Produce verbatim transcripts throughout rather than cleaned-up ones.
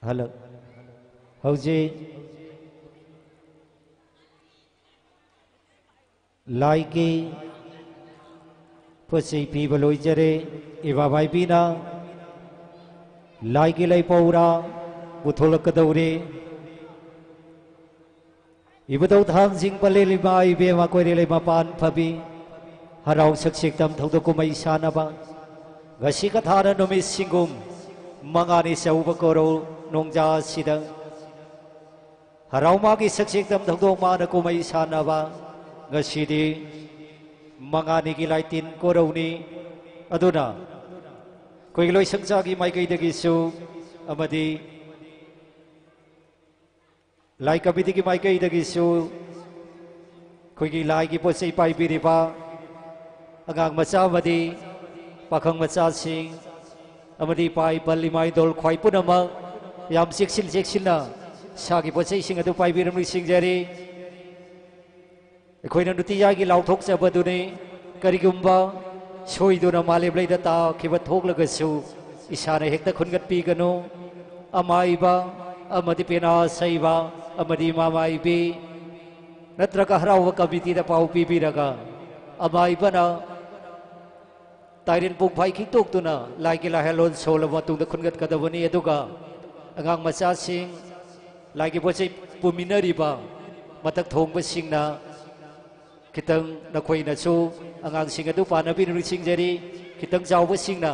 Hello. ꯍꯧꯖꯤꯛ ꯂꯥꯏꯒꯤ ꯄꯣꯠ ꯆꯩ ꯄꯤꯕ ꯂꯣꯏꯖꯔꯦ꯫ ꯏꯃꯥ ꯃꯥꯏꯕꯤꯅ ꯂꯥꯏꯒꯤ ꯂꯩꯄꯧꯔꯥ ꯄꯨꯊꯣꯛꯂꯛꯀꯗꯧꯔꯤ꯫ ꯏꯕꯨꯙꯧ ꯊꯥꯡꯖꯤꯡ ꯄꯂꯦꯜ ꯏꯃꯥ ꯏꯕꯦꯝꯃ ꯀꯣꯏꯔꯦꯜ ꯂꯩꯃ ꯄꯥꯟ ꯐꯕꯤ ꯍꯔꯥꯎ ꯁꯛꯁꯦꯛꯇꯝ ꯊꯧꯗꯣꯛ ꯀꯨꯝꯍꯩ ꯁꯥꯟꯅꯕ ꯉꯁꯤ ꯀꯊꯥꯅ ꯅꯨꯃꯤꯠ ꯁꯤꯡꯒꯨꯝ ꯃꯉꯥꯅꯤ ꯆꯧꯕ ꯀꯣꯔꯧ ꯅꯣꯡꯖꯥ ꯑꯁꯤꯗ ꯍꯔꯥꯎ ꯃꯥꯒꯤ ꯁꯛꯁꯦꯛꯇꯝ ꯊꯧꯗꯣꯛ ꯃꯥꯅ ꯀꯨꯝꯍꯩ ꯁꯥꯟꯅꯕ ꯉꯁꯤꯗꯤ ꯃꯉꯥꯅꯤꯒꯤ ꯂꯥꯏꯇꯤꯟ ꯀꯣꯔꯧꯅꯤ꯫ ꯑꯗꯨꯅ ꯑꯩꯈꯣꯏꯒꯤ ꯂꯣꯏꯁꯪꯆꯥꯒꯤ ꯃꯥꯏꯀꯩꯗꯒꯤꯁꯨ ꯑꯃꯗꯤ ꯂꯥꯏ ꯀꯃꯤꯇꯤꯒꯤ ꯃꯥꯏꯀꯩꯗꯒꯤꯁꯨ ꯑꯩꯈꯣꯏꯒꯤ ꯂꯥꯏꯒꯤ ꯄꯣꯠ ꯆꯩ ꯄꯥꯏꯕꯤꯔꯤꯕ ꯑꯉꯥꯡ ꯃꯆꯥ ꯑꯃꯗꯤ ꯄꯥꯈꯪ ꯃꯆꯥꯁꯤꯡ ꯑꯃꯗꯤ ꯏꯄꯥ ꯏꯄꯜ ꯏꯃꯥ ꯏꯗꯣꯜ ꯈ꯭ꯋꯥꯏ ꯄꯨꯝꯅꯃꯛ ꯌꯥꯝ ꯆꯦꯛꯁꯤꯟ ꯆꯦꯛꯁꯤꯟꯅ ꯏꯁꯥꯒꯤ ꯄꯣꯠ ꯆꯩꯁꯤꯡ ꯑꯗꯨ ꯄꯥꯏꯕꯤꯔꯝꯅ ꯅꯤꯡꯁꯤꯡꯖꯔꯤ꯫ ꯑꯩꯈꯣꯏꯅ ꯅꯨꯡꯇꯤꯖꯥꯒꯤ ꯂꯥꯎꯊꯣꯛꯆꯕꯗꯨꯅꯤ꯫ ꯀꯔꯤꯒꯨꯝꯕ ꯁꯣꯏꯗꯨꯅ ꯃꯥꯂꯦꯝ ꯂꯩꯗ ꯇꯥꯈꯤꯕ ꯊꯣꯛꯂꯒꯁꯨ ꯏꯁꯥꯅ ꯍꯦꯛꯇ ꯈꯨꯟꯒꯠꯄꯤꯒꯅꯨ꯫ ꯑꯃꯥꯏꯕ ꯑꯃꯗꯤ ꯄꯦꯅꯥ ꯁꯩꯕ ꯑꯃꯗꯤ ꯃꯃꯥꯏꯕꯤ ꯅꯠꯇ꯭ꯔꯒ ꯍꯔꯥꯎꯕ ꯀꯃꯤꯇꯤꯗ ꯄꯥꯎ ꯄꯤꯕꯤꯔꯒ ꯑꯃꯥꯏꯕꯅ ꯇꯥꯏꯔꯦꯟ ꯄꯨꯡꯐꯥꯏ ꯈꯤꯛꯇꯣꯛꯇꯨꯅ ꯂꯥꯏꯒꯤ ꯂꯥꯏꯍꯜꯂꯣꯟ ꯁꯣꯜꯂꯕ ꯃꯇꯨꯡꯗ ꯈꯨꯟꯒꯠꯀꯗꯕꯅꯤ꯫ ꯑꯗꯨꯒ ꯑꯉꯥꯡ ꯃꯆꯥꯁꯤꯡ, ꯂꯥꯏꯒꯤ ꯄꯣꯠ ꯆꯩ ꯄꯨꯃꯤꯟꯅꯔꯤꯕ ꯃꯊꯛ ꯊꯣꯡꯕꯁꯤꯡꯅ ꯈꯤꯇꯪ ꯅꯈꯣꯏꯅꯁꯨ ꯑꯉꯥꯡꯁꯤꯡ ꯑꯗꯨ ꯄꯥꯟꯅꯕꯤꯅ ꯅꯤꯡꯁꯤꯡꯖꯔꯤ꯫ ꯈꯤꯇꯪ ꯆꯥꯎꯕꯁꯤꯡꯅ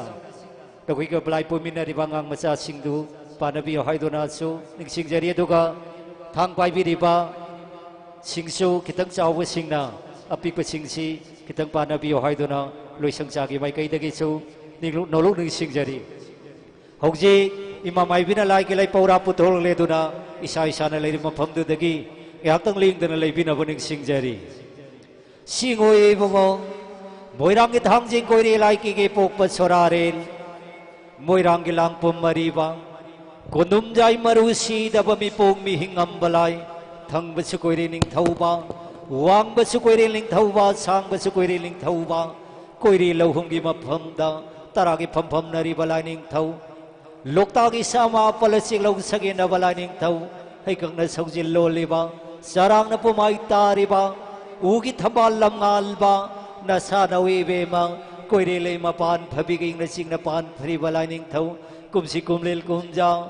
ꯅꯈꯣꯏꯒ ꯂꯥꯏ ꯄꯨꯃꯤꯟꯅꯔꯤꯕ ꯑꯉꯥꯡ ꯃꯆꯥꯁꯤꯡꯗꯨ ꯄꯥꯟꯅꯕꯤꯌꯨ ꯍꯥꯏꯗꯨꯅꯁꯨ ꯅꯤꯡꯁꯤꯡꯖꯔꯤ꯫ ꯑꯗꯨꯒ ꯊꯥꯡ ꯄꯥꯏꯕꯤꯔꯤꯕ ꯁꯤꯡꯁꯨ ꯈꯤꯇꯪ ꯆꯥꯎꯕꯁꯤꯡꯅ ꯑꯄꯤꯛꯄꯁꯤꯡꯁꯤ ꯈꯤꯇꯪ ꯄꯥꯟꯅꯕꯤꯌꯨ ꯍꯥꯏꯗꯨꯅ ꯂꯣꯏꯁꯪꯆꯥꯒꯤ ꯃꯥꯏꯀꯩꯗꯒꯤꯁꯨ ꯅꯤꯡꯂꯨ-, ꯅꯣꯂꯨꯛ ꯅꯤꯡꯁꯤꯡꯖꯔꯤ꯫ ꯍꯧꯖꯤꯛ ꯏꯃꯥ ꯃꯥꯏꯕꯤꯅ ꯂꯥꯏꯒꯤ ꯂꯩꯄꯧꯔꯥ ꯄꯨꯊꯣꯛꯂꯦ ꯑꯗꯨꯅ ꯏꯁꯥ ꯏꯁꯥꯅ ꯂꯩꯔꯤꯕ ꯃꯐꯝꯗꯨꯗꯒꯤ ꯉꯥꯏꯍꯥꯛꯇꯪ ꯂꯦꯡꯗꯅ ꯂꯩꯕꯤꯅꯕ ꯅꯤꯡꯁꯤꯡꯖꯔꯤ꯫ ꯁꯤꯡꯉꯣꯏ ꯏꯕꯨꯡꯉꯣ, ꯃꯣꯏꯔꯥꯡꯒꯤ ꯊꯥꯡꯖꯤꯡ ꯀꯣꯏꯔꯦ ꯂꯥꯏꯀꯤꯒꯤ ꯄꯣꯛꯄ ꯁꯣꯔꯥꯔꯦꯜ, ꯃꯣꯏꯔꯥꯡꯒꯤ ꯂꯥꯡꯄꯨꯝ ꯑꯔꯤꯕ, ꯀꯣꯅꯨꯝꯖꯥꯏ ꯃꯔꯨ ꯁꯤꯗꯕ ꯃꯤꯄꯣꯛ ꯃꯤꯍꯤꯡ ꯉꯝꯕ ꯂꯥꯏ, ꯊꯪꯕꯁꯨ ꯀꯣꯏꯔꯦ ꯅꯤꯡꯊꯧꯕ, ꯋꯥꯡꯕꯁꯨ ꯀꯣꯏꯔꯦ ꯅꯤꯡꯊꯧꯕ, ꯁꯥꯡꯕꯁꯨ ꯀꯣꯏꯔꯦ ꯅꯤꯡꯊꯧꯕ, ꯀꯣꯏꯔꯦ ꯂꯧꯍꯨꯝꯒꯤ ꯃꯐꯝꯗ ꯇꯔꯥꯒꯤ ꯐꯝꯐꯝꯅꯔꯤꯕ ꯂꯥꯏꯅꯤꯡꯊꯧ, ꯂꯣꯛꯇꯥꯛ ꯏꯁꯥꯃꯛ ꯄꯂꯆꯦꯛꯂꯧ ꯁꯛꯍꯦꯟꯅꯕ ꯂꯥꯏꯅꯤꯡꯊꯧ, ꯍꯩꯀꯪꯅ ꯁꯧꯖꯤꯜ ꯂꯣꯜꯂꯤꯕ, ꯆꯔꯥꯡꯅ ꯄꯨꯃꯥꯏ ꯇꯥꯔꯤꯕ, ꯎꯒꯤ ꯊꯝꯕꯥꯜ ꯂꯝꯉꯥꯜꯕ, ꯅꯁꯥꯅꯧ ꯏꯕꯦꯝꯃ, ꯀꯣꯏꯔꯦꯜ ꯂꯩꯃ ꯄꯥꯟ ꯐꯕꯤꯒ ꯏꯪꯅ ꯆꯤꯛꯅ ꯄꯥꯟ ꯐꯔꯤꯕ ꯂꯥꯏꯅꯤꯡꯊꯧ, ꯀꯨꯝꯁꯤ ꯀꯨꯝꯂꯦꯜ ꯀꯨꯝꯖꯥ,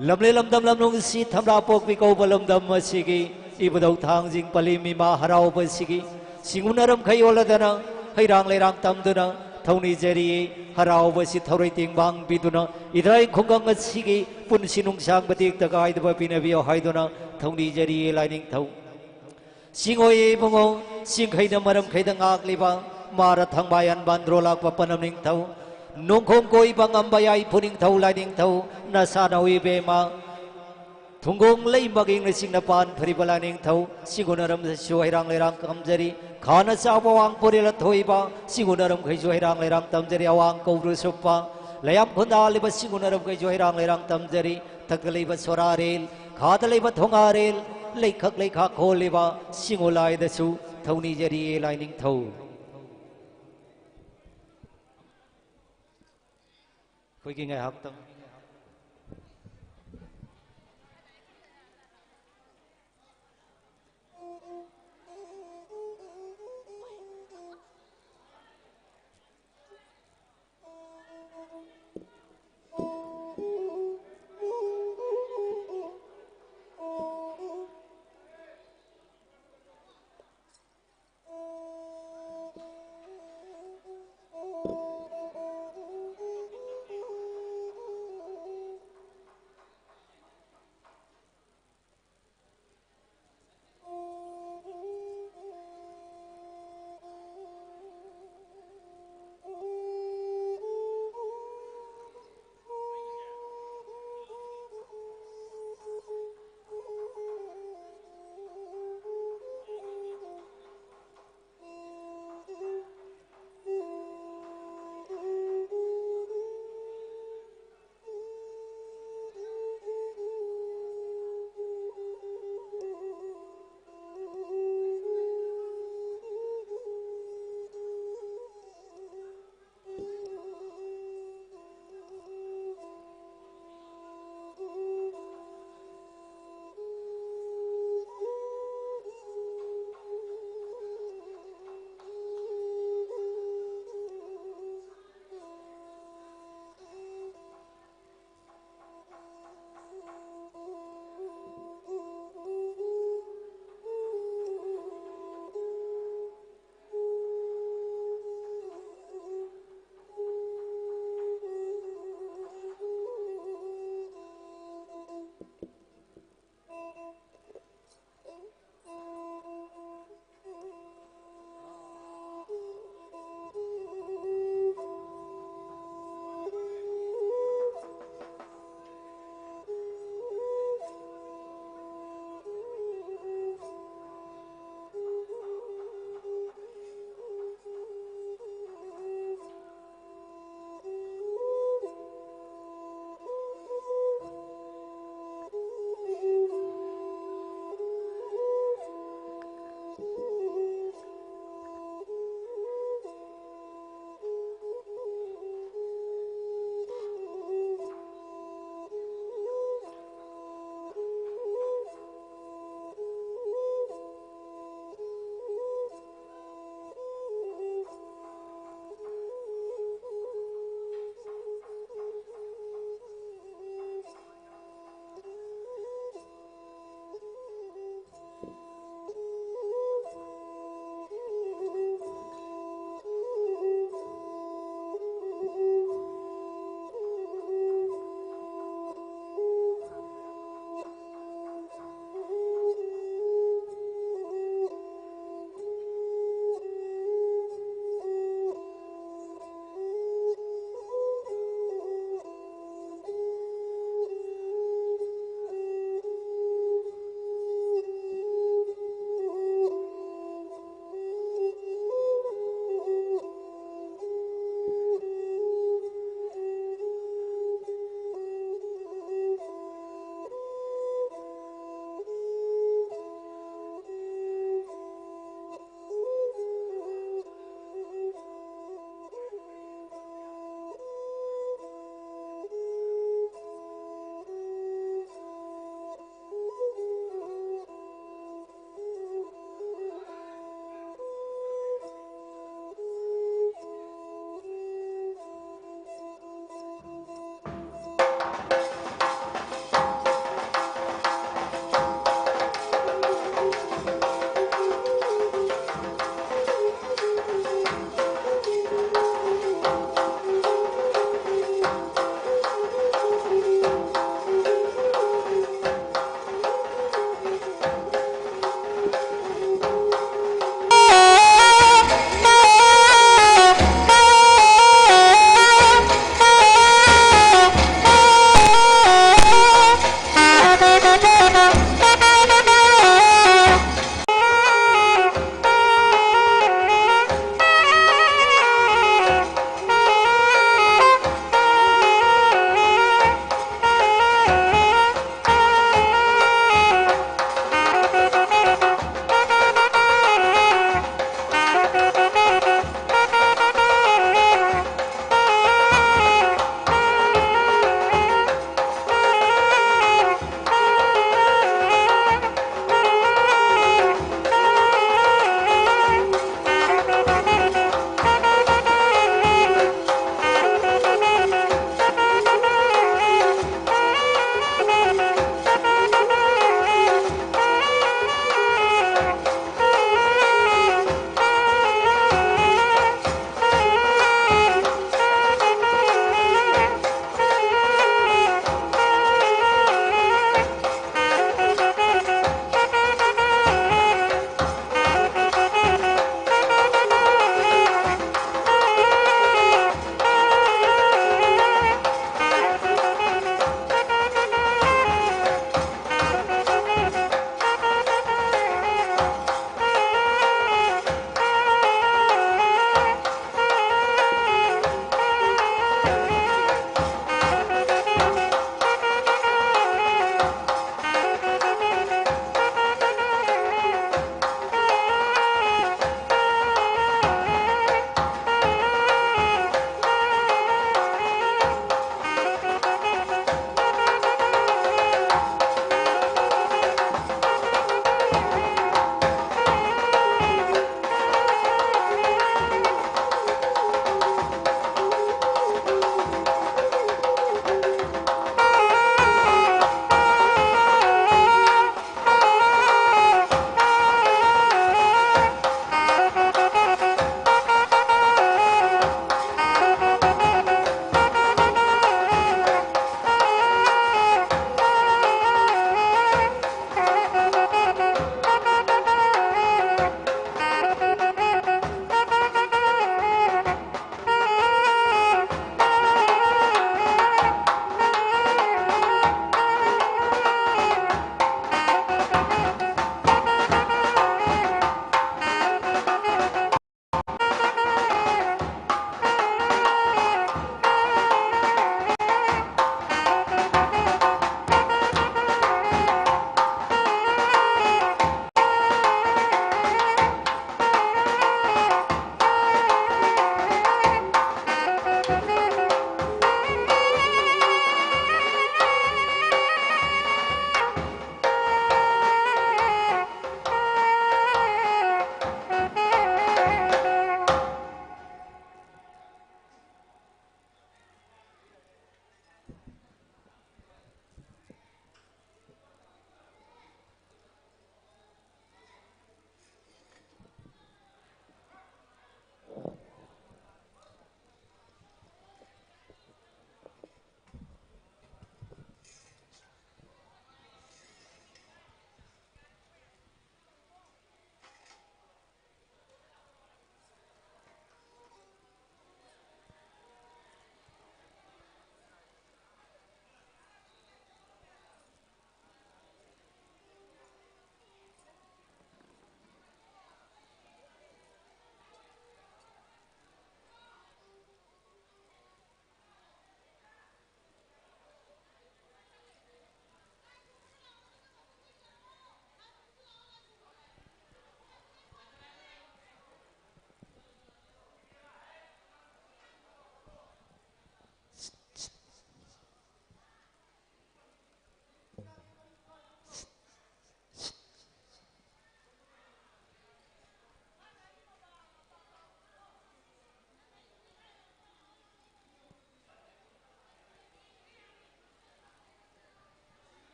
ꯂꯝꯂꯦꯟ ꯂꯝꯗꯝ ꯂꯝꯂꯣꯡꯁꯤ ꯊꯝꯕꯥꯜ ꯄꯣꯛꯄꯤ ꯀꯧꯕ ꯂꯝꯗꯝ ꯑꯁꯤꯒꯤ ꯏꯕꯨꯙꯧ ꯊꯥꯡꯖꯤꯡ ꯄꯜꯂꯤ ꯃꯤꯃꯥ ꯍꯔꯥꯎꯕꯁꯤꯒꯤ ꯁꯤꯡꯎꯅꯔꯝꯈꯩ ꯑꯣꯜꯂꯗꯅ, ꯍꯩꯔꯥꯡ ꯂꯩꯔꯥꯡ ꯇꯝꯗꯨꯅ ꯊꯧꯅꯤꯖꯔꯤꯌꯦ꯫ ꯍꯔꯥꯎꯕꯁꯤ ꯊꯧꯔꯣꯏ ꯇꯦꯡꯕꯥꯡ ꯄꯤꯗꯨꯅ, ꯏꯗ꯭ꯔꯥꯏ ꯈꯨꯡꯒꯪ ꯑꯁꯤꯒꯤ ꯄꯨꯟꯁꯤ ꯅꯨꯡꯁꯥꯡꯕ ꯇꯦꯛꯇ ꯀꯥꯏꯗꯕ ꯄꯤꯅꯕꯤꯌꯨ ꯍꯥꯏꯗꯨꯅ ꯊꯧꯅꯤꯖꯔꯤꯌꯦ ꯂꯥꯏꯅꯤꯡꯊꯧ꯫ ꯆꯤꯡꯑꯣꯏ ꯏꯕꯨꯡꯉꯣ, ꯆꯤꯡꯈꯩꯅ ꯃꯔꯝꯈꯩꯗ ꯉꯥꯛꯂꯤꯕ, ꯃꯥꯔ ꯊꯪꯕꯥꯌꯥꯟ ꯕꯥꯟꯗ꯭ꯔꯣ ꯂꯥꯛꯄ ꯄꯅꯝ ꯅꯤꯡꯊꯧ, ꯅꯣꯡꯈꯣꯡ ꯀꯣꯏꯕ ꯉꯝꯕ ꯌꯥꯏꯐꯨ ꯅꯤꯡꯊꯧ ꯂꯥꯏꯅꯤꯡꯊꯧ, ꯅꯁꯥꯅꯧ ꯏꯕꯦꯝꯃ, ꯊꯨꯡꯒꯣꯡ ꯂꯩꯃꯒꯤꯡꯅ ꯆꯤꯡꯅ ꯄꯥꯟ ꯐꯔꯤꯕ ꯂꯥꯏꯅꯤꯡꯊꯧ, ꯁꯤꯒꯨꯅꯔꯝꯗꯁꯨ ꯍꯩꯔꯥꯡ ꯂꯩꯔꯥꯡ ꯀꯝꯖꯔꯤ꯫ ꯈꯥꯅ ꯆꯥꯎꯕ ꯑꯋꯥꯡ ꯄꯣꯔꯦꯜ ꯑꯊꯣꯏꯕ, ꯁꯤꯒꯨꯅꯔꯝꯈꯩꯁꯨ ꯍꯩꯔꯥꯡ ꯂꯩꯔꯥꯡ ꯇꯝꯖꯔꯤ꯫ ꯑꯋꯥꯡ ꯀꯧꯕ꯭ꯔꯨ ꯁꯨꯞꯄ, ꯂꯩꯌꯥꯝ ꯈꯨꯟꯗꯥꯜꯂꯤꯕ ꯁꯤꯒꯨꯅꯔꯝꯈꯩꯁꯨ ꯍꯩꯔꯥꯡ ꯂꯩꯔꯥꯡ ꯇꯝꯖꯔꯤ꯫ ꯊꯛꯇ ꯂꯩꯕ ꯁꯣꯔꯥꯔꯦꯜ, ꯈꯥꯗ ꯂꯩꯕ ꯊꯣꯉꯥꯔꯦꯜ, ꯂꯩꯈꯛ ꯂꯩꯈꯥ ꯈꯣꯜꯂꯤꯕ ꯁꯤꯒꯨ ꯂꯥꯏꯗꯁꯨ ꯊꯧꯅꯤꯖꯔꯤꯌꯦ ꯂꯥꯏꯅꯤꯡꯊꯧ꯫ ꯑꯩꯈꯣꯏꯒꯤ ꯉꯥꯏꯍꯥꯛꯇꯪ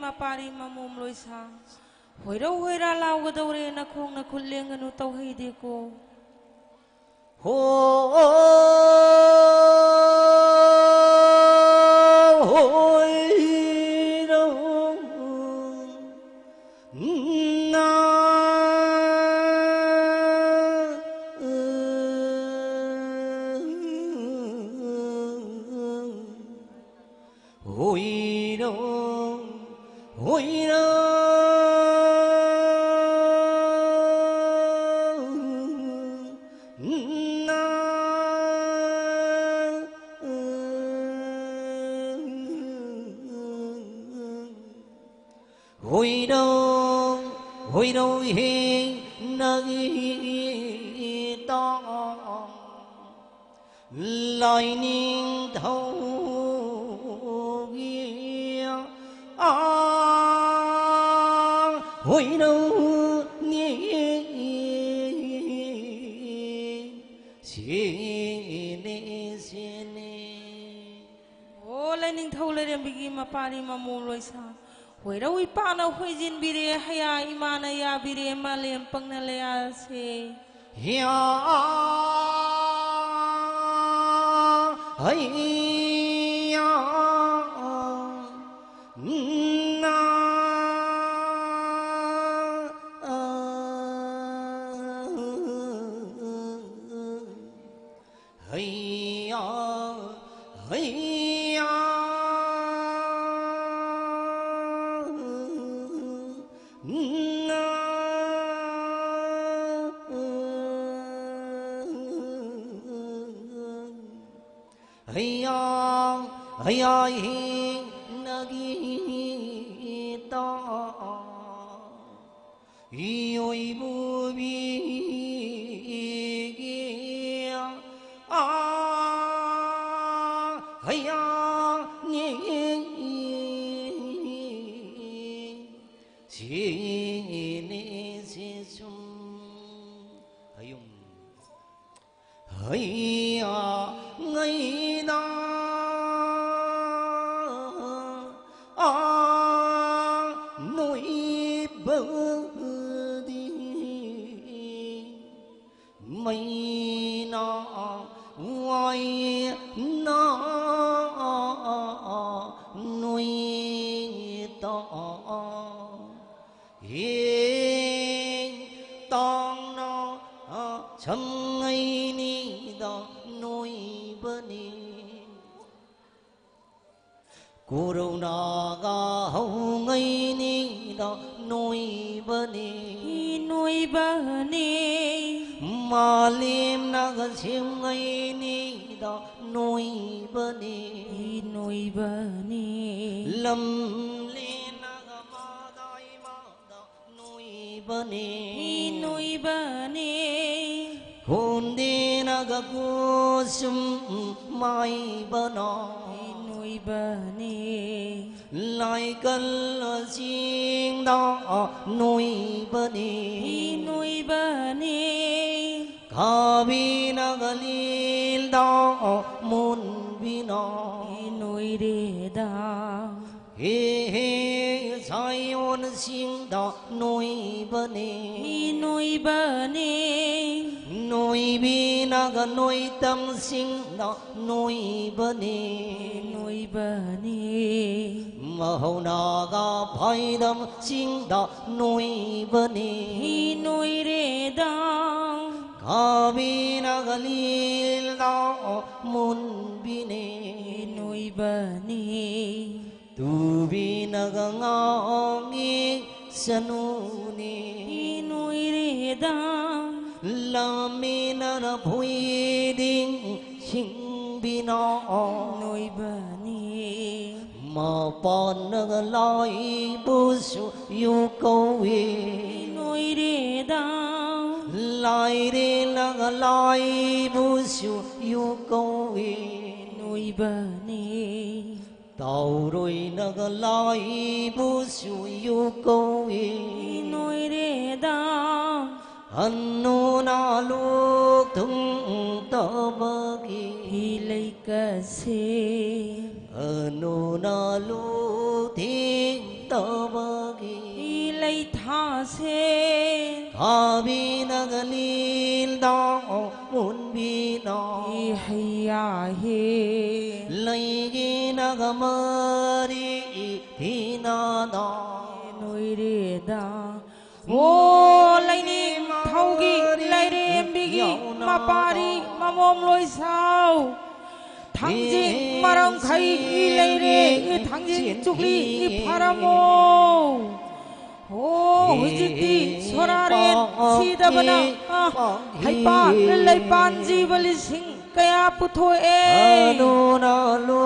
ꯃꯄꯥꯔꯤ ꯃꯃꯣꯝ ꯂꯣꯏꯁꯥ꯫ ꯍꯣꯏꯔꯧ ꯍꯣꯏꯔꯥ ꯂꯥꯎꯒꯗꯧꯔꯦ, ꯅꯈꯣꯡ ꯅꯈꯨꯠ ꯂꯦꯡꯒꯅꯨ, ꯇꯧꯍꯩꯗꯦꯀꯣ꯫ ꯍꯣ, ꯍꯣꯏꯔꯧ꯫ ꯅꯥ꯫ ꯍꯨꯏꯔꯣ, ꯍꯨꯏꯔꯣ, ꯅꯥ꯫ ꯍꯨꯏꯔꯧ, ꯍꯨꯏꯔꯧ ꯍꯦ ꯅꯒꯤ ꯇꯥ꯫ ꯂꯥꯏꯅꯤꯡꯊꯧꯒꯤ, ꯑꯥ, ꯍꯨꯏꯔꯧꯅꯤ꯫ ꯁꯤꯅꯤ, ꯁꯤꯅꯤ꯫ ꯑꯣ, ꯂꯥꯏꯅꯤꯡꯊꯧ ꯂꯩꯔꯦꯝꯕꯤꯒꯤ ꯃꯄꯥꯔꯤ ꯃꯃꯣꯝ ꯂꯣꯏꯁꯥ꯫ ꯍꯣꯏꯔꯧ ꯏꯄꯥꯅ ꯍꯣꯏꯖꯤꯟꯕꯤꯔꯦ, ꯍꯌꯥ ꯏꯃꯥꯅ ꯌꯥꯕꯤꯔꯦ, ꯃꯥꯂꯦꯝ ꯄꯪꯅ ꯂꯩꯌꯥꯁꯦ꯫ ꯍꯤꯌꯥ, ꯍꯩꯌꯥ, ꯅꯥ꯫ ꯍꯩꯌꯥ, ꯍꯩꯌꯥ, ꯅꯥ꯫ ꯍꯩꯌꯥ, ꯍꯩꯌꯥ ꯍꯤ ꯅꯒꯤ ꯇꯥ꯫ ꯏꯑꯣꯏꯕꯨꯕꯤꯒꯤ, ꯑꯥ, ꯍꯩꯌꯥꯅꯤ꯫ ꯁꯤꯅꯤ ꯁꯤꯁꯨꯝ ꯍꯌꯨꯝ꯫ ꯍꯩꯌꯥ ꯉꯩꯗ, ꯑꯥ, ꯄꯗꯤ ꯃꯩꯅ ꯋꯥꯏꯅ ꯅꯣꯏꯇ ꯍꯦ ꯇꯥꯡꯅ ꯁꯪꯉꯩꯅꯤꯗ ꯅꯣꯏꯕꯅꯤ꯫ ꯀꯣꯔꯣꯅꯥꯒ ꯍꯧꯉꯩꯅꯤꯗ ꯅꯣꯏꯕꯅꯤ꯫ ꯅꯣꯏꯕꯅꯤ꯫ ꯃꯥꯂꯦꯝꯅꯒ ꯁꯦꯝꯉꯩꯅꯤꯗ ꯅꯣꯏꯕꯅꯤ꯫ ꯅꯣꯏꯕꯅꯤ꯫ ꯂꯝꯂꯦꯟꯅꯒ ꯃꯥꯗꯥꯏꯃꯗ ꯅꯣꯏꯕꯅꯤ꯫ ꯅꯣꯏꯕꯅꯤ꯫ ꯈꯣꯟꯗꯦꯅꯒ ꯀꯣꯁꯨꯝ ꯃꯥꯏꯕꯅ꯫ ꯅꯣꯏꯕꯅꯤ꯫ ꯂꯥꯏꯀꯜ ꯆꯤꯡꯗ ꯅꯣꯏꯕꯅꯤ꯫ ꯅꯣꯏꯕꯅꯤ꯫ ꯈꯥꯕꯤꯅꯒ ꯂꯤꯜꯗ ꯃꯨꯟꯕꯤꯅ꯫ ꯅꯣꯏꯔꯦꯗ꯫ ꯍꯦ ꯍꯦ ꯁꯥꯏꯑꯣꯟꯁꯤꯡꯗ ꯅꯣꯏꯕꯅꯤ꯫ ꯅꯣꯏꯕꯅꯤ꯫ ꯅꯣꯏꯕꯤꯅꯒ ꯅꯣꯏꯇꯝꯁꯤꯡꯗ ꯅꯣꯏꯕꯅꯤ꯫ ꯅꯣꯏꯕꯅꯤ꯫ ꯃꯍꯧꯅꯒ ꯐꯥꯏꯗꯝꯁꯤꯡꯗ ꯅꯣꯏꯕꯅꯤ꯫ ꯅꯣꯏꯔꯦꯗ꯫ ꯈꯥꯕꯤꯅꯒ ꯂꯤꯜꯗ ꯃꯨꯟꯕꯤꯅꯤ꯫ ꯅꯣꯏꯕꯅꯤ꯫ ꯇꯨꯕꯤꯅꯒ ꯉꯥꯡꯉꯤ ꯁꯅꯨꯅꯤ꯫ ꯅꯣꯏꯔꯦꯗ꯫ ꯂꯝꯃꯤꯅꯅ ꯐꯨꯏꯗꯤꯡ ꯁꯤꯡꯕꯤꯅ꯫ ꯅꯣꯏꯕꯅꯤ꯫ ꯃꯄꯥꯟꯅꯒ ꯂꯥꯏꯕꯨꯁꯨ ꯌꯨ ꯀꯧꯏ꯫ ꯅꯣꯏꯔꯦꯗ꯫ ꯂꯥꯏꯔꯦꯜꯂꯒ ꯂꯥꯏꯕꯨꯁꯨ ꯌꯨ ꯀꯧꯏ꯫ ꯅꯣꯏꯕꯅꯤ꯫ ꯇꯥꯎꯔꯣꯏꯅꯒ ꯂꯥꯏꯕꯨꯁꯨ ꯌꯨ ꯀꯧꯏ꯫ ꯅꯣꯏꯔꯦꯗ꯫ ꯍꯟꯅꯨꯅ ꯂꯣꯛ ꯊꯨꯡꯇꯕꯒꯤ꯫ ꯂꯩꯀꯁꯦ꯫ ꯍꯟꯅꯨꯅ ꯂꯣꯛ ꯊꯤꯡꯇꯕꯒꯤ꯫ ꯂꯩ ꯁꯦ ꯊꯥꯕꯤꯅꯒ ꯂꯤꯜꯗꯥ ꯃꯨꯟꯕꯤꯅ ꯏ ꯍꯩꯌꯥ ꯍꯦ ꯂꯩꯒꯤꯅꯒ ꯃꯔꯤ ꯏꯊꯤꯅꯗ ꯅꯣꯏꯔꯦꯗ꯫ ꯑꯣ ꯂꯩꯅꯤꯡꯊꯧꯒꯤ ꯂꯩꯔꯦꯝꯕꯤꯒꯤ ꯃꯄꯥꯔꯤ ꯃꯃꯣꯝ ꯂꯣꯏꯁꯥꯎ ꯊꯥꯡꯖꯤꯡ ꯃꯔꯥꯡꯈꯩ ꯂꯩꯔꯦ ꯊꯥꯡꯖꯤꯡ ꯆꯨꯛꯂꯤ ꯐꯔꯝꯃꯣ꯫ ꯑꯣ ꯍꯧꯖꯤꯛꯇꯤ ꯁꯣꯔꯥꯔꯦꯟ ꯁꯤꯗꯕꯅ ꯑ, ꯍꯩꯄꯥꯜ ꯂꯩꯄꯥꯟ ꯖꯤꯕ ꯂꯤꯁꯤꯡ ꯀꯌꯥ ꯄꯨꯊꯣꯛꯑꯦ꯫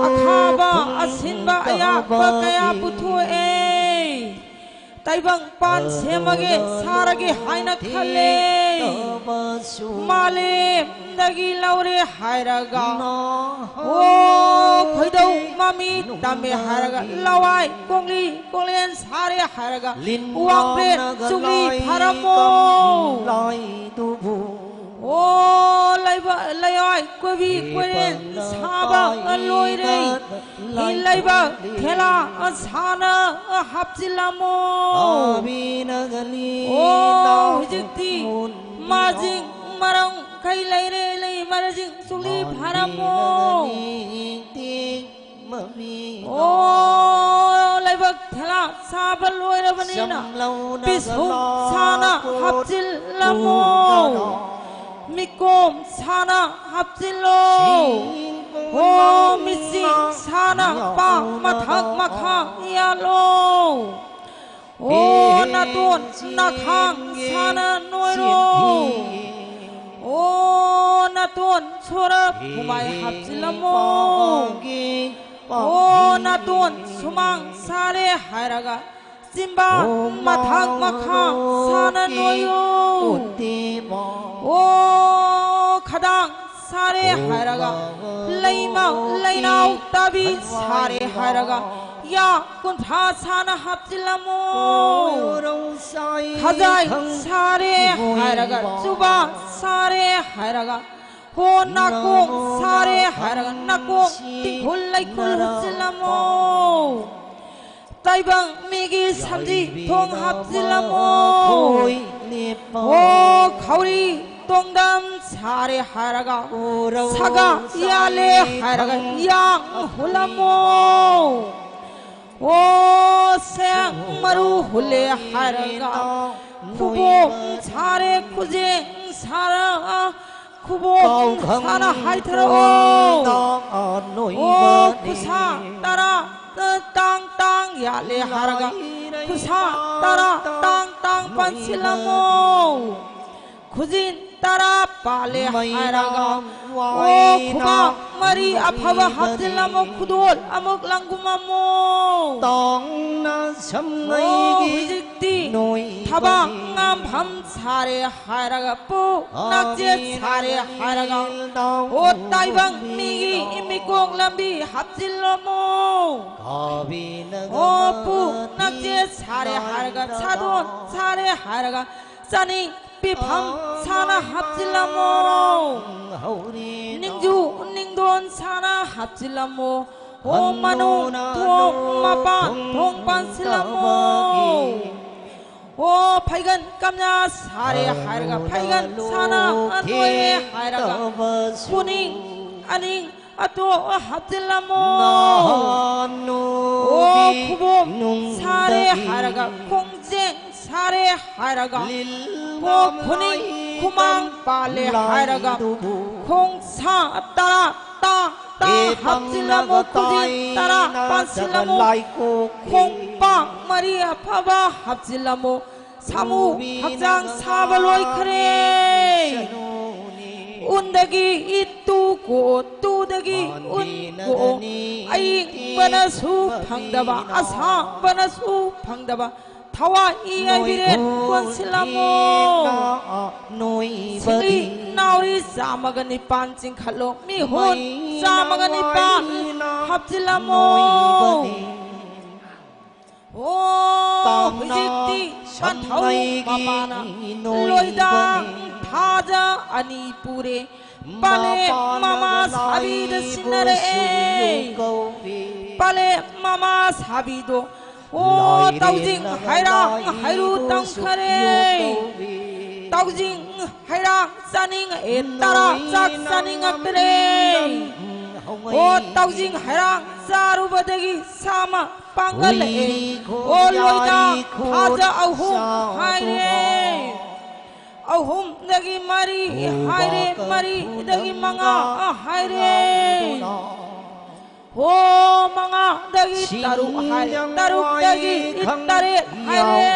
ꯑꯈꯥꯕ ꯑꯁꯤꯟꯕ ꯑꯌꯥꯛꯄ ꯀꯌꯥ ꯄꯨꯊꯣꯛꯑꯦ꯫ ꯇꯥꯏꯕꯪ ꯄꯥꯟ ꯁꯦꯝꯃꯒꯦ ꯁꯥꯔꯒꯦ ꯍꯥꯏꯅ ꯈꯜꯂꯦ꯫ ꯃꯥꯂꯦꯝꯗꯒꯤ ꯂꯧꯔꯦ ꯍꯥꯏꯔꯒ ꯑꯣ ꯈꯣꯏꯗꯧ ꯃꯃꯤ ꯇꯝꯃꯦ ꯍꯥꯏꯔꯒ ꯂꯋꯥꯏ ꯀꯣꯡꯂꯤ ꯀꯣꯡꯂꯦꯟ ꯁꯥꯔꯦ ꯍꯥꯏꯔꯒ ꯋꯥꯡꯕ꯭ꯔꯦꯟ ꯆꯨꯛꯂꯤ ꯐꯔꯝꯃꯣ꯫ ꯑꯣ ꯂꯩꯕ ꯂꯩꯋꯥꯏ ꯀꯣꯏꯕꯤ ꯀꯣꯏꯔꯦꯟ ꯁꯥꯕ ꯂꯣꯏꯔꯦ꯫ ꯂꯩꯕ ꯊꯦꯂꯥ ꯁꯥꯅ ꯍꯥꯞꯆꯤꯜꯂꯝꯃꯣ꯫ ꯑꯣ ꯍꯧꯖꯤꯛꯇꯤ ꯃꯥꯖꯤꯡ ꯃꯔꯥꯡ ꯈꯩ ꯂꯩꯔꯦ ꯂꯩ ꯃꯔꯥꯖꯤꯡ ꯆꯨꯛꯂꯤ ꯐꯔꯝꯃꯣ꯫ ꯑꯣ ꯂꯩꯕꯥꯛ ꯊꯦꯂꯥ ꯁꯥꯕ ꯂꯣꯏꯔꯕꯅꯤꯅ ꯄꯤꯁꯨꯝ ꯁꯥꯅ ꯍꯥꯞꯆꯤꯜꯂꯝꯃꯣ꯫ ꯃꯤꯀꯣꯝ ꯁꯥꯅ ꯍꯥꯞꯆꯤꯜꯂꯣ꯫ ꯑꯣ ꯃꯤꯆꯤ ꯁꯥꯅ ꯄꯥ ꯃꯊꯛ ꯃꯈꯥ ꯌꯥꯜꯂꯣ꯫ ꯑꯣ ꯅꯥꯇꯣꯟ ꯅꯈꯥꯡ ꯁꯥꯅ ꯅꯣꯏꯔꯣ꯫ ꯑꯣ ꯅꯥꯇꯣꯟ ꯁꯣꯔ ꯍꯨꯃꯥꯏ ꯍꯥꯞꯆꯤꯜꯂꯝꯃꯣ꯫ ꯑꯣ ꯅꯥꯇꯣꯟ ꯁꯨꯃꯥꯡ ꯁꯥꯔꯦ ꯍꯥꯏꯔꯒ ꯆꯤꯝꯕꯥ ꯃꯊꯛ ꯃꯈꯥ ꯁꯥꯅ ꯅꯣꯏꯌꯨ꯫ ꯑꯣ ꯈꯗꯥꯡ ꯁꯥꯔꯦ ꯍꯥꯏꯔꯒ ꯂꯩꯃ ꯂꯩꯅꯥꯎ ꯇꯥꯕꯤ ꯁꯥꯔꯦ ꯍꯥꯏꯔꯒ ꯌꯥ ꯀꯨꯟꯊ꯭ꯔꯥ ꯁꯥꯅ ꯍꯥꯞꯆꯤꯜꯂꯝꯃꯣ꯫ ꯈꯖꯥꯏ ꯁꯥꯔꯦ ꯍꯥꯏꯔꯒ ꯆꯨꯕꯥ ꯁꯥꯔꯦ ꯍꯥꯏꯔꯒ ꯍꯣ ꯅꯥꯀꯣꯡ ꯁꯥꯔꯦ ꯍꯥꯏꯔꯒ ꯅꯥꯀꯣꯡ ꯇꯤꯡꯈꯨꯜ ꯂꯩꯈꯨꯜ ꯍꯨꯞꯆꯤꯜꯂꯝꯃꯣ꯫ ꯇꯥꯏꯕꯪ ꯃꯤꯒꯤ ꯁꯝꯖꯤ ꯊꯣꯡ ꯍꯥꯞꯆꯤꯜꯂꯝꯃꯣ꯫ ꯑꯣ ꯈꯧꯔꯤ ꯇꯣꯡꯗꯝ ꯁꯥꯔꯦ ꯍꯥꯏꯔꯒ ꯁꯥꯒ ꯌꯥꯜꯂꯦ ꯍꯥꯏꯔꯒ ꯌꯥꯡ ꯍꯨꯜꯂꯝꯃꯣ꯫ ꯑꯣ ꯁꯦꯡ ꯃꯔꯨ ꯍꯨꯜꯂꯦ ꯍꯥꯏꯔꯒ ꯈꯨꯕꯣꯝ ꯁꯥꯔꯦ, ꯈꯨꯖꯦꯡ ꯁꯥꯔ ꯈꯨꯕꯣꯝ ꯁꯥꯅ ꯍꯥꯏꯊꯔꯛꯑꯣ꯫ ꯑꯣ ꯈꯨꯁꯥ ꯇꯔꯥ ꯇꯥꯡ ꯇꯥꯡ ꯌꯥꯜꯂꯦ ꯍꯥꯏꯔꯒ ꯈꯨꯁꯥ ꯇꯔꯥ ꯇꯥꯡ ꯇꯥꯡ ꯄꯥꯟꯁꯤꯜꯂꯝꯃꯣ꯫ ꯈꯨꯖꯤꯟ ꯇꯔꯥ ꯄꯥꯜꯂꯦ ꯍꯥꯏꯔꯒ ꯑꯣ ꯈꯨꯕꯥꯛ ꯃꯔꯤ ꯑꯐꯕ ꯍꯥꯞꯆꯤꯜꯂꯝꯃꯣ, ꯈꯨꯗꯣꯜ ꯑꯃꯨꯛ ꯂꯪꯒꯨꯝꯃꯝꯃꯣ꯫ ꯑꯣ ꯍꯧꯖꯤꯛꯇꯤ ꯊꯕꯥꯛ ꯉꯥꯝꯐꯝ ꯁꯥꯔꯦ ꯍꯥꯏꯔꯒ ꯄꯨ ꯅꯥꯛꯆꯦꯠ ꯁꯥꯔꯦ ꯍꯥꯏꯔꯒ ꯑꯣ ꯇꯥꯏꯕꯪ ꯃꯤꯒꯤ ꯏꯃꯤꯀꯣꯛ ꯂꯝꯕꯤ ꯍꯥꯞꯆꯤꯜꯂꯝꯃꯣ꯫ ꯑꯣ ꯄꯨ ꯅꯥꯛꯆꯦꯠ ꯁꯥꯔꯦ ꯍꯥꯏꯔꯒ ꯁꯥꯗꯣꯟ ꯁꯥꯔꯦ ꯍꯥꯏꯔꯒ ꯆꯥꯅꯤꯡ ꯄꯤꯐꯝ ꯁꯥꯅ ꯍꯥꯞꯆꯤꯜꯂꯝꯃꯣ꯫ ꯅꯤꯡꯖꯨ ꯅꯤꯡꯗꯣꯟ ꯁꯥꯅ ꯍꯥꯞꯆꯤꯜꯂꯝꯃꯣ꯫ ꯑꯣ ꯃꯅꯨꯡ ꯊꯣꯡ ꯃꯄꯥꯟ ꯊꯣꯡ ꯄꯥꯟꯁꯤꯜꯂꯝꯃꯣ꯫ ꯑꯣ ꯐꯩꯒꯟ ꯀꯝꯌꯥ ꯁꯥꯔꯦ ꯍꯥꯏꯔꯒ ꯐꯩꯒꯟ ꯁꯥꯅ ꯑꯅꯣꯏꯔꯦ ꯍꯥꯏꯔꯒ ꯈꯨꯅꯤꯡ ꯑꯅꯤꯡ ꯑꯇꯣ ꯍꯥꯞꯆꯤꯜꯂꯝꯃꯣ꯫ ꯑꯣ ꯈꯨꯕꯣꯝ ꯁꯥꯔꯦ ꯍꯥꯏꯔꯒ ꯈꯣꯡꯖꯦꯡ ꯁꯥꯔꯦ ꯍꯥꯏꯔꯒ ꯑꯣ ꯈꯨꯅꯤꯡ ꯈꯨꯃꯥꯡ ꯄꯥꯜꯂꯦ ꯍꯥꯏꯔꯒ ꯈꯣꯡꯁꯥ ꯇꯔꯥ ꯇꯥ ꯇꯥ ꯍꯥꯞꯆꯤꯜꯂꯝꯃꯣ꯫ ꯈꯨꯖꯤꯟ ꯇꯔꯥ ꯄꯥꯟꯁꯤꯜꯂꯝꯃꯣ꯫ ꯈꯣꯡꯄꯥꯛ ꯃꯔꯤ ꯑꯐꯕ ꯍꯥꯞꯆꯤꯜꯂꯝꯃꯣ꯫ ꯁꯥꯃꯨ ꯍꯛꯆꯥꯡ ꯁꯥꯕ ꯂꯣꯏꯈ꯭ꯔꯦ꯫ ꯎꯟꯗꯒꯤ ꯏꯠ ꯇꯨ ꯀꯣ, ꯇꯨꯗꯒꯤ ꯎꯟ ꯀꯣ꯫ ꯑꯏꯪꯕꯅꯁꯨ ꯐꯪꯗꯕ, ꯑꯁꯥꯕꯅꯁꯨ ꯐꯪꯗꯕ, ꯊꯋꯥꯏ ꯌꯥꯏꯕꯤꯔꯦꯟ ꯀꯣꯟꯁꯤꯜꯂꯝꯃꯣ꯫ ꯁꯤꯡꯂꯤ ꯅꯥꯎꯔꯤ ꯆꯥꯝꯃꯒ ꯅꯤꯄꯥꯟ ꯆꯤꯡꯈꯠꯂꯣ꯫ ꯃꯤꯍꯨꯟ ꯆꯥꯝꯃꯒ ꯅꯤꯄꯥꯟ ꯍꯥꯞꯆꯤꯜꯂꯝꯃꯣ꯫ ꯑꯣ ꯍꯧꯖꯤꯛꯇꯤ ꯄꯥꯟꯊꯧ ꯃꯃꯥꯅ ꯂꯣꯏꯗꯥꯡ ꯊꯥꯖ ꯑꯅꯤ ꯄꯨꯔꯦ꯫ ꯄꯥꯂꯦ ꯃꯃꯥ ꯁꯥꯕꯤꯗ ꯁꯤꯟꯅꯔꯛꯑꯦ꯫ ꯄꯥꯂꯦ ꯃꯃꯥ ꯁꯥꯕꯤꯗꯣ ꯑꯣ, ꯇꯥꯎꯖꯤꯡ ꯍꯩꯔꯥꯡ ꯍꯩꯔꯨ ꯇꯝꯈꯔꯦ꯫ ꯇꯥꯎꯖꯤꯡ ꯍꯩꯔꯥꯡ ꯆꯥꯅꯤꯡꯉꯛꯑꯦ, ꯇꯔꯥ ꯆꯥꯛ ꯆꯥꯅꯤꯡꯉꯛꯇ꯭ꯔꯦ꯫ ꯑꯣ, ꯇꯥꯎꯖꯤꯡ ꯍꯩꯔꯥꯡ ꯆꯥꯔꯨꯕꯗꯒꯤ ꯁꯥ ꯑꯃ ꯄꯥꯡꯒꯜꯂꯛꯑꯦ꯫ ꯑꯣ, ꯂꯣꯏꯅ ꯐꯥꯖ ꯑꯍꯨꯝ ꯍꯥꯏꯔꯦ꯫ ꯑꯍꯨꯝꯗꯒꯤ ꯃꯔꯤ ꯍꯥꯏꯔꯦ, ꯃꯔꯤꯗꯒꯤ ꯃꯉꯥ ꯍꯥꯏꯔꯦ꯫ ꯍꯣ, ꯃꯉꯥꯗꯒꯤ ꯇꯔꯨꯛ ꯍꯥꯏꯔꯦ, ꯇꯔꯨꯛꯇꯒꯤ ꯇꯔꯦꯠ ꯍꯥꯏꯔꯦ꯫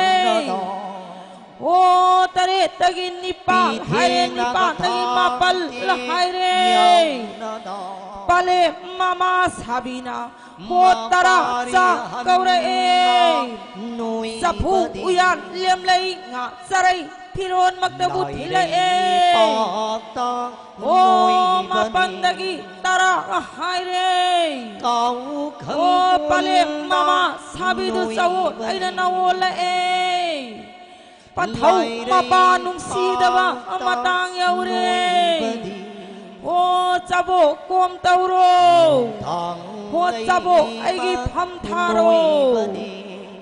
ꯍꯣ, ꯇꯔꯦꯠꯇꯒꯤ ꯅꯤꯄꯥꯜ ꯍꯥꯏꯔꯦ, ꯅꯤꯄꯥꯜꯗꯒꯤ ꯃꯥꯄꯜ ꯍꯥꯏꯔꯦ꯫ ꯄꯂꯦꯝ ꯃꯃꯥ ꯁꯥꯕꯤꯅ ꯍꯣ, ꯇꯔꯥ ꯆꯥꯛ ꯀꯧꯔꯛꯑꯦ꯫ ꯆꯐꯨ ꯎꯌꯥꯟ ꯂꯦꯝꯂꯩ ꯉꯥ ꯆꯔꯩ ꯐꯤꯔꯣꯟꯃꯛꯇꯕꯨ ꯊꯤꯜꯂꯛꯑꯦ꯫ ꯑꯣ, ꯃꯥꯄꯟꯗꯒꯤ ꯇꯔꯥ ꯍꯥꯏꯔꯦ꯫ ꯑꯣ, ꯄꯂꯦꯝ ꯃꯃꯥ ꯁꯥꯕꯤꯗꯨ ꯆꯋꯣꯜ ꯑꯩꯅ ꯅꯋꯣꯜꯂꯛꯑꯦ꯫ ꯄꯟꯊꯧ ꯃꯄꯥ ꯅꯨꯡꯁꯤꯗꯕ ꯃꯇꯥꯡ ꯌꯧꯔꯦ꯫ ꯑꯣ, ꯆꯕꯣꯛ ꯀꯣꯝ ꯇꯧꯔꯣ꯫ ꯍꯣ, ꯆꯕꯣꯛ ꯑꯩꯒꯤ ꯐꯝ ꯊꯥꯔꯣ꯫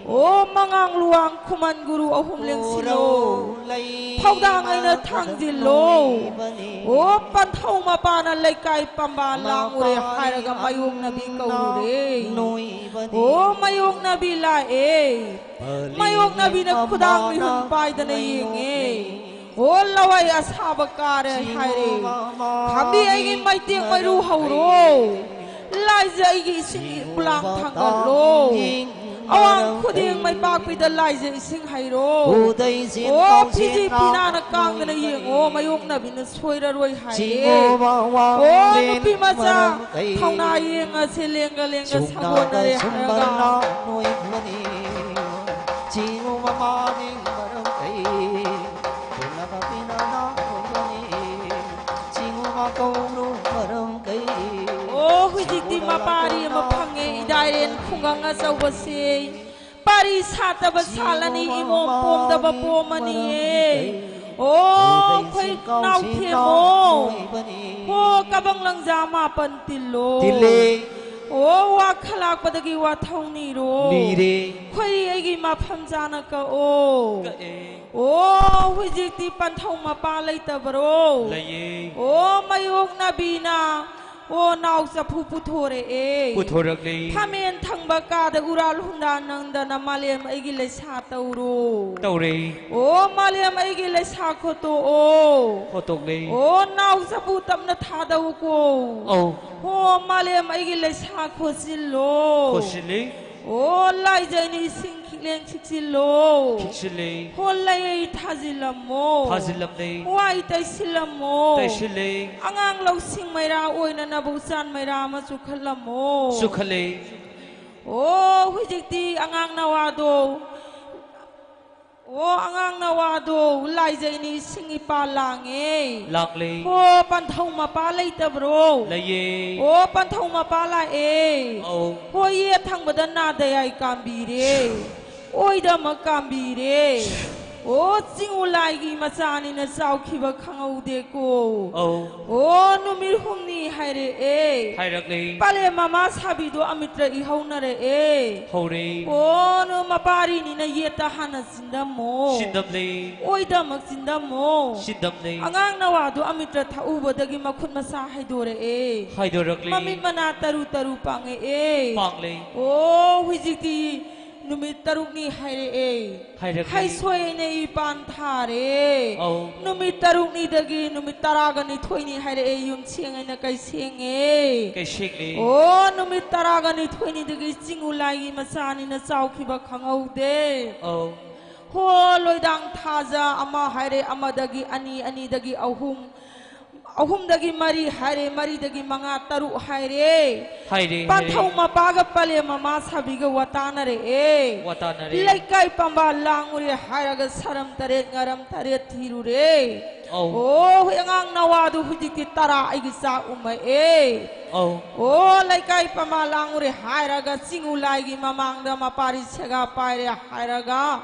ꯑꯣ, ꯃꯉꯥꯡ ꯂꯨꯋꯥꯡ ꯈꯨꯃꯟ ꯒꯨꯔꯨ ꯑꯍꯨꯝ ꯂꯦꯡꯁꯤꯜꯂꯣ꯫ ꯐꯧꯗꯥꯡ ꯑꯩꯅ ꯊꯥꯡꯖꯤꯜꯂꯣ꯫ ꯑꯣ, ꯄꯟꯊꯧ ꯃꯄꯥꯅ ꯂꯩꯀꯥꯏ ꯄꯝꯕ ꯂꯥꯡꯉꯨꯔꯦ ꯍꯥꯏꯔꯒ ꯃꯥꯌꯣꯛꯅꯕꯤ ꯀꯧꯔꯨꯔꯦ꯫ ꯑꯣ, ꯃꯥꯌꯣꯛꯅꯕꯤ ꯂꯥꯛꯑꯦ꯫ ꯃꯥꯌꯣꯛꯅꯕꯤꯅ ꯈꯨꯗꯥꯡ ꯃꯤꯍꯨꯟ ꯄꯥꯏꯗꯅ ꯌꯦꯡꯉꯦ꯫ ꯑꯣ, ꯂꯋꯥꯏ ꯑꯁꯥꯕ ꯀꯥꯔꯦ ꯍꯥꯏꯔꯦ꯫ ꯈꯥꯝꯕꯤ ꯑꯩꯒꯤ ꯃꯩꯇꯦꯛ ꯃꯩꯔꯨ ꯍꯧꯔꯣ꯫ ꯂꯥꯏꯖ ꯑꯩꯒꯤ ꯏꯁꯤꯡ ꯄꯨꯂꯥꯡ ꯊꯥꯡꯒꯠꯂꯣ꯫ ꯑꯋꯥꯡ ꯈꯨꯗꯤꯡ ꯃꯩꯄꯥꯛꯄꯤꯗ ꯂꯥꯏꯖ ꯏꯁꯤꯡ ꯍꯩꯔꯣ꯫ ꯑꯣ, ꯐꯤꯖꯤ ꯐꯤꯅꯥꯅ ꯀꯥꯡꯗꯅ ꯌꯦꯡꯉꯣ, ꯃꯥꯌꯣꯛꯅꯕꯤꯅ ꯁꯣꯏꯔꯔꯣꯏ ꯍꯥꯏꯔꯦ꯫ ꯑꯣ, ꯅꯨꯄꯤ ꯃꯆꯥ ꯊꯧꯅꯥ ꯌꯦꯡꯉꯁꯦ, ꯂꯦꯡꯒ ꯂꯦꯡꯒ ꯁꯥꯒꯣꯟꯅꯔꯦ ꯍꯥꯏꯔꯒ꯫ ꯆꯤꯡꯉꯨ ꯃꯃꯥꯅꯤ ꯃꯔꯝ ꯀꯩ, ꯄꯨꯝꯅꯃꯛ ꯄꯤꯅꯅ ꯑꯣꯏꯕꯅꯤ꯫ ꯆꯤꯡꯉꯨ ꯃꯀꯧꯔꯨ ꯃꯔꯝ ꯀꯩ꯫ ꯑꯣ, ꯍꯧꯖꯤꯛꯇꯤ ꯃꯄꯥꯔꯤ ꯑꯃ ꯐꯪꯉꯦ, ꯏꯗꯥꯏꯔꯦꯟ ꯈꯨꯡꯒꯪ ꯑꯆꯧꯕꯁꯦ꯫ ꯄꯥꯔꯤ ꯁꯥꯠꯇꯕ ꯁꯥꯠꯂꯅꯤ, ꯏꯃꯣꯝ ꯄꯣꯝꯗꯕ ꯄꯣꯝꯃꯅꯤꯌꯦ꯫ ꯑꯣ, ꯑꯩꯈꯣꯏ ꯅꯥꯎꯊꯦꯝꯃꯣ꯫ ꯍꯣ, ꯀꯕꯪ ꯂꯪꯖꯥ ꯃꯥꯄꯟ ꯇꯤꯜꯂꯣ꯫ ꯇꯤꯜꯂꯦ꯫ ꯑꯣ, ꯋꯥ ꯈꯂꯥꯛꯄꯗꯒꯤ ꯋꯥꯊꯧ ꯅꯤꯔꯣ꯫ ꯅꯤꯔꯦ꯫ ꯈꯣꯏꯔꯤ ꯑꯩꯒꯤ ꯃꯐꯝ ꯆꯥꯅ ꯀꯛꯑꯣ꯫ ꯀꯛꯑꯦ꯫ ꯑꯣ, ꯍꯧꯖꯤꯛꯇꯤ ꯄꯟꯊꯧ ꯃꯄꯥ ꯂꯩꯇꯕꯔꯣ? ꯂꯩꯌꯦ꯫ ꯑꯣ, ꯃꯌꯣꯛꯅꯕꯤꯅ, ꯑꯣ, ꯅꯥꯎ ꯆꯐꯨ ꯄꯨꯊꯣꯔꯛꯑꯦ꯫ ꯄꯨꯊꯣꯔꯛꯂꯦ꯫ ꯐꯝꯃꯦꯟ ꯊꯪꯕ ꯀꯥꯗ ꯎꯔꯥꯜ ꯍꯨꯟꯗꯥ ꯅꯪꯗꯅ ꯃꯥꯂꯦꯝ ꯑꯩꯒꯤ ꯂꯩꯁꯥ ꯇꯧꯔꯣ꯫ ꯇꯧꯔꯦ꯫ ꯑꯣ, ꯃꯥꯂꯦꯝ ꯑꯩꯒꯤ ꯂꯩꯁꯥ ꯈꯣꯠꯇꯣꯛꯑꯣ꯫ ꯈꯣꯠꯇꯣꯛꯂꯦ꯫ ꯑꯣ, ꯅꯥꯎ ꯆꯐꯨ ꯇꯞꯅ ꯊꯥꯗꯧꯀꯣ꯫ ꯑꯧ꯫ ꯑꯣ, ꯃꯥꯂꯦꯝ ꯑꯩꯒꯤ ꯂꯩꯁꯥ ꯈꯣꯠꯆꯤꯜꯂꯣ꯫ ꯈꯣꯠꯆꯤꯜꯂꯤ꯫ ꯑꯣ, ꯂꯥꯏꯖꯩꯅ ꯏꯁꯤꯡ ꯈꯤꯛꯂꯦꯡ ꯈꯤꯛꯆꯤꯜꯂꯣ꯫ ꯈꯤꯛꯆꯤꯜꯂꯤ꯫ ꯍꯣ, ꯂꯩ ꯊꯥꯖꯤꯜꯂꯝꯃꯣ꯫ ꯊꯥꯖꯤꯜꯂꯝꯂꯦ꯫ ꯋꯥꯏ ꯇꯩꯁꯤꯜꯂꯝꯃꯣ꯫ ꯇꯩꯁꯤꯜꯂꯤ꯫ ꯑꯉꯥꯡ ꯂꯧꯁꯤꯡ ꯃꯩꯔꯥ ꯑꯣꯏꯅꯅꯕ ꯎꯆꯥꯟ ꯃꯩꯔꯥ ꯑꯃ ꯆꯨꯈꯠꯂꯝꯃꯣ꯫ ꯆꯨꯈꯠꯂꯤ꯫ ꯑꯣ, ꯍꯧꯖꯤꯛꯇꯤ ꯑꯉꯥꯡ ꯅꯋꯥꯗꯣ, ꯑꯣ, ꯑꯉꯥꯡ ꯅꯋꯥꯗꯣ, ꯂꯥꯏꯖꯩꯅꯤ ꯏꯁꯤꯡ ꯏꯄꯥ ꯂꯥꯡꯉꯦ꯫ ꯂꯥꯛꯂꯦ꯫ ꯑꯣ, ꯄꯟꯊꯧ ꯃꯄꯥ ꯂꯩꯇꯕ꯭ꯔꯣ? ꯂꯩꯌꯦ꯫ ꯑꯣ, ꯄꯟꯊꯧ ꯃꯄꯥ ꯂꯥꯛꯑꯦ꯫ ꯑꯧ꯫ ꯍꯣꯏ, ꯌꯦꯠ ꯊꯪꯕꯗ ꯅꯥꯗ ꯌꯥꯏ ꯀꯥꯝꯕꯤꯔꯦ꯫ ꯑꯣꯏꯗꯃꯛ ꯀꯥꯝꯕꯤꯔꯦ꯫ ꯑꯣ, ꯆꯤꯡꯉꯨ ꯂꯥꯏꯒꯤ ꯃꯆꯥꯅꯤꯅ ꯆꯥꯎꯈꯤꯕ ꯈꯪꯍꯧꯗꯦꯀꯣ꯫ ꯑꯧ꯫ ꯑꯣ, ꯅꯨꯃꯤꯠ ꯍꯨꯝꯅꯤ ꯍꯥꯏꯔꯛꯑꯦ꯫ ꯍꯥꯏꯔꯛꯂꯦ꯫ ꯄꯂꯦꯝ ꯃꯃꯥ ꯁꯥꯕꯤꯗꯣ ꯑꯃꯤꯇ꯭ꯔ ꯏꯍꯧꯅꯔꯛꯑꯦ꯫ ꯍꯧꯔꯦ꯫ ꯑꯣ, ꯅꯨ ꯃꯄꯥꯔꯤꯅꯤꯅ ꯌꯦꯠꯇ ꯍꯥꯟꯅ ꯆꯤꯟꯗꯝꯃꯣ꯫ ꯆꯤꯟꯗꯝꯂꯦ꯫ ꯑꯣꯏꯗꯃꯛ ꯆꯤꯟꯗꯝꯃꯣ꯫ ꯆꯤꯟꯗꯝꯂꯦ꯫ ꯑꯉꯥꯡ ꯅꯋꯥꯗꯣ ꯑꯃꯤꯇ꯭ꯔ ꯊꯛꯎꯕꯗꯒꯤ ꯃꯈꯨꯠ ꯃꯁꯥ ꯍꯥꯏꯗꯣꯔꯛꯑꯦ꯫ ꯍꯥꯏꯗꯣꯔꯛꯂꯦ꯫ ꯃꯃꯤꯠ ꯃꯅꯥ ꯇꯔꯨ ꯇꯔꯨ ꯄꯥꯡꯉꯛꯑꯦ꯫ ꯄꯥꯡꯂꯦ꯫ ꯑꯣ, ꯍꯧꯖꯤꯛꯇꯤ ꯅꯨꯃꯤꯠ ꯇꯔꯨꯛꯅꯤ ꯍꯥꯏꯔꯛꯑꯦ꯫ ꯍꯥꯏꯔꯛꯂꯦ꯫ ꯍꯩꯁꯣꯏꯅ ꯏꯄꯥꯟ ꯊꯥꯔꯦ꯫ ꯑꯧ꯫ ꯅꯨꯃꯤꯠ ꯇꯔꯨꯛꯅꯤꯗꯒꯤ ꯅꯨꯃꯤꯠ ꯇꯔꯥꯒ ꯅꯤꯊꯣꯏꯅꯤ ꯍꯥꯏꯔꯛꯑꯦ, ꯌꯨꯝ ꯁꯦꯡꯉꯩꯅ ꯀꯩ ꯁꯦꯡꯉꯦ꯫ ꯀꯩ ꯁꯦꯡꯂꯦ꯫ ꯑꯣ, ꯅꯨꯃꯤꯠ ꯇꯔꯥꯒ ꯅꯤꯊꯣꯏꯅꯤꯗꯒꯤ ꯆꯤꯡꯉꯨ ꯂꯥꯏꯒꯤ ꯃꯆꯥꯅꯤꯅ ꯆꯥꯎꯈꯤꯕ ꯈꯪꯍꯧꯗꯦ꯫ ꯑꯧ꯫ ꯍꯣ, ꯂꯣꯏꯗꯥꯡ ꯊꯥꯖ ꯑꯃ ꯍꯥꯏꯔꯦ, ꯑꯃꯗꯒꯤ ꯑꯅꯤ, ꯑꯅꯤꯗꯒꯤ ꯑꯍꯨꯝ, ꯑꯍꯨꯝꯗꯒꯤ ꯃꯔꯤ ꯍꯥꯏꯔꯦ, ꯃꯔꯤꯗꯒꯤ ꯃꯉꯥ, ꯇꯔꯨꯛ ꯍꯥꯏꯔꯦ꯫ ꯍꯥꯏꯔꯦ, ꯍꯥꯏꯔꯦ꯫ ꯄꯟꯊꯧ ꯃꯄꯥꯒ ꯄꯂꯦꯝ ꯃꯃꯥ ꯁꯥꯕꯤꯒ ꯋꯥꯇꯥꯅꯔꯛꯑꯦ꯫ ꯋꯥꯇꯥꯅꯔꯦ꯫ ꯂꯩꯀꯥꯏ ꯄꯝꯕ ꯂꯥꯡꯉꯨꯔꯦ ꯍꯥꯏꯔꯒ ꯁꯔꯝ ꯇꯔꯦꯠ, ꯉꯔꯝ ꯇꯔꯦꯠ ꯊꯤꯔꯨꯔꯦ꯫ ꯑꯧ꯫ ꯑꯣ, ꯍꯣꯏ, ꯑꯉꯥꯡ ꯅꯋꯥꯗꯨ ꯍꯧꯖꯤꯛꯇꯤ ꯇꯔꯥ ꯑꯩꯒꯤ ꯆꯥꯛ ꯎꯝꯃꯛꯑꯦ꯫ ꯑꯧ꯫ ꯑꯣ, ꯂꯩꯀꯥꯏ ꯄꯝꯕ ꯂꯥꯡꯉꯨꯔꯦ ꯍꯥꯏꯔꯒ ꯆꯤꯡꯉꯨ ꯂꯥꯏꯒꯤ ꯃꯃꯥꯡꯗ ꯃꯄꯥꯔꯤ ꯁꯦꯒꯥ ꯄꯥꯏꯔꯦ ꯍꯥꯏꯔꯒ,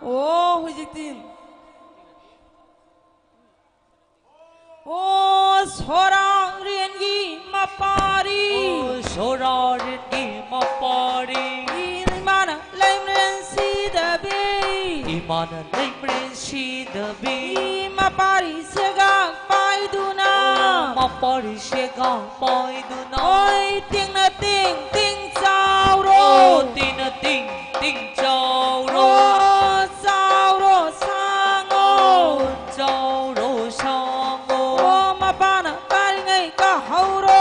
ꯑꯣ, ꯍꯧꯖꯤꯛꯇꯤ ꯑꯣ, ꯁꯣꯔꯥꯡꯔꯦꯟꯒꯤ ꯃꯄꯥꯔꯤ꯫ ꯑꯣ, ꯁꯣꯔꯥꯔꯦꯟꯒꯤ ꯃꯄꯥꯔꯤ꯫ ꯏꯃꯥꯅ ꯂꯩꯃꯔꯦꯟ ꯁꯤꯗꯕꯤ꯫ ꯏꯃꯥꯅ ꯂꯩꯃꯔꯦꯟ ꯁꯤꯗꯕꯤ꯫ ꯏ ꯃꯄꯥꯔꯤ ꯁꯦꯒꯥꯛ ꯄꯥꯏꯗꯨꯅ꯫ ꯃꯄꯥꯔꯤ ꯁꯦꯒꯥꯛ ꯄꯥꯏꯗꯨꯅ꯫ ꯑꯣꯏ ꯇꯤꯡꯅ ꯇꯤꯡ ꯇꯤꯡ ꯆꯥꯎꯔꯣ꯫ ꯑꯣ ꯇꯤꯡꯅ ꯇꯤꯡ ꯇꯤꯡ ꯆꯥꯎꯔꯣ꯫ ꯑꯣ ꯆꯥꯎꯔꯣ ꯁꯥꯡꯉꯣ꯫ ꯆꯥꯎꯔꯣ ꯁꯥꯡꯉꯣ꯫ ꯑꯣ ꯃꯄꯥꯅ ꯀꯥꯔꯤꯉꯩ ꯀꯥꯍꯧꯔꯣ꯫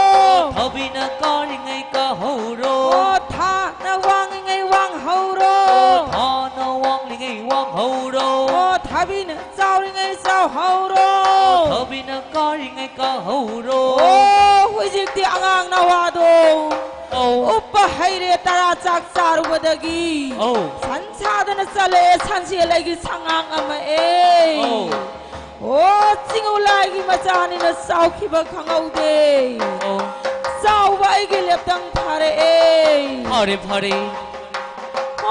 ꯊꯕꯤꯅ ꯀꯥꯔꯤꯉꯩ ꯀꯥꯍꯧꯔꯣ꯫ ꯑꯣ ꯊꯥꯅ ꯋꯥꯡꯂꯤꯉꯩ ꯋꯥꯡꯍꯧꯔꯣ꯫ ꯑꯣ ꯊꯥꯅ ꯋꯥꯡꯂꯤꯉꯩ ꯋꯥꯡꯍꯧꯔꯣ꯫ ꯑꯣ ꯊꯕꯤꯅ ꯆꯥꯎꯔꯤꯉꯩ ꯆꯥꯎꯍꯧꯔꯣ꯫ ꯑꯣ ꯊꯕꯤꯅ ꯀꯥꯔꯤꯉꯩ ꯀꯥꯍꯧꯔꯣ꯫ ꯑꯣ ꯍꯧꯖꯤꯛꯇꯤ ꯑꯉꯥꯡ ꯅꯋꯥꯗꯣ ꯑꯧ꯫ ꯎꯞꯄ ꯍꯩꯔꯦ, ꯇꯔꯥ ꯆꯥꯛ ꯆꯥꯔꯨꯕꯗꯒꯤ꯫ ꯑꯧ꯫ ꯁꯟ ꯁꯥꯗꯅ ꯆꯠꯂꯛꯑꯦ, ꯁꯟꯁꯦ ꯂꯩꯒꯤ ꯁꯉꯥꯡ ꯑꯃ ꯑꯦ꯫ ꯑꯧ꯫ ꯑꯣ ꯆꯤꯡꯉꯨ ꯂꯥꯏꯒꯤ ꯃꯆꯥꯅꯤꯅ ꯆꯥꯎꯈꯤꯕ ꯈꯪꯍꯧꯗꯦ꯫ ꯑꯧ꯫ ꯆꯥꯎꯕ ꯑꯩꯒꯤ ꯂꯦꯞꯇꯪ ꯐꯥꯔꯛꯑꯦ꯫ ꯐꯔꯦ ꯐꯔꯦ꯫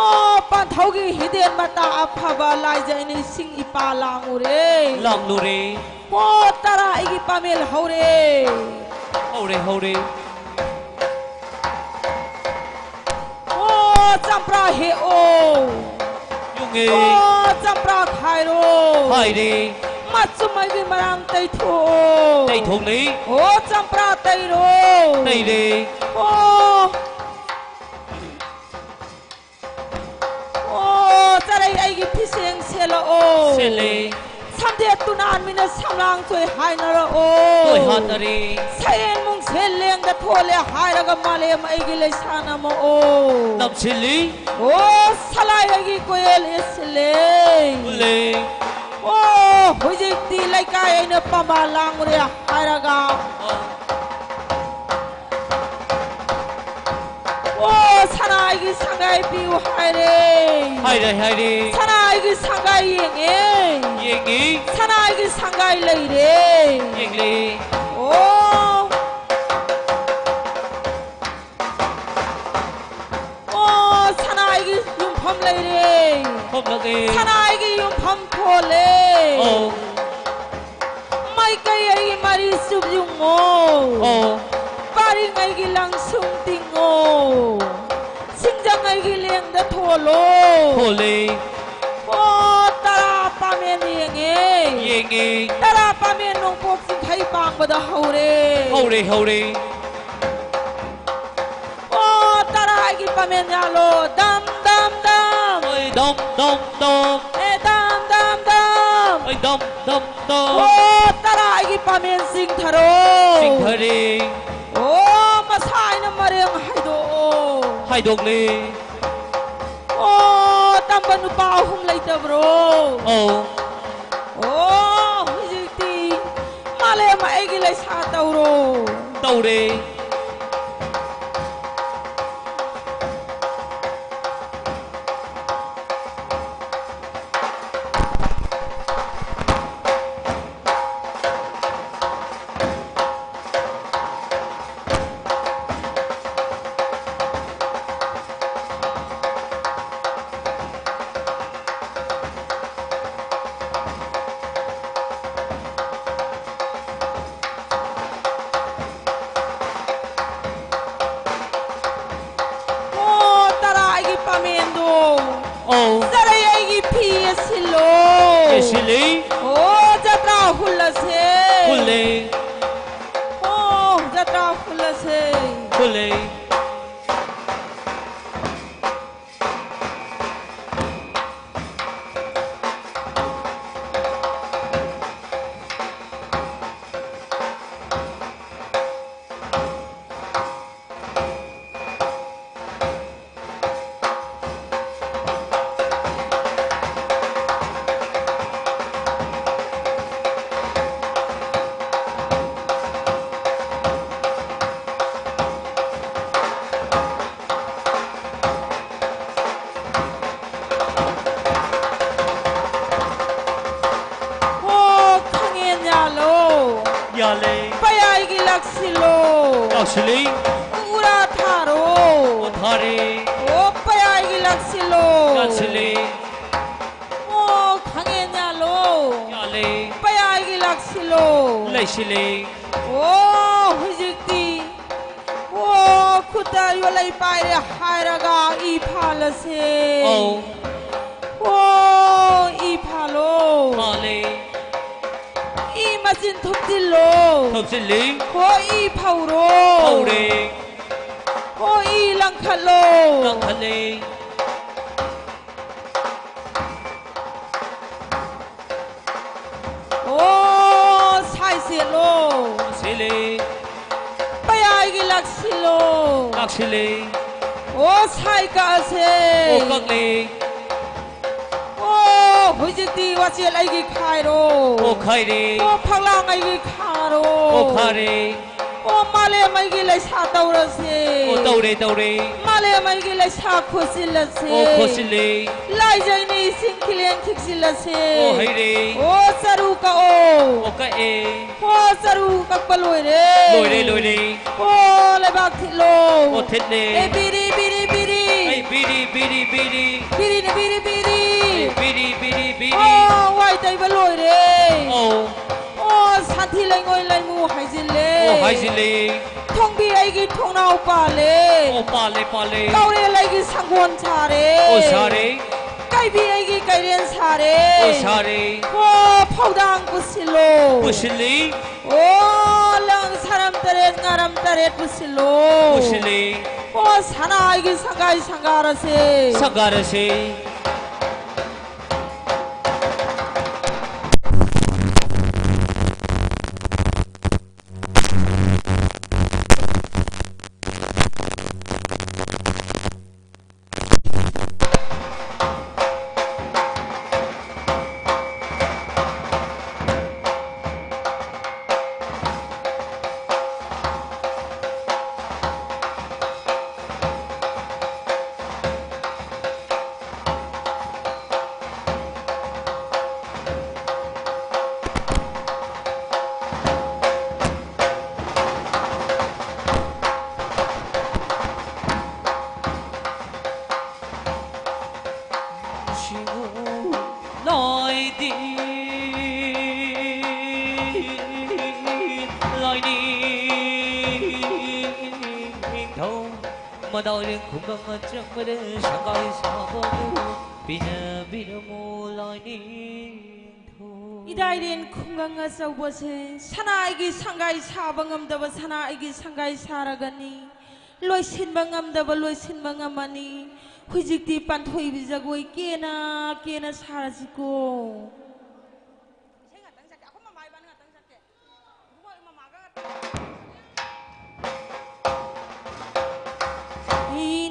ꯑꯣ ꯄꯥꯟꯊꯧꯒꯤ ꯍꯤꯗꯦꯟ ꯃꯇꯥ ꯑꯐꯕ ꯂꯥꯏꯖꯩꯅ ꯏꯁꯤꯡ ꯏꯄꯥ ꯂꯥꯡꯉꯨꯔꯦ꯫ ꯂꯥꯡꯂꯨꯔꯦ꯫ ꯑꯣ ꯇꯔꯥ ꯑꯩꯒꯤ ꯄꯥꯃꯦꯜ ꯍꯧꯔꯦ꯫ ꯍꯧꯔꯦ ꯍꯧꯔꯦ꯫ ꯑꯣ ꯆꯝꯄ꯭ꯔꯥ ꯍꯦꯛꯑꯣ꯫ ꯌꯨꯡꯉꯦ꯫ ꯑꯣ ꯆꯝꯄ꯭ꯔꯥ ꯈꯥꯏꯔꯣ꯫ ꯈꯥꯏꯔꯦ꯫ ꯃꯆꯨꯝ ꯑꯩꯒꯤ ꯃꯔꯥꯡ ꯇꯩꯊꯣꯛꯑꯣ꯫ ꯇꯩꯊꯣꯛꯂꯦ꯫ ꯑꯣ ꯆꯝꯄ꯭ꯔꯥ ꯇꯩꯔꯣ꯫ ꯇꯩꯔꯦ꯫ ꯑꯣ ꯑꯣ ꯆꯔꯩ ꯑꯩꯒꯤ ꯐꯤꯁꯦꯡ ꯁꯦꯠꯂꯛꯑꯣ꯫ ꯁꯦꯠꯂꯦ꯫ ꯁꯝꯖꯦꯠ ꯇꯨꯅꯥꯟ ꯃꯤꯅ ꯁꯝꯂꯥꯡ ꯊꯣꯏ ꯍꯥꯏꯅꯔꯛꯑꯣ꯫ ꯊꯣꯏ ꯍꯥꯠꯅꯔꯦ꯫ ꯁꯌꯦꯟ ꯃꯨꯡꯁꯦ ꯂꯦꯡꯗ ꯊꯣꯜꯂꯦ ꯍꯥꯏꯔꯒ ꯃꯥꯂꯦꯝ ꯑꯩꯒꯤ ꯂꯩꯁꯥ ꯅꯝꯃꯛꯑꯣ꯫ ꯅꯝꯁꯤꯜꯂꯤ꯫ ꯑꯣ ꯁꯂꯥꯏ ꯑꯩꯒꯤ ꯀꯣꯌꯦꯜ ꯏꯁꯤꯜꯂꯦ꯫ ꯎꯜꯂꯦ꯫ ꯑꯣ ꯍꯧꯖꯤꯛꯇꯤ ꯂꯩꯀꯥꯏ ꯑꯩꯅ ꯄꯥꯃ ꯂꯥꯡꯉꯨꯔꯦ ꯍꯥꯏꯔꯒ꯫ ꯑꯣ꯫ ꯑꯣ ꯁꯅꯥꯒꯤ ꯁꯪꯒꯥꯏ ꯄꯤꯌꯨ ꯍꯥꯏꯔꯦ꯫ ꯍꯥꯏꯔꯦ ꯍꯥꯏꯔꯦ꯫ ꯁꯅꯥꯒꯤ ꯁꯪꯒꯥꯏ ꯌꯦꯡꯉꯦ꯫ ꯌꯦꯡꯉꯤ꯫ ꯁꯅꯥꯒꯤ ꯁꯪꯒꯥꯏ ꯂꯩꯔꯦ꯫ ꯌꯦꯡꯂꯤ꯫ ꯑꯣ ꯑꯣ ꯁꯅꯥꯒꯤ ꯌꯨꯝꯐꯝ ꯂꯩꯔꯦ꯫ ꯐꯝꯂꯒꯦ꯫ ꯁꯅꯥꯒꯤ ꯌꯨꯝꯐꯝ ꯊꯣꯜꯂꯦ꯫ ꯑꯣ꯫ ꯃꯥꯏꯀꯩ ꯑꯩꯒꯤ ꯃꯔꯤ ꯆꯨꯞ ꯌꯨꯡꯉꯣ꯫ ꯑꯣ꯫ ꯄꯥ ꯄꯔꯤꯡ ꯑꯩꯒꯤ ꯂꯪꯁꯨꯡ ꯇꯤꯡꯉꯣ꯫ ꯁꯤꯡꯖꯪ ꯑꯩꯒꯤ ꯂꯦꯡꯗ ꯊꯣꯜꯂꯣ꯫ ꯊꯣꯜꯂꯦ꯫ ꯑꯣ, ꯇꯔꯥ ꯄꯥꯃꯦꯟ ꯌꯦꯡꯉꯦ꯫ ꯌꯦꯡꯉꯦ꯫ ꯇꯔꯥ ꯄꯥꯃꯦꯟ ꯅꯣꯡꯄꯣꯛ ꯆꯤꯡꯈꯩ ꯄꯥꯡꯕꯗ ꯍꯧꯔꯦ꯫ ꯍꯧꯔꯦ, ꯍꯧꯔꯦ꯫ ꯑꯣ, ꯇꯔꯥ ꯑꯩꯒꯤ ꯄꯥꯃꯦꯟ ꯌꯥꯜꯂꯣ꯫ ꯗꯝ, ꯗꯝ, ꯗꯝ꯫ ꯑꯣꯏ, ꯗꯝ, ꯗꯝ, ꯗꯝ꯫ ꯑꯦ, ꯗꯝ, ꯗꯝ, ꯗꯝ꯫ ꯑꯣꯏ, ꯗꯝ, ꯗꯝ, ꯗꯝ꯫ ꯑꯣ, ꯇꯔꯥ ꯑꯩꯒꯤ ꯄꯥꯃꯦꯟ ꯆꯤꯡꯊꯔꯣ꯫ ꯆꯤꯡꯊꯔꯦ꯫ ꯑꯣ, ꯃꯁꯥ ꯑꯩꯅ ꯃꯔꯦꯡ ꯍꯥꯏꯗꯣꯛꯑꯣ꯫ ꯍꯥꯏꯗꯣꯛꯂꯦ꯫ ꯑꯣ, ꯇꯝꯕ ꯅꯨꯄꯥ ꯑꯍꯨꯝ ꯂꯩꯇꯕ꯭ꯔꯣ? ꯑꯧ꯫ ꯑꯣ, ꯍꯧꯖꯤꯛꯇꯤ ꯃꯥꯂꯦꯝ ꯑꯩꯒꯤ ꯂꯩꯁꯥ ꯇꯧꯔꯣ꯫ ꯇꯧꯔꯦ꯫ ꯑꯣ, ꯇꯔꯥ ꯑꯩꯒꯤ ꯄꯥꯃꯦꯟꯗꯣ꯫ ꯑꯧ꯫ ꯆꯔꯩ ꯑꯩꯒꯤ ꯐꯤ ꯌꯦꯠꯁꯤꯜꯂꯣ꯫ ꯌꯦꯠꯁꯤꯜꯂꯤ꯫ ꯑꯣ, ꯖꯇ꯭ꯔꯥ ꯍꯨꯜꯂꯁꯦ꯫ ꯍꯨꯜꯂꯦ꯫ ꯑꯣ, ꯖꯇ꯭ꯔꯥ ꯍꯨꯜꯂꯁꯦ꯫ ꯍꯨꯜꯂꯦ꯫ ꯑꯣ, ꯈꯥꯡꯉꯦꯟ ꯌꯥꯜꯂꯣ꯫ ꯌꯥꯜꯂꯦ꯫ ꯄꯌꯥꯏꯒꯤ ꯂꯥꯛꯁꯤꯜꯂꯣ꯫ ꯂꯥꯛꯁꯤꯜꯂꯤ꯫ ꯎꯔꯥ ꯊꯥꯔꯣ꯫ ꯑꯣ, ꯊꯥꯔꯦ꯫ ꯑꯣ, ꯄꯌꯥꯏꯒꯤ ꯂꯥꯛꯁꯤꯜꯂꯣ꯫ ꯂꯥꯛꯁꯤꯜꯂꯤ꯫ ꯑꯣ, ꯈꯥꯡꯉꯦꯟ ꯌꯥꯜꯂꯣ꯫ ꯌꯥꯜꯂꯦ꯫ ꯄꯌꯥꯏꯒꯤ ꯂꯥꯛꯁꯤꯜꯂꯣ꯫ ꯂꯩꯁꯤꯜꯂꯤ꯫ ꯑꯣ, ꯍꯧꯖꯤꯛꯇꯤ ꯇ ꯌꯣꯠꯂꯩ ꯄꯥꯏꯔꯦ ꯍꯥꯏꯔꯒ ꯏ ꯐꯥꯜꯂꯁꯦ꯫ ꯑꯧ꯫ ꯑꯣ, ꯏ ꯐꯥꯜꯂꯣ꯫ ꯐꯥꯜꯂꯦ꯫ ꯏ ꯃꯆꯤꯟ ꯊꯨꯞꯆꯤꯜꯂꯣ꯫ ꯊꯨꯞꯆꯤꯜꯂꯤ꯫ ꯑꯣ, ꯏ ꯐꯧꯔꯣ꯫ ꯐꯧꯔꯦ꯫ ꯑꯣ, ꯏ ꯂꯪꯈꯠꯂꯣ꯫ ꯂꯪꯈꯠꯂꯦ꯫ ꯑꯣ, ꯁꯥꯏ ꯁꯦꯠꯂꯣ꯫ ꯁꯦꯠꯂꯦ꯫ ꯄꯌꯥꯏꯒꯤ ꯂꯥꯛꯁꯤꯜꯂꯣ꯫ ꯂꯥꯛꯁꯤꯜꯂꯦ꯫ ꯑꯣ, ꯁꯥꯏ ꯀꯛꯑꯁꯦ꯫ ꯑꯣ, ꯀꯛꯂꯦ꯫ ꯑꯣ, ꯍꯧꯖꯤꯛꯇꯤ ꯋꯥꯆꯦꯠ ꯑꯩꯒꯤ ꯈꯥꯏꯔꯣ꯫ ꯑꯣ, ꯈꯥꯏꯔꯦ꯫ ꯑꯣ, ꯐꯛꯂꯥꯡ ꯑꯩꯒꯤ ꯈꯥꯔꯣ꯫ ꯑꯣ, ꯈꯥꯔꯦ꯫ ꯑꯣ, ꯃꯥꯂꯦꯝ ꯑꯩꯒꯤ ꯂꯩꯁꯥ ꯇꯧꯔꯁꯦ꯫ ꯑꯣ, ꯇꯧꯔꯦ, ꯇꯧꯔꯦ꯫ ꯃꯥꯂꯦꯝ ꯑꯩꯒꯤ ꯂꯩꯁꯥ ꯈꯣꯠꯆꯤꯜꯂꯁꯦ꯫ ꯑꯣ, ꯈꯣꯠꯆꯤꯜꯂꯦ꯫ ꯂꯥꯏꯖꯩꯅꯤ ꯏꯁꯤꯡ ꯈꯤꯂꯦꯟ ꯈꯤꯛꯆꯤꯜꯂꯁꯦ꯫ ꯑꯣ, ꯍꯩꯔꯦ꯫ ꯑꯣ, ꯆꯔꯨ ꯀꯛꯑꯣ꯫ ꯑꯣ, ꯀꯛꯑꯦ꯫ ꯑꯣ, ꯆꯔꯨ ꯀꯛꯄ ꯂꯣꯏꯔꯦ꯫ ꯂꯣꯏꯔꯦ, ꯂꯣꯏꯔꯦ꯫ ꯑꯣ, ꯂꯩꯕꯥꯛ ꯊꯤꯠꯂꯣ꯫ ꯑꯣ, ꯊꯤꯠꯂꯦ꯫ ꯑꯦ, ꯕꯤꯔꯤ, ꯕꯤꯔꯤ, ꯕꯤꯔꯤ꯫ ꯑꯩ ꯕꯤꯔꯤ, ꯕꯤꯔꯤ, ꯕꯤꯔꯤ꯫ ꯕꯤꯔꯤꯅ ꯕꯤꯔꯤ, ꯕꯤꯔꯤ꯫ ꯑꯩ ꯕꯤꯔꯤ, ꯕꯤꯔꯤ, ꯕꯤꯔꯤ꯫ ꯑꯣ, ꯋꯥꯏ ꯇꯩꯕ ꯂꯣꯏꯔꯦ꯫ ꯑꯧ꯫ ꯑꯣ, ꯁꯟꯊꯤ ꯂꯩꯉꯣꯏ ꯂꯩꯃꯨ ꯍꯥꯏꯖꯤꯜꯂꯦ꯫ ꯑꯣ, ꯍꯥꯏꯖꯤꯜꯂꯦ꯫ ꯊꯣꯡꯕꯤ ꯑꯩꯒꯤ ꯊꯣꯡꯅꯥꯎ ꯄꯥꯜꯂꯦ꯫ ꯑꯣ, ꯄꯥꯜꯂꯦ, ꯄꯥꯜꯂꯦ꯫ ꯀꯥꯎꯔꯦꯜ ꯑꯩꯒꯤ ꯁꯪꯒꯣꯟ ꯁꯥꯔꯦ꯫ ꯑꯣ, ꯁꯥꯔꯦ꯫ ꯀꯩꯕꯤ ꯑꯩꯒꯤ ꯀꯩꯔꯦꯟ ꯁꯥꯔꯦ꯫ ꯑꯣ, ꯁꯥꯔꯦ꯫ ꯑꯣ, ꯐꯧꯗꯥꯡ ꯄꯨꯁꯤꯜꯂꯣ꯫ ꯄꯨꯁꯤꯜꯂꯤ꯫ ꯑꯣ, ꯂꯪ ꯁꯥꯔꯝ ꯇꯔꯦꯠ, ꯉꯥꯔꯝ ꯇꯔꯦꯠ ꯄꯨꯁꯤꯜꯂꯣ꯫ ꯄꯨꯁꯤꯜꯂꯤ꯫ ꯑꯣ, ꯁꯅꯥ ꯑꯩꯒꯤ ꯁꯪꯒꯥꯏ ꯁꯪꯒꯥꯔꯁꯦ꯫ ꯁꯪꯒꯥꯔꯁꯦ꯫ ꯂꯥꯏꯗꯤ ꯂꯥꯏꯅꯤꯡꯊꯧ ꯏꯗꯥꯏꯔꯦꯟ ꯈꯨꯡꯒꯪ ꯑꯆꯧꯕꯗ ꯁꯪꯒꯥꯏ ꯁꯥꯕꯕꯨ ꯄꯤꯅꯕꯤꯔꯝꯃꯨ ꯂꯥꯏꯅꯤꯡꯊꯧ꯫ ꯏꯗꯥꯏꯔꯦꯟ ꯈꯨꯡꯒꯪ ꯑꯆꯧꯕꯁꯦ ꯁꯅꯥꯒꯤ ꯁꯪꯒꯥꯏ ꯁꯥꯕ ꯉꯝꯗꯕ ꯁꯅꯥꯒꯤ ꯁꯪꯒꯥꯏ ꯁꯥꯔꯒꯅꯤ꯫ ꯂꯣꯏꯁꯤꯟꯕ ꯉꯝꯗꯕ ꯂꯣꯏꯁꯤꯟꯕ ꯉꯝꯃꯅꯤ꯫ ꯍꯧꯖꯤꯛꯇꯤ ꯄꯥꯟꯊꯣꯏꯕꯤ ꯖꯒꯣꯏ ꯀꯦꯅ ꯀꯦꯅ ꯁꯥꯔꯁꯤꯀꯣ꯫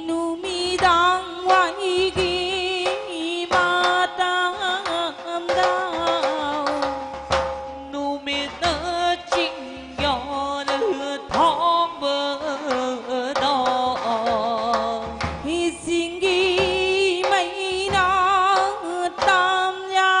ꯅꯨꯃꯤꯗꯥꯡ ꯋꯥꯏꯒꯤ ꯃꯇꯝꯗ ꯅꯨꯃꯤꯠꯅ ꯆꯤꯡ ꯌꯥꯜ ꯊꯥꯡꯕꯗ ꯏꯁꯤꯡꯒꯤ ꯃꯩꯅ ꯇꯝꯌꯥ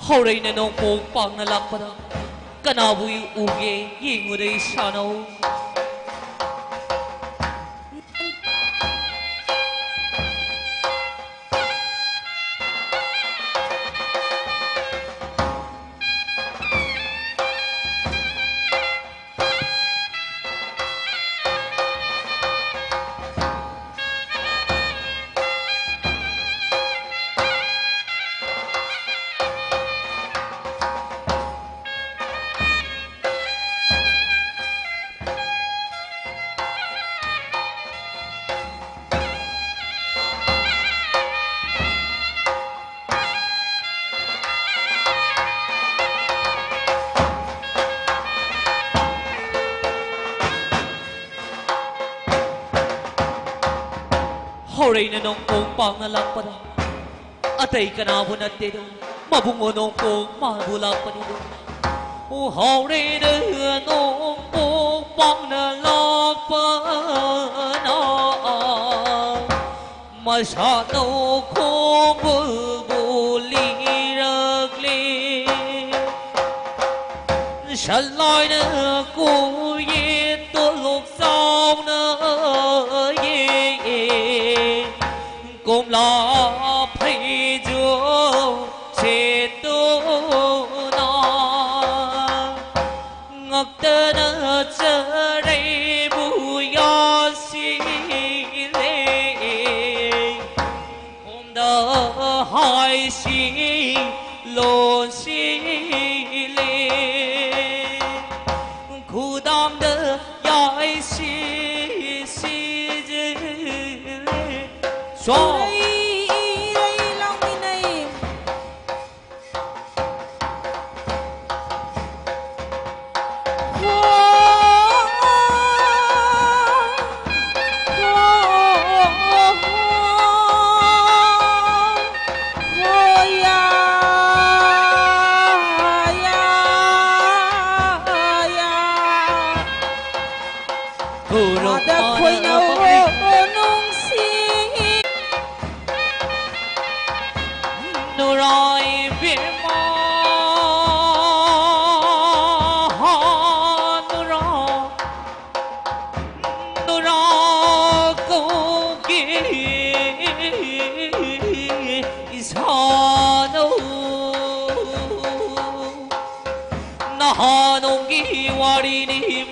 ꯍꯧꯔꯩꯅ ꯅꯣꯡꯄꯣꯛ ꯄꯥꯡꯅ ꯂꯥꯛꯄꯗ ꯀꯅꯥꯕꯨ ꯎꯒꯦ? ꯌꯦꯡꯉꯨꯗ ꯏꯁꯥꯅꯧ꯫ ꯍꯧꯔꯩꯅ ꯅꯣꯡꯄꯣꯛ ꯄꯥꯡꯅ ꯂꯥꯛꯄꯗ ꯑꯇꯩ ꯀꯅꯥꯕꯨ ꯅꯠꯇꯦꯗꯣ, ꯃꯕꯨꯡꯉꯣ ꯅꯣꯡꯄꯣꯛ ꯃꯥꯕꯨ ꯂꯥꯛꯄꯅꯤꯗꯣ꯫ ꯎꯍꯥꯎꯔꯦꯗ ꯅꯣꯡꯄꯣꯛ ꯄꯥꯡꯅ ꯂꯥꯛꯄꯅ ꯃꯁꯥ ꯇꯧ ꯈꯣꯡꯕꯨꯕꯨ ꯂꯤꯔꯛꯂꯦ꯫ ꯁꯟꯂꯥꯏꯅ ꯀꯣꯌꯦꯠꯇꯣ ꯂꯣꯛꯆꯥꯎꯅ ꯌꯦꯛꯑꯦ꯫ ꯀꯣꯝꯂꯥ ꯐꯩꯖꯣꯝ ꯁꯦꯠꯇꯨꯅ ꯉꯛꯇꯅ ꯆꯔꯩꯕꯨ ꯌꯥꯁꯤꯜꯂꯦ꯫ ꯈꯣꯝꯗ ꯍꯥꯏꯁꯤ ꯂꯣꯟꯁꯤꯜꯂꯦ꯫ ꯈꯨꯗꯥꯝꯗ ꯌꯥꯏꯁꯤ ꯁꯤꯖꯤꯜꯂꯦ꯫ ꯁꯣ꯫ ꯏꯔꯩ, ꯏꯔꯩ ꯂꯥꯎꯃꯤꯟꯅꯩ꯫ ꯈꯨꯔꯨꯝ ꯃꯥꯗ ꯈꯣꯏꯅꯧ ꯃꯥꯅ ꯅꯨꯡꯁꯤ꯫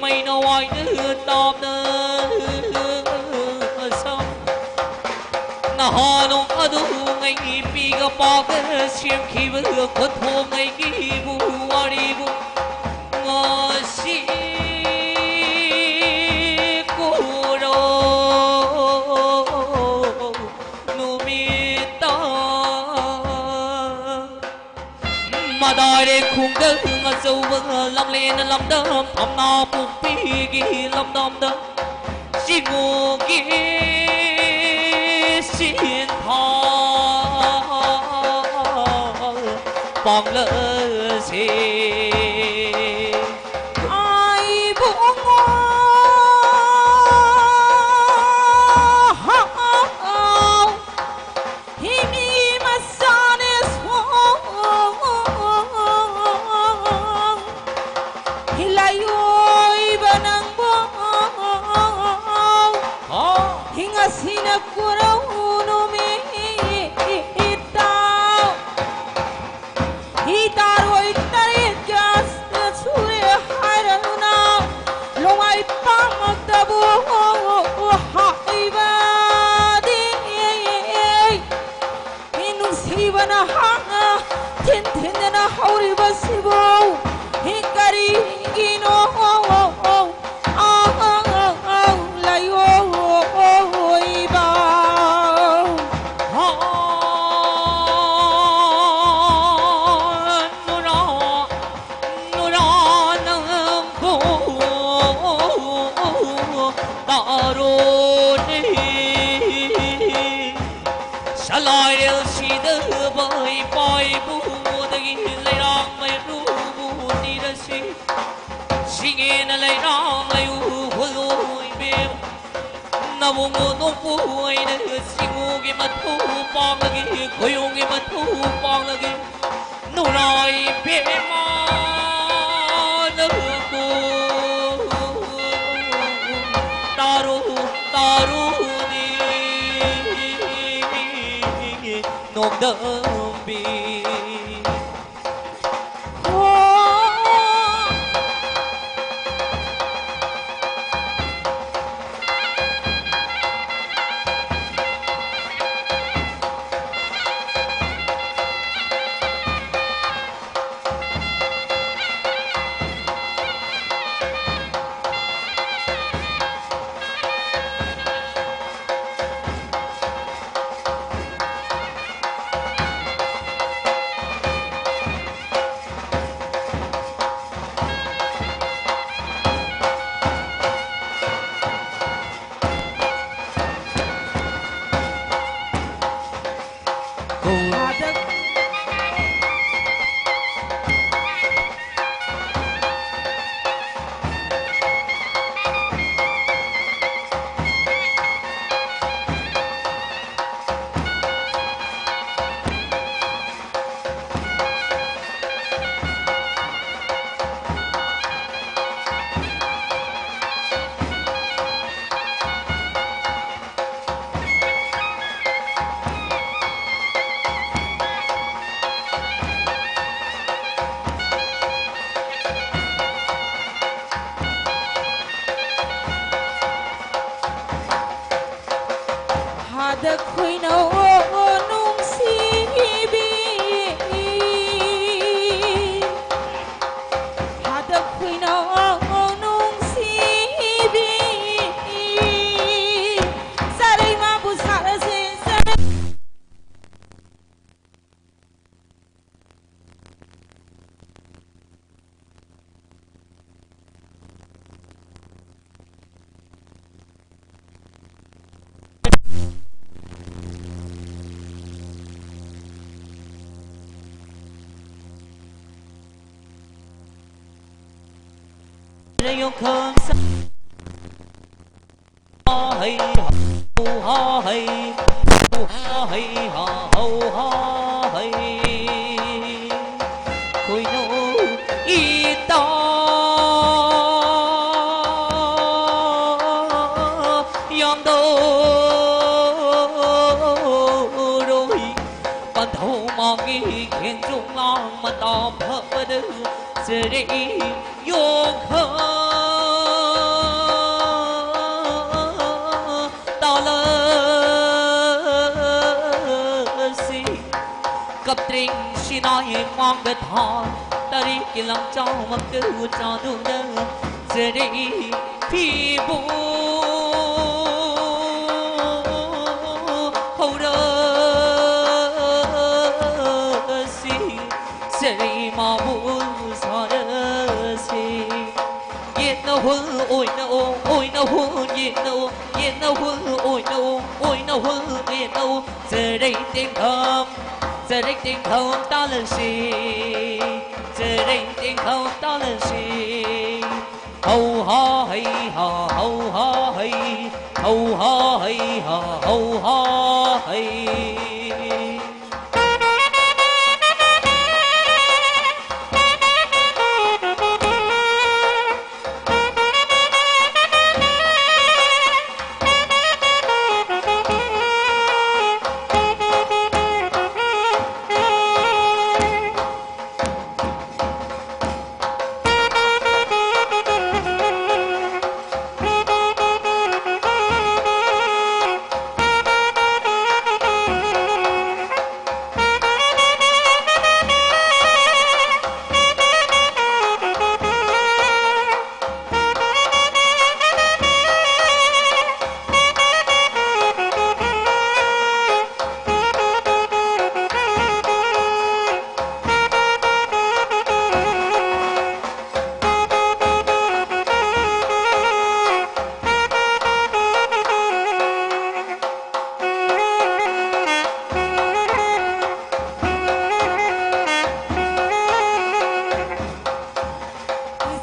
ꯑꯩꯅ ꯋꯥꯏꯗ ꯇꯥꯞꯅ ꯁꯝ ꯅꯍꯥꯟ ꯅꯣꯡ ꯑꯗꯨ ꯉꯩ ꯄꯤꯒ ꯄꯥꯒ ꯁꯦꯝꯈꯤꯕ ꯈꯨꯊꯣꯡꯉꯩꯒꯤꯕꯨ ꯋꯥꯔꯤꯕꯨ ꯉꯁꯤ ꯀꯨꯔꯣ ꯅꯨꯃꯤꯠꯇ ꯃꯗꯥꯏꯔꯦ ꯈꯨꯡꯒꯪ ꯑꯆꯧꯕ ꯂꯝꯂꯦꯟ ꯂꯝꯗꯝ ꯊꯝꯅꯥ ꯄꯣꯛꯄꯤꯒꯤ ꯂꯝꯗꯝꯗ ꯆꯤꯡꯉꯨꯒꯤ ꯁꯤꯟꯊꯥ ꯄꯥꯡꯂꯁꯦ꯫ ꯑꯩꯕꯨ ꯍꯤꯃꯤ ꯃꯆꯥꯅꯦ ꯁꯣꯡ ꯍꯤꯂꯥꯏꯑꯣꯏꯕ ꯅꯪꯕꯨ ꯍꯤꯡꯉꯁꯤꯅ ꯀꯨꯔꯧ ꯅꯨꯃꯤꯠꯇ ꯍꯤ ꯇꯥꯔꯣꯏ ꯇꯔꯦꯠ ꯀꯌꯥ ꯁꯨꯔꯦ ꯍꯥꯏꯔꯗꯨꯅ ꯂꯣꯡꯉꯥꯏ ꯄꯥꯛꯃꯛꯇꯕꯨ ꯍꯥꯏꯕꯗꯤ ꯍꯤ ꯅꯨꯡꯁꯤꯕꯅ ꯍꯥꯡꯅ ꯊꯤꯟ ꯊꯤꯟꯗꯅ ꯍꯧꯔꯤꯕꯁꯤꯕꯨ ꯍꯤ ꯀꯔꯤꯒꯤꯅꯣ ꯂꯥꯏꯑꯣꯏꯕ ꯅꯨꯔꯥ ꯅꯨꯔꯥ ꯅꯪꯕꯨ ꯇꯥꯔꯣꯅꯦ꯫ ꯁꯂꯥꯏꯔꯦꯜ ꯁꯤꯗꯕ ꯏꯄꯥ ꯏꯄꯨꯗꯒꯤ ꯂꯩꯔꯥꯡ ꯃꯩꯔꯨꯕꯨ ꯅꯤꯔꯁꯤ꯫ ꯁꯤꯡꯉꯦꯅ ꯂꯩꯔꯥꯡ ꯃꯩꯔꯨ ꯍꯨꯜꯂꯨ ꯏꯕꯦꯝ꯫ ꯅꯕꯨꯡꯉꯣ ꯅꯣꯡꯄꯨ ꯑꯩꯅ ꯆꯤꯡꯉꯨꯒꯤ ꯃꯊꯧ ꯄꯥꯡꯂꯒꯦ, ꯈꯣꯏꯌꯨꯝꯒꯤ ꯃꯊꯧ ꯄꯥꯡꯂꯒꯦ꯫ ꯅꯨꯔꯥ ꯏꯕꯦꯝꯃ ꯅꯪꯕꯨ ꯇꯥꯔꯨ ꯇꯥꯔꯨꯅꯤ ꯅꯣꯡꯗꯝꯕꯤ꯫ ꯍꯣ꯫ ꯍꯥꯗ ꯈꯣꯏꯅꯧ ꯅꯨꯡꯁꯤꯕꯤ, ꯍꯥꯗ ꯈꯣꯏꯅꯧ ꯅꯨꯡꯁꯤꯕꯤ, ꯆꯔꯩ ꯃꯥꯕꯨ ꯁꯥꯔꯁꯦ, ꯆꯔꯩ꯫ Kaptring sinai mang ga tha, tari kilang chau mak tu cha du na, zere pibu hora si, zere ma bu sa si. Ye na hu, oi na o, oi na hu, ye na o, ye na hu, oi na o, oi na hu, ye na o, zere ting kam. Zereng ting hong ta le si, zereng ting hong ta le si. Ho ha hei ha, ho ha hei, ho ha hei ha, ho ha hei.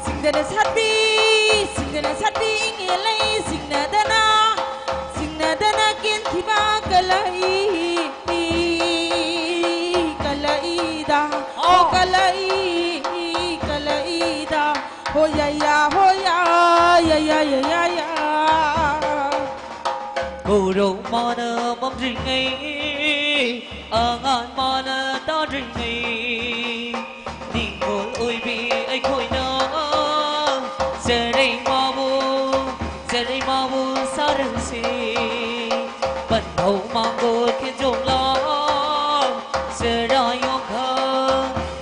Singdana satpi, singdana satpi inge lei, singnadana, singnadana kenkhiba kalai, kalaida, oh, kalai, kalaida. Hoya ya, hoya, ya, ya, ya, ya, ya. ꯈꯨꯔꯧ ꯃꯥꯅ ꯃꯝꯗ꯭ꯔꯤꯉꯩ, ꯑꯉꯥꯟ ꯃꯥꯅ ꯇꯥꯗ꯭ꯔꯤꯉꯩ, ꯅꯤꯡꯉꯣꯜ ꯑꯣꯏꯕꯤ ꯑꯩꯈꯣꯏꯅ ꯆꯦꯔꯩ ꯃꯥꯕꯨ, ꯆꯦꯔꯩ ꯃꯥꯕꯨ ꯁꯥꯔꯁꯤ꯫ ꯄꯟꯊꯧ ꯃꯥꯡꯒꯣꯜ ꯈꯦꯟꯖꯣꯡꯂꯥ, ꯆꯦꯔꯥ ꯌꯣꯡꯈ,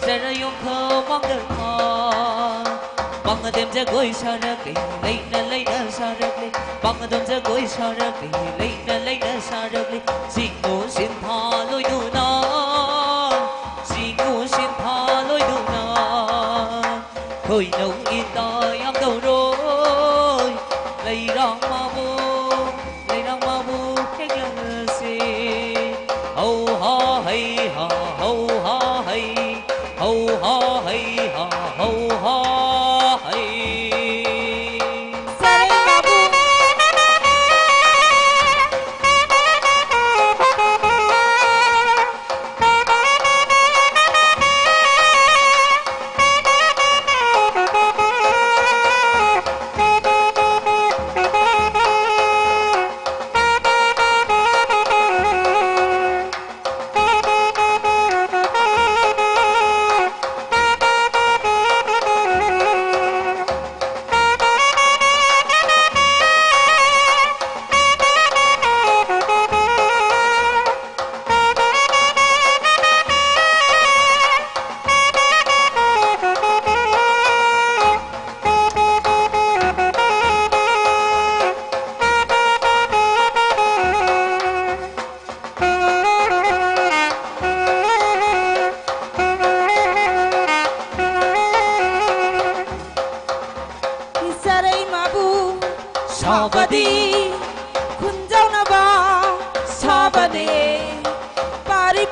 ꯆꯦꯔꯥ ꯌꯣꯡꯈ ꯃꯥꯡꯗꯔꯃ꯫ ꯄꯥꯡꯒꯗꯦꯝ ꯖꯒꯣꯏ ꯁꯥꯔꯛꯂꯤ, ꯂꯩꯅ ꯂꯩꯅ ꯁꯥꯔꯛꯂꯤ꯫ ꯄꯥꯡꯒꯗꯦꯝ ꯖꯒꯣꯏ ꯁꯥꯔꯛꯂꯤ, ꯂꯩꯅ ꯂꯩꯅ ꯁꯥꯔꯛꯂꯤ꯫ ꯁꯤꯡꯉꯨ ꯁꯤꯟꯊꯥ ꯂꯣꯏꯗꯨꯅ, ꯁꯤꯡꯉꯨ ꯁꯤꯟꯊꯥ ꯂꯣꯏꯗꯨꯅ꯫ ꯈꯣꯏꯅꯧ ꯏꯇꯥ ꯌꯥꯝꯗꯧꯔꯣꯏ, ꯂꯩꯔꯥꯡ ꯃꯥꯕꯨ, ꯂꯩꯔꯥꯡ ꯃꯥꯕꯨ ꯍꯦꯛꯂꯁꯤ꯫ ꯍꯧ ꯍꯥ ꯍꯩ ꯍꯥ꯫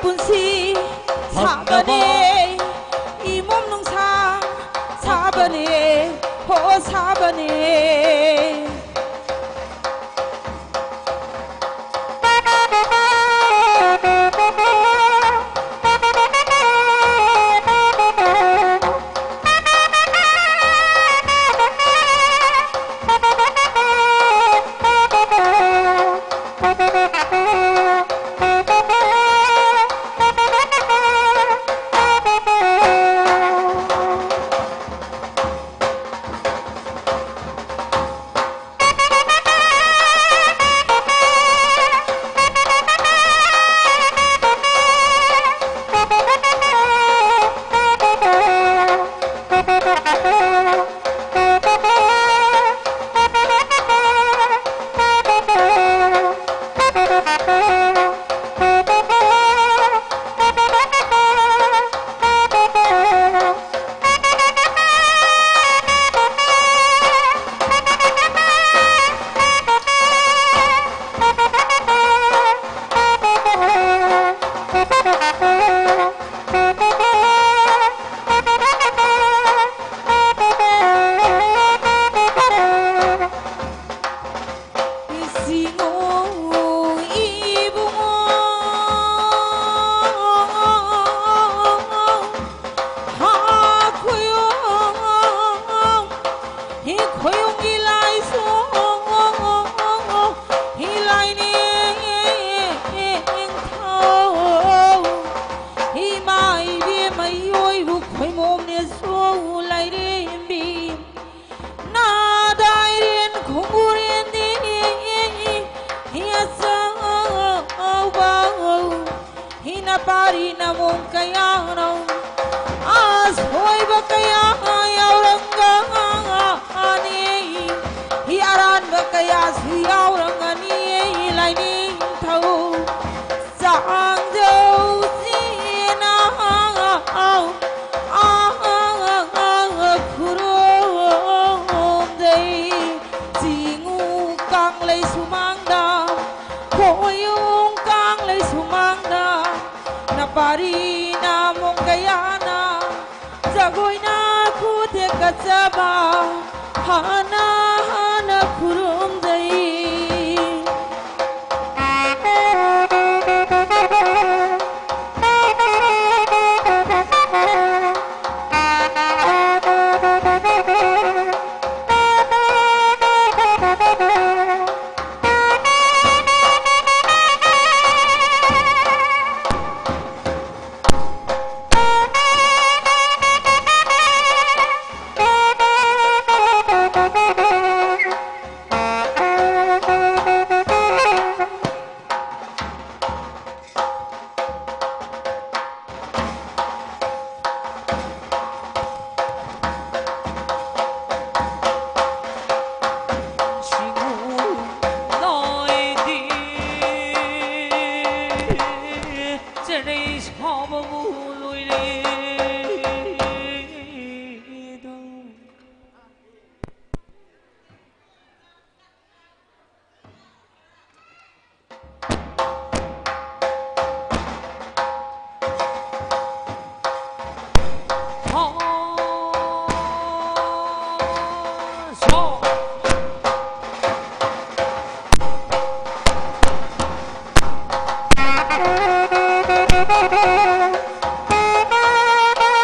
ꯄꯨꯟꯁꯤ ꯁꯥꯕꯅꯦ, ꯏꯃꯣꯝ ꯅꯨꯡꯁꯥ ꯁꯥꯕꯅꯦ, ꯍꯣ ꯁꯥꯕꯅꯦ꯫ ꯏꯁꯤꯡꯉꯣ ꯏꯕꯨꯡꯉꯣ, ꯍꯥ ꯈꯣꯏꯌꯣꯝ, ꯍꯤ ꯈꯣꯏꯌꯣꯝꯒꯤ ꯂꯥꯏꯁꯣ, ꯍꯤ ꯂꯥꯏꯅꯤꯡꯊꯧ, ꯏꯃꯥ ꯏꯕꯦꯝꯃ ꯏꯌꯣꯏꯕꯨ ꯈꯣꯏꯃꯣꯝꯅꯦꯁꯨ ꯂꯥꯏꯔꯦꯝꯕꯤ꯫ ꯅꯥꯗꯥꯏꯔꯦꯟ ꯈꯣꯡꯒꯨꯔꯦꯟꯗꯤ ꯍꯤ ꯑꯆꯧꯕ, ꯍꯤꯅ ꯄꯥꯔꯤ ꯅꯃꯣꯡ ꯀꯌꯥꯅꯣ, ꯑꯁꯣꯏꯕ ꯀꯌꯥ ꯌꯥꯎꯔꯝꯒꯅꯤ, ꯍꯤ ꯑꯔꯥꯟꯕ ꯀꯌꯥꯁꯨ ꯌꯥꯎꯔꯝꯒꯅꯤ꯫ ꯂꯥꯏꯅꯤꯡꯊꯧ ꯆꯥꯡꯖꯧ ꯆꯦꯅꯥꯎ ꯈꯨꯔꯨꯝꯖꯩ꯫ ꯆꯤꯡꯉꯨ ꯀꯥꯡꯂꯩ ꯁꯨꯃꯥꯡꯗ, ꯈꯣꯏꯌꯨꯝ ꯀꯥꯡꯂꯩ ꯁꯨꯃꯥꯡꯗ, ꯋꯥꯔꯤꯅ ꯃꯣꯡ ꯀꯌꯥꯅ ꯖꯒꯣꯏꯅ ꯈꯨꯠ ꯊꯦꯛꯀꯠꯆꯕ ꯍꯥꯟꯅ ꯍꯥꯟꯅ ꯈꯨꯔꯨꯝꯖꯩ꯫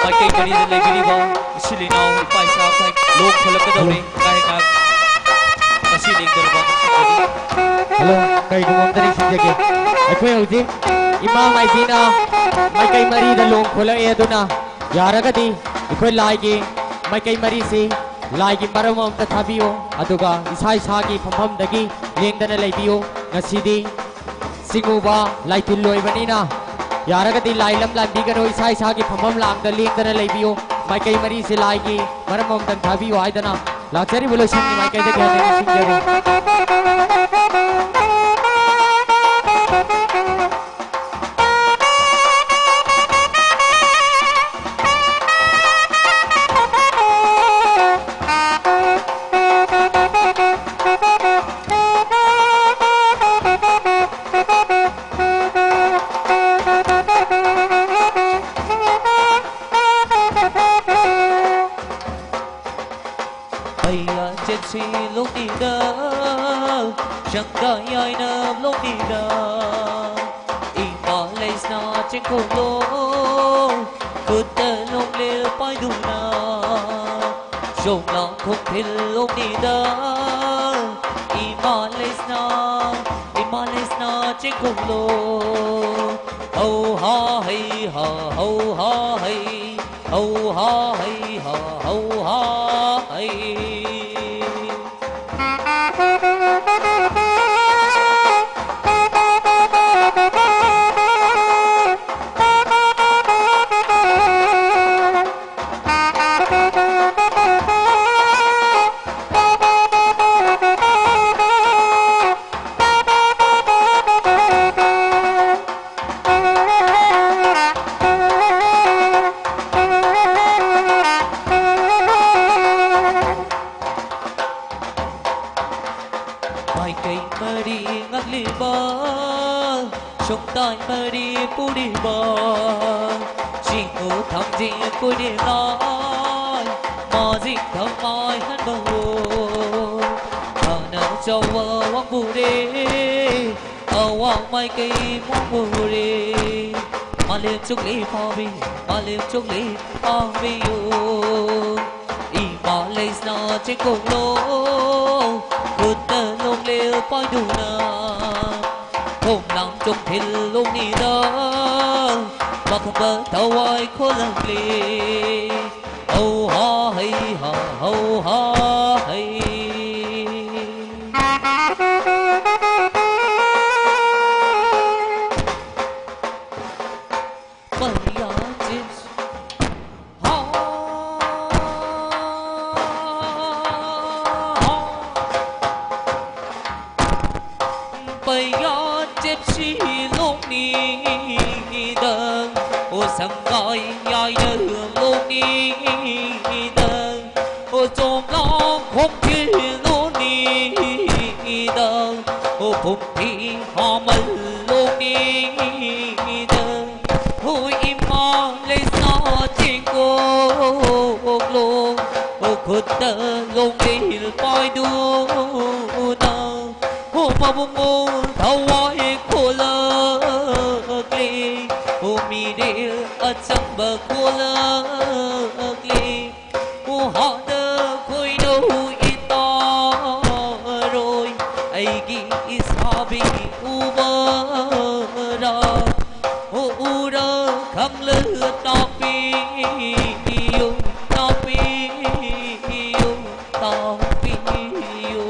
ꯃꯥꯏꯀꯩ ꯃꯔꯤꯗ ꯂꯩꯕꯤꯔꯤꯕ ꯏꯆꯤꯜ ꯏꯅꯥꯎ, ꯏꯄꯥ ꯏꯆꯥ ꯃꯈꯩ ꯂꯣꯡ ꯈꯣꯜꯂꯛꯀꯗꯧꯔꯤ꯫ ꯉꯥꯏꯍꯥꯛ ꯉꯥꯏꯍꯥꯛ ꯉꯁꯤ ꯂꯦꯡꯗꯅꯕ ꯍꯣꯠꯅꯒꯅꯤ꯫ ꯍꯜꯂꯣ, ꯀꯔꯤꯒꯨꯝꯕ ꯑꯝꯇ ꯅꯤꯡꯁꯤꯡꯖꯒꯦ꯫ ꯑꯩꯈꯣꯏ ꯍꯧꯖꯤꯛ ꯏꯃꯥ ꯃꯥꯏꯕꯤꯅ ꯃꯥꯏꯀꯩ ꯃꯔꯤꯗ ꯂꯣꯡ ꯈꯣꯜꯂꯛꯑꯦ, ꯑꯗꯨꯅ ꯌꯥꯔꯒꯗꯤ ꯑꯩꯈꯣꯏ ꯂꯥꯏꯒꯤ ꯃꯥꯏꯀꯩ ꯃꯔꯤꯁꯤ ꯂꯥꯏꯒꯤ ꯃꯔꯝ ꯑꯃꯝꯇ ꯊꯥꯕꯤꯌꯨ, ꯑꯗꯨꯒ ꯏꯁꯥ ꯏꯁꯥꯒꯤ ꯐꯝꯐꯝꯗꯒꯤ ꯂꯦꯡꯗꯅ ꯂꯩꯕꯤꯌꯨ꯫ ꯉꯁꯤꯗꯤ ꯆꯤꯡꯉꯨꯕ ꯂꯥꯏꯇꯤꯜ ꯑꯣꯏꯕꯅꯤꯅ, ꯌꯥꯔꯒꯗꯤ ꯂꯥꯏ ꯂꯝ ꯂꯥꯟꯕꯤꯒꯅꯨ, ꯏꯁꯥ ꯏꯁꯥꯒꯤ ꯐꯝꯐꯝ ꯂꯥꯡꯗ ꯂꯦꯡꯗꯅ ꯂꯩꯕꯤꯌꯨ꯫ ꯃꯥꯏꯀꯩ ꯃꯔꯤꯁꯦ ꯂꯥꯏꯒꯤ ꯃꯔꯝ ꯑꯃꯝꯇꯪ ꯊꯥꯕꯤꯌꯨ ꯍꯥꯏꯗꯅ ꯂꯥꯛꯆꯔꯤꯕ ꯂꯣꯏꯁꯪꯒꯤ ꯃꯥꯏꯀꯩꯗꯒꯤ ꯍꯥꯟꯅ ꯅꯤꯡꯁꯤꯡꯖꯔꯤ꯫ ꯅꯪꯒ ꯌꯥꯏꯅ ꯂꯣꯛꯅꯤꯗ, ꯏꯃꯥ ꯂꯩꯁꯅꯥ ꯆꯦꯡꯀꯣꯛꯂꯣ, ꯈꯨꯠꯇ ꯂꯣꯡꯂꯦꯜ ꯄꯥꯏꯗꯨꯅ, ꯁꯣꯝꯂꯥꯡ ꯈꯣꯡꯐꯤꯜ ꯂꯣꯛꯅꯤꯗ, ꯏꯃꯥ ꯂꯩꯁꯅꯥ, ꯏꯃꯥ ꯂꯩꯁꯅꯥ ꯆꯦꯡꯀꯣꯛꯂꯣ꯫ ꯍꯧ ꯍꯥ ꯍꯩ ꯍꯥ, ꯍꯧ ꯍꯥ ꯍꯩ, ꯍꯧ ꯍꯥ ꯍꯩ ꯍꯥ, ꯍꯧ ꯍꯥ ꯍꯩ꯫ ꯃꯥꯏꯀꯩ ꯃꯔꯤ ꯉꯥꯛꯂꯤꯕ, ꯁꯨꯡꯇꯥꯏ ꯃꯔꯤ ꯄꯨꯔꯤꯕ, ꯆꯤꯡꯉꯨ ꯊꯥꯡꯖꯤꯡ ꯀꯨꯔꯦꯝꯂꯥꯏ, ꯃꯥꯖꯤꯡ ꯊꯧꯃꯥꯏ ꯍꯟꯕꯋꯣ꯫ ꯊꯥꯅ ꯆꯥꯎꯕ ꯋꯥꯡꯕꯨꯔꯦ, ꯑꯋꯥꯡ ꯃꯥꯏꯀꯩ ꯃꯣꯡꯕꯨꯔꯦ꯫ ꯃꯥꯂꯦꯝ ꯆꯨꯞꯂꯤ ꯐꯥꯕꯤ, ꯃꯥꯂꯦꯝ ꯆꯨꯞꯂꯤ ꯐꯥꯕꯤꯌꯨ꯫ ꯏꯃꯥ ꯂꯩꯁꯅꯥ ꯆꯦꯡꯀꯣꯛꯂꯣ, ꯈꯨꯠꯇ ꯂꯣꯡꯂꯦꯜ ꯄꯥꯏꯗꯨꯅ, ꯈꯣꯝꯂꯥꯡ ꯆꯣꯡꯊꯤꯜ ꯂꯣꯡꯅꯤꯗ, ꯄꯥꯈꯪꯕ ꯊꯋꯥꯏ ꯈꯣꯜꯂꯛꯂꯤ꯫ ꯍꯧ ꯍꯥ ꯍꯩ ꯍꯥ, ꯍꯧ ꯍꯥ ꯍꯩ꯫ ꯄꯩꯌꯥ ꯆꯤꯞꯁ꯫ ꯍꯥ, ꯍꯥ꯫ ꯄꯩꯌꯥ ꯆꯤꯞꯁꯤ ꯂꯣꯛꯅꯤꯗ, ꯑꯣ ꯁꯪꯒꯥꯏ ꯌꯥꯏꯗ ꯂꯣꯛꯅꯤꯗ, ꯑꯣ ꯆꯣꯝꯂꯥꯡ ꯈꯣꯡꯊꯤꯜ ꯂꯣꯛꯅꯤꯗ, ꯑꯣ ꯐꯨꯝꯊꯤ ꯍꯥꯃꯜ ꯂꯣꯛꯅꯤꯗ꯫ ꯍꯣ ꯏꯃꯥ ꯂꯩꯁꯥ ꯆꯤꯡꯀꯣꯛꯂꯣ, ꯍꯣ ꯈꯨꯠꯇ ꯂꯣꯡꯂꯦꯜ ꯄꯥꯏꯗꯨꯅ, ꯍꯣ ꯃꯕꯨꯡꯉꯣ ꯊꯋꯥꯏ ꯈꯣꯂꯛꯂꯦ, ꯎꯃꯤꯔꯦ ꯑꯆꯝꯕ ꯈꯣꯂꯛꯂꯦ꯫ ꯎꯍꯥꯗ ꯈꯣꯏꯅꯧ ꯏꯇꯥꯔꯣꯏ, ꯑꯩꯒꯤ ꯏꯁꯥꯕꯤ ꯎꯕꯔꯥ? ꯎꯔ ꯈꯪꯂ ꯇꯥꯛꯄꯤꯌꯨ, ꯇꯥꯛꯄꯤꯌꯨ, ꯇꯥꯛꯄꯤꯌꯨ꯫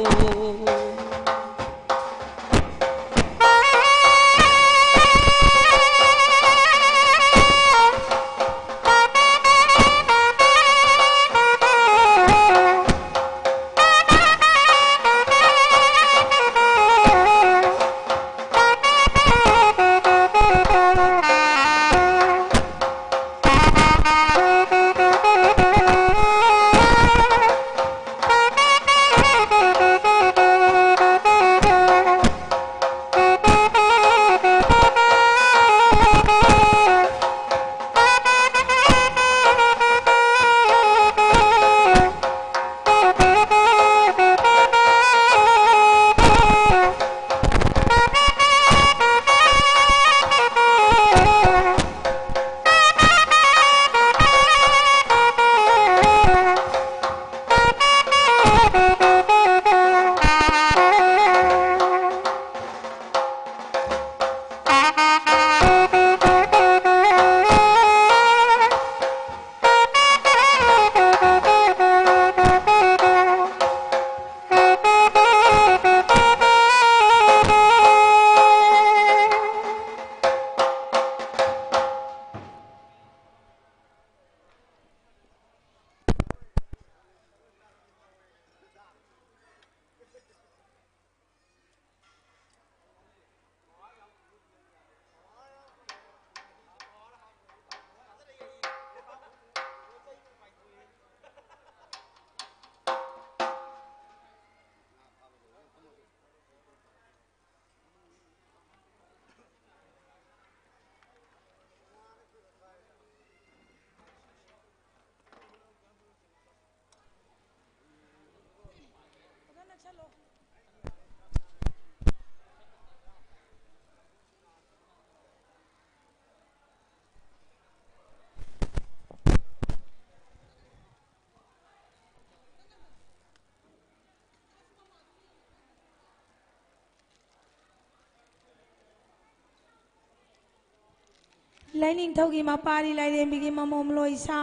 ꯂꯥꯏꯅꯤꯡꯊꯧꯒꯤ ꯃꯄꯥꯔꯤ ꯂꯥꯏꯔꯦꯝꯕꯤꯒꯤ ꯃꯃꯣꯝ ꯂꯣꯏꯁꯥ꯫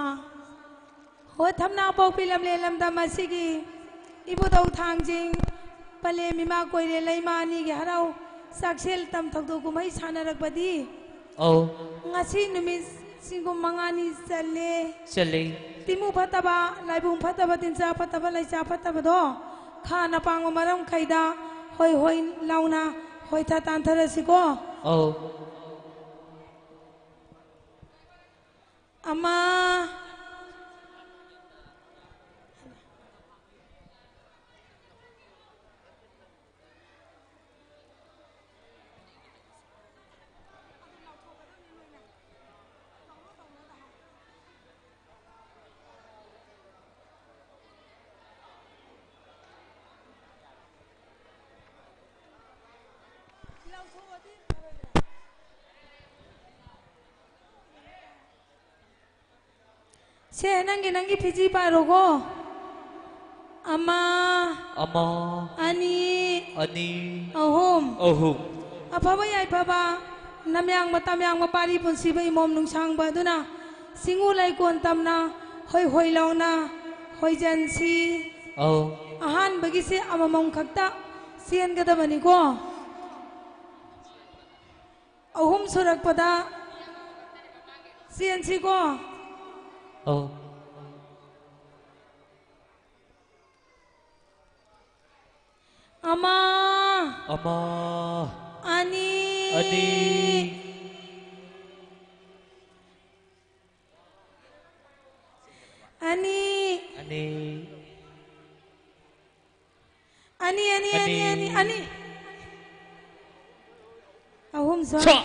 ꯍꯣ ꯊꯝꯅꯥ ꯄꯣꯛꯄꯤ ꯂꯝꯂꯦꯟ ꯂꯝꯗꯝ ꯑꯁꯤꯒꯤ ꯏꯕꯨꯙꯧ ꯊꯥꯡꯖꯤꯡ ꯄꯂꯦꯝ ꯏꯃꯥ ꯀꯣꯏꯔꯦꯜ ꯂꯩꯃ ꯑꯅꯤꯒꯤ ꯍꯔꯥꯎ ꯆꯥꯛꯁꯦꯜ ꯇꯝ ꯊꯧꯗꯣꯛ ꯀꯨꯝꯍꯩ ꯁꯥꯟꯅꯔꯛꯄꯗꯤ ꯑꯧ꯫ ꯉꯁꯤ ꯅꯨꯃꯤꯠ ꯆꯤꯡꯒꯨꯝ ꯃꯉꯥꯅꯤ ꯆꯜꯂꯦ꯫ ꯆꯜꯂꯦ꯫ ꯇꯤꯃꯨ ꯐꯠꯇꯕ, ꯂꯥꯏꯕꯨꯡ ꯐꯠꯇꯕ, ꯇꯤꯟꯖꯥ ꯐꯠꯇꯕ, ꯂꯩꯆꯥ ꯐꯠꯇꯕꯗꯣ ꯈꯥꯅ ꯄꯥꯡꯕ ꯃꯔꯝ ꯈꯩꯗ ꯍꯣꯏ ꯍꯣꯏ ꯂꯥꯎꯅ ꯍꯣꯏꯊ ꯇꯥꯟꯊꯔꯁꯤꯀꯣ꯫ ꯑꯧ꯫ ꯑꯃ꯫ ꯁꯦ, ꯅꯪꯒꯤ, ꯅꯪꯒꯤ ꯐꯤꯖꯤ ꯄꯥꯏꯔꯣꯀꯣ꯫ ꯑꯃ, ꯑꯃ, ꯑꯅꯤ, ꯑꯅꯤ, ꯑꯍꯨꯝ꯫ ꯑꯍꯨꯝ꯫ ꯑꯐꯕ ꯌꯥꯏꯐꯕ, ꯅꯝꯌꯥꯡꯕ ꯇꯝꯌꯥꯡꯕ ꯄꯥꯔꯤ ꯄꯨꯟꯁꯤꯕ ꯏꯃꯣꯝ ꯅꯨꯡꯁꯥꯡꯕ ꯑꯗꯨꯅ ꯆꯤꯡꯉꯨ ꯂꯩꯀꯣꯟ ꯇꯝꯅ ꯍꯣꯏ ꯍꯣꯏ ꯂꯥꯎꯅ ꯍꯣꯏꯖꯟꯁꯤ꯫ ꯑꯧ꯫ ꯑꯍꯥꯟꯕꯒꯤꯁꯦ ꯑꯃꯃꯝ ꯈꯛꯇ ꯆꯦꯟꯒꯗꯕꯅꯤꯀꯣ꯫ ꯑꯍꯨꯝ ꯁꯨꯔꯛꯄꯗ ꯆꯦꯟꯁꯤꯀꯣ꯫ ꯑꯧ꯫ ꯑꯃ꯫ ꯑꯃ꯫ ꯑꯅꯤ꯫ ꯑꯅꯤ꯫ ꯑꯅꯤ꯫ ꯑꯅꯤ꯫ ꯑꯅꯤ, ꯑꯅꯤ, ꯑꯅꯤ, ꯑꯅꯤ, ꯑꯅꯤ꯫ ꯑꯍꯨꯝ ꯁꯨ-, ꯁꯥ꯫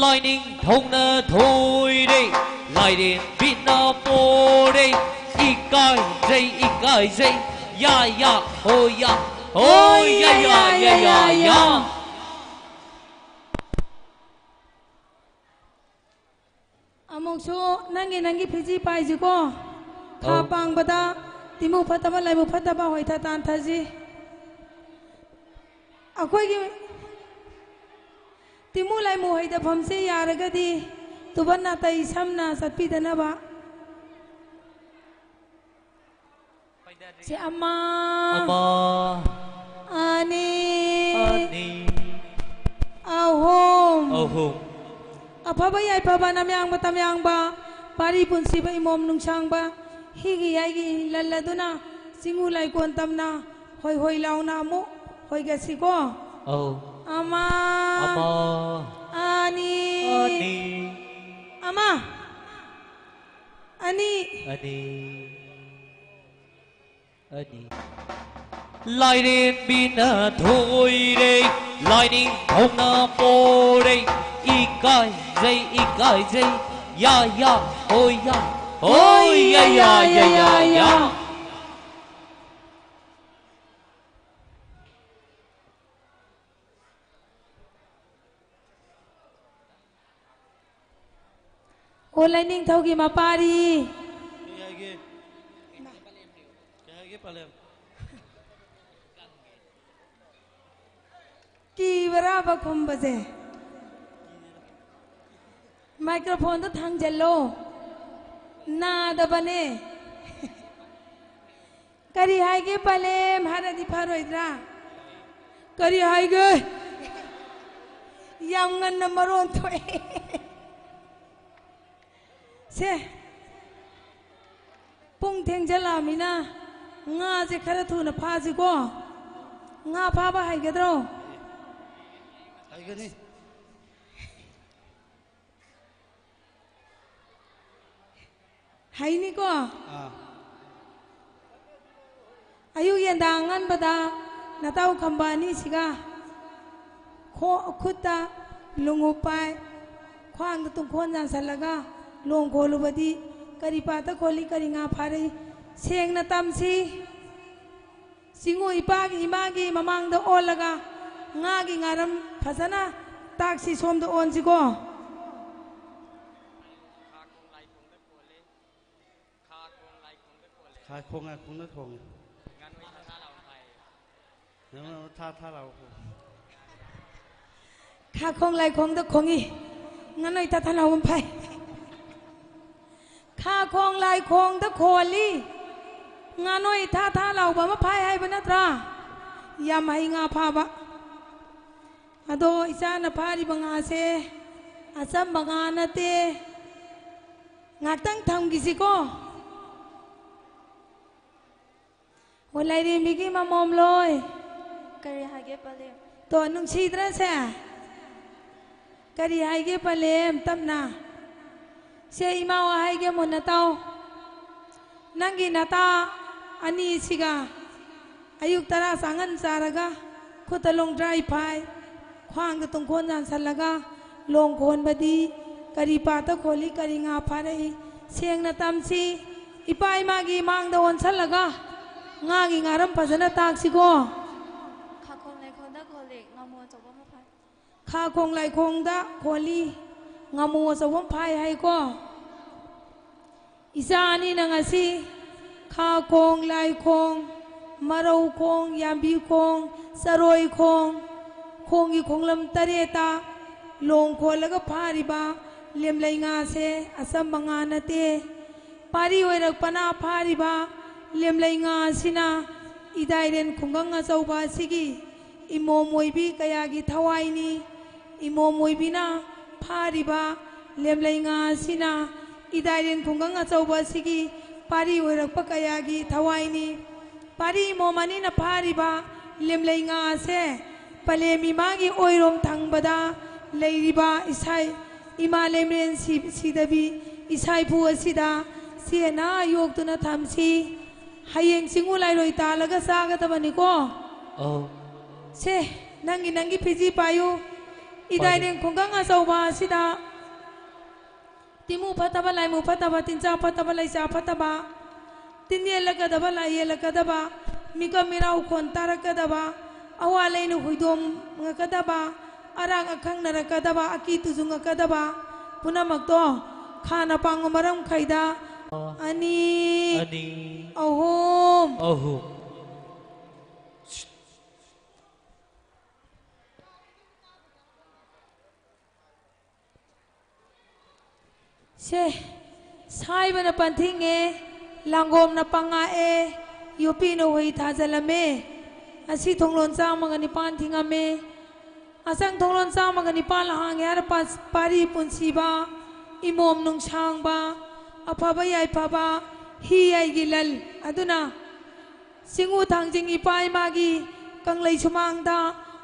ꯂꯥꯏꯅꯤꯡꯊꯧꯅ ꯊꯣꯏꯔꯦ, ꯂꯥꯏꯔꯦꯝꯕꯤꯅ ꯄꯣꯔꯦ, ꯏꯀꯥꯏꯖꯩ, ꯏꯀꯥꯏꯖꯩ, ꯌꯥ, ꯌꯥ, ꯍꯣ, ꯌꯥ, ꯍꯣ, ꯌꯥ, ꯌꯥ, ꯌꯥ, ꯌꯥ, ꯌꯥ꯫ ꯑꯃꯨꯛꯁꯨ ꯅꯪꯒꯤ, ꯅꯪꯒꯤ ꯐꯤꯖꯤ ꯄꯥꯏꯁꯤꯀꯣ꯫ ꯈꯥ ꯑꯧ꯫ ꯄꯥꯡꯕꯗ ꯇꯤꯃꯨ ꯐꯠꯇꯕ, ꯂꯥꯏꯕꯨ ꯐꯠꯇꯕ, ꯍꯣꯏꯊ ꯇꯥꯟꯊꯁꯤ꯫ ꯑꯩꯈꯣꯏꯒꯤ ꯇꯤꯃꯨ ꯂꯥꯏꯃꯨ ꯍꯩꯗꯐꯝꯁꯦ ꯌꯥꯔꯒꯗꯤ ꯇꯨꯕꯟ ꯅꯥꯇꯩ ꯁꯝꯅ ꯆꯠꯄꯤꯗꯅꯕ꯫ ꯁꯤ ꯑꯃ, ꯑꯃ, ꯑꯅꯤ, ꯑꯅꯤ, ꯑꯍꯨꯝ꯫ ꯑꯍꯨꯝ꯫ ꯑꯐꯕ ꯌꯥꯏꯐꯕ ꯅꯝꯌꯥꯡꯕ ꯇꯝꯌꯥꯡꯕ ꯄꯥꯔꯤ ꯄꯨꯟꯁꯤꯕ ꯏꯃꯣꯝ ꯅꯨꯡꯁꯥꯡꯕ ꯍꯤꯒꯤ ꯌꯥꯏꯒꯤ ꯂꯜꯂꯗꯨꯅ ꯆꯤꯡꯉꯨ ꯂꯥꯏꯀꯣꯟ ꯇꯝꯅ ꯍꯣꯏ ꯍꯣꯏ ꯂꯥꯎꯅ ꯑꯃꯨꯛ ꯍꯣꯏꯒꯁꯤꯀꯣ꯫ ꯑꯧ꯫ ꯑꯃ꯫ ꯑꯃ꯫ ꯑꯅꯤ꯫ ꯑꯅꯤ꯫ ꯑꯃ꯫ ꯑꯅꯤ꯫ ꯑꯅꯤ꯫ ꯑꯅꯤ꯫ ꯂꯥꯏꯔꯦꯝꯕꯤꯅ ꯊꯣꯏꯔꯦ, ꯂꯥꯏꯅꯤꯡꯊꯧꯅ ꯄꯣꯔꯦ, ꯏꯀꯥꯏꯖꯩ, ꯏꯀꯥꯏꯖꯩ, ꯌꯥ, ꯌꯥ, ꯍꯣꯏ, ꯌꯥ, ꯍꯣꯏ, ꯌꯥ, ꯌꯥ, ꯌꯥ, ꯌꯥ, ꯌꯥ꯫ ꯑꯣ, ꯂꯥꯏꯅꯤꯡꯊꯧꯒꯤ ꯃꯄꯥꯔꯤ꯫ ꯀꯩ ꯍꯥꯏꯒꯦ? ꯀꯩ ꯍꯥꯏꯒꯦ, ꯄꯂꯦꯝ? ꯀꯤꯕ꯭ꯔꯥꯕ ꯈꯨꯝꯕꯁꯦ? ꯃꯥꯏꯀ꯭ꯔꯣꯐꯣꯟꯗꯣ ꯊꯥꯡꯖꯜꯂꯣ꯫ ꯅꯥꯗꯕꯅꯦ꯫ ꯀꯔꯤ ꯍꯥꯏꯒꯦ, ꯄꯂꯦꯝ ꯍꯥꯏꯔꯗꯤ ꯐꯔꯣꯏꯗ꯭ꯔꯥ? ꯀꯔꯤ ꯍꯥꯏꯒꯦ? ꯌꯥꯝ ꯉꯟꯅ ꯃꯔꯣꯟ ꯊꯣꯛꯑꯦ꯫ ꯁꯦ, ꯄꯨꯡ ꯊꯦꯡꯖꯜꯂꯛꯑꯃꯤꯅ ꯉꯥꯁꯦ ꯈꯔ ꯊꯨꯅ ꯐꯥꯁꯤꯀꯣ꯫ ꯉꯥ ꯐꯥꯕ ꯍꯩꯒꯗ꯭ꯔꯣ? ꯍꯩꯒꯅꯤ꯫ ꯍꯩꯅꯤꯀꯣ? ꯑꯥ꯫ ꯑꯌꯨꯛ ꯌꯦꯟꯗꯥ ꯑꯉꯟꯕꯗ ꯅꯇꯥꯎ ꯈꯝꯕ ꯑꯅꯤꯁꯤꯒ ꯈꯣ-, ꯈꯨꯠꯇ ꯂꯣꯡꯎꯞ ꯄꯥꯏ, ꯈ꯭ꯋꯥꯡꯗ ꯇꯨꯡꯈꯣꯟ ꯌꯥꯟꯁꯜꯂꯒ ꯂꯣꯡ ꯈꯣꯜꯂꯨꯕꯗꯤ ꯀꯔꯤ ꯄꯥꯠꯇ ꯈꯣꯜꯂꯤ, ꯀꯔꯤ ꯉꯥ ꯐꯥꯔꯛꯏ, ꯁꯦꯡꯅ ꯇꯝꯁꯤ꯫ ꯆꯤꯡꯉꯨ ꯏꯄꯥꯒꯤ ꯏꯃꯥꯒꯤ ꯃꯃꯥꯡꯗ ꯑꯣꯜꯂꯒ ꯉꯥꯒꯤ ꯉꯥꯔꯝ ꯐꯖꯅ ꯇꯥꯛꯁꯤ꯫ ꯁꯣꯝꯗ ꯑꯣꯟꯁꯤꯀꯣ꯫ ꯈꯥ ꯈꯣꯡ ꯂꯥꯏ ꯈꯣꯡꯗ ꯈꯣꯜꯂꯦ꯫ ꯈꯥ ꯈꯣꯡ ꯂꯥꯏ ꯈꯣꯡꯗ ꯈꯣꯡꯉꯦ꯫ ꯉꯥꯅꯨ ꯊꯥ ꯊꯥ ꯂꯥꯎ ꯈꯣꯡꯉꯦ꯫ ꯉꯥꯅꯨ ꯊꯥ ꯊꯥ ꯂꯥꯎ ꯈꯣꯡꯉꯦ꯫ ꯈꯥꯈꯣꯡ ꯂꯥꯏꯈꯣꯡꯗ ꯈꯣꯡꯉꯤ, ꯉꯥꯅꯣꯏ ꯊꯥ ꯊꯥ ꯂꯥꯎꯕ ꯑꯃ ꯐꯥꯏ꯫ ꯈꯥꯈꯣꯡ ꯂꯥꯏꯈꯣꯡꯗ ꯈꯣꯜꯂꯤ, ꯉꯥꯅꯣꯏ ꯊꯥ ꯊꯥ ꯂꯥꯎꯕ ꯑꯃ ꯐꯥꯏ ꯍꯥꯏꯕ ꯅꯠꯇ꯭ꯔꯥ? ꯌꯥꯝ ꯍꯩ ꯉꯥ ꯐꯥꯕ꯫ ꯑꯗꯣ ꯏꯆꯥꯅ ꯐꯥꯔꯤꯕ ꯉꯥꯁꯦ ꯑꯆꯝꯕ ꯉꯥ ꯅꯠꯇꯦ꯫ ꯉꯥꯛꯇꯪ ꯊꯝꯈꯤꯁꯤꯀꯣ꯫ ꯑꯣ, ꯂꯥꯏꯔꯦꯝꯕꯤꯒꯤ ꯃꯃꯣꯝ ꯂꯣꯏ꯫ ꯀꯔꯤ ꯍꯥꯏꯒꯦ ꯄꯂꯦꯝ? ꯇꯣ, ꯅꯨꯡꯁꯤꯗ꯭ꯔꯁꯦ? ꯀꯔꯤ ꯍꯥꯏꯒꯦ ꯄꯂꯦꯝ? ꯇꯞꯅ꯫ ꯁꯦ, ꯏꯃꯥ ꯋꯥ ꯍꯥꯏꯒꯦ ꯃꯨꯟꯅ ꯇꯥꯎ꯫ ꯅꯪꯒꯤ ꯅꯇꯥ ꯑꯅꯤꯁꯤꯒ ꯑꯌꯨꯛ ꯇꯔꯥ ꯆꯥꯡꯍꯟ ꯆꯥꯔꯒ, ꯈꯨꯠꯇ ꯂꯣꯡꯗ꯭ꯔꯥꯏ ꯐꯥꯏ, ꯈ꯭ꯋꯥꯡꯗ ꯇꯨꯡꯈꯣꯟ ꯌꯥꯟꯁꯜꯂꯒ ꯂꯣꯡ ꯈꯣꯟꯕꯗꯤ ꯀꯔꯤ ꯄꯥꯠꯇ ꯈꯣꯜꯂꯤ, ꯀꯔꯤ ꯉꯥ ꯐꯥꯔꯛꯏ? ꯁꯦꯡꯅ ꯇꯝꯁꯤ꯫ ꯏꯄꯥ ꯏꯃꯥꯒꯤ ꯃꯥꯡꯗ ꯑꯣꯟꯁꯜꯂꯒ ꯉꯥꯒꯤ ꯉꯥꯔꯝ ꯐꯖꯅ ꯇꯥꯛꯁꯤꯀꯣ꯫ ꯈꯥꯈꯣꯡ ꯂꯩꯈꯣꯡꯗ ꯈꯣꯜꯂꯤ, ꯉꯥꯃꯨ ꯑꯆꯧꯕ ꯑꯃ ꯐꯥꯏ꯫ ꯈꯥꯈꯣꯡ ꯂꯥꯏꯈꯣꯡꯗ ꯈꯣꯜꯂꯤ, ꯉꯥꯃꯨ ꯑꯆꯧꯕ ꯑꯃ ꯐꯥꯏ ꯍꯥꯏꯀꯣ꯫ ꯏꯆꯥ ꯑꯅꯤꯅ ꯉꯁꯤ ꯈꯥ ꯈꯣꯡ, ꯂꯥꯏ ꯈꯣꯡ, ꯃꯔꯧ ꯈꯣꯡ, ꯌꯥꯝꯕꯤ ꯈꯣꯡ, ꯆꯔꯣꯏ ꯈꯣꯡ, ꯈꯣꯡꯒꯤ ꯈꯣꯡꯂꯝ ꯇꯔꯦꯠꯇ ꯂꯣꯡ ꯈꯣꯜꯂꯒ ꯐꯥꯔꯤꯕ ꯂꯦꯝꯂꯩ ꯉꯥꯁꯦ ꯑꯆꯝꯕ ꯉꯥ ꯅꯠꯇꯦ꯫ ꯄꯥꯔꯤ ꯑꯣꯏꯔꯛꯄꯅ ꯐꯥꯔꯤꯕ ꯂꯦꯝꯂꯩ ꯉꯥ ꯑꯁꯤꯅ ꯏꯗꯥꯏꯔꯦꯟ ꯈꯨꯡꯒꯪ ꯑꯆꯧꯕ ꯑꯁꯤꯒꯤ ꯏꯃꯣꯝ ꯑꯣꯏꯕꯤ ꯀꯌꯥꯒꯤ ꯊꯋꯥꯏꯅꯤ꯫ ꯏꯃꯣꯝ ꯑꯣꯏꯕꯤꯅ ꯐꯥꯔꯤꯕ ꯂꯦꯝꯂꯩ ꯉꯥ ꯑꯁꯤꯅ ꯏꯗꯥꯏꯔꯦꯟ ꯈꯨꯡꯒꯪ ꯑꯆꯧꯕ ꯑꯁꯤꯒꯤ ꯄꯥꯔꯤ ꯑꯣꯏꯔꯛꯄ ꯀꯌꯥꯒꯤ ꯊꯋꯥꯏꯅꯤ꯫ ꯄꯥꯔꯤ ꯏꯃꯣꯝ ꯑꯅꯤꯅ ꯐꯥꯔꯤꯕ ꯂꯦꯝꯂꯩ ꯉꯥ ꯑꯁꯦ ꯄꯂꯦꯝ ꯏꯃꯥꯒꯤ ꯑꯣꯏꯔꯣꯝ ꯊꯪꯕꯗ ꯂꯩꯔꯤꯕ ꯏꯁꯥ, ꯏꯃꯥ ꯂꯦꯝꯔꯦꯟ ꯁꯤ-, ꯁꯤꯗꯕꯤ ꯏꯁꯥꯏꯐꯨ ꯑꯁꯤꯗ ꯆꯦꯠꯅ ꯌꯣꯛꯇꯨꯅ ꯊꯝꯁꯤ꯫ ꯍꯌꯦꯡ ꯆꯤꯡꯉꯨ ꯂꯥꯏꯔꯣꯏ ꯇꯥꯜꯂꯒ ꯆꯥꯒꯗꯕꯅꯤꯀꯣ꯫ ꯑꯧ꯫ ꯁꯦ, ꯅꯪꯒꯤ, ꯅꯪꯒꯤ ꯐꯤꯖꯤ ꯄꯥꯏꯌꯨ꯫ ꯏꯗꯥꯏꯅꯦ ꯄꯥꯏꯒꯦ꯫ ꯈꯨꯡꯒꯪ ꯑꯆꯧꯕ ꯑꯁꯤꯗ ꯇꯤꯃꯨ ꯐꯠꯇꯕ, ꯂꯥꯏꯃꯨ ꯐꯠꯇꯕ, ꯇꯤꯟꯆꯥ ꯐꯠꯇꯕ, ꯂꯩꯆꯥ ꯐꯠꯇꯕ, ꯇꯤꯟ ꯌꯦꯜꯂꯛꯀꯗꯕ, ꯂꯥꯏ ꯌꯦꯜꯂꯛꯀꯗꯕ, ꯃꯤꯀꯞ ꯃꯤꯔꯥꯎ ꯈꯣꯟ ꯇꯥꯔꯛꯀꯗꯕ, ꯑꯋꯥ ꯂꯩꯅ ꯍꯨꯏꯗꯣꯡꯉꯛꯀꯗꯕ, ꯑꯔꯥꯛ ꯑꯈꯪꯅꯔꯛꯀꯗꯕ, ꯑꯀꯤ ꯇꯨꯖꯨꯡꯉꯛꯀꯗꯕ ꯄꯨꯝꯅꯃꯛꯇꯣ ꯈꯥꯅ ꯄꯥꯡꯉꯨ ꯃꯔꯝ ꯈꯩꯗ ꯑꯅꯤ, ꯑꯅꯤ, ꯑꯍꯨꯝ꯫ ꯑꯍꯨꯝ꯫ ꯁꯦ, ꯁꯥꯏꯕꯅ ꯄꯟꯊꯤꯡꯉꯦ, ꯂꯥꯡꯒꯣꯝꯅ ꯄꯉꯥꯛꯑꯦ, ꯌꯣꯠꯄꯤꯅ ꯍꯨꯏ ꯊꯥꯖꯤꯜꯂꯝꯃꯦ꯫ ꯑꯁꯤ ꯊꯣꯡꯂꯣꯟ ꯆꯥꯝꯃꯒ ꯅꯤꯄꯥꯟ ꯊꯤꯡꯉꯝꯃꯦ꯫ ꯑꯁꯪ ꯊꯣꯡꯂꯣꯟ ꯆꯥꯝꯃꯒ ꯅꯤꯄꯥꯟ ꯍꯥꯡꯉꯦ ꯍꯥꯏꯔ ꯄꯥ-, ꯄꯥꯔꯤ ꯄꯨꯟꯁꯤꯕ, ꯏꯃꯣꯝ ꯅꯨꯡꯁꯥꯡꯕ, ꯑꯐꯕ ꯌꯥꯏꯐꯕ, ꯍꯤ ꯌꯥꯏꯒꯤ ꯂꯜ꯫ ꯑꯗꯨꯅ ꯆꯤꯡꯉꯨ ꯊꯥꯡꯖꯤꯡ ꯏꯄꯥ ꯏꯃꯥꯒꯤ ꯀꯪꯂꯩ ꯁꯨꯃꯥꯡꯗ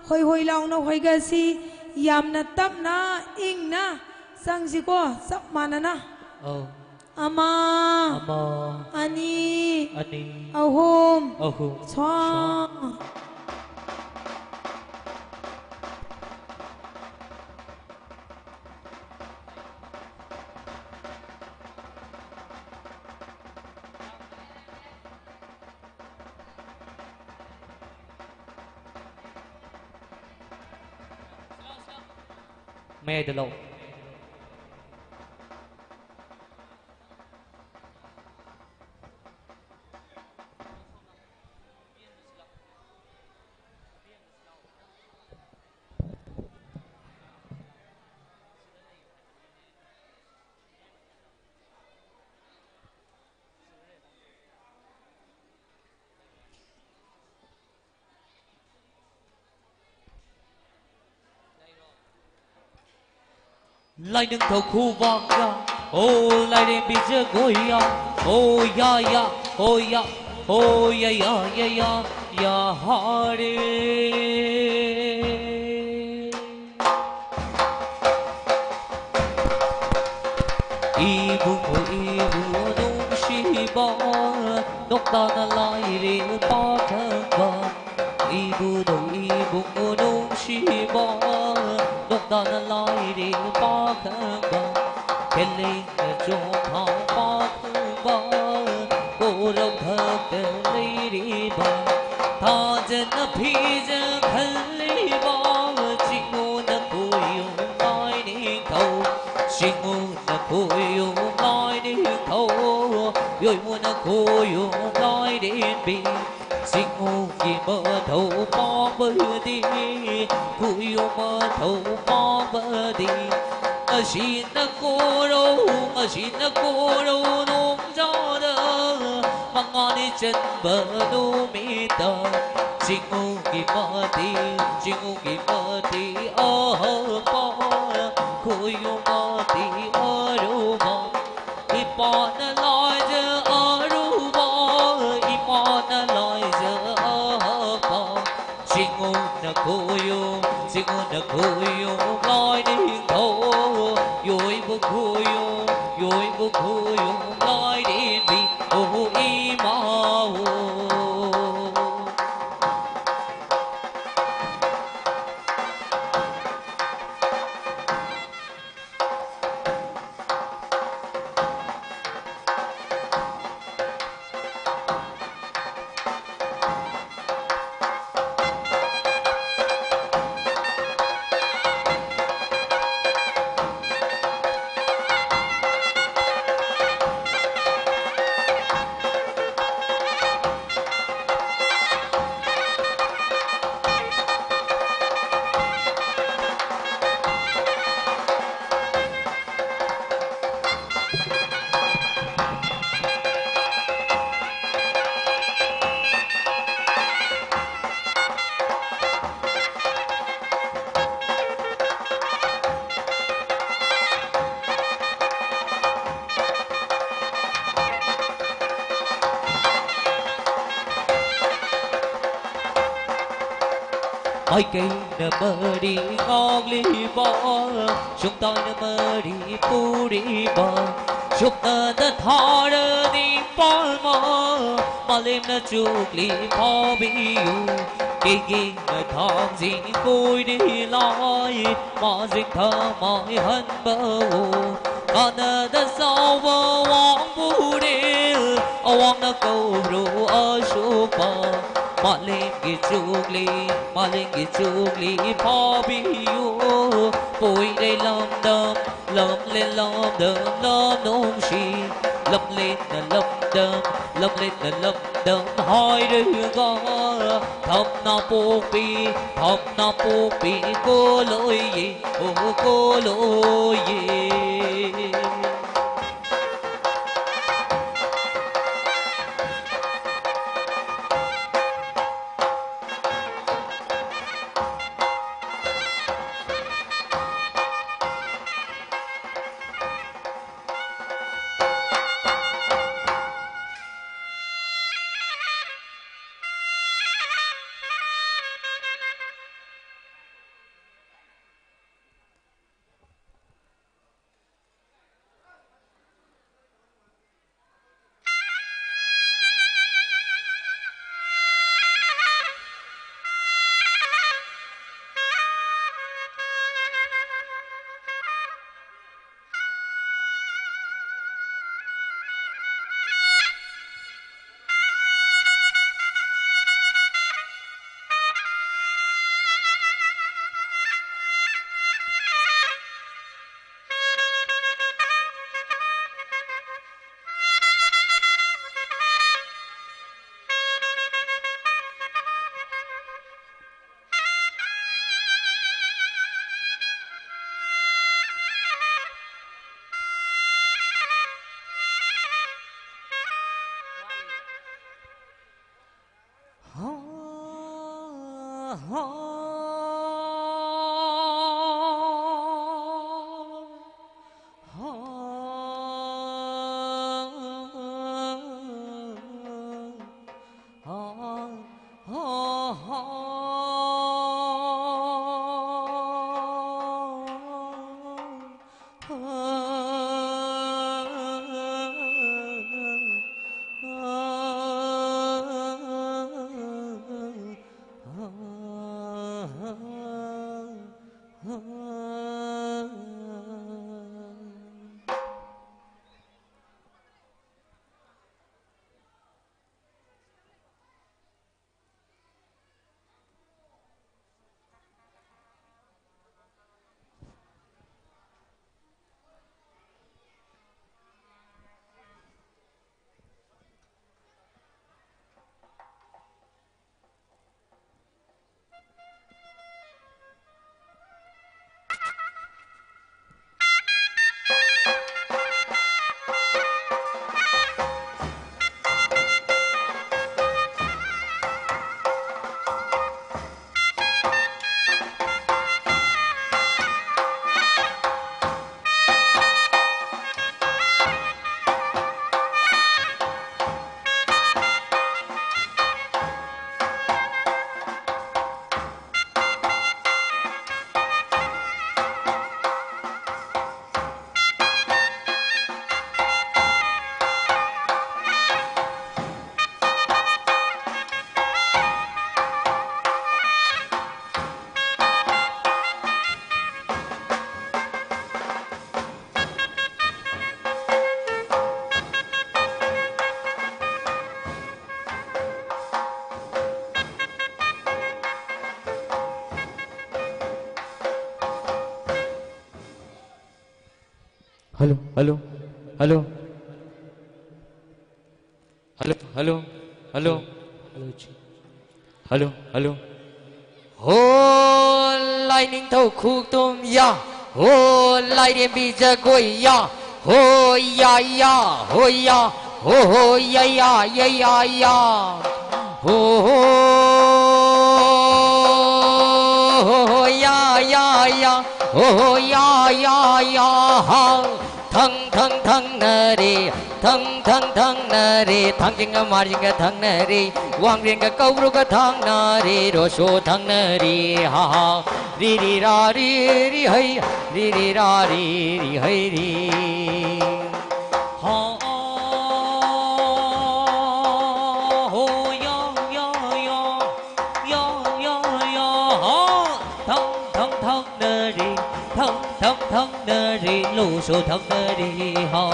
ꯍꯣꯏ ꯍꯣꯏ ꯂꯥꯎꯅ ꯍꯣꯏꯒꯁꯤ, ꯌꯥꯝꯅ ꯇꯞꯅ ꯏꯪꯅ ꯆꯪꯁꯤꯀꯣ, ꯆꯞ ꯃꯥꯟꯅꯅ꯫ ꯑꯧ꯫ ꯑꯃ, ꯑꯃ, ꯑꯅꯤ, ꯑꯅꯤ, ꯑꯍꯨꯝ, ꯑꯍꯨꯝ, ꯁ꯭ꯋꯥ꯫ ꯁ꯭ꯋꯥ꯫ ꯃꯌꯥꯏꯗ ꯂꯥꯛꯑꯣ꯫ ꯂꯥꯏꯅꯤꯡꯊꯧ ꯈꯨꯕꯥꯛ ꯌꯥ, ꯑꯣ ꯂꯥꯏꯔꯦꯝꯕꯤ ꯖꯒꯣꯏ ꯌꯥ, ꯑꯣ ꯌꯥ ꯌꯥ, ꯑꯣ ꯌꯥ, ꯑꯣ ꯌꯥ ꯌꯥ ꯌꯥ ꯌꯥ, ꯌꯥ ꯍꯥꯔꯦ꯫ ꯏꯕꯨꯡꯉꯣ ꯏꯕꯨꯡꯉꯣ ꯅꯨꯡꯁꯤꯕ, ꯅꯣꯡꯇꯥꯅ ꯂꯥꯏꯔꯦ ꯄꯥꯈꯪꯕ꯫ ꯏꯕꯨꯡꯉꯣ ꯏꯕꯨꯡꯉꯣ ꯅꯨꯡꯁꯤꯕ, ꯅꯣꯡꯇꯥꯅ ꯂꯥꯏꯔꯦ ꯄꯥꯈꯪꯕ꯫ ꯈꯦꯂꯩꯅ ꯆꯣꯡꯊꯥꯎ ꯄꯥꯈꯪꯕ, ꯀꯣꯔꯧꯊꯛꯇ ꯂꯩꯔꯤꯕ꯫ ꯊꯥꯖꯅ ꯐꯤꯖ ꯈꯜꯂꯤꯕ, ꯆꯤꯡꯉꯨꯅ ꯈꯣꯏꯌꯨꯝ ꯂꯥꯏꯅꯤꯡꯊꯧ꯫ ꯆꯤꯡꯉꯨꯅ ꯈꯣꯏꯌꯨꯝ ꯂꯥꯏꯅꯤꯡꯊꯧ, ꯌꯣꯏꯃꯨꯅ ꯈꯣꯏꯌꯨꯝ ꯂꯥꯏꯔꯦꯝꯕꯤ꯫ ꯆꯤꯡꯉꯨꯒꯤ ꯃꯊꯧ ꯄꯥꯡꯕꯗꯤ, ꯈꯣꯏꯌꯨꯝ ꯃꯊꯧ ꯄꯥꯡꯕꯗꯤ꯫ ꯉꯁꯤꯅ ꯀꯣꯔꯧ, ꯉꯁꯤꯅ ꯀꯣꯔꯧ ꯅꯣꯡꯖꯥꯗ ꯃꯉꯥꯅꯤ ꯆꯟꯕ ꯅꯨꯃꯤꯠꯇ ꯆꯤꯡꯉꯨꯒꯤ ꯃꯇꯤ, ꯆꯤꯡꯉꯨꯒꯤ ꯃꯇꯤ ꯑꯍꯛꯄ, ꯈꯣꯏꯌꯨ ꯃꯇꯤ ꯑꯔꯨꯕ, ꯏꯄꯥꯅ ꯂꯥꯏꯖ ꯑꯔꯨꯕ, ꯏꯃꯥꯅ ꯂꯥꯏꯖ ꯑꯍꯛꯄ, ꯆꯤꯡꯉꯨꯅ ꯈꯣꯏꯌꯨ, ꯆꯤꯡꯉꯨꯅ ꯈꯣꯏꯌꯨ ꯂꯥꯏ ꯅꯤꯡꯊꯧ, ꯌꯣꯏꯕ ꯈꯣꯏꯌꯨ, ꯌꯣꯏꯕ ꯈꯣꯏꯌꯨ ꯂꯥꯏꯔꯦꯝꯕꯤ ꯑꯣ ꯏꯃꯥ ꯑꯣ꯫ ꯃꯥꯏꯀꯩꯅ ꯃꯔꯤ ꯉꯥꯛꯂꯤꯕ, ꯁꯨꯝꯇꯥꯏꯅ ꯃꯔꯤ ꯄꯨꯔꯤꯕ, ꯁꯨꯞꯅꯗ ꯊꯥꯔꯅꯤ ꯄꯥꯜꯃ, ꯃꯥꯂꯦꯝꯅ ꯆꯨꯛꯂꯤ ꯐꯥꯕꯤꯌꯨ꯫ ꯀꯩꯒꯤꯅ ꯊꯥꯡꯖꯤꯡ ꯀꯣꯏꯔꯤ ꯂꯥꯏ, ꯃꯥꯖꯤꯡ ꯊꯃꯥꯏ ꯍꯟꯕꯋꯣ꯫ ꯀꯥꯟꯅꯗ ꯆꯥꯎꯕ ꯋꯥꯡꯕꯨꯔꯦꯜ, ꯑꯋꯥꯡꯅ ꯀꯧꯕ꯭ꯔꯨ ꯑꯁꯣꯛꯄ꯫ ꯃꯥꯂꯦꯝꯒꯤ ꯆꯨꯛꯂꯤ, ꯃꯥꯂꯦꯝꯒꯤ ꯆꯨꯛꯂꯤ ꯐꯥꯕꯤꯌꯨ꯫ ꯄꯣꯏꯔꯩ ꯂꯝꯗꯝ, ꯂꯝꯂꯦꯟ ꯂꯝꯗꯝ, ꯂꯝ ꯅꯨꯡꯁꯤ꯫ ꯂꯝꯂꯦꯟꯅ ꯂꯝꯗꯝ, ꯂꯝꯂꯦꯟꯅ ꯂꯝꯗꯝ ꯍꯥꯏꯔꯒ ꯊꯝꯅꯥ ꯄꯣꯛꯄꯤ, ꯊꯝꯅꯥ ꯄꯣꯛꯄꯤ ꯀꯣꯂꯣꯏꯌꯦ, ꯑꯣ ꯀꯣꯂꯣꯏꯌꯦ꯫ Hello, hello, hello. Hello, hello, hello. Hello, hello. Ho, Lainingthou Khuktum ya. Ho, Lairembi Jagoi ya. Ho, ya, ya, ho, ya. Ho, ho, ya, ya, ya, ya, ya. Ho, ho, ho, ho, ya, ya, ya. Ho, ho, ya, ya, ya, ha. Thang, thang, thang na re. Thang, thang, thang na re. Thang jing ga mar jing ga thang na re. Wang ring ga kau ru ga thang na re. Ro so thang na re. Ha, ha. Ri, ri, ra, ri, ri, hai. Ri, ri, ra, ri, ri, hai, ri. Ha, ho, ya, ya, ya. Ya, ya, ya, ha. Thang, thang, thang, na, ri. Thang, thang, thang, na, ri. Lu, su, thang, na, ri, ha.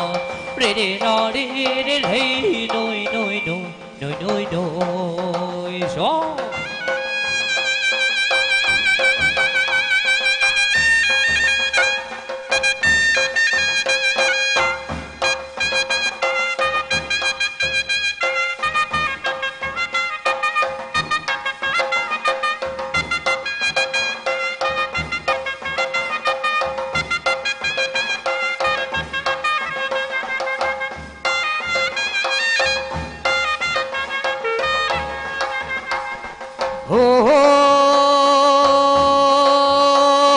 Ri, ri, ra, ri, ri, ri, nui, nui, nui. Nui, nui, nui. So. Ho, ho,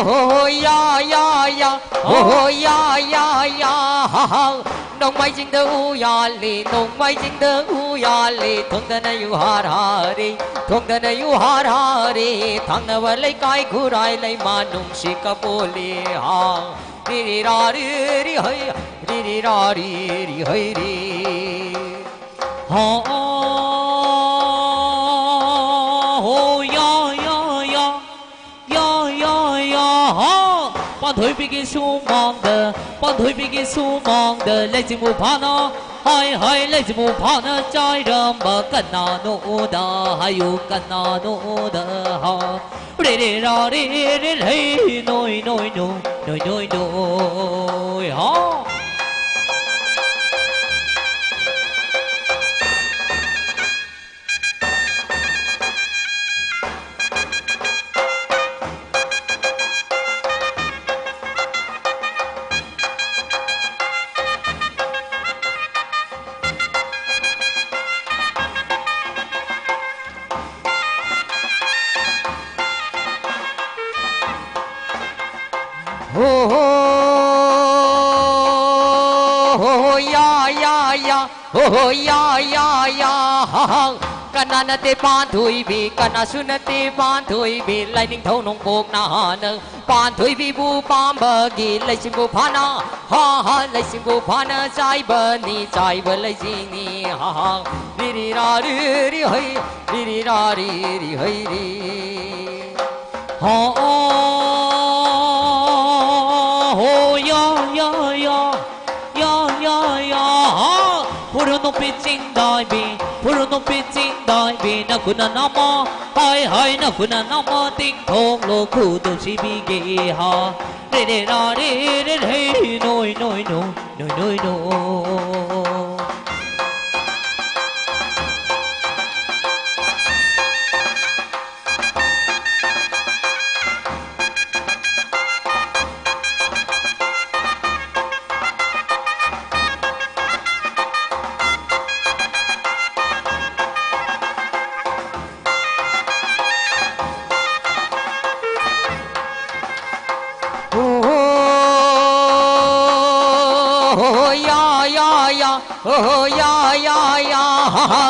ho, ho, ya, ya, ya. Ho, ho, ya, ya, ya. Ha, ha. Nongmai jing da u ya li, nongmai jing da u ya li. Thong da na yu har hari, thong da na yu har hari. Thang na wa lei kai kurai lei ma nung shi ka po li ha. Ri, ri, ra, ri, ri, hai. Ri, ri, ra, ri, ri, hai, ri. Ha, ho, ya, ya, ya. Ya, ya, ya, ha. Panthui piki sumang de, panthui piki sumang de, lei jimu phana, hai, hai, lei jimu phana, chai ram ba kana no da, hayu kana no da, ha. Re, re, ra, re, re, lei, noi, noi, noi, noi, noi, noi, ha. ꯍꯣ ꯍꯣ ꯍꯣ ꯍꯣ ꯌꯥ ꯌꯥ ꯌꯥ ꯍꯣ ꯍꯣ ꯌꯥ ꯌꯥ ꯌꯥ ꯍꯥ ꯍꯥ ꯀꯅꯥ ꯅꯠꯇꯦ ꯄꯥꯟꯊꯣꯏꯕꯤ ꯀꯅꯥꯁꯨ ꯅꯠꯇꯦ ꯄꯥꯟꯊꯣꯏꯕꯤ ꯂꯥꯏꯅꯤꯡꯊꯧ ꯅꯣꯡꯄꯣꯛ ꯅꯍꯥꯅ ꯄꯥꯟꯊꯣꯏꯕꯤꯕꯨ ꯄꯥꯝꯕꯒꯤ ꯂꯩꯆꯤꯟꯕꯨ ꯐꯥꯅ ꯍꯥ ꯍꯥ ꯂꯩꯆꯤꯟꯕꯨ ꯐꯥꯅ ꯆꯥꯏꯕꯅꯤ ꯆꯥꯏꯕ ꯂꯩꯆꯤꯟꯅꯤ ꯍꯥ ꯍꯥ ꯔꯤ ꯔꯤ ꯔꯥ ꯔꯤ ꯔꯤ ꯍꯩ ꯔꯤ ꯔꯤ ꯔꯥ ꯔꯤ ꯔꯤ ꯍꯩ ꯔꯤ ꯍꯥ ꯑꯣ ꯍꯣ ꯌꯥ ꯌꯥ ꯌꯥ ꯌꯥ ꯌꯥ ꯌꯥ ꯍꯥ ꯐꯨꯔꯨ ꯅꯨꯄꯤ ꯆꯤꯡꯗꯥꯏꯕꯤ ꯐꯨꯔꯨ ꯅꯨꯄꯤ ꯆꯤꯡꯗꯥꯏꯕꯤ ꯅꯈꯨꯠꯅ ꯅꯝꯃꯣ ꯍꯥꯏ ꯍꯥꯏ ꯅꯈꯨꯠꯅ ꯅꯝꯃꯣ ꯇꯤꯡꯊꯣꯛꯂꯣ ꯈꯨꯗꯣꯜ ꯁꯤꯕꯤꯒꯦ ꯍꯥ ꯔꯦ ꯔꯦ ꯔꯥ ꯔꯦ ꯔꯦ ꯔꯦ ꯅꯣꯏ ꯅꯣꯏ ꯅꯣꯏ ꯅꯣꯏ ꯅꯣꯏ ꯅꯣꯏ ꯍꯣ ꯍꯣ ꯍꯣ ꯍꯣ ꯌꯥ ꯌꯥ ꯌꯥ ꯍꯣ ꯍꯣ ꯌꯥ ꯌꯥ ꯌꯥ ꯍꯥ ꯍꯥ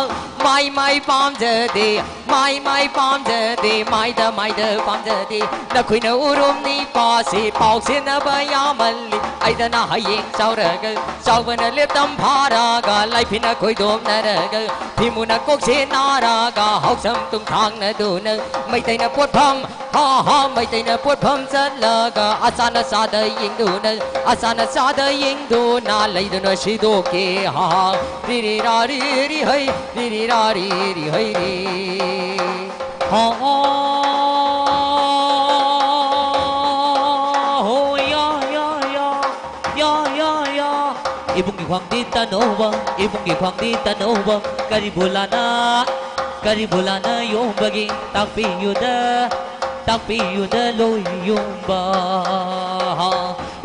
ꯃꯥꯏ ꯃꯥꯏ ꯄꯥꯝꯖꯗꯦ ꯃꯥꯏ ꯃꯥꯏ ꯄꯥꯝꯖꯗꯦ ꯃꯥꯏꯗ ꯃꯥꯏꯗ ꯄꯥꯝꯖꯗꯦ ꯅꯈꯣꯏꯅ ꯎꯔꯨꯝ ꯅꯤꯄꯥꯁꯤ ꯄꯥꯎ ꯁꯤꯟꯅꯕ ꯌꯥꯝꯃꯜꯂꯤ ꯑꯩꯗꯅ ꯍꯌꯦꯡ ꯆꯥꯎꯔꯒ ꯆꯥꯎꯕꯅ ꯂꯦꯞꯇꯝ ꯐꯥꯔꯒ ꯂꯥꯏꯐꯤꯅ ꯈꯣꯏꯗꯣꯝꯅꯔꯒ ꯐꯤꯃꯨꯅ ꯀꯣꯛꯁꯦ ꯅꯥꯔꯒ ꯍꯥꯎꯁꯝ ꯇꯨꯡꯊꯥꯡꯅꯗꯨꯅ ꯃꯩꯇꯩꯅ ꯄꯣꯠꯐꯝ ꯍꯥ ꯍꯥ ꯃꯩꯇꯩꯅ ꯄꯣꯠꯐꯝ ꯆꯠꯂꯒ ꯑꯆꯥꯅ ꯆꯥꯗ ꯌꯦꯡꯗꯨꯅ ꯑꯆꯥꯅ ꯆꯥꯗ ꯌꯦꯡꯗꯨꯅ ꯂꯩꯗꯨꯅ ꯁꯤꯗꯣꯛꯀꯦ ꯍꯥ ꯍꯥ ꯔꯤ ꯔꯤ ꯔꯥ ꯔꯤ ꯔꯤ ꯍꯩ ꯔꯤ ꯔꯤ ꯔꯥ ꯔꯤ ꯔꯤ ꯍꯩ ꯔꯤ ꯍꯥ ꯍꯥ ꯍꯣ ꯌꯥ ꯌꯥ ꯌꯥ ꯌꯥ ꯌꯥ ꯌꯥ ꯏꯕꯨꯡꯒꯤ ꯈ꯭ꯋꯥꯡꯗꯤ ꯇꯅꯧꯕ ꯏꯕꯨꯡꯒꯤ ꯈ꯭ꯋꯥꯡꯗꯤ ꯇꯅꯧꯕ ꯀꯔꯤꯕꯨ ꯂꯥꯟꯅ ꯀꯔꯤꯕꯨ ꯂꯥꯟꯅ ꯌꯣꯝꯕꯒꯤ ꯇꯥꯛꯄꯤꯌꯨꯗ ꯇꯥꯛꯄꯤꯌꯨꯗ ꯂꯣꯏ ꯌꯣꯝꯕ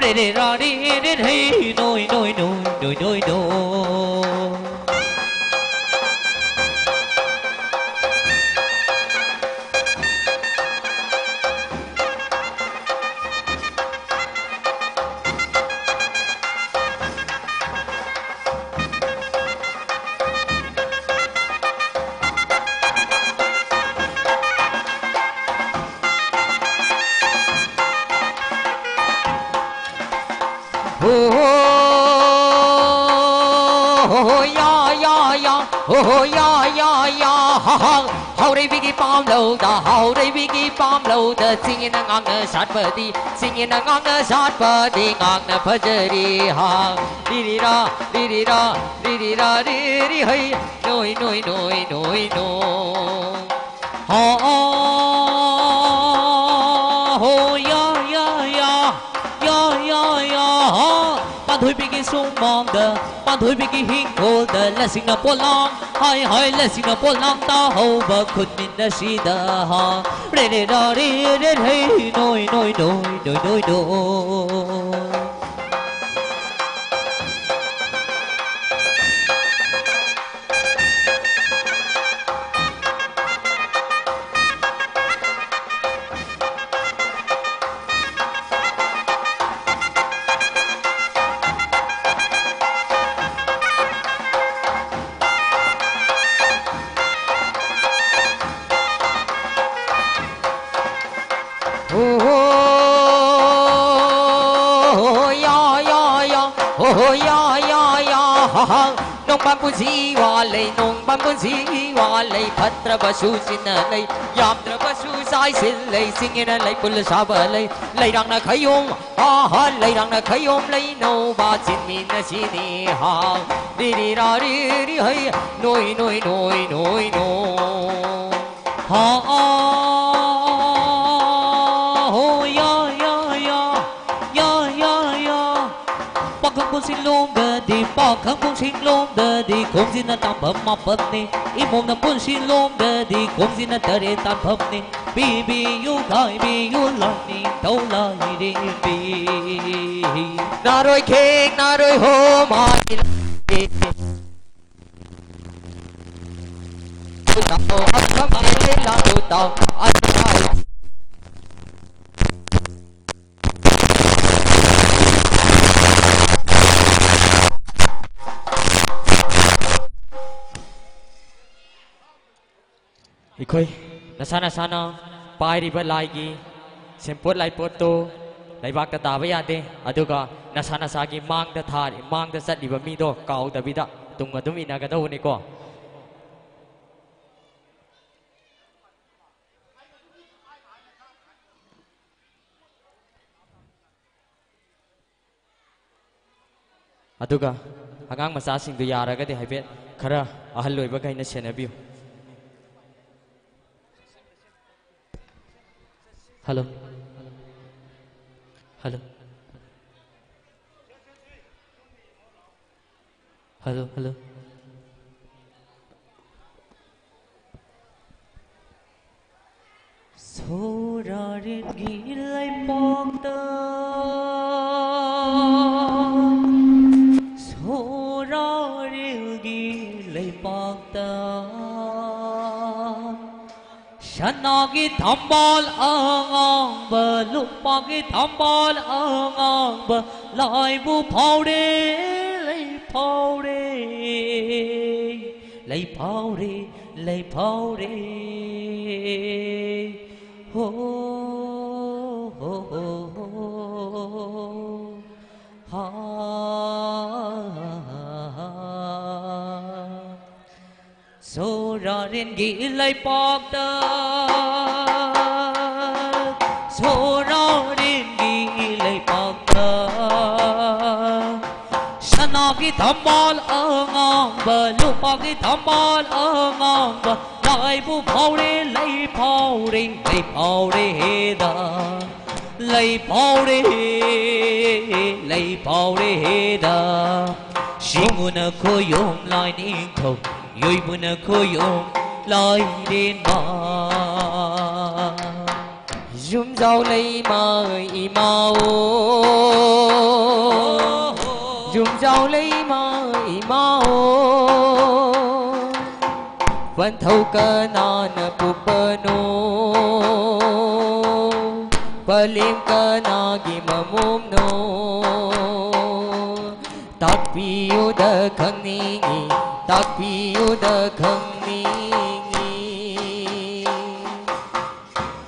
ꯔꯦ ꯔꯦ ꯔꯥ ꯔꯦ ꯔꯦ ꯔꯦ ꯅꯣꯏ ꯅꯣꯏ ꯅꯣꯏ ꯅꯣꯏ ꯅꯣꯏ ꯅꯣꯏ Oh, oh, oh, yeah, yeah, yeah. Oh, oh, yeah, yeah, yeah. Ha, ha. ꯍꯥꯎꯔꯩꯕꯤꯒꯤ ꯄꯥꯝꯂꯧꯗ, ꯍꯥꯎꯔꯩꯕꯤꯒꯤ ꯄꯥꯝꯂꯧꯗ, ꯆꯤꯡꯉꯤꯅ ꯉꯥꯡꯅ ꯁꯥꯠꯄꯗꯤ, ꯆꯤꯡꯉꯤꯅ ꯉꯥꯡꯅ ꯁꯥꯠꯄꯗꯤ, ꯉꯥꯡꯅ ꯐꯖꯔꯤ ꯍꯥ. ꯔꯤꯔꯤꯔꯥ, ꯔꯤꯔꯤꯔꯥ, ꯔꯤꯔꯤꯔꯥ, ꯔꯤꯔꯤ ꯍꯩ, ꯅꯣꯏ, ꯅꯣꯏ, ꯅꯣꯏ, ꯅꯣꯏ, ꯅꯣꯏ. ꯍꯥ, ꯑꯥ, ꯍꯣ, ꯌꯥ, ꯌꯥ, ꯌꯥ, ꯌꯥ, ꯌꯥ, ꯌꯥ, ꯍꯥ. ꯄꯥꯟꯊꯣꯏꯕꯤꯒꯤ ꯁꯨꯃꯥꯡꯗ, ꯄꯥꯟꯊꯣꯏꯕꯤꯒꯤ ꯍꯤꯡꯈꯣꯜꯗ, ꯂꯁꯤꯡꯅ ꯄꯣꯂꯥꯡ, ꯍꯥꯏ, ꯍꯥꯏ, ꯂꯁꯤꯡꯅ ꯄꯣꯂꯥꯡ ꯇꯥꯍꯧꯕ ꯈꯨꯠꯃꯤꯟ ꯑꯁꯤꯗ, ꯍꯥ. ꯔꯦ, ꯔꯦ, ꯔꯥ, ꯔꯦ, ꯔꯦ, ꯔꯦ, ꯅꯣꯏ, ꯅꯣꯏ, ꯅꯣꯏ, ꯅꯣꯏ, ꯅꯣꯏ, ꯅꯣꯏ. Oh, yeah, yeah, yeah. Oh, yeah, yeah, yeah. Ha, ha. ꯅꯣꯡꯕꯥꯟ ꯄꯨꯟꯁꯤ ꯋꯥꯠꯂꯩ, ꯅꯣꯡꯕꯥꯟ ꯄꯨꯟꯁꯤ ꯋꯥꯠꯂꯩ, ꯐꯠꯇ꯭ꯔꯕꯁꯨ ꯆꯤꯟꯅ ꯂꯩ, ꯌꯥꯝꯗ꯭ꯔꯕꯁꯨ ꯆꯥꯏꯁꯤꯜ ꯂꯩ, ꯆꯤꯡꯉꯦꯅ ꯂꯩ ꯄꯨꯜꯂ ꯁꯥꯕ ꯂꯩ, ꯂꯩꯔꯥꯡꯅ ꯈꯌꯣꯝ, ꯑꯍꯥ, ꯂꯩꯔꯥꯡꯅ ꯈꯌꯣꯝ ꯂꯩꯅꯧꯕ ꯆꯤꯟꯃꯤꯟꯅ ꯁꯤꯅꯤ ꯍꯥ. ꯔꯤꯔꯤ ꯔꯥ ꯔꯤꯔꯤ ꯍꯩ, ꯅꯣꯏ, ꯅꯣꯏ, ꯅꯣꯏ, ꯅꯣꯏ, ꯅꯣꯏ. ꯍꯥ, ꯑꯥ, ꯍꯣ, ꯌꯥ, ꯌꯥ, ꯌꯥ, ꯌꯥ, ꯌꯥ, ꯌꯥ. ꯄꯥꯈꯪ ꯄꯨꯟꯁꯤ ꯂꯣꯝꯗꯗꯤ, ꯄꯥꯈꯪ ꯄꯨꯟꯁꯤ ꯂꯣꯝꯗꯗꯤ, ꯈꯣꯡꯖꯤꯟꯅ ꯇꯥꯟꯐꯝ ꯃꯥꯄꯟꯅꯤ. ꯏꯃꯣꯝꯅ ꯄꯨꯟꯁꯤ ꯂꯣꯝꯗꯗꯤ, ꯈꯣꯡꯖꯤꯟꯅ ꯇꯔꯦꯠ ꯇꯥꯟꯐꯝꯅꯤ. ꯄꯤꯕꯤꯌꯨ, ꯈꯥꯏꯕꯤꯌꯨ, ꯂꯥꯏꯅꯤꯡꯊꯧ ꯂꯥꯏꯔꯦꯝꯕꯤ. ꯅꯥꯔꯣꯏ ꯈꯦꯡ, ꯅꯥꯔꯣꯏ ꯍꯣ, ꯃꯥꯒꯤ ꯑꯩꯈꯣꯏ ꯅꯁꯥ ꯅꯁꯥꯅ ꯄꯥꯏꯔꯤꯕ ꯂꯥꯏꯒꯤ ꯁꯦꯝꯄꯣꯠ ꯂꯥꯏꯄꯣꯠꯇꯨ ꯂꯩꯕꯥꯛꯇ ꯇꯥꯕ ꯌꯥꯗꯦ꯫ ꯑꯗꯨꯒ ꯅꯁꯥ ꯅꯁꯥꯒꯤ ꯃꯥꯡꯗ ꯊꯥꯔꯤ, ꯃꯥꯡꯗ ꯆꯠꯂꯤꯕ ꯃꯤꯗꯣ ꯀꯥꯎꯗꯕꯤꯗ ꯇꯨꯡ ꯑꯗꯨꯝ ꯏꯟꯅꯒꯗꯧꯕꯅꯤꯀꯣ꯫ ꯑꯗꯨꯒ ꯑꯉꯥꯡ ꯃꯆꯥꯁꯤꯡꯗꯨ ꯌꯥꯔꯒꯗꯤ ꯍꯥꯏꯐꯦꯠ ꯈꯔ ꯑꯍꯜ ꯑꯣꯏꯕꯈꯩꯅ ꯁꯦꯟꯅꯕꯤꯌꯨ꯫ ꯍꯜꯂꯣ꯫ ꯍꯜꯂꯣ꯫ Hello, hello. ꯁꯣꯔꯥꯔꯦꯟꯒꯤ ꯂꯩꯄꯥꯛꯇ, ꯁꯣꯔꯥꯔꯦꯟꯒꯤ ꯂꯩꯄꯥꯛꯇ, ꯁꯅꯥꯒꯤ ꯊꯝꯕꯥꯜ ꯑꯉꯥꯡꯕ, ꯂꯨꯄꯥꯒꯤ ꯊꯝꯕꯥꯜ ꯑꯉꯥꯡꯕ, ꯂꯥꯏꯕꯨ ꯐꯥꯎꯔꯦ, ꯂꯩ ꯐꯥꯎꯔꯦ, ꯂꯩ ꯐꯥꯎꯔꯦ, ꯂꯩ ꯐꯥꯎꯔꯦ꯫ ꯍꯣ, ꯍꯣ, ꯍꯣ, ꯍꯣ꯫ ꯍꯥ, ꯁꯣꯔꯥꯔꯦꯟꯒꯤ ꯂꯩꯄꯥꯛꯇ, ꯁꯣꯔꯥꯔꯦꯟꯒꯤ ꯂꯩꯄꯥꯛꯇ, ꯁꯅꯥꯒꯤ ꯊꯝꯕꯥꯜ ꯑꯉꯥꯡꯕ, ꯂꯨꯄꯥꯒꯤ ꯊꯝꯕꯥꯜ ꯑꯉꯥꯡꯕ, ꯂꯥꯏꯕꯨ ꯐꯥꯎꯔꯦ, ꯂꯩ ꯐꯥꯎꯔꯦ, ꯂꯩ ꯐꯥꯎꯔꯦ ꯍꯦꯗ꯫ ꯂꯩ ꯐꯥꯎꯔꯦ, ꯂꯩ ꯐꯥꯎꯔꯦ ꯍꯦꯗ꯫ ꯁꯤꯡꯉꯨꯅ ꯈꯣꯌꯨꯝ ꯂꯥꯏꯅꯤꯡꯊꯧ, ꯌꯣꯏꯕꯨꯅ ꯈꯣꯌꯨꯝ ꯂꯥꯏꯔꯦꯝꯕ꯫ ꯌꯨꯝꯖꯥꯎ ꯂꯩꯃ ꯏꯃꯥꯑꯣ, ꯌꯨꯝꯖꯥꯎ ꯂꯩꯃ ꯏꯃꯥꯑꯣ꯫ ꯄꯟꯊꯧ ꯀꯅꯥꯅ ꯄꯣꯛꯄꯅꯣ? ꯄꯂꯦꯝ ꯀꯅꯥꯒꯤ ꯃꯃꯣꯝꯅꯣ? ꯇꯥꯛꯄꯤꯌꯨꯗ ꯈꯪꯅꯤꯡꯉꯤ, ꯇꯥꯛꯄꯤꯌꯨꯗ ꯈꯪꯅꯤꯡꯉꯤ꯫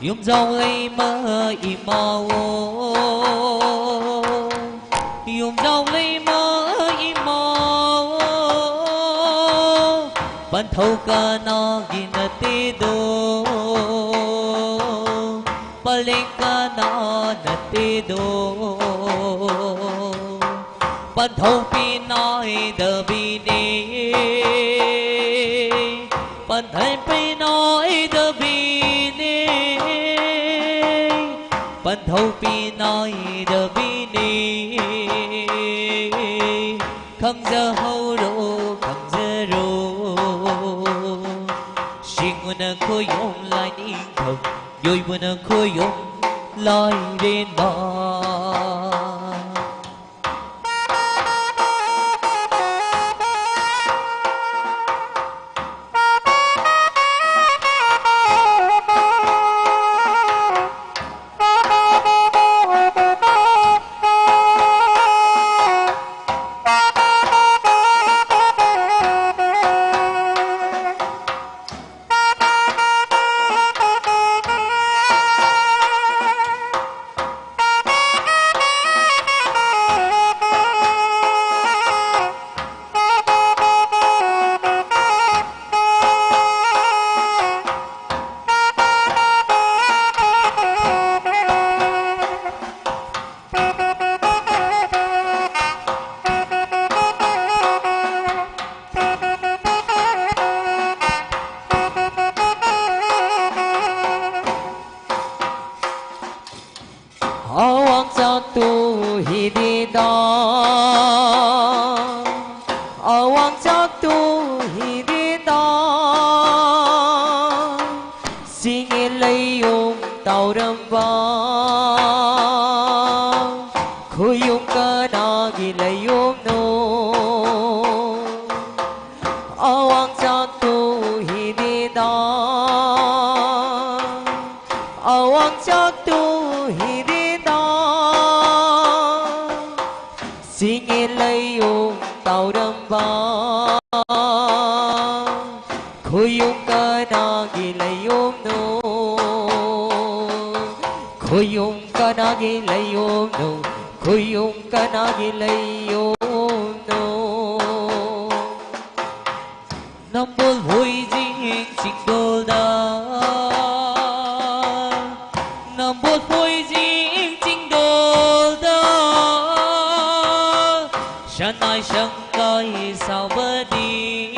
ꯌꯨꯝꯖꯥꯎ ꯂꯩꯃ ꯏꯃꯥꯑꯣ, ꯊꯧ ꯀꯅꯥꯒꯤ ꯅꯠꯇꯦꯗꯣ, ꯄꯔꯦꯡ ꯀꯅꯥ ꯅꯠꯇꯦꯗꯣ, ꯄꯟꯊꯧ ꯄꯤꯅꯥꯏꯗꯕꯤꯅꯦ, ꯄꯟꯊꯧ ꯄꯤꯅꯥꯏꯗꯕꯤꯅꯦ, ꯄꯟꯊꯧ ꯄꯤꯅꯥꯏꯗꯕꯤꯅꯦ꯫ ꯈꯪꯖꯍꯧꯔꯣ, ꯈꯪꯖꯔꯣ, ꯁꯤꯡꯎꯅ ꯈꯣꯏꯌꯨꯝ ꯂꯥꯏꯅꯤꯡꯊꯧ, ꯌꯣꯏꯕꯨꯅ ꯈꯣꯏꯌꯨꯝ ꯂꯥꯏꯔꯦꯝꯕ꯫ ꯑꯋꯥꯡ ꯆꯥꯛꯇꯨ ꯍꯤꯗꯤꯗ, ꯑꯋꯥꯡ ꯆꯥꯛꯇꯨ ꯍꯤꯗꯤꯗ, ꯆꯤꯡꯉꯦ ꯂꯩꯌꯨꯝ ꯇꯥꯎꯔꯝꯕ, ꯈꯨꯌꯨꯝ ꯀꯅꯥꯒꯤ ꯂꯩꯌꯨꯝꯅꯣ? ꯑꯋꯥꯡ ꯆꯥꯛꯇꯨ ꯍꯤꯗꯤꯗ, ꯑꯋꯥꯡ ꯆꯥꯛꯇꯨ ꯍꯤꯗꯤꯗ, ꯆꯤꯡꯉꯦ ꯂꯩꯌꯨꯝ ꯇꯥꯎꯔꯝꯕ, ꯈꯨꯌꯨꯝ ꯀꯅꯥꯒꯤ ꯂꯩꯌꯨꯝꯅꯣ? ꯈꯨꯌꯨꯝ ꯀꯅꯥꯒꯤ ꯂꯩꯌꯨꯝꯅꯣ? ꯈꯨꯌꯨꯝ ꯀꯅꯥꯒꯤ ꯂꯩꯌꯨꯝꯅꯣ? ꯅꯝꯕꯣꯜ Ranai sanggai saubadi,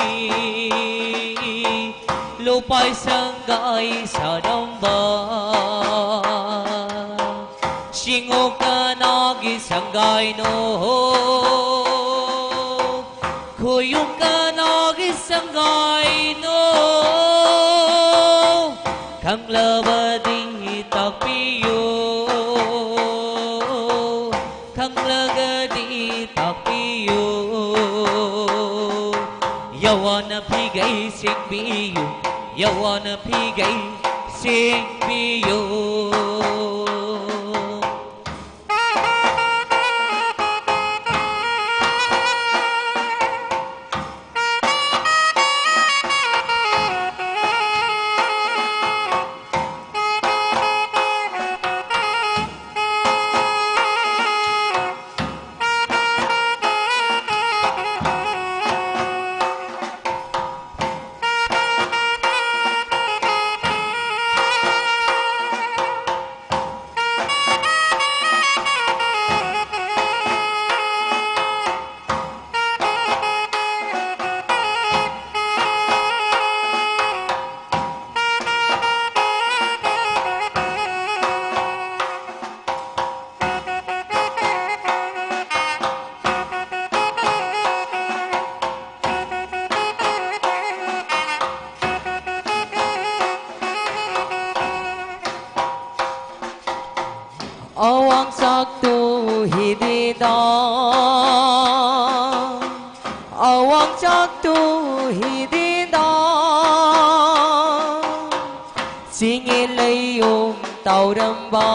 lupai sanggai sadamba, singo kanagi sanggai no, kuyung kanagi sanggai no, kanglabadi takpiyo. Kanglagadi takpiyo. Yawana pigai singpiyo. Yawana pigai singpiyo. Awang chaktu hidida, awang chaktu hidida, singin layum tauramba,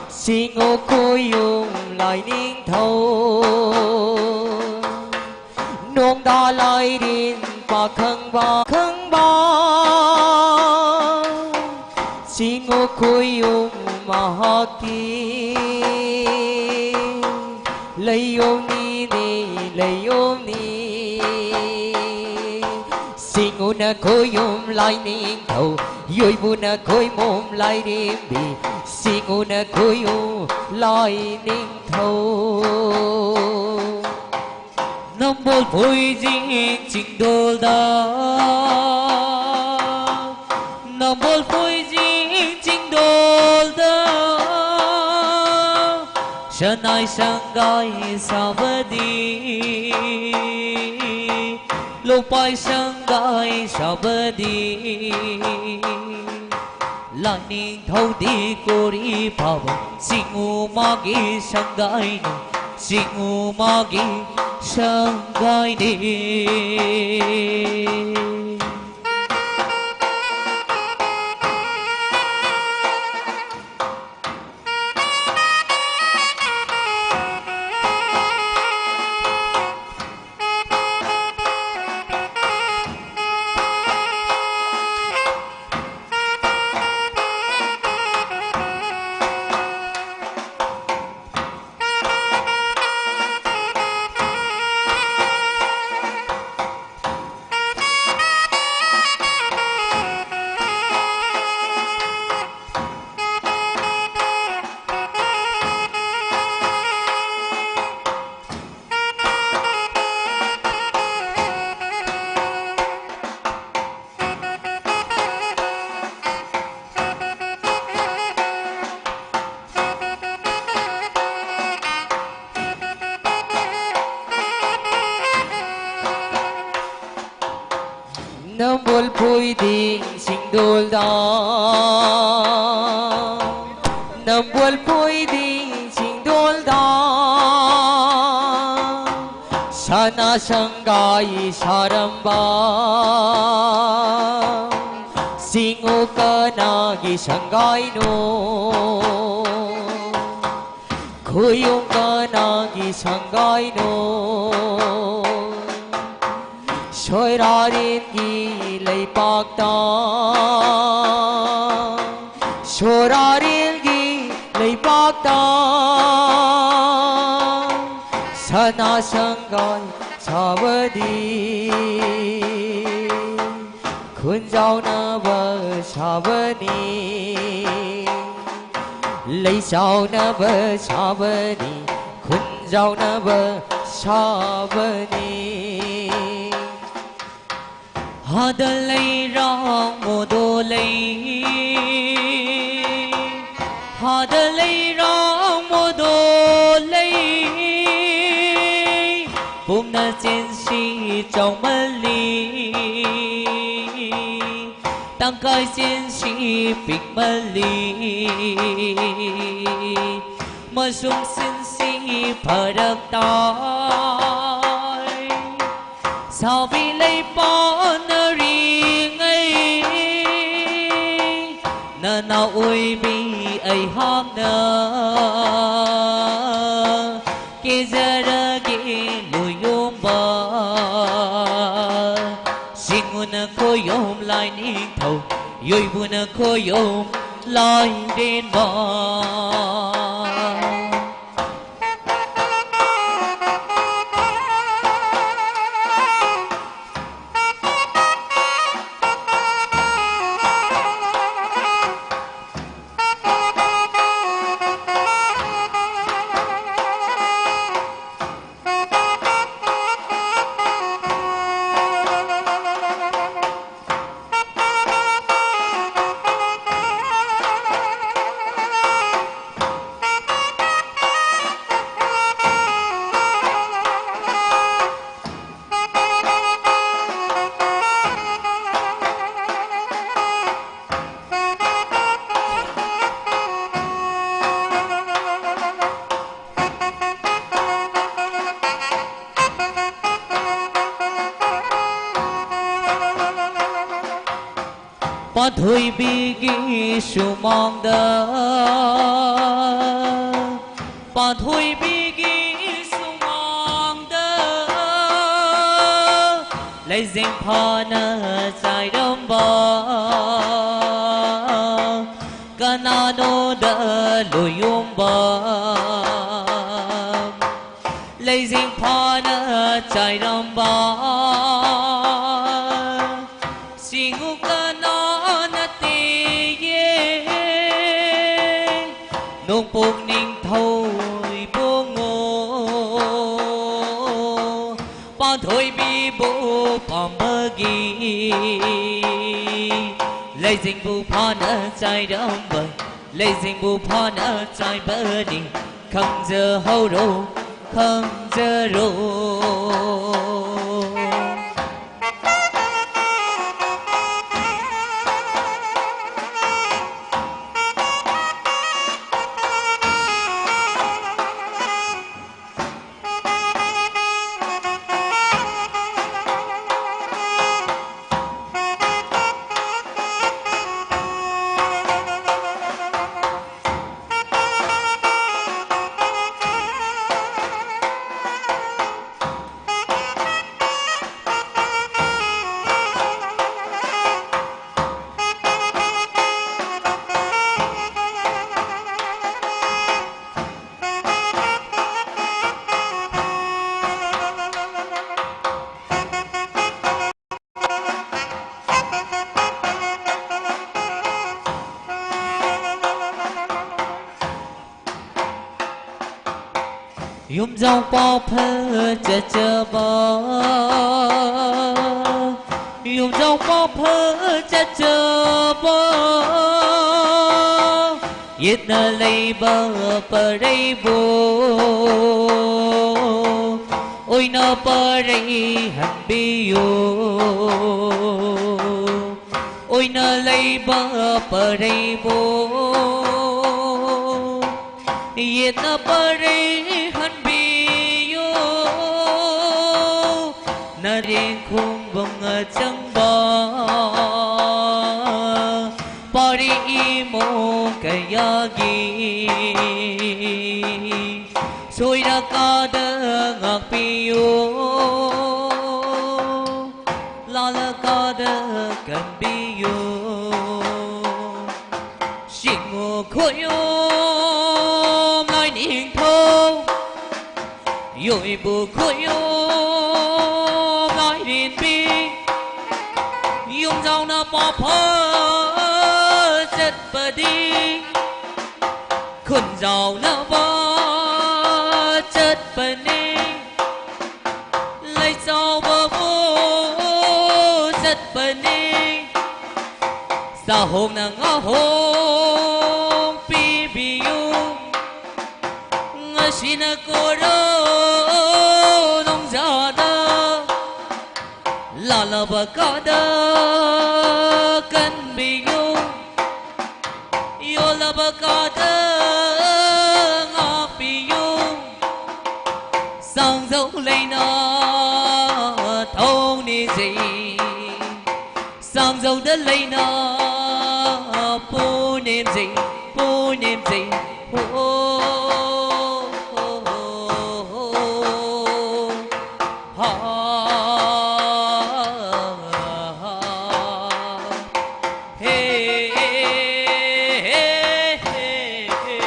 singo kuyum lai ningthau. Nongda lairin pakhangba khangba, singo kuyum mahaki. Layom ni ni, layom ni, singo ꯅ ꯈꯣꯏꯌꯨꯝ ꯂꯥꯏꯅꯤꯡꯊꯧ, ꯌꯣꯏꯕꯨꯅ ꯈꯣꯏꯃꯣꯝ ꯂꯥꯏꯔꯦꯝꯕꯤ, ꯁꯤꯡꯎꯅ ꯈꯣꯏꯌꯨꯝ ꯂꯥꯏꯅꯤꯡꯊꯧ꯫ ꯅꯝꯕꯣꯜ ꯐꯣꯏꯖꯤꯡ ꯆꯤꯡꯗꯣꯜꯗ, ꯅꯝꯕꯣꯜ ꯐꯣꯏꯖꯤꯡ ꯆꯤꯡꯗꯣꯜꯗ, ꯁꯅꯥꯏ ꯁꯪꯒꯥꯏ ꯁꯥꯕꯗꯤ, ꯂꯨꯄꯥꯏ ꯁꯪꯒꯥꯏ ꯁꯥꯕꯗꯤ, ꯂꯥꯏꯅꯤꯡꯊꯧꯗꯤ ꯀꯣꯔꯤ ꯐꯥꯕ, ꯁꯤꯡꯎ ꯃꯥꯒꯤ ꯁꯪꯒꯥꯏꯅꯤ, ꯁꯤꯡꯎ ꯃꯥꯒꯤ ꯁꯪꯒꯥꯏꯅꯤ꯫ ꯅꯝꯕꯣꯜ ꯐꯣꯏꯗꯤꯡ ꯆꯤꯡꯗꯣꯜꯗ, ꯅꯝꯕꯣꯜ ꯐꯣꯏꯗꯤꯡ ꯆꯤꯡꯗꯣꯜꯗ, ꯁꯅꯥ ꯁꯪꯒꯥꯏ ꯁꯥꯔꯝꯕ, ꯁꯤꯡꯎ ꯀꯅꯥꯒꯤ ꯁꯪꯒꯥꯏꯅꯣ? ꯈꯨꯌꯨꯝ ꯀꯅꯥꯒꯤ ꯁꯪꯒꯥꯏꯅꯣ? ꯁꯣꯏꯔꯥꯔꯦꯟꯒꯤ ꯂꯩꯄꯥꯛꯇ, ꯁꯣꯔꯥꯔꯦꯜꯒꯤ ꯂꯩꯄꯥꯛꯇ, ꯁꯅꯥ ꯁꯪꯒꯥꯏ ꯁꯥꯕꯗꯤ, ꯈꯨꯟꯖꯥꯎꯅꯕ ꯁꯥꯕꯅꯤ, ꯂꯩꯆꯥꯎꯅꯕ ꯁꯥꯕꯅꯤ, ꯈꯨꯟꯖꯥꯎꯅꯕ ꯁꯥꯕꯅꯤ꯫ ꯍꯥꯗ ꯂꯩꯔꯥꯡ ꯃꯣꯗꯣ ꯂꯩ, ꯍꯥꯗ ꯂꯩꯔꯥꯡ ꯃꯣꯗꯣ ꯂꯩ, ꯄꯨꯝꯅ ꯆꯦꯟꯁꯤ ꯆꯥꯎꯃꯜꯂꯤ, ꯇꯪꯈꯥꯏ ꯆꯦꯟꯁꯤ ꯄꯤꯛꯃꯜꯂꯤ, ꯃꯁꯨꯝ ꯆꯦꯟꯁꯤ ꯐꯔꯛ ꯇꯥꯏ꯫ ꯁꯥꯕꯤ ꯂꯩꯄꯥꯛꯅꯔꯤꯉꯩ ꯅꯅꯥꯎ ꯑꯣꯏꯕꯤ ꯑꯩꯍꯥꯛꯅ ꯀꯦꯖꯔꯒꯦ ꯂꯣꯏꯌꯣꯝꯕ꯫ ꯁꯤꯡꯎꯅ ꯈꯣꯏꯌꯣꯝ ꯂꯥꯏꯅꯤꯡꯊꯧ, ꯌꯣꯏꯕꯨꯅ ꯈꯣꯏꯌꯣꯝ ꯂꯥꯏꯔꯦꯟꯕ꯫ ꯄꯥꯟꯊꯣꯏꯕꯤꯒꯤ ꯁꯨꯃꯥꯡꯗ, ꯄꯥꯟꯊꯣꯏꯕꯤꯒꯤ ꯁꯨꯃꯥꯡꯗ, ꯂꯩꯖꯦꯡ ꯐꯥꯅ ꯆꯥꯏꯔꯝꯕ ꯀꯅꯥꯅꯣꯗ ꯂꯣꯏꯌꯣꯝꯕ, ꯂꯩꯖꯦꯡ ꯐꯥꯅ ꯆꯥꯏꯔꯝꯕ ꯁꯤꯡ ꯅꯣꯡꯄꯣꯛ ꯅꯤꯡꯊꯧ ꯏꯕꯨꯡꯉꯣ, ꯄꯥꯟꯊꯣꯏꯕꯤꯕꯨ ꯄꯥꯝꯕꯒꯤ ꯂꯩꯖꯤꯡꯕꯨ ꯐꯥꯅ ꯆꯥꯏꯔꯝꯕ, ꯂꯩꯖꯤꯡꯕꯨ ꯐꯥꯅ ꯆꯥꯏꯕꯅꯤ꯫ ꯈꯪꯖꯍꯧꯔꯣ, ꯈꯪꯖꯔꯣ꯫ ꯌꯨꯝꯖꯥꯎ ꯄꯥꯐ ꯆꯠꯆꯕ, ꯌꯨꯝꯖꯥꯎ ꯄꯥꯐ ꯆꯠꯆꯕ, ꯌꯦꯠꯅ ꯂꯩꯕ ꯄꯔꯩꯕꯨ ꯑꯣꯏꯅ ꯄꯔꯩ ꯍꯟꯕꯤꯌꯨ꯫ ꯑꯣꯏꯅ ꯂꯩꯕ ꯄꯔꯩꯕꯨ ꯌꯦꯠꯅ ꯄꯔꯩ ꯍꯟꯕꯤꯌꯨ꯫ ꯅꯔꯦꯡ ꯈꯣꯡꯕꯪ ꯑꯆꯪꯕ ꯄꯥꯔꯤ ꯏꯃꯣ ꯀꯌꯥꯒꯤ ꯁꯣꯏꯔꯀꯥꯗ ꯉꯥꯛꯄꯤꯌꯨ꯫ ꯂꯥꯜꯂꯀꯥꯗ ꯀꯟꯕꯤꯌꯨ꯫ ꯁꯤꯡꯉꯨ ꯈꯣꯌꯨꯝ ꯂꯥꯏꯅꯤꯡꯊꯧ, ꯌꯣꯏꯕꯨ ꯈꯣꯌꯨꯝ ꯂꯥꯏꯔꯦꯝꯕꯤ, ꯌꯨꯝꯖꯥꯎꯅ ꯄꯥꯐ ꯆꯠꯄꯗꯤ, ꯈꯨ ꯈꯨꯟꯖꯥꯎꯅꯕ ꯆꯠꯄꯅꯤ, ꯂꯩꯆꯥꯎꯕꯕꯨ ꯆꯠꯄꯅꯤ, ꯆꯥꯍꯣꯡꯅ ꯉꯥꯍꯣꯡ ꯄꯤꯕꯤꯌꯨ꯫ ꯉꯁꯤꯅ ꯀꯣꯔꯣ ꯅꯣꯡꯖꯥꯗ ꯂꯥꯜꯂꯕ ꯀꯥꯗ ꯀꯟꯕꯤꯌꯨ꯫ ꯌꯣꯜꯂꯕ ꯀꯥꯗ ꯉꯥꯛꯄꯤꯌꯨ꯫ ꯁꯥꯡꯖꯧ ꯂꯩꯅ ꯊꯧꯅꯤꯖꯩ, ꯁꯥꯡꯖꯧꯗ ꯂꯩꯅ ꯄꯨꯅꯦꯝꯖꯩ, ꯄꯨꯅꯦꯝꯖꯩ꯫ ꯍꯣ, ꯍꯣ, ꯍꯣ, ꯍꯣ, ꯍꯣ꯫ ꯍꯥ, ꯍꯥ, ꯍꯥ꯫ ꯍꯦ, ꯍꯦ, ꯍꯦ, ꯍꯦ,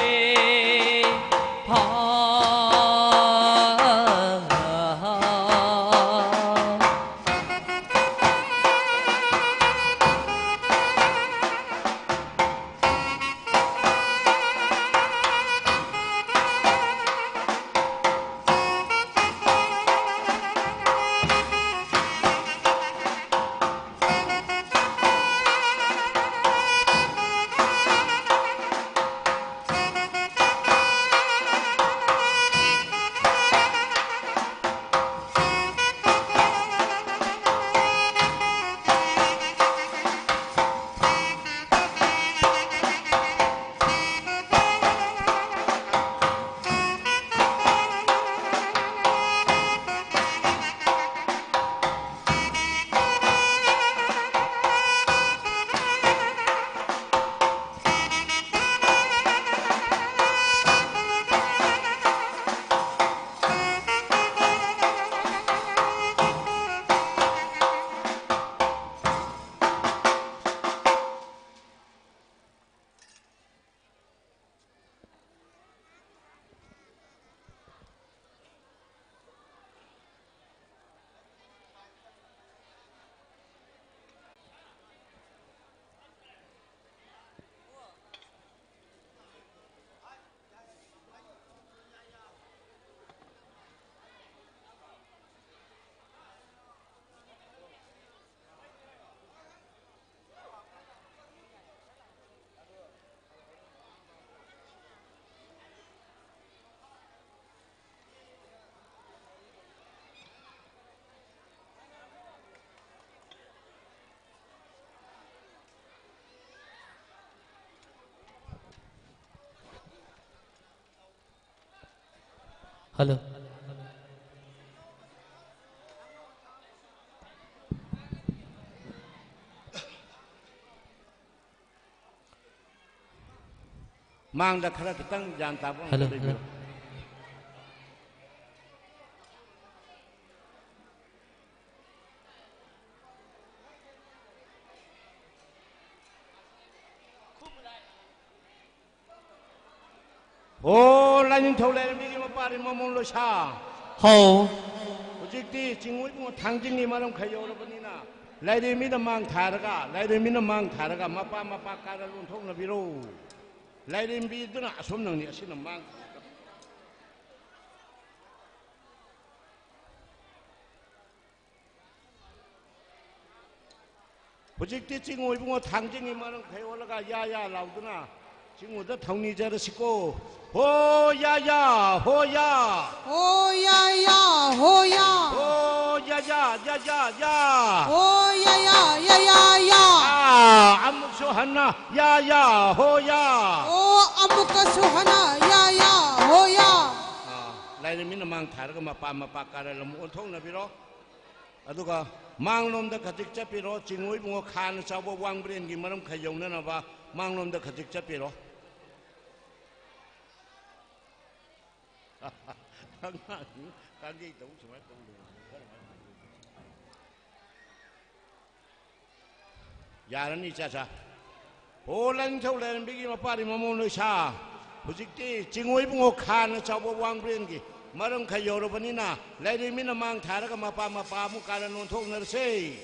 ꯍꯥ꯫ ꯍꯜꯂꯣ꯫ ꯃꯥꯡꯗ ꯈꯔ ꯈꯤꯇꯪ ꯒ꯭ꯌꯥꯟ ꯇꯥꯕ ꯑꯃ ꯍꯜꯂꯣ, ꯂꯩꯕꯤꯌꯨ꯫ ꯍꯜꯂꯣ꯫ ꯍꯣ, ꯂꯥꯏꯅꯤꯡꯊꯧ ꯂꯥꯏꯔꯦꯝꯕꯤꯒꯤ ꯃꯄꯥꯔꯤ ꯃꯃꯣꯟ ꯂꯣꯏꯁꯥ꯫ ꯍꯥꯎ꯫ ꯍꯧꯖꯤꯛꯇꯤ ꯆꯤꯡꯉꯨ ꯏꯕꯨꯡꯉꯣ ꯊꯥꯡꯖꯤꯡꯒꯤ ꯃꯔꯝ ꯈꯔ ꯌꯧꯔꯕꯅꯤꯅ, ꯂꯥꯏꯔꯦꯝꯕꯤꯅ ꯃꯥꯡ ꯊꯥꯔꯒ, ꯂꯥꯏꯔꯦꯝꯕꯤꯅ ꯃꯥꯡ ꯊꯥꯔꯒ ꯃꯄꯥ ꯃꯄꯥ ꯀꯥꯔꯟ ꯑꯣꯟꯊꯣꯛꯅꯕꯤꯔꯣ꯫ ꯂꯥꯏꯔꯦꯝꯕꯤꯗꯨꯅ ꯑꯁꯣꯝ ꯅꯪꯅꯤ, ꯑꯁꯤꯅ ꯃꯥꯡ ꯊꯥꯔꯒ꯫ ꯍꯧꯖꯤꯛꯇꯤ ꯆꯤꯡꯉꯨ ꯏꯕꯨꯡꯉꯣ ꯊꯥꯡꯖꯤꯡꯒꯤ ꯃꯔꯝ ꯈꯩ ꯑꯣꯜꯂꯒ ꯌꯥ ꯌꯥ ꯂꯥꯎꯗꯨꯅ ꯆꯤꯡꯉꯨꯗ ꯊꯧꯅꯤꯖꯔꯁꯤꯀꯣ꯫ ꯍꯣ ꯌꯥ ꯌꯥ, ꯍꯣ ꯌꯥ꯫ ꯍꯣ ꯌꯥ ꯌꯥ, ꯍꯣ ꯌꯥ꯫ ꯍꯣ ꯌꯥ ꯌꯥ, ꯌꯥ ꯌꯥ, ꯌꯥ꯫ ꯍꯣ ꯌꯥ ꯌꯥ, ꯌꯥ ꯌꯥ, ꯌꯥ꯫ ꯑꯥ, ꯑꯃꯨꯛꯁꯨ ꯍꯟꯅ ꯌꯥ ꯌꯥ, ꯍꯣ ꯌꯥ꯫ ꯑꯣ, ꯑꯃꯨꯛꯀꯁꯨ ꯍꯟꯅ ꯌꯥ ꯌꯥ, ꯍꯣ ꯌꯥ꯫ ꯑꯥ, ꯂꯥꯏꯔꯦꯝꯕꯤꯅ ꯃꯥꯡ ꯊꯥꯔꯒ ꯃꯄꯥ ꯃꯄꯥ ꯀꯥꯔꯟ ꯑꯃꯨꯛ ꯑꯣꯟꯊꯣꯛꯅꯕꯤꯔꯣ꯫ ꯑꯗꯨꯒ ꯃꯥꯡꯂꯣꯝꯗ ꯈꯖꯤꯛ ꯆꯠꯄꯤꯔꯣ, ꯆꯤꯡꯉꯨ ꯏꯕꯨꯡꯉꯣ ꯈꯥꯅ ꯆꯥꯎꯕ ꯋꯥꯡꯕ꯭ꯔꯦꯟꯒꯤ ꯃꯔꯝ ꯈꯔ ꯌꯧꯅꯅꯕ ꯃꯥꯡꯂꯣꯝꯗ ꯈꯖꯤꯛ ꯆꯠꯄꯤꯔꯣ꯫ ꯑꯉꯥꯡ ꯀꯥꯡꯖꯩ ꯇꯧ ꯁꯨꯃꯥꯏꯅ ꯇꯧ ꯂꯩ꯫ ꯌꯥꯔꯅꯤ, ꯏꯆꯥꯆꯥ꯫ ꯍꯣ, ꯂꯥꯏꯅꯤꯡꯊꯧ ꯂꯥꯏꯔꯦꯝꯕꯤꯒꯤ ꯃꯄꯥꯔꯤ ꯃꯃꯣꯟ ꯂꯣꯏꯁꯥ, ꯍꯧꯖꯤꯛꯇꯤ ꯆꯤꯡꯉꯨ ꯏꯕꯨꯡꯉꯣ ꯈꯥꯅ ꯆꯥꯎꯕ ꯋꯥꯡꯕ꯭ꯔꯦꯟꯒꯤ ꯃꯔꯝ ꯈꯔ ꯌꯧꯔꯕꯅꯤꯅ, ꯂꯥꯏꯔꯦꯝꯕꯤꯅ ꯃꯥꯡ ꯊꯥꯔꯒ ꯃꯄꯥ ꯃꯄꯥ ꯑꯃꯨꯛ ꯀꯥꯔꯟ ꯑꯣꯟꯊꯣꯛꯅꯔꯁꯦ꯫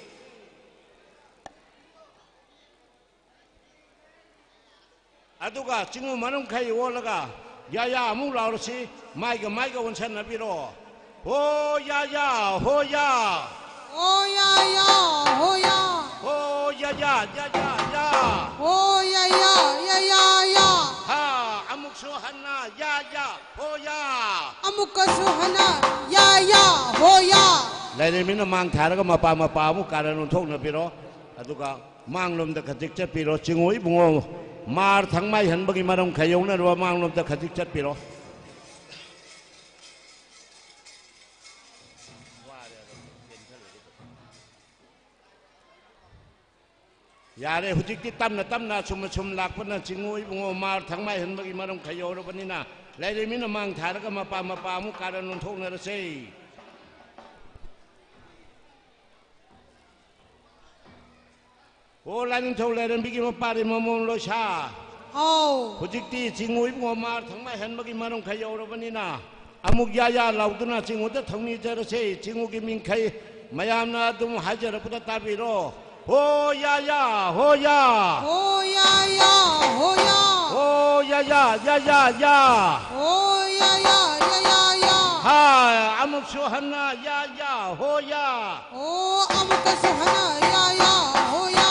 ꯑꯗꯨꯒ ꯆꯤꯡꯉꯨ ꯃꯔꯝ ꯈꯔ ꯑꯣꯜꯂꯒ ꯌꯥ ꯌꯥ ꯑꯃꯨꯛ ꯂꯥꯎꯔꯁꯤ, ꯃꯥꯏꯒ ꯃꯥꯏꯒ ꯑꯣꯟꯁꯟꯅꯕꯤꯔꯣ꯫ ꯍꯣ ꯌꯥ ꯌꯥ, ꯍꯣ ꯌꯥ꯫ ꯍꯣ ꯌꯥ ꯌꯥ, ꯍꯣ ꯌꯥ꯫ ꯍꯣ ꯌꯥ ꯌꯥ, ꯌꯥ ꯌꯥ, ꯌꯥ꯫ ꯍꯣ ꯌꯥ ꯌꯥ, ꯌꯥ ꯌꯥ, ꯌꯥ꯫ ꯍꯥ, ꯑꯃꯨꯛꯁꯨ ꯍꯟꯅ ꯌꯥ ꯌꯥ, ꯍꯣ ꯌꯥ꯫ ꯑꯃꯨꯛꯀꯁꯨ ꯍꯟꯅ ꯌꯥ ꯌꯥ, ꯍꯣ ꯌꯥ꯫ ꯂꯥꯏꯔꯦꯝꯕꯤꯅ ꯃꯥꯡ ꯊꯥꯔꯒ ꯃꯄꯥ ꯃꯄꯥ ꯑꯃꯨꯛ ꯀꯥꯔꯟ ꯑꯣꯟꯊꯣꯛꯅꯕꯤꯔꯣ꯫ ꯑꯗꯨꯒ ꯃꯥꯡꯂꯣꯝꯗ ꯈꯖꯤꯛ ꯆꯠꯄꯤꯔꯣ꯫ ꯆꯤꯡꯉꯨ ꯏꯕꯨꯡꯉꯣ ꯃꯥꯔ ꯊꯪꯃꯥꯏ ꯍꯟꯕꯒꯤ ꯃꯔꯝ ꯈꯔ ꯌꯧꯅꯔꯨꯕ ꯃꯥꯡꯂꯣꯝꯗ ꯈꯖꯤꯛ ꯆꯠꯄꯤꯔꯣ꯫ ꯌꯥꯔꯦ, ꯍꯧꯖꯤꯛꯇꯤ ꯇꯞꯅ ꯇꯞꯅ ꯑꯁꯨꯝ ꯑꯁꯨꯝ ꯂꯥꯛꯄꯅ ꯆꯤꯡꯉꯨ ꯏꯕꯨꯡꯉꯣ ꯃꯥꯔ ꯊꯪꯃꯥꯏ ꯍꯟꯕꯒꯤ ꯃꯔꯝ ꯈꯔ ꯌꯧꯔꯕꯅꯤꯅ, ꯂꯩꯔꯦ ꯃꯤꯅ ꯃꯥꯡ ꯊꯥꯔꯒ ꯃꯄꯥ ꯃꯄꯥ ꯑꯃꯨꯛ ꯀꯥꯔꯟ ꯑꯣꯟꯊꯣꯛꯅꯔꯁꯦ꯫ ꯑꯣ, ꯂꯥꯏꯅꯤꯡꯊꯧ ꯂꯥꯏꯔꯦꯝꯕꯤꯒꯤ ꯃꯄꯥꯔꯤ ꯃꯃꯣꯟ ꯂꯣꯏꯁꯥ꯫ ꯍꯥꯎ꯫ ꯍꯧꯖꯤꯛꯇꯤ ꯆꯤꯡꯉꯨ ꯏꯕꯨꯡꯉꯣ ꯃꯥꯔ ꯊꯪꯃꯥꯏ ꯍꯟꯕꯒꯤ ꯃꯔꯝ ꯈꯔ ꯌꯧꯔꯕꯅꯤꯅ, ꯑꯃꯨꯛ ꯌꯥ ꯌꯥ ꯂꯥꯎꯗꯨꯅ ꯆꯤꯡꯉꯨꯗ ꯊꯧꯅꯤꯖꯔꯁꯦ꯫ ꯆꯤꯡꯉꯨꯒꯤ ꯃꯤꯡꯈꯩ ꯃꯌꯥꯝꯅ ꯑꯗꯨꯝ ꯍꯥꯏꯖꯔꯛꯄꯗ ꯇꯥꯕꯤꯔꯣ꯫ ꯍꯣ ꯌꯥ ꯌꯥ, ꯍꯣ ꯌꯥ꯫ ꯍꯣ ꯌꯥ ꯌꯥ, ꯍꯣ ꯌꯥ꯫ ꯍꯣ ꯌꯥ ꯌꯥ, ꯌꯥ ꯌꯥ, ꯌꯥ꯫ ꯍꯣ ꯌꯥ ꯌꯥ, ꯌꯥ ꯌꯥ, ꯌꯥ꯫ ꯍꯥ, ꯑꯃꯨꯛꯁꯨ ꯍꯟꯅ ꯌꯥ ꯌꯥ, ꯍꯣ ꯌꯥ꯫ ꯑꯣ, ꯑꯃꯨꯛꯀꯁꯨ ꯍꯟꯅ ꯌꯥ ꯌꯥ, ꯍꯣ ꯌꯥ꯫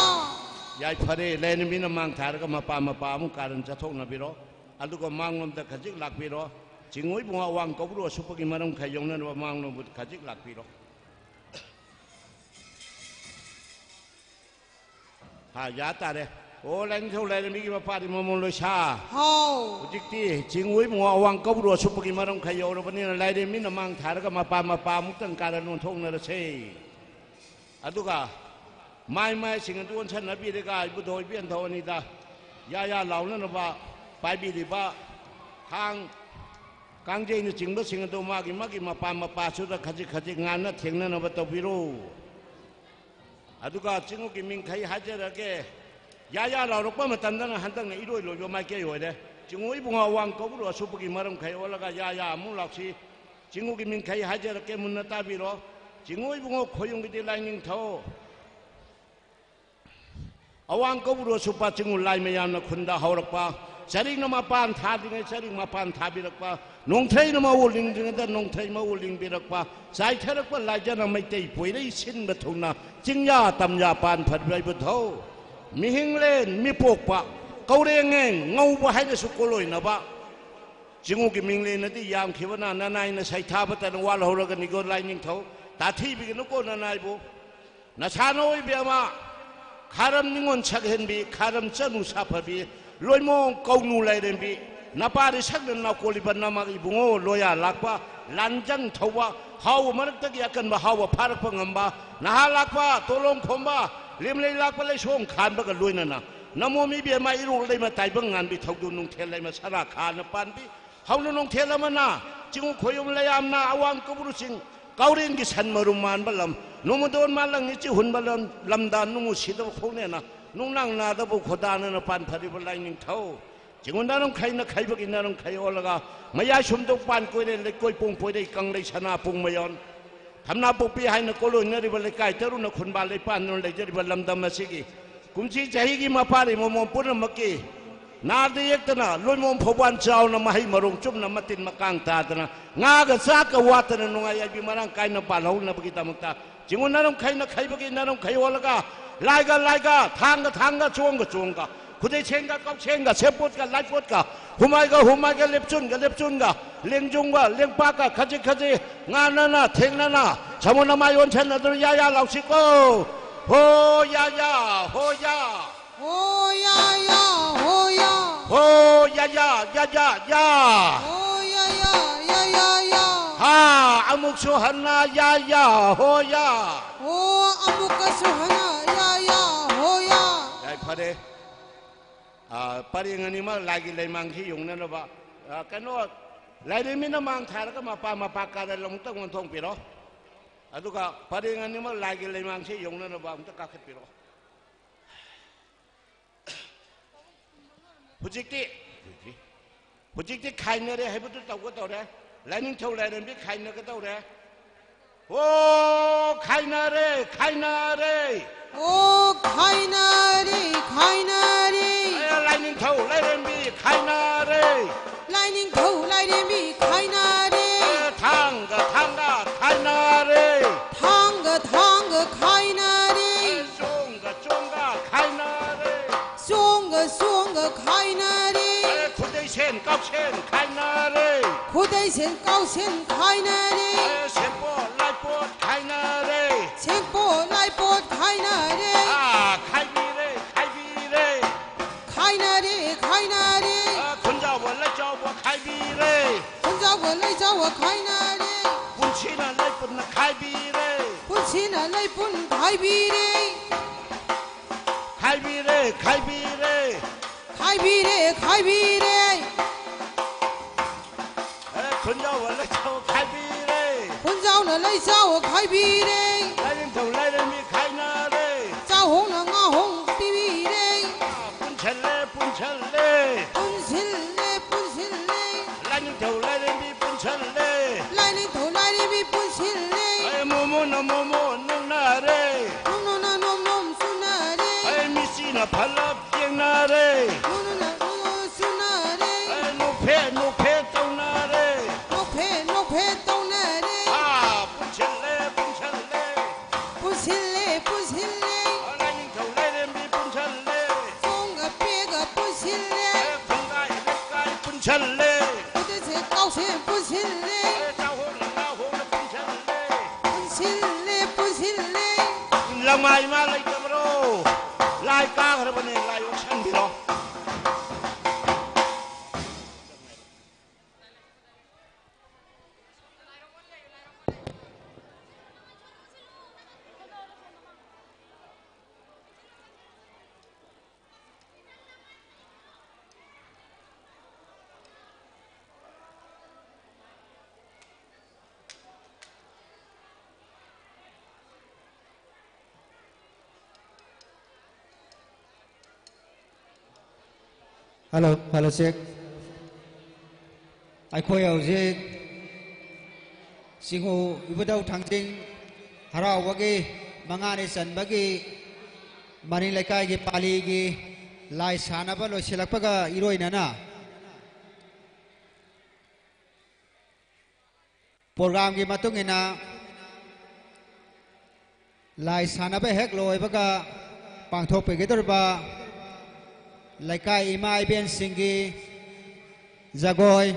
ꯌꯥꯏꯐꯔꯦ, ꯂꯥꯏꯔꯦꯝꯕꯤꯅ ꯃꯥꯡ ꯊꯥꯔꯒ ꯃꯄꯥ ꯃꯄꯥ ꯑꯃꯨꯛ ꯀꯥꯔꯟ ꯆꯠꯊꯣꯛꯅꯕꯤꯔꯣ꯫ ꯑꯗꯨꯒ ꯃꯥꯡꯂꯣꯝꯗ ꯈꯖꯤꯛ ꯂꯥꯛꯄꯤꯔꯣ꯫ ꯆꯤꯡꯉꯨ ꯏꯕꯨꯡꯉꯣ ꯑꯋꯥꯡ ꯀꯧꯕ꯭ꯔꯨ ꯑꯁꯨꯞꯄꯒꯤ ꯃꯔꯝ ꯈꯔ ꯌꯧꯅꯅꯕ ꯃꯥꯡꯂꯣꯝꯕꯨ ꯈꯖꯤꯛ ꯂꯥꯛꯄꯤꯔꯣ꯫ ꯍꯥ, ꯌꯥ ꯇꯥꯔꯦ꯫ ꯑꯣ, ꯂꯥꯏꯅꯤꯡꯊꯧ ꯂꯥꯏꯔꯦꯝꯕꯤꯒꯤ ꯃꯄꯥꯗꯤ ꯃꯃꯣꯟ ꯂꯣꯏꯁꯥ꯫ ꯍꯥꯎ꯫ ꯍꯧꯖꯤꯛꯇꯤ ꯆꯤꯡꯉꯨ ꯏꯕꯨꯡꯉꯣ ꯑꯋꯥꯡ ꯀꯧꯕ꯭ꯔꯨ ꯑꯁꯨꯞꯄꯒꯤ ꯃꯔꯝ ꯈꯔ ꯌꯧꯔꯕꯅꯤꯅ, ꯂꯥꯏꯔꯦꯝꯕꯤꯅ ꯃꯥꯡ ꯊꯥꯔꯒ ꯃꯄꯥ ꯃꯄꯥ ꯑꯃꯨꯛꯇꯪ ꯀꯥꯔꯟ ꯑꯣꯟꯊꯣꯛꯅꯔꯁꯦ꯫ ꯑꯗꯨꯒ ꯃꯥꯏ ꯃꯥꯏꯁꯤꯡ ꯑꯗꯨ ꯑꯣꯟꯁꯟꯅꯕꯤꯔꯒ ꯏꯕꯨꯙꯧ ꯏꯕꯦꯟꯊꯧ ꯑꯅꯤꯗ ꯌꯥ ꯌꯥ ꯂꯥꯎꯅꯅꯕ ꯄꯥꯏꯕꯤꯔꯤꯕ ꯊꯥꯡ, ꯀꯥꯡꯖꯩꯅꯆꯤꯡꯕꯁꯤꯡ ꯑꯗꯨ ꯃꯥꯒꯤ ꯃꯥꯒꯤ ꯃꯄꯥ ꯃꯄꯥꯁꯨꯗ ꯈꯖꯤꯛ ꯈꯖꯤꯛ ꯉꯥꯟꯅ ꯊꯦꯡꯅꯅꯕ ꯇꯧꯕꯤꯔꯣ꯫ ꯑꯗꯨꯒ ꯆꯤꯡꯉꯨꯒꯤ ꯃꯤꯡꯈꯩ ꯍꯥꯏꯖꯔꯒꯦ꯫ ꯌꯥ ꯌꯥ ꯂꯥꯎꯔꯛꯄ ꯃꯇꯝꯗꯅ ꯍꯟꯗꯛꯅ ꯏꯔꯣꯏ ꯂꯣꯏꯕ ꯃꯥꯏꯀꯩ ꯑꯣꯏꯔꯦ꯫ ꯆꯤꯡꯉꯨ ꯏꯕꯨꯡꯉꯣ ꯑꯋꯥꯡ ꯀꯧꯕ꯭ꯔꯨ ꯑꯁꯨꯞꯄꯒꯤ ꯃꯔꯝꯈꯩ ꯑꯣꯜꯂꯒ ꯌꯥ ꯌꯥ ꯑꯃꯨꯛ ꯂꯥꯎꯁꯤ꯫ ꯆꯤꯡꯉꯨꯒꯤ ꯃꯤꯡꯈꯩ ꯍꯥꯏꯖꯔꯛꯀꯦ, ꯃꯨꯟꯅ ꯇꯥꯕꯤꯔꯣ꯫ ꯆꯤꯡꯉꯨ ꯏꯕꯨꯡꯉꯣ ꯈꯣꯌꯨꯝꯒꯤꯗꯤ ꯂꯥꯏꯅꯤꯡꯊꯧ꯫ ꯑꯋꯥꯡ ꯀꯧꯕ꯭ꯔꯨ ꯑꯁꯨꯞꯄ ꯆꯤꯡꯉꯨ ꯂꯥꯏ ꯃꯌꯥꯝꯅ ꯈꯨꯟꯗ ꯍꯧꯔꯛꯄ꯫ ꯆꯔꯤꯡꯅ ꯃꯄꯥꯟ ꯊꯥꯗ꯭ꯔꯤꯉꯩ ꯆꯔꯤꯡ ꯃꯄꯥꯟ ꯊꯥꯕꯤꯔꯛꯄ꯫ ꯅꯣꯡꯊ꯭ꯔꯩꯅ ꯃꯎ ꯂꯤꯡꯗ꯭ꯔꯤꯉꯩꯗ ꯅꯣꯡꯊ꯭ꯔꯩ ꯃꯎ ꯂꯤꯡꯕꯤꯔꯛꯄ꯫ ꯆꯥꯏꯊꯔꯛꯄ ꯂꯥꯏꯖꯅ ꯃꯩꯇꯩ ꯄꯣꯏꯔꯩ ꯁꯤꯟꯕ ꯊꯨꯡꯅ ꯆꯤꯡꯌꯥ ꯇꯝꯌꯥ ꯄꯥꯟ ꯐꯔꯤꯕ ꯏꯕꯨꯙꯧ꯫ ꯃꯤꯍꯤꯡꯂꯦꯟ ꯃꯤꯄꯣꯛꯄ ꯀꯧꯔꯦꯡꯉꯦꯡ ꯉꯧꯕ ꯍꯥꯏꯅꯁꯨ ꯀꯣꯂꯣꯏꯅꯕ꯫ ꯆꯤꯡꯉꯨꯒꯤ ꯃꯤꯡꯂꯦꯟ ꯑꯗꯤ ꯌꯥꯝꯈꯤꯕꯅ ꯅꯅꯥꯏꯅ ꯁꯩꯊꯥꯕꯇꯅ ꯋꯥꯠꯍꯧꯔꯒꯅꯤꯀꯣ ꯂꯥꯏꯅꯤꯡꯊꯧ꯫ ꯇꯥꯊꯤꯕꯤꯒꯅꯨꯀꯣ ꯅꯅꯥꯏꯕꯨ꯫ ꯅꯁꯥꯅ ꯑꯣꯏꯕꯤ ꯑꯃ, ꯈꯥꯔꯝ ꯅꯤꯉꯣꯟ ꯁꯛꯍꯦꯟꯕꯤ, ꯈꯥꯔꯝ ꯆꯅꯨ ꯁꯥꯐꯕꯤ, ꯂꯣꯏꯃꯣꯡ ꯀꯧꯅꯨ ꯂꯥꯏꯔꯦꯝꯕꯤ, ꯅꯄꯥꯔꯤ ꯁꯛꯅ ꯅꯥꯀꯣꯜꯂꯤꯕ ꯅꯃꯛ ꯏꯕꯨꯡꯉꯣ ꯂꯣꯌꯥ ꯂꯥꯛꯄ, ꯂꯥꯟꯖꯪ ꯊꯧꯕ, ꯍꯥꯎꯕ ꯃꯔꯛꯇꯒꯤ ꯑꯀꯟꯕ ꯍꯥꯎꯕ ꯐꯥꯔꯛꯄ ꯉꯝꯕ, ꯅꯍꯥ ꯂꯥꯛꯄ, ꯇꯣꯂꯣꯡ ꯈꯣꯝꯕ, ꯂꯦꯝꯂꯩ ꯂꯥꯛꯄ ꯂꯩꯁꯣꯡ ꯈꯥꯟꯕꯒ ꯂꯣꯏꯅꯅ ꯅꯃꯣꯝ ꯏꯕꯦꯝꯃ ꯏꯔꯣꯛ ꯂꯩꯃ ꯇꯥꯏꯕꯪ ꯉꯥꯟꯕꯤ ꯊꯧꯗꯨ ꯅꯨꯡꯊꯦꯜ ꯂꯩꯃ ꯁꯔꯥ ꯈꯥꯅ ꯄꯥꯟꯕꯤ ꯍꯧꯅ ꯅꯨꯡꯊꯦꯜ ꯑꯃꯅ ꯆꯤꯡꯉꯨ ꯈꯣꯌꯨꯝ ꯂꯩꯌꯥꯝꯅ ꯑꯋꯥꯡ ꯀꯧꯕ꯭ꯔꯨ ꯆꯤꯡ ꯀꯥꯎꯔꯦꯟꯒꯤ ꯁꯟ ꯃꯔꯨꯝ ꯃꯥꯟꯕ ꯂꯝ ꯅꯣꯡꯃꯗꯣꯟ ꯃꯥꯂꯪ ꯏꯆꯤ ꯍꯨꯟꯕ ꯂꯝ ꯂꯝꯗꯥꯟ ꯅꯨꯡꯉꯨ ꯁꯤꯗꯕ ꯈꯣꯡꯅꯦꯅ ꯅꯨꯡꯅꯥꯡ ꯅꯥꯗꯕ ꯈꯣꯗꯥꯅꯅ ꯄꯥꯟ ꯐꯔꯤꯕ ꯂꯥꯏꯅꯤꯡꯊꯧ ꯆꯤꯡꯉꯨ ꯅꯔꯝꯈꯩꯅ ꯈꯩꯕꯒꯤ ꯅꯔꯝꯈꯩ ꯑꯣꯜꯂꯒ ꯃꯌꯥꯏ ꯁꯨꯝꯗꯧ ꯄꯥꯟ ꯀꯣꯏꯔꯦ ꯂꯩꯀꯣꯏ ꯄꯣꯡ ꯄꯣꯏꯔꯩ ꯀꯪꯂꯩ ꯁꯅꯥ ꯄꯨꯡ ꯃꯌꯣꯟ ꯊꯝꯅꯥꯄꯣꯛꯄꯤ ꯍꯥꯏꯅ ꯀꯣꯂꯣꯏꯅꯔꯤꯕ ꯂꯩꯀꯥꯏ ꯇꯔꯨꯅ ꯈꯨꯟꯕꯥ ꯂꯩꯄꯥꯟꯗꯨꯅ ꯂꯩꯖꯔꯤꯕ ꯂꯝꯗꯝ ꯑꯁꯤꯒꯤ ꯀꯨꯝꯁꯤ ꯆꯍꯤꯒꯤ ꯃꯄꯥꯔꯤ ꯃꯃꯣꯝ ꯄꯨꯝꯅꯃꯛꯀꯤ ꯅꯥꯗ ꯌꯦꯛꯇꯅ ꯂꯣꯏꯃꯣꯝ ꯐꯧꯕꯥꯜ ꯆꯥꯎꯅ ꯃꯍꯩ ꯃꯔꯣꯡ ꯆꯨꯝꯅ ꯃꯇꯤꯟ ꯃꯀꯥꯡ ꯇꯥꯗꯅ ꯉꯥꯒ ꯆꯥꯛꯀ ꯋꯥꯠꯇꯅ ꯅꯨꯡꯉꯥꯏ ꯌꯥꯏꯕꯤ ꯃꯔꯥꯡ ꯀꯥꯏꯅ ꯄꯥꯜꯍꯧꯅꯕꯒꯤꯗꯃꯛꯇ ꯆꯤꯡꯉꯨ ꯅꯔꯝꯈꯩꯅ ꯈꯩꯕꯒꯤ ꯅꯔꯝꯈꯩ ꯑꯣꯜꯂꯒ ꯂꯥꯏꯒ ꯂꯥꯏꯒ ꯊꯥꯡꯒ ꯊꯥꯡꯒ ꯆꯣꯡꯒ ꯆꯣꯡꯒ ꯈꯨꯗꯩꯁꯦꯡꯒ ꯀꯧꯁꯦꯡꯒ ꯁꯦꯞꯄꯣꯠꯀ ꯂꯥꯏꯄꯣꯠꯀ ꯍꯨꯃꯥꯏꯒ ꯍꯨꯃꯥꯏꯒ ꯂꯦꯞꯆꯨꯟꯒ ꯂꯦꯞꯆꯨꯟꯒ ꯂꯦꯡꯖꯨꯝꯒ ꯂꯦꯡꯄꯥꯛꯀ ꯈꯖꯤꯛ ꯈꯖꯤꯛ ꯉꯥꯟꯅꯅ ꯊꯦꯡꯅꯅ ꯁꯃꯨꯅ ꯃꯥꯏ ꯑꯣꯟꯁꯟꯅꯗꯨꯅ ꯌꯥ ꯌꯥ ꯂꯥꯎꯁꯤꯀꯣ꯫ ꯍꯣ ꯌꯥ ꯌꯥ ꯍꯣ ꯌꯥ꯫ ꯍꯣ ꯌꯥ ꯌꯥ ꯍꯣ ꯌꯥ꯫ ꯍꯣ ꯌꯥ ꯌꯥ ꯌꯥ ꯌꯥ ꯌꯥ꯫ ꯍꯣ ꯌꯥ ꯌꯥ ꯌꯥ ꯌꯥ ꯌꯥ꯫ ꯍꯥ ꯑꯃꯨꯛꯁꯨ ꯍꯟꯅ ꯌꯥ ꯌꯥ ꯍꯣ ꯌꯥ꯫ ꯍꯣ ꯑꯃꯨꯛꯀꯁꯨ ꯍꯟꯅ ꯌꯥ ꯌꯥ ꯍꯣ ꯌꯥ꯫ ꯌꯥꯏ ꯐꯔꯦ꯫ ꯑ, ꯄꯔꯦꯡ ꯑꯅꯤꯃꯛ ꯂꯥꯏꯒꯤ ꯂꯩꯃꯥꯡꯁꯤ ꯌꯧꯅꯅꯕ, ꯑ, ꯀꯩꯅꯣ, ꯂꯥꯏꯔꯦꯝꯕꯤꯅ ꯃꯥꯡ ꯊꯥꯔꯒ ꯃꯄꯥ ꯃꯄꯥ ꯀꯥꯔꯟ ꯑꯃꯨꯛꯇꯪ ꯑꯣꯟꯊꯣꯛꯄꯤꯔꯣ꯫ ꯑꯗꯨꯒ ꯄꯔꯦꯡ ꯑꯅꯤꯃꯛ ꯂꯥꯏꯒꯤ ꯂꯩꯃꯥꯡꯁꯤ ꯌꯧꯅꯅꯕ ꯑꯃꯨꯛꯇ ꯀꯥꯈꯠꯄꯤꯔꯣ꯫ ꯍꯧꯖꯤꯛꯇꯤ, ꯍꯧꯖꯤꯛꯇꯤ ꯈꯥꯏꯅꯔꯦ ꯍꯥꯏꯕꯗꯨ ꯇꯧꯒꯗꯧꯔꯦ꯫ ꯂꯥꯏꯅꯤꯡꯊꯧ ꯂꯥꯏꯔꯦꯝꯕꯤ ꯈꯥꯏꯅꯒꯗꯧꯔꯦ꯫ ꯑꯣ ꯈꯥꯏꯅꯔꯦ, ꯈꯥꯏꯅꯔꯦ꯫ ꯑꯣ ꯈꯥꯏꯅꯔꯦ, ꯈꯥꯏꯅꯔꯦ꯫ ꯑꯦ, ꯂꯥꯏꯅꯤꯡꯊꯧ ꯂꯥꯏꯔꯦꯝꯕꯤ ꯈꯥꯏꯅꯔꯦ꯫ ꯂꯥꯏꯅꯤꯡꯊꯧ ꯂꯥꯏꯔꯦꯝꯕꯤ ꯈꯥꯏꯅꯔꯦ꯫ ꯑꯦ, ꯊꯥꯡꯒ ꯊꯥꯡꯒ ꯈꯥꯏꯅꯔꯦ꯫ ꯊꯥꯡꯒ ꯊꯥꯡꯒ ꯈꯥꯏꯅꯔꯦ꯫ ꯑꯦ, ꯆꯣꯡꯒ ꯆꯣꯡꯒ ꯈꯥꯏꯅꯔꯦ꯫ ꯆꯣꯡꯒ ꯆꯣꯡꯒ ꯈꯥꯏꯅꯔꯦ꯫ ꯑꯦ, ꯈꯨꯗꯩ ꯁꯦꯟ ꯀꯥꯎꯁꯦꯟ ꯈꯥꯏꯅꯔꯦ꯫ ꯈꯨꯗꯩ ꯁꯦꯟ ꯀꯥꯎꯁꯦꯟ ꯈꯥꯏꯅꯔꯦ꯫ ꯑꯦ, ꯁꯦꯝꯄꯣꯠ ꯂꯥꯏꯄꯣꯠ ꯈꯥꯏꯅꯔꯦ꯫ ꯁꯦꯝꯄꯣꯠ ꯂꯥꯏꯄꯣꯠ ꯈꯥꯏꯅꯔꯦ꯫ ꯑꯥ, ꯈꯥꯏꯕꯤꯔꯦ, ꯈꯥꯏꯕꯤꯔꯦ꯫ ꯈꯥꯏꯅꯔꯦ, ꯈꯥꯏꯅꯔꯦ꯫ ꯑꯥ, ꯈꯨꯟꯖꯥꯎꯕ ꯂꯩꯆꯥꯎꯕ ꯈꯥꯏꯕꯤꯔꯦ꯫ ꯈꯨꯟꯖꯥꯎꯕ ꯂꯩꯆꯥꯎꯕ ꯈꯥꯏꯅꯔꯦ꯫ ꯄꯨꯟꯁꯤꯅ ꯂꯩꯄꯨꯟꯅ ꯈꯥꯏꯕꯤꯔꯦ꯫ ꯄꯨꯟꯁꯤꯅ ꯂꯩꯄꯨꯟ ꯈꯥꯏꯕꯤꯔꯦ꯫ ꯈꯥꯏꯕꯤꯔꯦ꯫ ꯈꯥꯏꯕꯤꯔꯦ, ꯈꯥꯏꯕꯤꯔꯦ꯫ ꯑꯦ, ꯈꯨꯟꯖꯥꯎꯕ ꯂꯩꯆꯥꯎ ꯈꯥꯏꯕꯤꯔꯦ꯫ ꯈꯨꯟꯖꯥꯎꯅ ꯂꯩꯆꯥꯎ ꯈꯥꯏꯕꯤꯔꯦ꯫ ꯂꯥꯏꯅꯤꯡꯊꯧ ꯂꯥꯏꯔꯦꯝꯕꯤ ꯈꯥꯏꯅꯔꯦ꯫ ꯆꯥꯍꯣꯡꯅ ꯉꯥꯍꯣꯡ ꯄꯤꯕꯤꯔꯦ꯫ ꯄꯨꯟꯁꯜꯂꯦ, ꯄꯨꯟꯁꯜꯂꯦ꯫ ꯄꯨꯟꯁꯤꯜꯂꯦ, ꯄꯨꯟꯁꯤꯜꯂꯦ꯫ ꯂꯥꯏꯅꯤꯡꯊꯧ ꯂꯥꯏꯔꯦꯝꯕꯤ ꯄꯨꯟꯁꯜꯂꯦ꯫ ꯂꯥꯏꯅꯤꯡꯊꯧ ꯂꯥꯏꯔꯦꯝꯕꯤ ꯄꯨꯟꯁꯤꯜꯂꯦ꯫ ꯑꯩ ꯃꯣꯃꯣꯟꯅ ꯃꯣꯃꯣꯟ ꯅꯣꯛꯅꯔꯦ꯫ ꯅꯣꯡꯅꯣꯅ ꯅꯣꯝ ꯅꯣꯝ ꯆꯨꯅꯔꯦ꯫ ꯑꯩ ꯃꯤꯆꯤꯅ ꯐꯠꯂꯞ ꯌꯦꯡꯅꯔꯦ꯫ ꯅꯣꯡꯅꯣꯅ ꯅꯣꯝ ꯅꯣꯝ ꯆꯨꯅꯔꯦ꯫ ꯑꯩ ꯅꯣꯛꯐꯦꯠ ꯅꯣꯛꯐꯦꯠ ꯇꯧꯅꯔꯦ꯫ ꯅꯣꯛꯐꯦꯠ ꯅꯣꯛꯐꯦꯠ ꯇꯧꯅꯔꯦ꯫ ꯑꯥ, ꯄꯨꯟꯁꯤꯜꯂꯦ, ꯄꯨꯟꯁꯤꯜꯂꯦ꯫ ꯄꯨꯟꯁꯤꯜꯂꯦ, ꯄꯨꯟꯁꯤꯜꯂꯦ꯫ ꯂꯥꯏꯅꯤꯡꯊꯧ ꯂꯥꯏꯔꯦꯝꯕꯤ ꯄꯨꯟꯁꯤꯜꯂꯦ꯫ ꯆꯣꯡꯒ ꯄꯦꯒ ꯄꯨꯟꯁꯤꯜꯂꯦ꯫ ꯈꯣꯡꯒꯥꯏ ꯂꯩꯀꯥꯏ ꯄꯨꯟꯁꯤꯜꯂꯦ꯫ ꯀꯣꯏꯆꯦꯟ ꯀꯥꯎꯁꯦꯟ ꯄꯨꯟꯁꯤꯜꯂꯦ꯫ ꯆꯥꯍꯣꯡꯅ ꯉꯥꯍꯣꯡꯅ ꯄꯨꯟꯁꯤꯜꯂꯦ꯫ ꯄꯨꯟꯁꯤꯜꯂꯦ, ꯄꯨꯟꯁꯤꯜꯂꯦ꯫ ꯂꯃꯥꯏ ꯏꯃꯥ ꯂꯩꯇꯕ꯭ꯔꯣ? ꯂꯥꯏ ꯀꯥꯈ꯭ꯔꯕꯅꯦ, ꯂꯥꯏ ꯑꯣꯛꯁꯟꯕꯤꯔꯣ꯫ Hello, hello, check. ꯑꯩꯈꯣꯏ ꯍꯧꯖꯤꯛ ꯆꯤꯡꯉꯨ ꯏꯕꯨꯙꯧ ꯊꯥꯡꯖꯤꯡ ꯍꯔꯥꯎꯕꯒꯤ ꯃꯉꯥꯅꯤ ꯆꯟꯕꯒꯤ ꯃꯅꯤꯡ ꯂꯩꯀꯥꯏꯒꯤ ꯄꯥꯂꯤꯒꯤ ꯂꯥꯏ ꯁꯥꯟꯅꯕ ꯂꯣꯏꯁꯤꯜꯂꯛꯄꯒ ꯏꯔꯣꯏꯅꯅ ꯄ꯭ꯔꯣꯒ꯭ꯔꯥꯝꯒꯤ ꯃꯇꯨꯡ ꯏꯟꯅ ꯂꯥꯏ ꯁꯥꯟꯅꯕ ꯍꯦꯛ ꯂꯣꯏꯕꯒ ꯄꯥꯡꯊꯣꯛꯄꯤꯒꯗꯧꯔꯤꯕ ꯂꯩꯀꯥꯏ ꯏꯃꯥ ꯏꯕꯦꯟꯁꯤꯡꯒꯤ ꯖꯒꯣꯏ,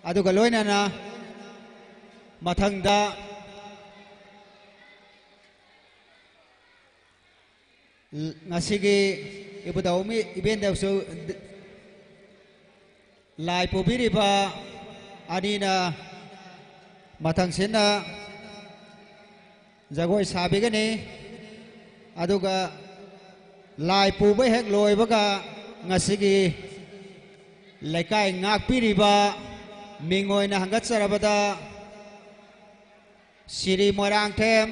ꯑꯗꯨꯒ ꯂꯣꯏꯅꯅ ꯃꯊꯪꯗ ꯉꯁꯤꯒꯤ ꯏꯕꯨꯙꯧ ꯃꯤ-, ꯏꯕꯦꯟꯗꯧꯁꯨ ꯂꯥꯏ ꯄꯨꯕꯤꯔꯤꯕ ꯑꯅꯤꯅ ꯃꯊꯪꯁꯤꯟꯅ ꯖꯒꯣꯏ ꯁꯥꯕꯤꯒꯅꯤ꯫ ꯑꯗꯨꯒ ꯂꯥꯏ ꯄꯨꯕ ꯍꯦꯛ ꯂꯣꯏꯕꯒ ꯉꯁꯤꯒꯤ ꯂꯩꯀꯥꯏ ꯉꯥꯛꯄꯤꯔꯤꯕ ꯃꯤꯡ ꯑꯣꯏꯅ ꯍꯪꯒꯠꯆꯔꯕꯗ ꯁꯤꯔꯤ ꯃꯣꯏꯔꯥꯡꯊꯦꯝ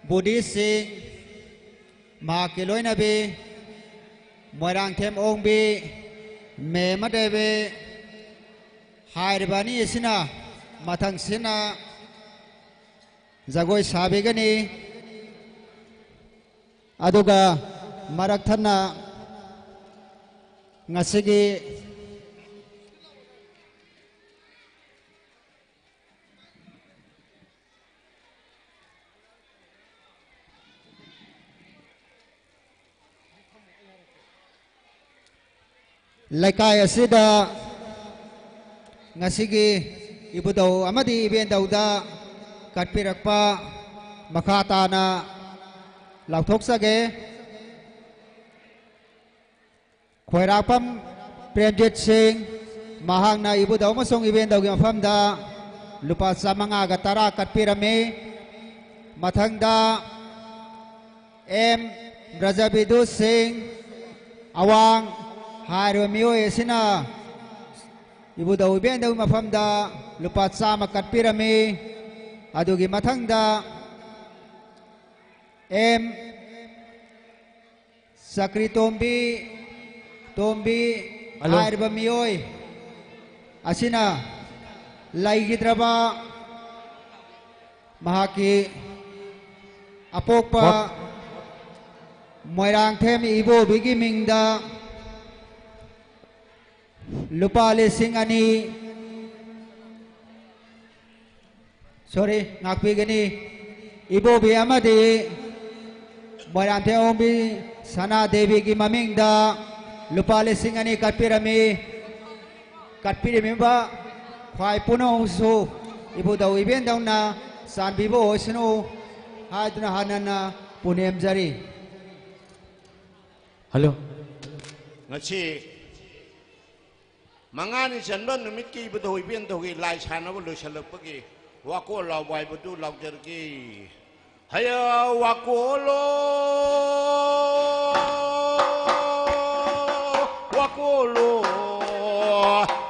ꯕꯨꯙꯤꯁꯁꯤꯡ, ꯃꯍꯥꯛꯀꯤ ꯂꯣꯏꯅꯕꯤ ꯃꯣꯏꯔꯥꯡꯊꯦꯝ ꯑꯣꯡꯕꯤ ꯃꯦꯃ ꯗꯦꯕꯤ ꯍꯥꯏꯔꯤꯕ ꯑꯅꯤ ꯑꯁꯤꯅ ꯃꯊꯪꯁꯤꯅ ꯖꯒꯣꯏ ꯁꯥꯕꯤꯒꯅꯤ꯫ ꯑꯗꯨꯒ ꯃꯔꯛ ꯊꯠꯅ ꯉꯁꯤꯒꯤ ꯂꯩꯀꯥꯏ ꯑꯁꯤꯗ ꯉꯁꯤꯒꯤ ꯏꯕꯨꯙꯧ ꯑꯃꯗꯤ ꯏꯕꯦꯟꯙꯧꯗ ꯀꯠꯄꯤꯔꯛꯄ ꯃꯈꯥ ꯇꯥꯅ ꯂꯥꯎꯊꯣꯛꯆꯒꯦ꯫ ꯈꯣꯏꯔꯥꯛꯄꯝ ꯄ꯭ꯔꯦꯝꯖꯤꯠ ꯁꯤꯡ, ꯃꯍꯥꯛꯅ ꯏꯕꯨꯙꯧ ꯑꯃꯁꯨꯡ ꯏꯕꯦꯟꯙꯧꯒꯤ ꯃꯐꯝꯗ ꯂꯨꯄꯥ ꯆꯥꯃꯉꯥꯒ ꯇꯔꯥ ꯀꯠꯄꯤꯔꯝꯃꯤ꯫ ꯃꯊꯪꯗ ꯑꯦꯝ ꯕ꯭ꯔꯖꯕꯤꯗꯨ ꯁꯤꯡ, ꯑꯋꯥꯡ ꯍꯥꯏꯔꯤꯕ ꯃꯤꯑꯣꯏ ꯑꯁꯤꯅ ꯏꯕꯨꯙꯧ ꯏꯕꯦꯟꯙꯧꯒꯤ ꯃꯐꯝꯗ ꯂꯨꯄꯥ ꯆꯥꯝꯃ ꯀꯠꯄꯤꯔꯝꯃꯤ꯫ ꯑꯗꯨꯒꯤ ꯃꯊꯪꯗ ꯑꯦꯝ ꯆꯀ꯭ꯔꯤ ꯇꯣꯝꯕꯤ, ꯇꯣꯝꯕꯤ ꯍꯜꯂꯣ꯫ ꯍꯥꯏꯔꯤꯕ ꯃꯤꯑꯣꯏ ꯑꯁꯤꯅ ꯂꯩꯈꯤꯗ꯭ꯔꯕ ꯃꯍꯥꯛꯀꯤ ꯑꯄꯣꯛꯄ ꯋꯥ- ꯃꯣꯏꯔꯥꯡꯊꯦꯝ ꯏꯕꯣꯕꯤꯒꯤ ꯃꯤꯡꯗ ꯂꯨꯄꯥ ꯂꯤꯁꯤꯡ ꯑꯅꯤ, ꯁꯣꯔꯤ, ꯉꯥꯛꯄꯤꯒꯅꯤ꯫ ꯏꯕꯣꯕꯤ ꯑꯃꯗꯤ ꯃꯣꯏꯔꯥꯡꯊꯦꯝ ꯑꯣꯡꯕꯤ ꯁꯅꯥ ꯗꯦꯕꯤꯒꯤ ꯃꯃꯤꯡꯗ ꯂꯨꯄꯥ ꯂꯤꯁꯤꯡ ꯑꯅꯤ ꯀꯠꯄꯤꯔꯝꯃꯤ꯫ ꯀꯠꯄꯤꯔꯝꯃꯤꯕ ꯈ꯭ꯋꯥꯏ ꯄꯨꯝꯅꯃꯛꯁꯨ ꯏꯕꯨꯙꯧ ꯏꯕꯦꯟꯗꯧꯅ ꯆꯥꯟꯕꯤꯕ ꯑꯣꯏꯁꯅꯨ ꯍꯥꯏꯗꯨꯅ ꯍꯟꯅ ꯍꯟꯅ ꯄꯨꯅꯦꯝꯖꯔꯤ꯫ ꯍꯜꯂꯣ꯫ ꯉꯁꯤ ꯃꯉꯥꯅꯤ ꯆꯟꯕ ꯅꯨꯃꯤꯠꯀꯤ ꯏꯕꯨꯙꯧ ꯏꯕꯦꯟꯗꯧꯒꯤ ꯂꯥꯏ ꯁꯥꯟꯅꯕ ꯂꯣꯏꯁꯤꯜꯂꯛꯄꯒꯤ ꯋꯥꯀꯣꯜ ꯂꯥꯎꯕ ꯍꯥꯏꯕꯗꯨ ꯂꯥꯎꯖꯔꯒꯦ꯫ ꯍꯌꯥ ꯋꯥꯀꯣꯜꯂꯣ꯫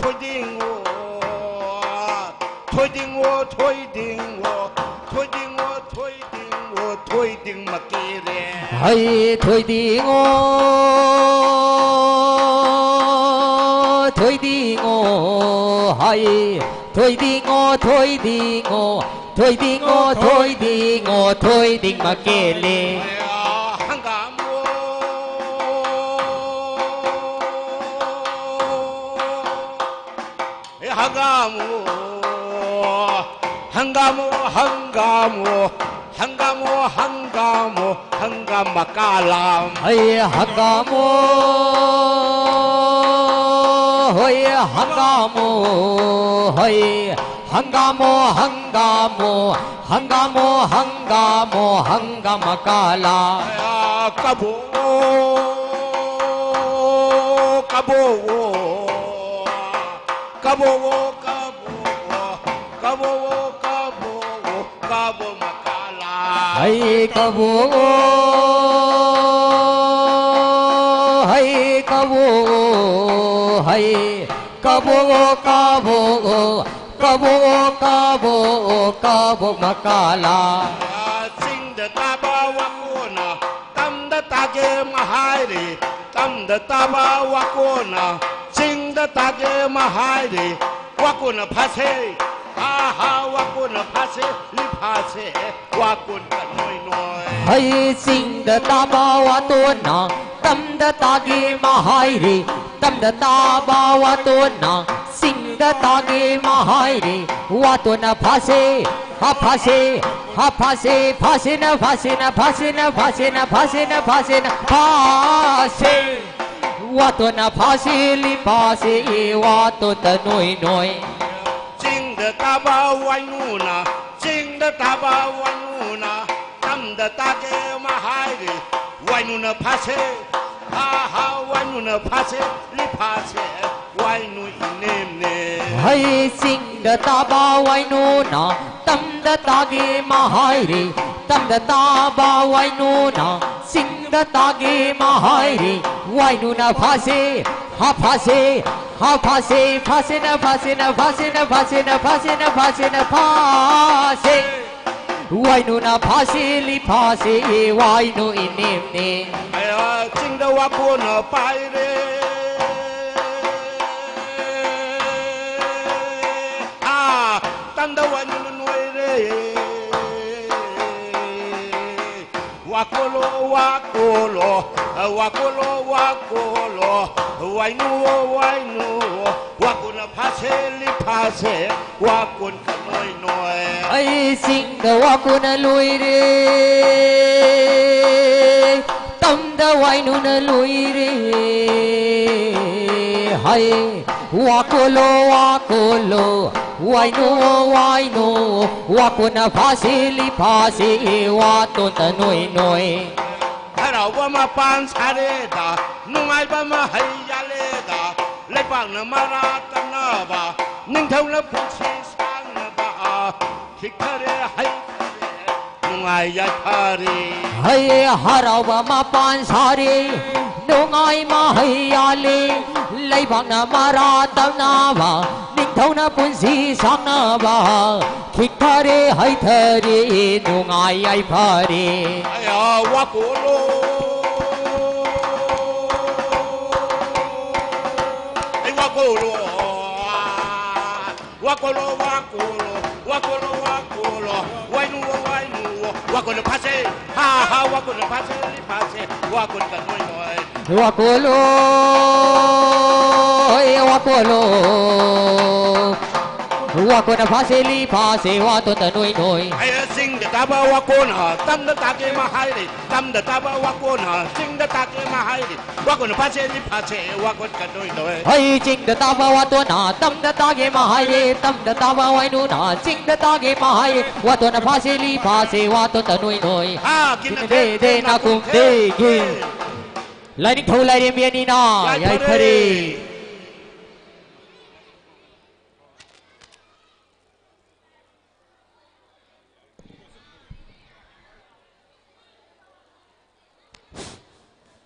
ꯊꯣꯏꯗꯤꯡꯉꯣ, ꯊꯣꯏꯗꯤꯡꯉꯣ, ꯊꯣꯏꯗꯤꯡꯉꯣ, ꯊꯣꯏꯗꯤꯡꯉꯣ, ꯊꯣꯏꯗꯤꯡꯉꯣ, ꯊꯣꯏꯗꯤꯡ ꯃꯀꯦꯂꯦ꯫ ꯍꯩ ꯊꯣꯏꯗꯤꯡꯉꯣ, ꯊꯣꯏꯗꯤꯡꯉꯣ, ꯍꯩ ꯊꯣꯏꯗꯤꯡꯉꯣ, ꯊꯣꯏꯗꯤꯡꯉꯣ, ꯊꯣꯏꯗꯤꯡꯉꯣ, ꯊꯣꯏꯗꯤꯡꯉꯣ, ꯊꯣꯏꯗꯤꯡ ꯃꯀꯦꯂꯦ꯫ ꯍꯪꯒꯥꯝ ꯍꯪꯒꯥꯝ, ꯍꯪꯒꯥꯝ, ꯍꯪꯒꯥꯝ, ꯍꯪꯒꯥꯝ, ꯍꯪꯒꯥꯝ, ꯍꯪꯒꯥꯝ ꯃꯀꯥꯂꯥꯝ꯫ ꯍꯩ ꯍꯪꯒꯥꯝ ꯍꯣꯏ ꯍꯪꯒꯥꯝ ꯍꯣꯏ ꯍꯪꯒꯥꯝ ꯍꯪꯒꯥꯝ ꯍꯪꯒꯥꯝ ꯍꯪꯒꯥꯝ ꯃꯀꯥꯂꯥꯝ꯫ ꯀꯕꯣ ꯀꯕꯣ ꯀꯕꯣ ꯀꯕꯣ ꯀꯕꯣ ꯀꯕꯣ ꯀꯕꯣ ꯃꯀꯥꯂꯥꯝ꯫ ꯍꯩ ꯀꯕꯣ ꯍꯩ ꯀꯕꯣ ꯍꯩ ꯀꯕꯣ ꯀꯕꯣ ꯀꯕꯣ ꯀꯕꯣ ꯀꯕꯣ ꯃꯀꯥꯂꯥꯝ꯫ ꯆꯤꯡꯗ ꯇꯥꯕ ꯋꯥꯀꯣꯟꯅ ꯇꯝꯗ ꯇꯥꯒꯦꯝ ꯍꯥꯏꯔꯤ꯫ ꯇꯝꯗ ꯇꯥꯕ ꯋꯥꯀꯣꯟꯅ ꯆꯤꯡꯗ ꯇꯥꯒꯦꯝ ꯍꯥꯏꯔꯤ꯫ ꯋꯥꯀꯣꯟꯅ ꯐꯥꯁꯦ, ꯍꯥ ꯍꯥ, ꯋꯥꯀꯣꯟꯅ ꯐꯥꯁꯦ, ꯂꯤꯐꯥꯁꯦ, ꯋꯥꯀꯣꯟ ꯀꯅꯣꯏ ꯅꯣꯏ꯫ ꯍꯩ ꯆꯤꯡꯗ ꯇꯥꯕ ꯋꯥꯇꯣꯟꯅ ꯇꯝꯗ ꯇꯥꯒꯦ ꯃꯍꯥꯏꯔꯦ, ꯇꯝꯗ ꯇꯥꯕ ꯋꯥꯇꯣꯟꯅ ꯆꯤꯡꯗ ꯇꯥꯒꯦ ꯃꯍꯥꯏꯔꯦ꯫ ꯋꯥꯇꯣꯟꯅ ꯐꯥꯁꯦ, ꯍꯥ ꯐꯥꯁꯦ, ꯍꯥ ꯐꯥꯁꯦ, ꯐꯥꯁꯦꯅ, ꯐꯥꯁꯦꯅ, ꯐꯥꯁꯦꯅ, ꯐꯥꯁꯦꯅ, ꯐꯥꯁꯦꯅ, ꯐꯥꯁꯦꯅ, ꯐꯥꯁꯦ꯫ ꯋꯥꯇꯣꯟꯅ ꯐꯥꯁꯦ, ꯂꯤ ꯐꯥꯁꯦ, ꯋꯥꯇꯣꯟꯗ ꯅꯣꯏ ꯅꯣꯏ꯫ ꯆꯤꯡꯗ ꯇꯥꯕ ꯋꯥꯏꯅꯨꯅ, ꯆꯤꯡꯗ ꯇꯥꯕ ꯋꯥꯏꯅꯨꯅ, ꯇꯝꯗ ꯇꯥꯒꯦ ꯃꯍꯥꯏꯔꯦ꯫ ꯋꯥꯏꯅꯨꯅ ꯐꯥꯁꯦ, ꯍꯥ ꯍꯥ, ꯋꯥꯏꯅꯨꯅ ꯐꯥꯁꯦ, ꯂꯤ ꯐꯥꯁꯦ, ꯋꯥꯏꯅꯨ ꯏꯅꯦꯝꯅꯦ꯫ ꯍꯩ ꯆꯤꯡꯗ ꯇꯥꯕ ꯋꯥꯏꯅꯨꯅ ꯇꯝꯗ ꯇꯥꯒꯦ ꯃꯍꯥꯏꯔꯦ, ꯇꯝꯗ ꯇꯥꯕ ꯋꯥꯏꯅꯨꯅ ꯆꯤꯡꯗ ꯇꯥꯒꯦ ꯃꯍꯥꯏꯔꯦ꯫ ꯋꯥꯏꯅꯨꯅ ꯐꯥꯁꯦ, ꯍꯥ ꯐꯥꯁꯦ, ꯍꯥ ꯐꯥꯁꯦ, ꯐꯥꯁꯦꯅ, ꯐꯥꯁꯦꯅ, ꯐꯥꯁꯦꯅ, ꯐꯥꯁꯦꯅ, ꯐꯥꯁꯦꯅ, ꯐꯥꯁꯦꯅ, ꯐꯥꯁꯦ꯫ ꯋꯥꯏꯅꯨꯅ ꯐꯥꯁꯦ, ꯂꯤ ꯐꯥꯁꯦ, ꯋꯥꯏꯅꯨ ꯏꯅꯦꯝꯅꯦ꯫ ꯑꯌꯥ, ꯆꯤꯡꯗ ꯋꯥꯀꯣꯟꯅ ꯄꯥꯏꯔꯦ꯫ ꯑꯥ, ꯇꯝꯗ ꯋꯥꯏꯅꯨꯅ ꯅꯣꯏꯔꯦ꯫ ꯋꯥꯀꯣꯜꯂꯣ, ꯋꯥꯀꯣꯜꯂꯣ, ꯋꯥꯀꯣꯜꯂꯣ, ꯋꯥꯀꯣꯜꯂꯣ, ꯋꯥꯏꯅꯨꯋꯣ, ꯋꯥꯏꯅꯨꯋꯣ, ꯋꯥꯀꯣꯟꯅ ꯐꯥꯁꯦ, ꯂꯤ ꯐꯥꯁꯦ, ꯋꯥꯀꯣꯟ ꯈꯅꯣꯏ ꯅꯣꯏ꯫ ꯑꯩ ꯆꯤꯡꯗ ꯋꯥꯀꯣꯟꯅ ꯂꯣꯏꯔꯦ, ꯇꯝꯗ ꯋꯥꯏꯅꯨꯅ ꯂꯣꯏꯔꯦ꯫ ꯍꯩ, ꯋꯥꯀꯣꯜꯂꯣ, ꯋꯥꯀꯣꯜꯂꯣ, ꯋꯥꯏꯅꯨ, ꯋꯥꯏꯅꯨ, ꯋꯥꯀꯣꯟꯅ ꯐꯥꯁꯤ, ꯂꯤ ꯐꯥꯁꯤ, ꯋꯥꯇꯣꯟꯗ ꯅꯣꯏ ꯅꯣꯏ꯫ ꯍꯔꯥꯎꯕ ꯃꯄꯥꯟ ꯁꯥꯔꯦꯗ, ꯅꯨꯡꯉꯥꯏꯕ ꯃꯍꯩ ꯌꯥꯜꯂꯦꯗ, ꯂꯩꯕꯥꯛꯅ ꯃꯔꯥ ꯇꯝꯅꯕ, ꯅꯤꯡꯊꯧꯅ ꯄꯨꯟꯁꯤ ꯁꯥꯡꯅꯕ, ꯈꯤꯛꯊꯔꯦ ꯍꯩ ꯅꯨꯡꯉꯥꯏ ꯌꯥꯏꯐꯔꯦ꯫ ꯍꯩ ꯍꯔꯥꯎꯕ ꯃꯄꯥꯟ ꯁꯥꯔꯦ, ꯅꯨꯡꯉꯥꯏ ꯃꯍꯩ ꯌꯥꯜꯂꯦ, ꯂꯩꯕꯥꯛꯅ ꯃꯔꯥ ꯇꯝꯅꯕ, ꯅꯤꯡꯊꯧꯅ ꯄꯨꯟꯁꯤ ꯁꯥꯡꯅꯕ, ꯈꯤꯛꯊꯔꯦ ꯍꯩꯊꯔꯦ ꯅꯨꯡꯉꯥꯏ ꯌꯥꯏꯐꯔꯦ꯫ ꯑꯌꯥ ꯋꯥꯀꯣꯜꯂꯣ, ꯑꯩ ꯋꯥꯀꯣꯜꯂꯣ꯫ ꯋꯥꯀꯣꯜꯂꯣ, ꯋꯥꯀꯣꯜꯂꯣ, ꯋꯥꯀꯣꯜꯂꯣ, ꯋꯥꯀꯣꯜꯂꯣ, ꯋꯥꯏꯅꯨꯋꯣ, ꯋꯥꯏꯅꯨꯋꯣ, ꯋꯥ ꯀꯣꯟꯅ ꯐꯥꯁꯦ, ꯍꯥ ꯍꯥ, ꯋꯥ ꯀꯣꯟꯅ ꯐꯥꯁꯦ, ꯂꯤ ꯐꯥꯁꯦ, ꯋꯥ ꯀꯣꯟꯅ ꯅꯣꯏ ꯅꯣꯏ꯫ ꯋꯥ ꯀꯣꯜꯂꯣ, ꯑꯦ, ꯋꯥ ꯀꯣꯜꯂꯣ꯫ ꯋꯥ ꯀꯣꯟꯅ ꯐꯥꯁꯦ, ꯂꯤ ꯐꯥꯁꯦ, ꯋꯥ ꯇꯣꯟꯗ ꯅꯣꯏ ꯅꯣꯏ꯫ ꯑꯩ ꯆꯤꯡꯗ ꯇꯥꯕ ꯋꯥ ꯀꯣꯟꯅ ꯇꯝꯗ ꯇꯥꯒꯦ ꯃꯍꯥꯏꯔꯤ, ꯇꯝꯗ ꯇꯥꯕ ꯋꯥ ꯀꯣꯟꯅ ꯆꯤꯡꯗ ꯇꯥꯒꯦ ꯃꯍꯥꯏꯔꯤ꯫ ꯋꯥ ꯀꯣꯟꯅ ꯐꯥꯁꯦ, ꯂꯤ ꯐꯥꯁꯦ, ꯋꯥ ꯀꯣꯟ ꯀꯟꯗꯣꯏ ꯇꯧꯋꯦ꯫ ꯍꯩ ꯆꯤꯡꯗ ꯇꯥꯕ ꯋꯥꯇꯣꯟꯅ ꯇꯝꯗ ꯇꯥꯒꯦ ꯃꯍꯥꯏꯔꯦ, ꯇꯝꯗ ꯇꯥꯕ ꯋꯥꯏꯅꯨꯅ ꯆꯤꯡꯗ ꯇꯥꯒꯦ ꯃꯍꯥꯏꯔꯦ, ꯋꯥꯇꯣꯟꯅ ꯐꯥꯁꯦ, ꯂꯤ ꯐꯥꯁꯦ, ꯋꯥꯇꯣꯟꯗ ꯅꯣꯏ ꯅꯣꯏ꯫ ꯍꯥ, ꯀꯤꯅ ꯀꯤꯅ ꯗꯦ ꯗꯦ ꯗꯦ ꯅꯥꯀꯨꯝ ꯅꯥꯀꯨꯝ ꯗꯦ ꯗꯦ꯫ ꯒꯦ꯫ ꯂꯥꯏꯅꯤꯡꯊꯧ ꯂꯥꯏꯔꯦꯝꯕꯤ ꯑꯅꯤꯅ ꯌꯥꯏꯐꯔꯦ꯫ ꯌꯥꯏꯐꯔꯦ꯫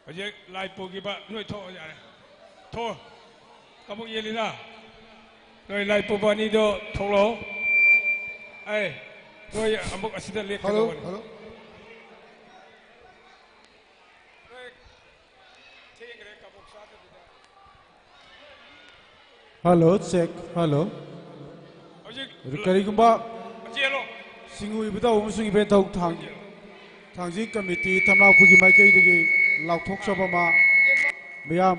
ꯍꯧꯖꯤꯛ ꯂꯥꯏ ꯄꯨꯈꯤꯕ ꯅꯣꯏ ꯊꯣꯛꯑꯣ ꯌꯥꯔꯦ꯫ ꯊꯣꯛꯑꯣ꯫ ꯀꯕꯣꯛ ꯌꯦꯜꯂꯤꯅ? ꯅꯣꯏ ꯂꯥꯏ ꯄꯨꯕ ꯑꯅꯤꯗꯣ ꯊꯣꯛꯂꯛꯑꯣ꯫ ꯑꯩ, ꯅꯣꯏ ꯑꯃꯨꯛ ꯑꯁꯤꯗ ꯍꯜꯂꯣ, ꯂꯦꯞꯀꯗꯧꯕꯅꯤ꯫ ꯍꯜꯂꯣ꯫ ꯅꯣꯏ ꯊꯦꯡꯈ꯭ꯔꯦ, ꯀꯕꯣꯛ ꯆꯥꯗꯕꯤꯗ꯫ Hello, check, hello. ꯍꯧꯖꯤꯛ ꯀꯔꯤꯒꯨꯝꯕ ꯆꯦꯜꯂꯣ꯫ ꯁꯤꯡꯎ ꯏꯕꯨꯙꯧ ꯑꯃꯁꯨꯡ ꯏꯕꯦꯟꯊꯧ ꯊꯥꯡ-, ꯊꯥꯡꯖꯤꯡ ꯀꯃꯤꯇꯤ ꯊꯝꯅꯥꯄꯨꯔꯒꯤ ꯃꯥꯏꯀꯩꯗꯒꯤ ꯂꯥꯎꯊꯣꯛꯆꯕ ꯑꯃ ꯃꯌꯥꯝ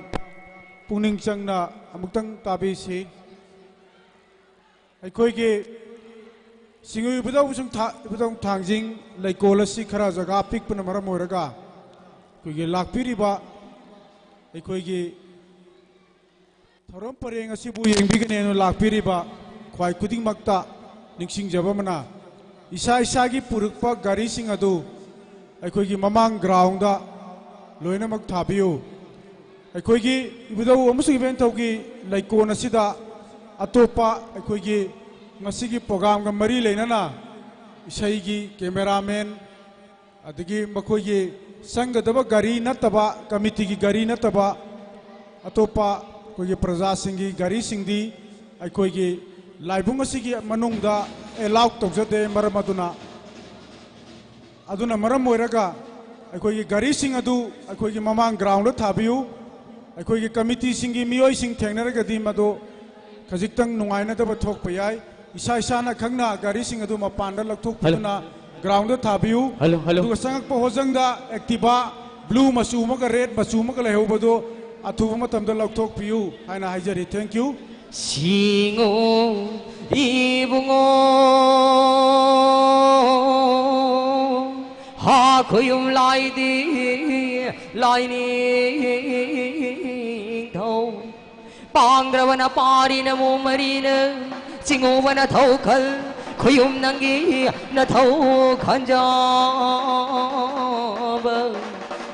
ꯄꯨꯛꯅꯤꯡ ꯆꯪꯅ ꯑꯃꯨꯛꯇꯪ ꯇꯥꯕꯤꯁꯤ꯫ ꯑꯩꯈꯣꯏꯒꯤ ꯁꯤꯡꯎ ꯏꯕꯨꯙꯧ ꯑꯃꯁꯨꯡ ꯊꯥ-, ꯏꯕꯨꯙꯧ ꯊꯥꯡꯖꯤꯡ ꯂꯩꯀꯣꯜ ꯑꯁꯤ ꯈꯔ ꯖꯒꯥ ꯄꯤꯛꯄꯅ ꯃꯔꯝ ꯑꯣꯏꯔꯒ ꯑꯩꯈꯣꯏꯒꯤ ꯂꯥꯛꯄꯤꯔꯤꯕ ꯑꯩꯈꯣꯏꯒꯤ ꯊꯧꯔꯝ ꯄꯔꯦꯡ ꯑꯁꯤꯕꯨ ꯌꯦꯡꯕꯤꯒꯅꯦꯅ ꯂꯥꯛꯄꯤꯔꯤꯕ ꯈ꯭ꯋꯥꯏ ꯈꯨꯗꯤꯡꯃꯛꯇ ꯅꯤꯡꯁꯤꯡꯖꯕ ꯑꯃꯅ, ꯏꯁꯥ ꯏꯁꯥꯒꯤ ꯄꯨꯔꯛꯄ ꯒꯥꯔꯤꯁꯤꯡ ꯑꯗꯨ ꯑꯩꯈꯣꯏꯒꯤ ꯃꯃꯥꯡ ꯒ꯭ꯔꯥꯎꯟꯗ ꯂꯣꯏꯅꯃꯛ ꯊꯥꯕꯤꯌꯨ꯫ ꯑꯩꯈꯣꯏꯒꯤ ꯏꯕꯨꯙꯧ ꯑꯃꯁꯨꯡ ꯏꯕꯦꯟꯊꯧꯒꯤ ꯂꯩꯀꯣꯜ ꯑꯁꯤꯗ ꯑꯇꯣꯞꯄ ꯑꯩꯈꯣꯏꯒꯤ ꯉꯁꯤꯒꯤ ꯄ꯭ꯔꯣꯒ꯭ꯔꯥꯝꯒ ꯃꯔꯤ ꯂꯩꯅꯅ ꯏꯁꯩꯒꯤ ꯀꯦꯃꯦꯔꯥꯃꯦꯟ, ꯑꯗꯒꯤ ꯃꯈꯣꯏꯒꯤ ꯆꯪꯒꯗꯕ ꯒꯥꯔꯤ ꯅꯠꯇꯕ, ꯀꯃꯤꯇꯤꯒꯤ ꯒꯥꯔꯤ ꯅꯠꯇꯕ, ꯑꯇꯣꯞꯄ ꯑꯩꯈꯣꯏꯒꯤ ꯄ꯭ꯔꯖꯥꯁꯤꯡꯒꯤ ꯒꯥꯔꯤꯁꯤꯡꯗꯤ ꯑꯩꯈꯣꯏꯒꯤ ꯂꯥꯏꯕꯨꯡ ꯑꯁꯤꯒꯤ ꯃꯅꯨꯡꯗ ꯑꯦꯂꯥꯎ ꯇꯧꯖꯗꯦ꯫ ꯃꯔꯝ ꯑꯗꯨꯅ, ꯑꯗꯨꯅ ꯃꯔꯝ ꯑꯣꯏꯔꯒ ꯑꯩꯈꯣꯏꯒꯤ ꯒꯥꯔꯤꯁꯤꯡ ꯑꯗꯨ ꯑꯩꯈꯣꯏꯒꯤ ꯃꯃꯥꯡ ꯒ꯭ꯔꯥꯎꯟꯗ ꯊꯥꯕꯤꯌꯨ꯫ ꯑꯩꯈꯣꯏꯒꯤ ꯀꯃꯤꯇꯤꯁꯤꯡꯒꯤ ꯃꯤꯑꯣꯏꯁꯤꯡ ꯊꯦꯡꯅꯔꯒꯗꯤ ꯃꯗꯨ ꯈꯖꯤꯛꯇꯪ ꯅꯨꯡꯉꯥꯏꯅꯗꯕ ꯊꯣꯛꯄ ꯌꯥꯏ꯫ ꯏꯁꯥ ꯏꯁꯥꯅ ꯈꯪꯅ ꯒꯥꯔꯤꯁꯤꯡ ꯑꯗꯨ ꯃꯄꯥꯟꯗ ꯂꯧꯊꯣꯛꯄꯤꯗꯨꯅ ꯒ꯭ꯔꯥꯎꯟꯗ ꯊꯥꯕꯤꯌꯨ꯫ Hello, hello. ꯑꯗꯨꯒ ꯆꯪꯉꯛꯄ ꯍꯣꯖꯪꯗ ꯑꯦꯛꯇꯤꯚꯥ ꯕ꯭ꯂꯨ ꯃꯆꯨ ꯑꯃꯒ ꯔꯦꯗ ꯃꯆꯨ ꯑꯃꯒ ꯂꯩꯍꯧꯕꯗꯨ ꯑꯊꯨꯕ ꯃꯇꯝꯗ ꯂꯧꯊꯣꯛꯄꯤꯌꯨ ꯍꯥꯏꯅ ꯍꯥꯏꯖꯔꯤ꯫ Thank you꯫ ꯁꯤꯡꯉꯨ ꯏꯕꯨꯡꯉꯣ, ꯍꯥ ꯈꯨꯌꯨꯝ ꯂꯥꯏꯗꯤ ꯂꯥꯏꯅꯤꯡꯊꯧ꯫ ꯄꯥꯡꯗ꯭ꯔꯕꯅ ꯄꯥꯔꯤ ꯅꯃꯣ ꯃꯔꯤꯅ, ꯆꯤꯡꯉꯨꯕꯅ ꯊꯧꯈꯜ, ꯈꯨꯌꯨꯝ ꯅꯪꯒꯤ ꯅꯊꯧ ꯈꯟꯖꯕ꯫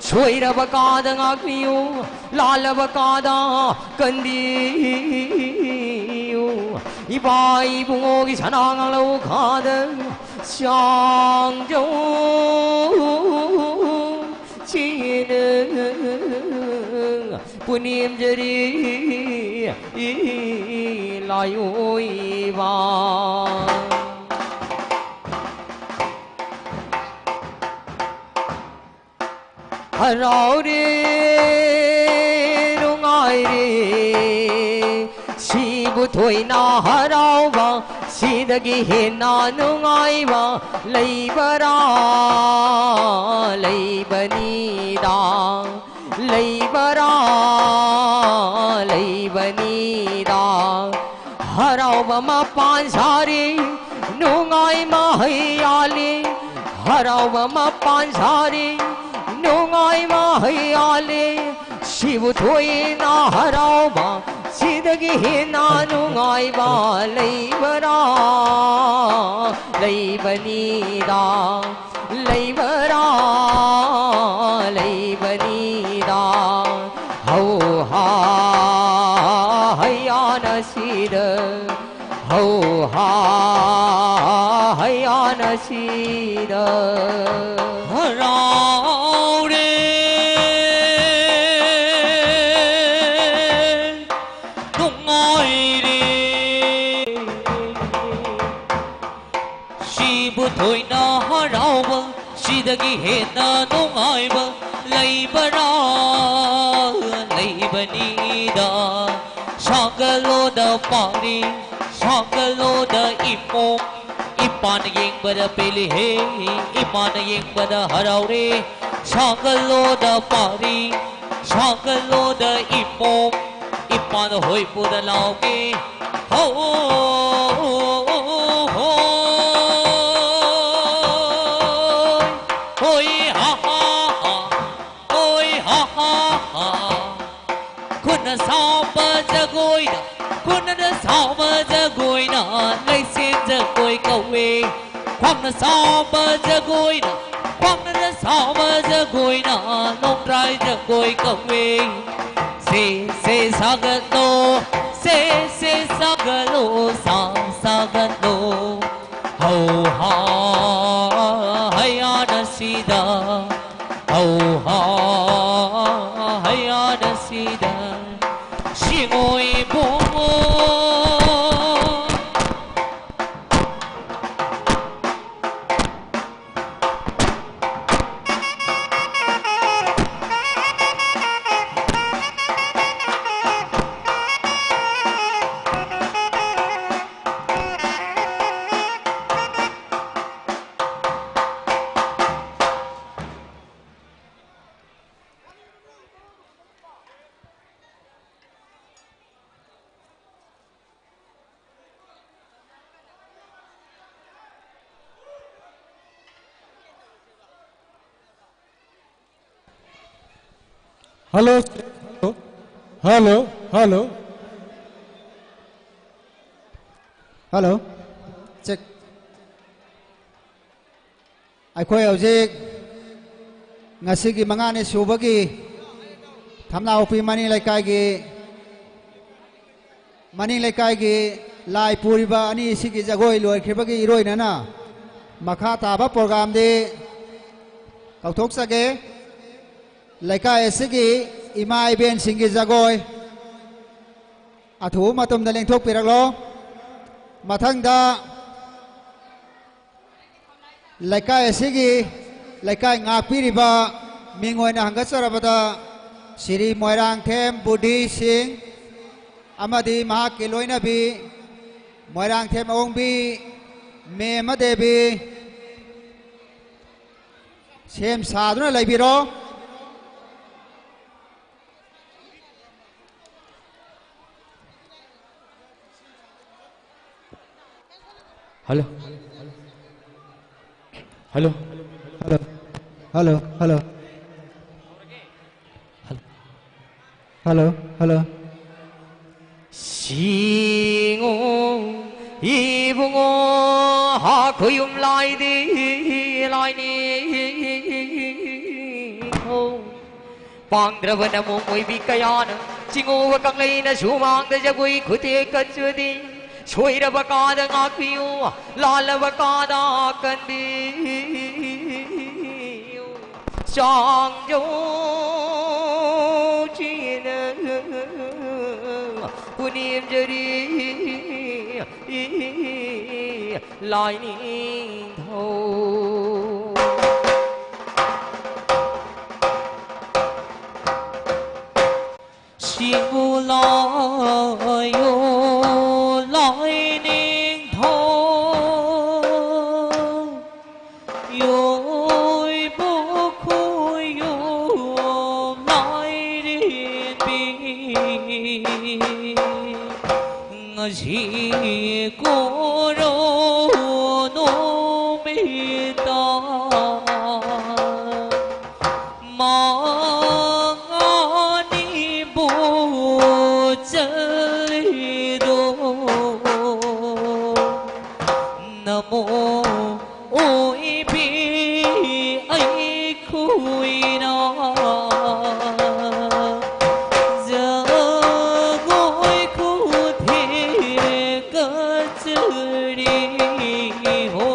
ꯁꯣꯏꯔꯕ ꯀꯥꯗ ꯉꯥꯛꯄꯤꯌꯨ, ꯂꯥꯜꯂꯕ ꯀꯥꯗ ꯀꯟꯕꯤꯌꯨ꯫ ꯏꯄꯥ ꯏꯕꯨꯡꯉꯣꯒꯤ ꯁꯅꯥ ꯉꯥꯂꯧ ꯈꯥꯗ ꯆꯥꯡꯖꯧ ꯆꯦꯅ ꯄꯨꯅꯦꯝꯖꯔꯤ ꯂꯥꯏꯑꯣꯏꯕ꯫ ꯍꯔꯥꯎꯔꯦ, ꯅꯨꯡꯉꯥꯏꯔꯦ, ꯁꯤꯕꯨ ꯊꯣꯏꯅ ꯍꯔꯥꯎꯕ, ꯁꯤꯗꯒꯤ ꯍꯦꯟꯅ ꯅꯨꯡꯉꯥꯏꯕ ꯂꯩꯕꯔꯥ? ꯂꯩꯕꯅꯤꯗ, ꯂꯩꯕꯔꯥ? ꯂꯩꯕꯅꯤꯗ꯫ ꯍꯔꯥꯎꯕ ꯃꯄꯥꯟ ꯁꯥꯔꯤ, ꯅꯨꯡꯉꯥꯏ ꯃꯍꯩ ꯌꯥꯜꯂꯤ꯫ ꯍꯔꯥꯎꯕ ꯃꯄꯥꯟ ꯁꯥꯔꯤ, ꯅꯨꯡꯉꯥꯏ ꯃꯍꯩ ꯌꯥꯜꯂꯤ꯫ ꯁꯤꯕꯨ ꯊꯣꯏꯅ ꯍꯔꯥꯎꯕ, ꯁꯤꯗꯒꯤ ꯍꯦꯟꯅ ꯅꯨꯡꯉꯥꯏꯕ ꯂꯩꯕꯔꯥ? ꯂꯩꯕꯅꯤꯗ, ꯂꯩꯕꯔꯥ? ꯂꯩꯕꯅꯤꯗ꯫ ꯍꯧ ꯍꯥ ꯍꯩꯌꯥꯅ ꯁꯤꯗ, ꯍꯧ ꯍꯥ ꯍꯩꯌꯥꯅ ꯁꯤꯗ꯫ ꯍꯔꯥꯎꯔꯦ, ꯅꯨꯡꯉꯥꯏꯔꯦ꯫ ꯁꯤꯕꯨ ꯊꯣꯏꯅ ꯍꯔꯥꯎꯕ, ꯁꯤꯗꯒꯤ ꯍꯦꯟꯅ ꯅꯨꯡꯉꯥꯏꯕ ꯂꯩꯕꯔꯥ? ꯂꯩꯕꯅꯤꯗ꯫ ꯁꯥꯒꯠꯂꯣꯗ ꯄꯥꯔꯤ, ꯁꯥꯒꯠꯂꯣꯗ ꯏꯃꯣ, ꯏꯄꯥ ꯏꯃꯥꯅ ꯌꯦꯡꯕꯗ ꯄꯦꯜꯂꯤꯍꯦ, ꯏꯃꯥꯅ ꯌꯦꯡꯕꯗ ꯍꯔꯥꯎꯔꯦ꯫ ꯁꯥꯒꯠꯂꯣꯗ ꯄꯥꯔꯤ, ꯁꯥꯒꯠꯂꯣꯗ ꯏꯃꯣꯝ, ꯏꯃꯥꯅ ꯍꯣꯏꯄꯨꯗ ꯂꯥꯎꯒꯦ꯫ ꯍꯣ, ꯍꯣꯏ, ꯍꯣꯏ, ꯍꯥ, ꯍꯥ, ꯍꯥ꯫ ꯍꯣꯏ, ꯍꯥ, ꯍꯥ, ꯍꯥ꯫ ꯈꯨꯠꯅ ꯁꯥꯕ ꯖꯒꯣꯏꯅ, ꯈꯨꯠꯅ ꯁꯥꯕ ꯖꯒꯣꯏꯅ ꯂꯩꯁꯦꯝ ꯖꯒꯣꯏ ꯀꯧꯋꯦ꯫ ꯈ꯭ꯋꯥꯡꯅ ꯁꯥꯕ ꯖꯒꯣꯏꯅ, ꯈ꯭ꯋꯥꯡꯅ ꯁꯥꯕ ꯖꯒꯣꯏꯅ ꯅꯣꯡꯗ꯭ꯔꯥꯏ ꯖꯒꯣꯏ ꯀꯧꯋꯦ꯫ ꯁꯦ, ꯁꯦ ꯁꯥꯒꯠꯂꯣ, ꯁꯦ, ꯁꯦ ꯁꯥꯒꯠꯂꯣ, ꯁꯥ, ꯁꯥꯒꯠꯂꯣ꯫ ꯍꯧ ꯍꯥ ꯍꯌꯥꯅ ꯁꯤꯗ, ꯍꯧ ꯍꯥ ꯍꯌꯥꯅ ꯁꯤꯗ, ꯁꯤꯡꯉꯣꯏ ꯏꯕꯨꯡꯉꯣ꯫ Hello, hello, hello, hello. Hello. Check. ꯑꯩꯈꯣꯏ ꯍꯧꯖꯤꯛ ꯉꯁꯤꯒꯤ ꯃꯉꯥꯅꯤ ꯁꯨꯕꯒꯤ ꯊꯝꯅꯥꯎꯄꯤ ꯃꯅꯤꯡ ꯂꯩꯀꯥꯏꯒꯤ, ꯃꯅꯤꯡ ꯂꯩꯀꯥꯏꯒꯤ ꯂꯥꯏ ꯄꯨꯔꯤꯕ ꯑꯅꯤꯁꯤꯒꯤ ꯖꯒꯣꯏ ꯂꯣꯏꯈ꯭ꯔꯤꯕꯒꯤ ꯏꯔꯣꯏꯅꯅ ꯃꯈꯥ ꯇꯥꯕ ꯄ꯭ꯔꯣꯒ꯭ꯔꯥꯝꯗꯤ ꯀꯧꯊꯣꯛꯆꯒꯦ꯫ ꯂꯩꯀꯥꯏ ꯑꯁꯤꯒꯤ ꯏꯃꯥ ꯏꯕꯦꯟꯁꯤꯡꯒꯤ ꯖꯒꯣꯏ ꯑꯊꯨꯕ ꯃꯇꯝꯗ ꯂꯦꯡꯊꯣꯛꯄꯤꯔꯛꯂꯣ꯫ ꯃꯊꯪꯗ ꯂꯩꯀꯥꯏ ꯑꯁꯤꯒꯤ ꯂꯩꯀꯥꯏ ꯉꯥꯛꯄꯤꯔꯤꯕ ꯃꯤꯡ ꯑꯣꯏꯅ ꯍꯪꯒꯠꯆꯔꯕꯗ ꯁ꯭ꯔꯤ ꯃꯣꯏꯔꯥꯡꯊꯦꯝ ꯕꯨꯙꯤ ꯁꯤꯡ ꯑꯃꯗꯤ ꯃꯍꯥꯛꯀꯤ ꯂꯣꯏꯅꯕꯤ ꯃꯣꯏꯔꯥꯡꯊꯦꯝ ꯑꯋꯣꯡꯕꯤ ꯃꯦꯃ ꯗꯦꯕꯤ, ꯁꯦꯝ ꯁꯥꯗꯨꯅ ꯂꯩꯕꯤꯔꯣ꯫ Hello. Hello. Hello. Hello. Hello. Hello. Hello. Hello. ꯁꯤꯡꯉꯨ ꯏꯕꯨꯡꯉꯣ, ꯍꯥ ꯈꯨꯌꯨꯝ ꯂꯥꯏꯗꯤ ꯂꯥꯏꯅꯤꯡꯊꯧ꯫ ꯄꯥꯡꯗ꯭ꯔꯕ ꯅꯃꯣꯝ ꯑꯣꯏꯕꯤ ꯀꯌꯥꯅ ꯆꯤꯡꯉꯨꯕ ꯀꯪꯂꯩꯅ ꯁꯨꯃꯥꯡꯗ ꯖꯒꯣꯏ ꯈꯨꯊꯦꯛ ꯀꯟꯖꯗꯦ꯫ ꯁꯣꯏꯔꯕ ꯀꯥꯗ ꯉꯥꯛꯄꯤꯌꯨ, ꯂꯥꯜꯂꯕ ꯀꯥꯗ ꯀꯟꯕꯤꯌꯨ꯫ ꯆꯥꯡꯖꯧ ꯆꯦꯅ ꯄꯨꯅꯦꯝꯖꯔꯤ ꯂꯥꯏꯅꯤꯡꯊꯧ꯫ ꯁꯤꯡꯉꯨ ꯂꯥꯏꯌꯣ ꯂꯥꯏꯅꯤꯡꯊꯧ, ꯌꯣꯏꯕꯨ ꯈꯨꯌꯨꯝ ꯂꯥꯏꯔꯦꯝꯕꯤ꯫ ꯉꯁꯤ ꯀꯣꯔꯧ ꯅꯨꯃꯤꯠꯇ ꯃꯉꯥꯅꯤꯕꯨ ꯆꯠꯂꯤꯗꯣ ꯅꯃꯣ ꯑꯣꯏꯕꯤ ꯑꯩꯈꯣꯏꯅ ꯖꯒꯣꯏ ꯈꯨꯊꯦꯛ ꯀꯠꯆꯔꯤ ꯍꯣ꯫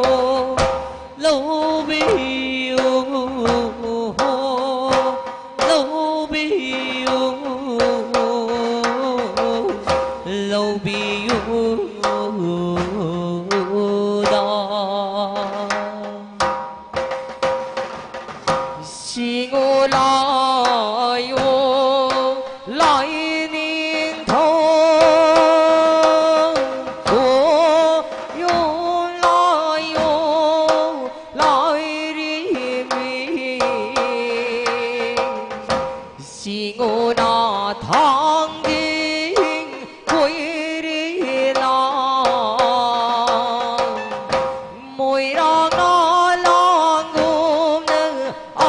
ꯂꯧꯕꯤꯌꯨ ꯍꯣ, ꯂꯧꯕꯤꯌꯨ, ꯂꯧꯕꯤꯌꯨꯗ꯫ ꯁꯤꯡꯉꯨ ꯂꯥꯏꯌꯣ ꯂꯥꯏꯅꯤꯡꯊꯧ, ꯈꯨꯌꯨꯝ ꯊꯥꯡꯖꯤꯡ ꯀꯣꯏꯔꯦ ꯂꯥꯡ, ꯃꯣꯏꯔꯥꯡꯅ ꯂꯥꯡꯒꯨꯝꯅ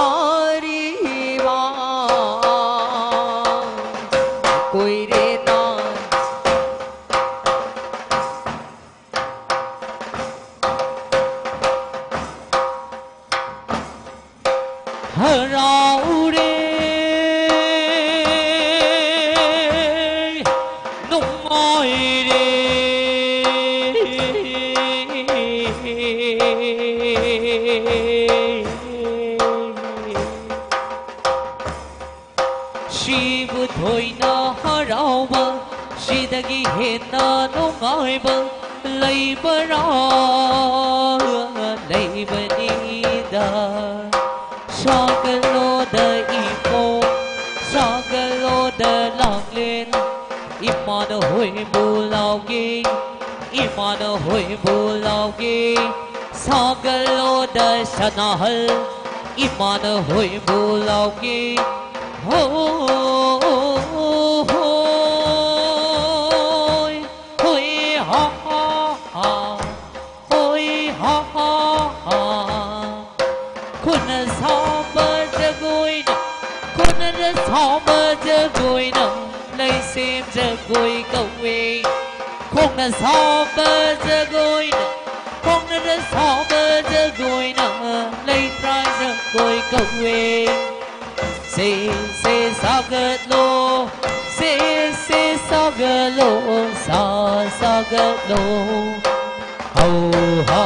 ꯑꯔꯤꯕ ꯀꯣꯏꯔꯦ ꯅꯥ꯫ ꯍꯔꯥꯎꯔꯦ, ꯅꯨꯡꯉꯥꯏꯔꯦ꯫ ꯁꯤꯕꯨ ꯊꯣꯏꯅ ꯍꯔꯥꯎꯕ, ꯁꯤꯗꯒꯤ ꯍꯦꯟꯅ ꯅꯨꯡꯉꯥꯏꯕ ꯂꯩꯕꯔꯥ? ꯂꯩꯕꯅꯤꯗ꯫ ꯁꯥꯒꯠꯂꯣꯗ ꯏꯃꯣ, ꯁꯥꯒꯠꯂꯣꯗ ꯂꯥꯡꯂꯦꯟ, ꯏꯃꯥꯅ ꯍꯣꯏꯕꯨ ꯂꯥꯎꯒꯦ, ꯏꯃꯥꯅ ꯍꯣꯏꯕꯨ ꯂꯥꯎꯒꯦ꯫ ꯁꯥꯒꯠꯂꯣꯗ ꯁꯅꯥꯍꯜ, ꯏꯃꯥꯅ ꯍꯣꯏꯕꯨ ꯂꯥꯎꯒꯦ꯫ ꯍꯣ, ꯍꯣꯏ, ꯍꯣꯏ, ꯍꯥ, ꯍꯥ, ꯍꯥ꯫ ꯍꯣꯏ ꯍꯥ ꯍꯥ ꯍꯥ꯫ ꯈꯨꯠꯅ ꯁꯥꯕ ꯖꯒꯣꯏꯅ, ꯈꯨꯠꯅ ꯁꯥꯕ ꯖꯒꯣꯏꯅ ꯂꯩꯁꯦꯝ ꯖꯒꯣꯏ ꯀꯧꯋꯦ꯫ ꯈꯣꯡꯅ ꯁꯥꯕ ꯖꯒꯣꯏꯅ, ꯈꯣꯡꯅ ꯁꯥꯕ ꯖꯒꯣꯏꯅ ꯂꯩꯇ꯭ꯔꯥ ꯖꯒꯣꯏ ꯀꯧꯋꯦ꯫ ꯁꯦ, ꯁꯦ ꯁꯥꯒꯠꯂꯣ, ꯁꯦ, ꯁꯦ ꯁꯥꯒꯠꯂꯣ, ꯁꯥ, ꯁꯥꯒꯠꯂꯣ꯫ ꯍꯧ, ꯍꯥ,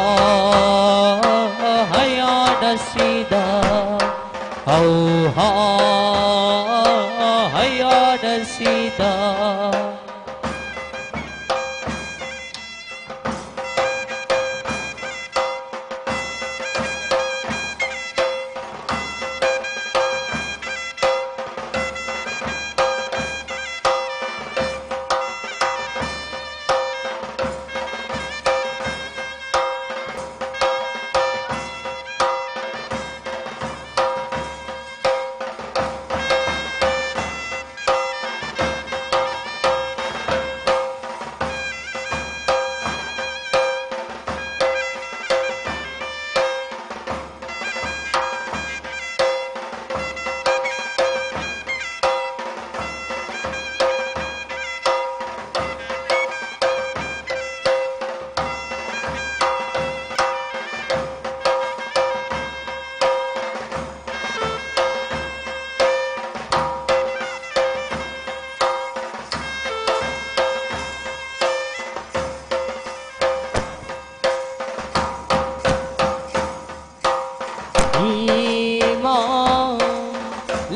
ꯍꯌꯥꯅ ꯁꯤꯗ꯫ ꯍꯧ, ꯍꯥ, ꯍꯌꯥꯅ ꯁꯤꯗ꯫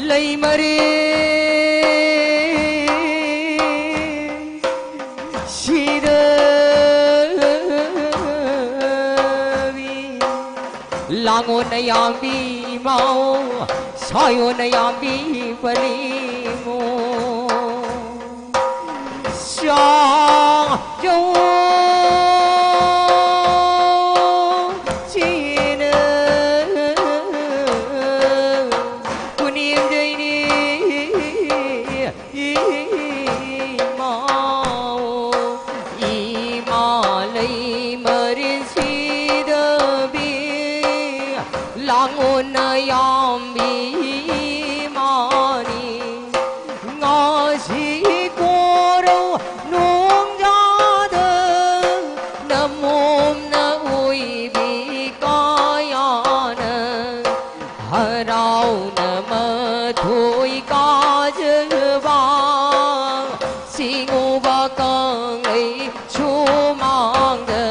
ꯂꯩꯃꯔꯦ ꯁꯤꯗꯕꯤ ꯂꯥꯡꯉꯣ ꯅꯌꯥꯝꯕꯤ ꯃꯥꯎ ꯁꯥꯌꯣ ꯅꯌꯥꯝꯕꯤ ꯄꯂꯤꯃꯣ ꯆꯥꯌꯣ ꯆꯦꯅ ꯄꯨꯅꯦꯝꯗꯩꯅꯦ ꯏꯃꯥ ꯏꯃꯥ ꯂꯩ ꯃꯔꯤꯟ ꯁꯤꯗꯕꯤ ꯂꯥꯡꯉꯣ ꯅꯌꯥꯝꯕꯤ ꯏꯃꯥꯅꯤ ꯉꯥꯁꯤ ꯀꯣꯔꯧ ꯅꯣꯡꯖꯥꯗ ꯅꯃꯣꯝꯅ ꯑꯣꯏꯕꯤ ꯀꯥꯌꯥꯅ ꯍꯔꯥꯎꯅ ꯃꯊꯣꯏ ꯀꯥꯖꯕ ꯁꯤꯡꯉꯨꯕ ꯀꯪꯂꯩ ꯁꯨꯃꯥꯡꯗ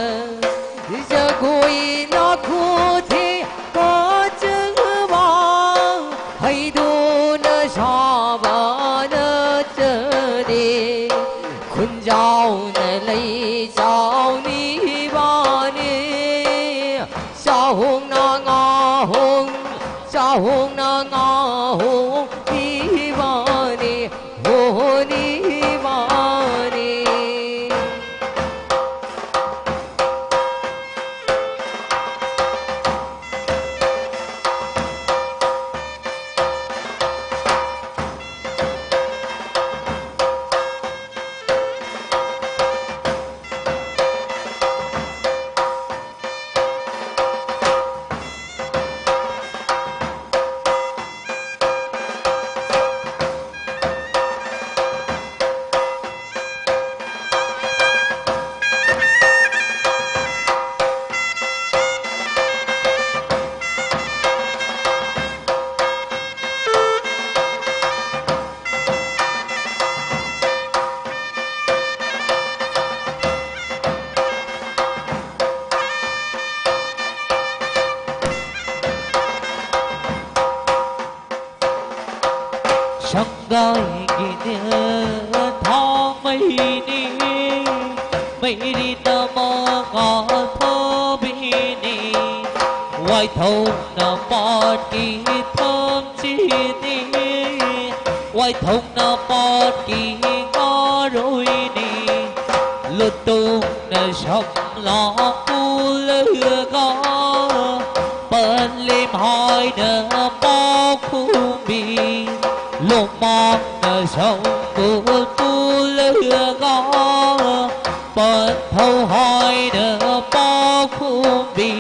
ꯖꯒꯣꯏꯅ ꯈꯨꯊꯦꯛ ꯀꯥꯖꯕ ꯍꯩꯗꯨꯅ ꯁꯥꯕ ꯅꯠꯇꯗꯦ ꯈꯨꯟꯖꯥꯎꯅ ꯂꯩ ꯆꯥꯎꯅꯤꯕꯅꯦ ꯆꯥꯍꯣꯡꯅ ꯉꯥꯍꯣꯡ ꯆꯥꯍꯣꯡꯅ ꯉꯥꯍꯣꯡ ꯄꯤꯕꯅꯤ ꯍꯣꯅꯤꯕꯅꯤ ꯁꯪꯒꯥꯏꯒꯤꯅꯦ ꯊꯥꯡꯃꯩꯅꯤ, ꯃꯩꯔꯤꯅ ꯃꯉꯥꯜ ꯐꯥꯕꯤꯅꯤ, ꯋꯥꯏꯊꯧꯅ ꯄꯥꯠꯀꯤ ꯊꯝꯆꯦꯠꯅꯤ, ꯋꯥꯏꯊꯧꯅ ꯄꯥꯠꯀꯤ ꯉꯥꯔꯣꯏꯅꯤ, ꯂꯨꯇꯣꯡꯅ ꯁꯝꯂꯥꯡ ꯄꯨꯜꯂꯒ, ꯄꯂꯦꯝ ꯍꯥꯏꯅ ꯄꯥꯎꯈꯨꯝꯕꯤ, ꯂꯣꯃꯥꯡꯅ ꯁꯪꯒꯣꯜ ꯄꯨꯜꯂꯒ, ꯄꯟꯊꯧ ꯍꯥꯏꯅ ꯄꯥꯎꯈꯨꯝꯕꯤ,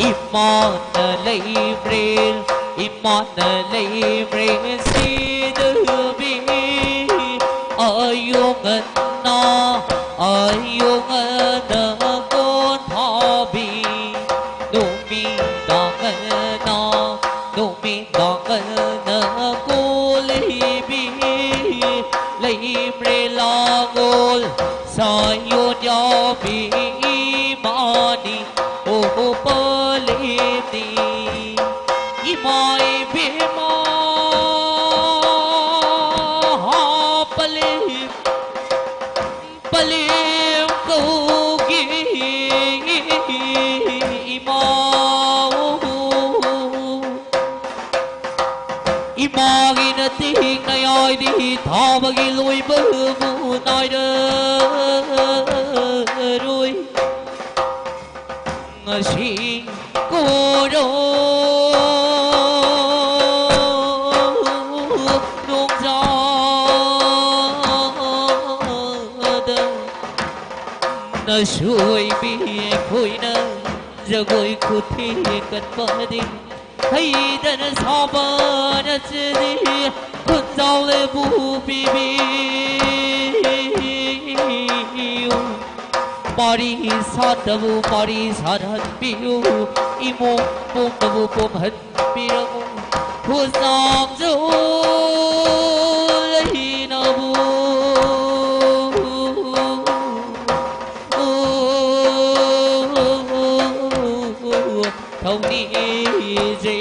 ꯏꯃꯥꯅ ꯂꯩꯕ꯭ꯔꯦ, ꯏꯃꯥꯅ ꯂꯩꯕ꯭ꯔꯦ ꯁꯤꯗꯕꯤ, ꯑꯌꯨꯛ ꯉꯟꯅ, ꯑꯌꯨꯛ ꯉꯟꯅ ꯀꯣꯟ ꯊꯥꯕꯤ, ꯅꯨꯃꯤꯗꯥꯡ ꯉꯟꯅ, ꯅꯨꯃꯤꯗꯥꯡ ꯉꯟꯅ ꯀꯣꯜꯂꯤꯕꯤ, ꯂꯩꯕ꯭ꯔꯦ ꯂꯥꯡꯒꯣꯜ ꯁꯥꯌꯣꯟ ꯌꯥꯎꯕꯤ ꯏꯃꯥꯅꯤ, ꯑꯣ ꯄꯂꯦꯝꯅꯤ꯫ ꯏꯃꯥ ꯏꯕꯦꯝꯃ ꯄꯂꯦꯝ, ꯄꯂꯦꯝ ꯀꯧꯒꯦ ꯏꯃꯥ꯫ ꯏꯃꯥꯒꯤ ꯅꯇꯤꯡ ꯅꯌꯥꯏꯗꯤ ꯊꯥꯕꯒꯤ ꯂꯣꯏꯕꯕꯨ ꯅꯥꯏꯔꯔꯣꯏ꯫ ꯉꯁꯤ ꯀꯣꯔꯧ ꯅꯣꯡꯖꯥꯗ ꯅꯁꯣꯏꯕꯤ ꯑꯩꯈꯣꯏꯅ ꯖꯒꯣꯏ ꯈꯨꯊꯦꯛ ꯀꯟꯕꯗꯤ ꯍꯩꯗꯅ ꯁꯥꯕ ꯅꯠꯆꯗꯦ ꯈꯨꯟꯖꯥꯎ ꯂꯦꯕꯨ ꯄꯤꯕꯤꯌꯨ꯫ ꯃꯔꯤ ꯁꯥꯠꯇꯕꯨ ꯃꯔꯤ ꯁꯥꯠꯍꯟꯕꯤꯌꯨ꯫ ꯏꯃꯣꯝ ꯄꯣꯝꯅꯕꯨ ꯄꯣꯝꯍꯟꯕꯤꯔꯝꯃꯨ꯫ ꯈꯨꯖꯥꯝꯁꯨ ꯂꯩꯅꯕꯨ ꯊꯧꯅꯤꯖꯩ꯫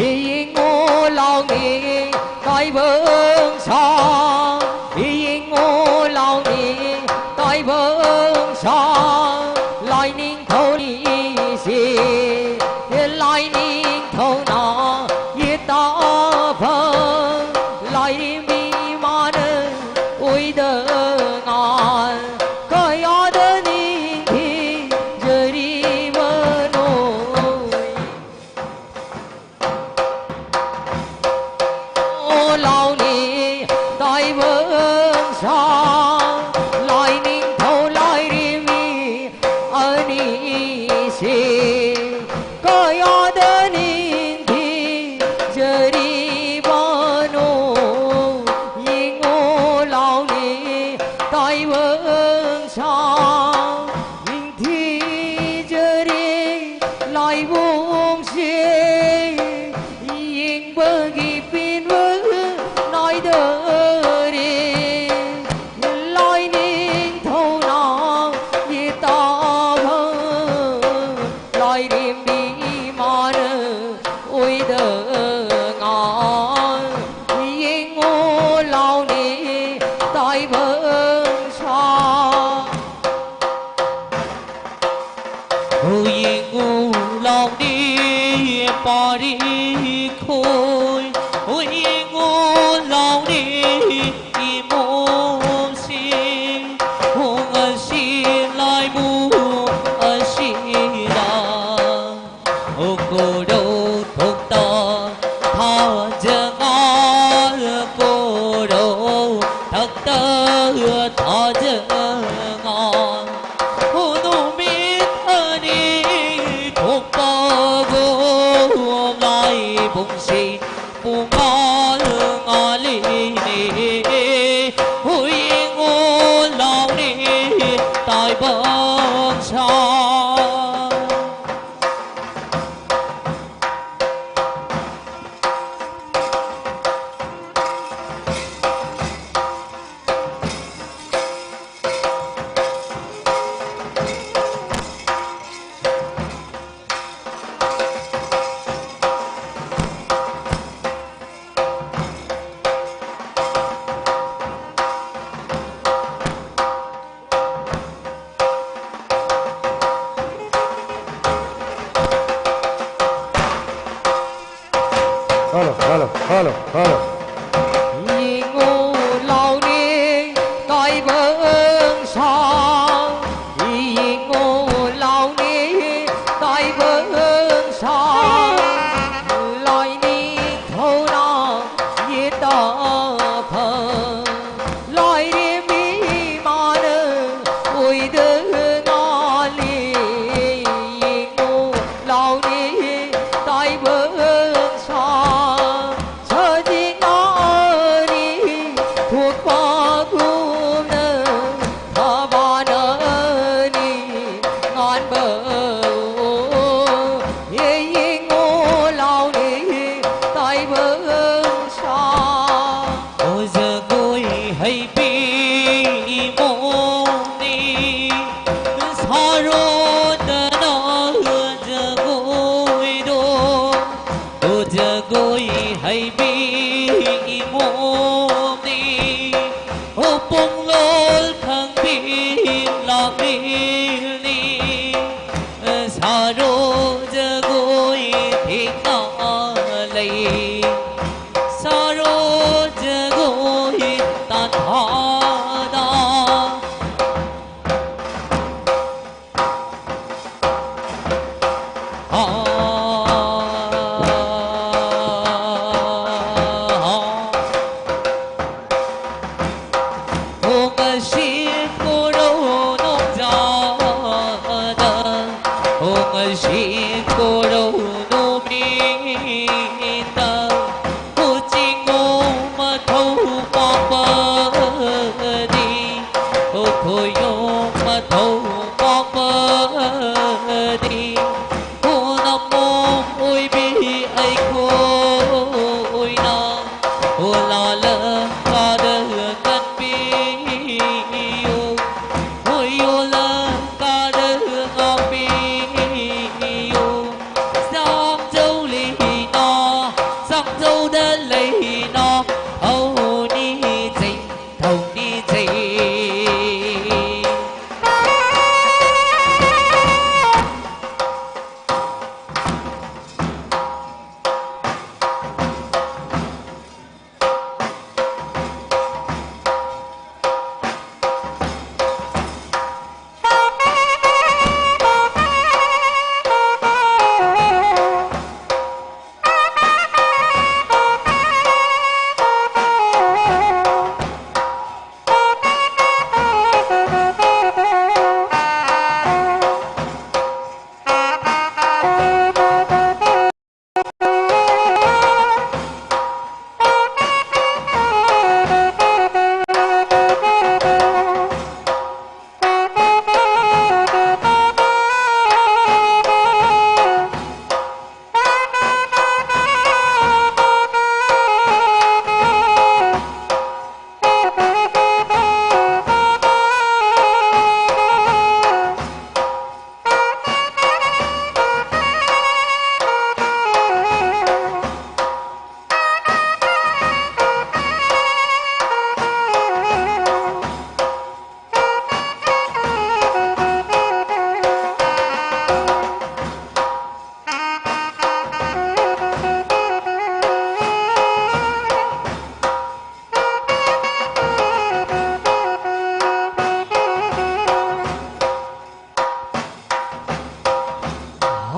ꯏꯌꯤꯡꯉꯨ ꯂꯥꯎꯅꯤ ꯇꯥꯏꯕꯪ ꯁꯥ, ꯏꯌꯤꯡꯉꯨ ꯂꯥꯎꯅꯤ ꯇꯥꯏꯕꯪ ꯁꯥ, ꯂꯥꯏꯅꯤꯡꯊꯧ ꯅꯤꯁꯤ, ꯂꯥꯏꯅꯤꯡꯊꯧꯅ ꯌꯦꯇꯥꯐꯝ, ꯂꯥꯏꯔꯦꯝꯕꯤ ꯃꯥꯅ ꯑꯣꯏꯗꯉꯥꯏ ꯀꯌꯥꯗ ꯅꯤꯡꯊꯤꯖꯔꯤꯕꯅꯣ꯫ ꯂꯥꯎꯅꯤ ꯇꯥꯏꯕꯪ ꯁꯥ, ꯂꯥꯏꯅꯤꯡꯊꯧ ꯂꯥꯏꯔꯦꯝꯕꯤ ꯑꯅꯤꯁꯦ ꯀꯌꯥꯗ ꯅꯤꯡꯊꯤꯖꯔꯤꯕꯅꯣ꯫ ꯌꯦꯡꯉꯣ ꯂꯥꯎꯅꯤ ꯇꯥꯏꯕꯪ ꯁꯥ, ꯅꯤꯡꯊꯤꯖꯔꯦ ꯂꯥꯏꯕꯨꯡꯁꯦ, ꯌꯦꯡꯕꯒꯤ ꯄꯦꯟꯕ ꯅꯥꯏꯗꯔꯦ꯫ ꯂꯥꯏꯅꯤꯡꯊꯧꯅ ꯌꯦꯇꯥꯕ, ꯂꯥꯏꯔꯦꯝꯕꯤ ꯃꯥꯅ ꯑꯣꯏꯗꯉꯥꯏ ꯌꯦꯡꯉꯣ ꯂꯥꯎꯅꯤ ꯇꯥꯏꯕꯪ ꯁꯥ꯫ ꯌꯦꯡꯉꯨ ꯂꯥꯎꯅꯤ ꯄꯥꯔꯤ ꯈꯣꯏ, ꯌꯦꯡꯉꯨ ꯂꯥꯎꯅꯤ ꯏꯃꯣꯝꯁꯤꯡ, ꯉꯁꯤ ꯂꯥꯏꯕꯨ ꯑꯁꯤꯗ ꯀꯣꯔꯧ ꯊꯣꯛꯇ ꯊꯥꯖꯉꯥ, ꯀꯣꯔꯧ ꯊꯛꯇ ꯊꯥꯖꯉꯥ, ꯅꯨꯃꯤꯠ ꯑꯅꯤ ꯊꯣꯛꯄꯒꯨꯝ ꯂꯥꯏꯕꯨꯡꯁꯤ Hello, hello, hello, hello. Ingo launi tai bangsa, ingo launi tai bangsa, laini thona yeta pha, lairi mi mana uida ngali, ingo launi tai bangsa. Sajingani thukpa gumna thabanani nganba o, ye yingo launi taiba sa. O jagoi haibi imoni saro dana jagoi do. O jagoi haibi imoni, o ponglol khangbi lamilni, saro jagoi thikna lei, saro jagoi tanthada.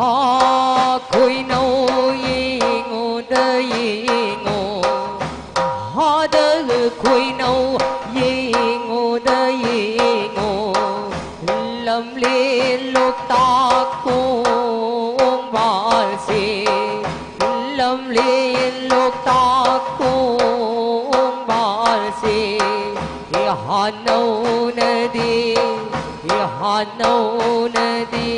ꯍꯥ ꯈꯣꯏꯅꯧ ꯌꯦꯡꯉꯨꯗ ꯌꯦꯡꯉꯨ, ꯍꯥꯗ ꯈꯣꯏꯅꯧ ꯌꯦꯡꯉꯨꯗ ꯌꯦꯡꯉꯨ, ꯂꯝꯂꯦꯟ ꯂꯣꯛꯇꯥꯛ ꯈꯣꯡꯕꯥꯜꯁꯦ, ꯂꯝꯂꯦꯟ ꯂꯣꯛꯇꯥꯛ ꯈꯣꯡꯕꯥꯜꯁꯦ, ꯏꯍꯥꯟ ꯅꯧꯅꯗꯤ, ꯏꯍꯥꯟ ꯅꯧꯅꯗꯤ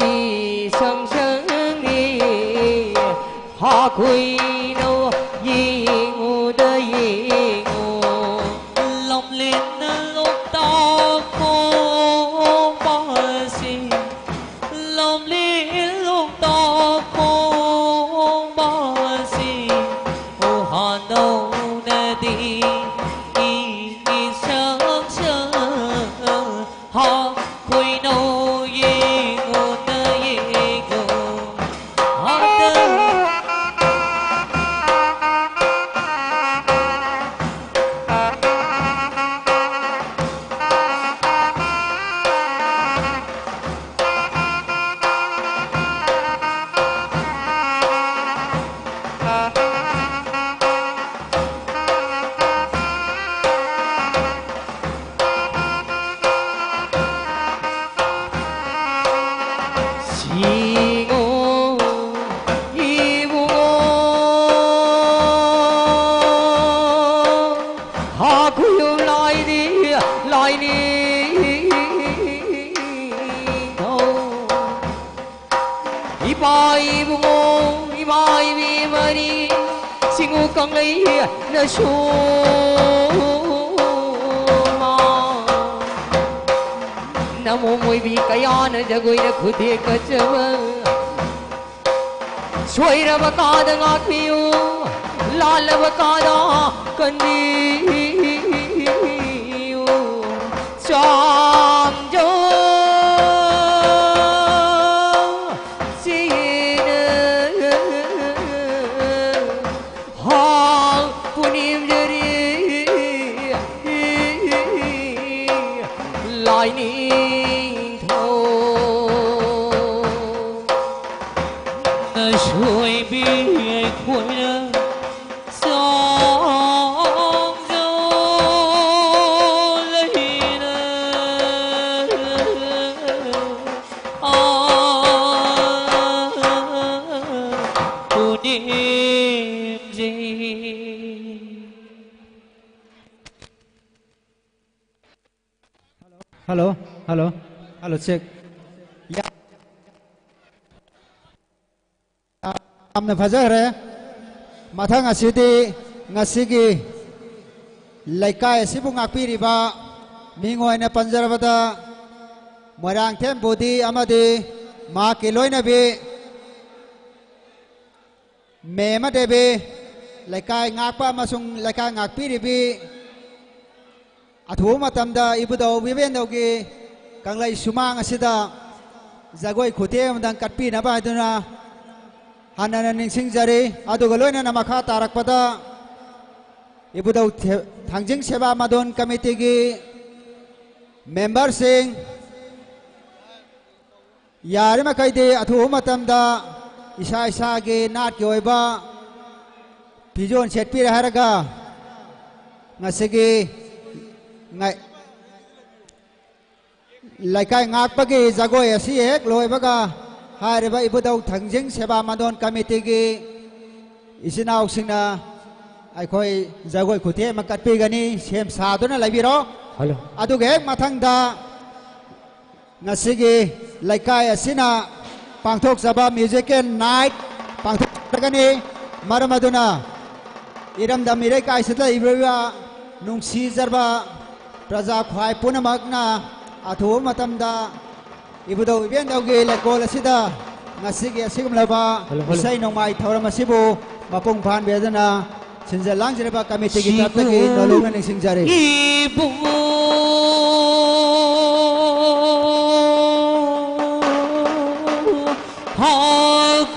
ꯏꯁꯪ ꯁꯪꯉꯤ꯫ ꯍꯥ ꯈꯣꯏꯅꯧ ꯌꯦꯡꯉꯨꯗ ꯌꯦꯡꯉꯨ, ꯂꯝꯂꯦꯟ ꯂꯣꯛꯇꯥꯛ ꯈꯣꯡꯕꯥꯜꯁꯤ, ꯂꯝꯂꯦꯟ ꯂꯣꯛꯇꯥꯛ ꯈꯣꯡꯕꯥꯜꯁꯤ, ꯎꯍꯥꯟ ꯅꯧꯅꯗꯤ ꯏꯁꯪ ꯁꯪ꯫ ꯍꯥ ꯈꯣꯏꯅꯧ ꯌꯦꯡꯉꯨꯗ ꯌꯦꯡꯉꯨ, ꯍꯥꯗ ꯁꯤꯡꯉꯣ ꯏꯕꯨꯡꯉꯣ, ꯍꯥ ꯈꯨꯌꯨꯝ ꯂꯥꯏꯅꯤ, ꯂꯥꯏꯅꯤꯡꯊꯧ꯫ ꯏꯄꯥ ꯏꯕꯨꯡꯉꯣ, ꯏꯃꯥ ꯏꯕꯦꯝꯃꯅꯤ, ꯁꯤꯡꯉꯨ ꯀꯪꯂꯩ ꯅꯁꯨꯃ꯫ ꯅꯃꯣ ꯃꯣꯏꯕꯤ ꯀꯌꯥꯅ ꯖꯒꯣꯏꯅ ꯈꯨꯗꯦꯛ ꯀꯠꯆꯕ꯫ ꯁꯣꯏꯔꯕ ꯀꯥꯗ ꯉꯥꯛꯄꯤꯌꯨ, ꯂꯥꯜꯂꯕ ꯀꯥꯗ ꯀꯟꯕꯤꯌꯨ꯫ ꯆꯥꯡꯖꯧ ꯆꯦꯅ ꯍꯥꯡ ꯄꯨꯅꯤꯝꯖꯔꯤ ꯂꯥꯏꯅꯤꯡꯊꯧ꯫ ꯑꯁꯣꯏꯕꯤ ꯑꯩꯈꯣꯏꯅ ꯆꯥꯡꯖꯧ ꯂꯩꯅ ꯑꯥ ꯄꯨꯅꯦꯝꯖꯩ꯫ Hello, hello, hello, check. ꯌꯥ-, ꯌꯥꯝꯅ ꯐꯖꯈ꯭ꯔꯦ꯫ ꯃꯊꯪ ꯑꯁꯤꯗꯤ ꯉꯁꯤꯒꯤ ꯂꯩꯀꯥꯏ ꯑꯁꯤꯕꯨ ꯉꯥꯛꯄꯤꯔꯤꯕ ꯃꯤꯡ ꯑꯣꯏꯅ ꯄꯟꯖꯔꯕꯗ ꯃꯣꯏꯔꯥꯡꯊꯦꯝ ꯕꯨꯙꯤ ꯑꯃꯗꯤ ꯃꯍꯥꯛꯀꯤ ꯂꯣꯏꯅꯕꯤ ꯃꯦꯃ ꯗꯦꯕꯤ, ꯂꯩꯀꯥꯏ ꯉꯥꯛꯄ ꯑꯃꯁꯨꯡ ꯂꯩꯀꯥꯏ ꯉꯥꯛꯄꯤꯔꯤꯕꯤ, ꯑꯊꯨꯕ ꯃꯇꯝꯗ ꯏꯕꯨꯙꯧ ꯏꯕꯦꯟꯗꯧꯒꯤ ꯀꯪꯂꯩ ꯁꯨꯃꯥꯡ ꯑꯁꯤꯗ ꯖꯒꯣꯏ ꯈꯨꯊꯦꯛ ꯑꯃꯗꯪ ꯀꯠꯄꯤꯅꯕ ꯍꯥꯏꯗꯨꯅ ꯍꯟꯅ ꯍꯟꯅ ꯅꯤꯡꯁꯤꯡꯖꯔꯤ꯫ ꯑꯗꯨꯒ ꯂꯣꯏꯅꯅ ꯃꯈꯥ ꯇꯥꯔꯛꯄꯗ ꯏꯕꯨꯙꯧ ꯊꯦ-, ꯊꯥꯡꯖꯤꯡ ꯁꯦꯕꯥ ꯃꯟꯗꯣꯟ ꯀꯃꯤꯇꯤꯒꯤ ꯃꯦꯝꯕꯔꯁꯤꯡ, ꯌꯥꯔꯤꯃꯈꯩꯗꯤ ꯑꯊꯨꯕ ꯃꯇꯝꯗ ꯏꯁꯥ ꯏꯁꯥꯒꯤ ꯅꯥꯠꯀꯤ ꯑꯣꯏꯕ ꯐꯤꯖꯣꯜ ꯁꯦꯠꯄꯤꯔꯦ ꯍꯥꯏꯔꯒ ꯉꯁꯤꯒꯤ ꯉꯥꯏ-, ꯂꯩꯀꯥꯏ ꯉꯥꯛꯄꯒꯤ ꯖꯒꯣꯏ ꯑꯁꯤ ꯍꯦꯛ ꯂꯣꯏꯕꯒ ꯍꯥꯏꯔꯤꯕ ꯏꯕꯨꯙꯧ ꯊꯥꯡꯖꯤꯡ ꯁꯦꯕꯥ ꯃꯟꯗꯣꯟ ꯀꯃꯤꯇꯤꯒꯤ ꯏꯆꯤꯟ ꯏꯅꯥꯎꯁꯤꯡꯅ ꯑꯩꯈꯣꯏ ꯖꯒꯣꯏ ꯈꯨꯊꯦꯛ ꯑꯃ ꯀꯠꯄꯤꯒꯅꯤ꯫ ꯁꯦꯝ ꯁꯥꯗꯨꯅ ꯂꯩꯕꯤꯔꯣ꯫ ꯍꯜꯂꯣ꯫ ꯑꯗꯨꯒ ꯍꯦꯛ ꯃꯊꯪꯗ ꯉꯁꯤꯒꯤ ꯂꯩꯀꯥꯏ ꯑꯁꯤꯅ ꯄꯥꯡꯊꯣꯛꯆꯕ musical night ꯄꯥꯡꯊꯣꯛꯆꯒꯅꯤ꯫ ꯃꯔꯝ ꯑꯗꯨꯅ ꯏꯔꯝꯗꯝ ꯏꯔꯩꯀꯥꯏꯁꯤꯗ ꯂꯩꯕꯤꯔꯤꯕ ꯅꯨꯡꯁꯤꯖꯔꯕ ꯄ꯭ꯔꯖꯥ ꯈ꯭ꯋꯥꯏ ꯄꯨꯝꯅꯃꯛꯅ ꯑꯊꯨꯕ ꯃꯇꯝꯗ ꯏꯕꯨꯙꯧ ꯏꯕꯦꯟꯗꯧꯒꯤ ꯂꯩꯀꯣꯜ ꯑꯁꯤꯗ ꯉꯁꯤꯒꯤ ꯑꯁꯤꯒꯨꯝꯂꯕ ꯍꯜꯂꯣ, ꯍꯜꯂꯣ꯫ ꯏꯁꯩ ꯅꯣꯡꯃꯥꯏ ꯊꯧꯔꯝ ꯑꯁꯤꯕꯨ ꯃꯄꯨꯡ ꯐꯥꯍꯟꯕꯤꯗꯨꯅ ꯁꯤꯟꯖ ꯂꯥꯡꯖꯔꯤꯕ ꯀꯃꯤꯇꯤꯒꯤ ꯇꯔꯞꯇꯒꯤ ꯅꯣꯂꯨꯛꯅ ꯅꯤꯡꯁꯤꯡꯖꯔꯤ꯫ ꯏꯕꯨꯡꯉꯣ ꯍꯥ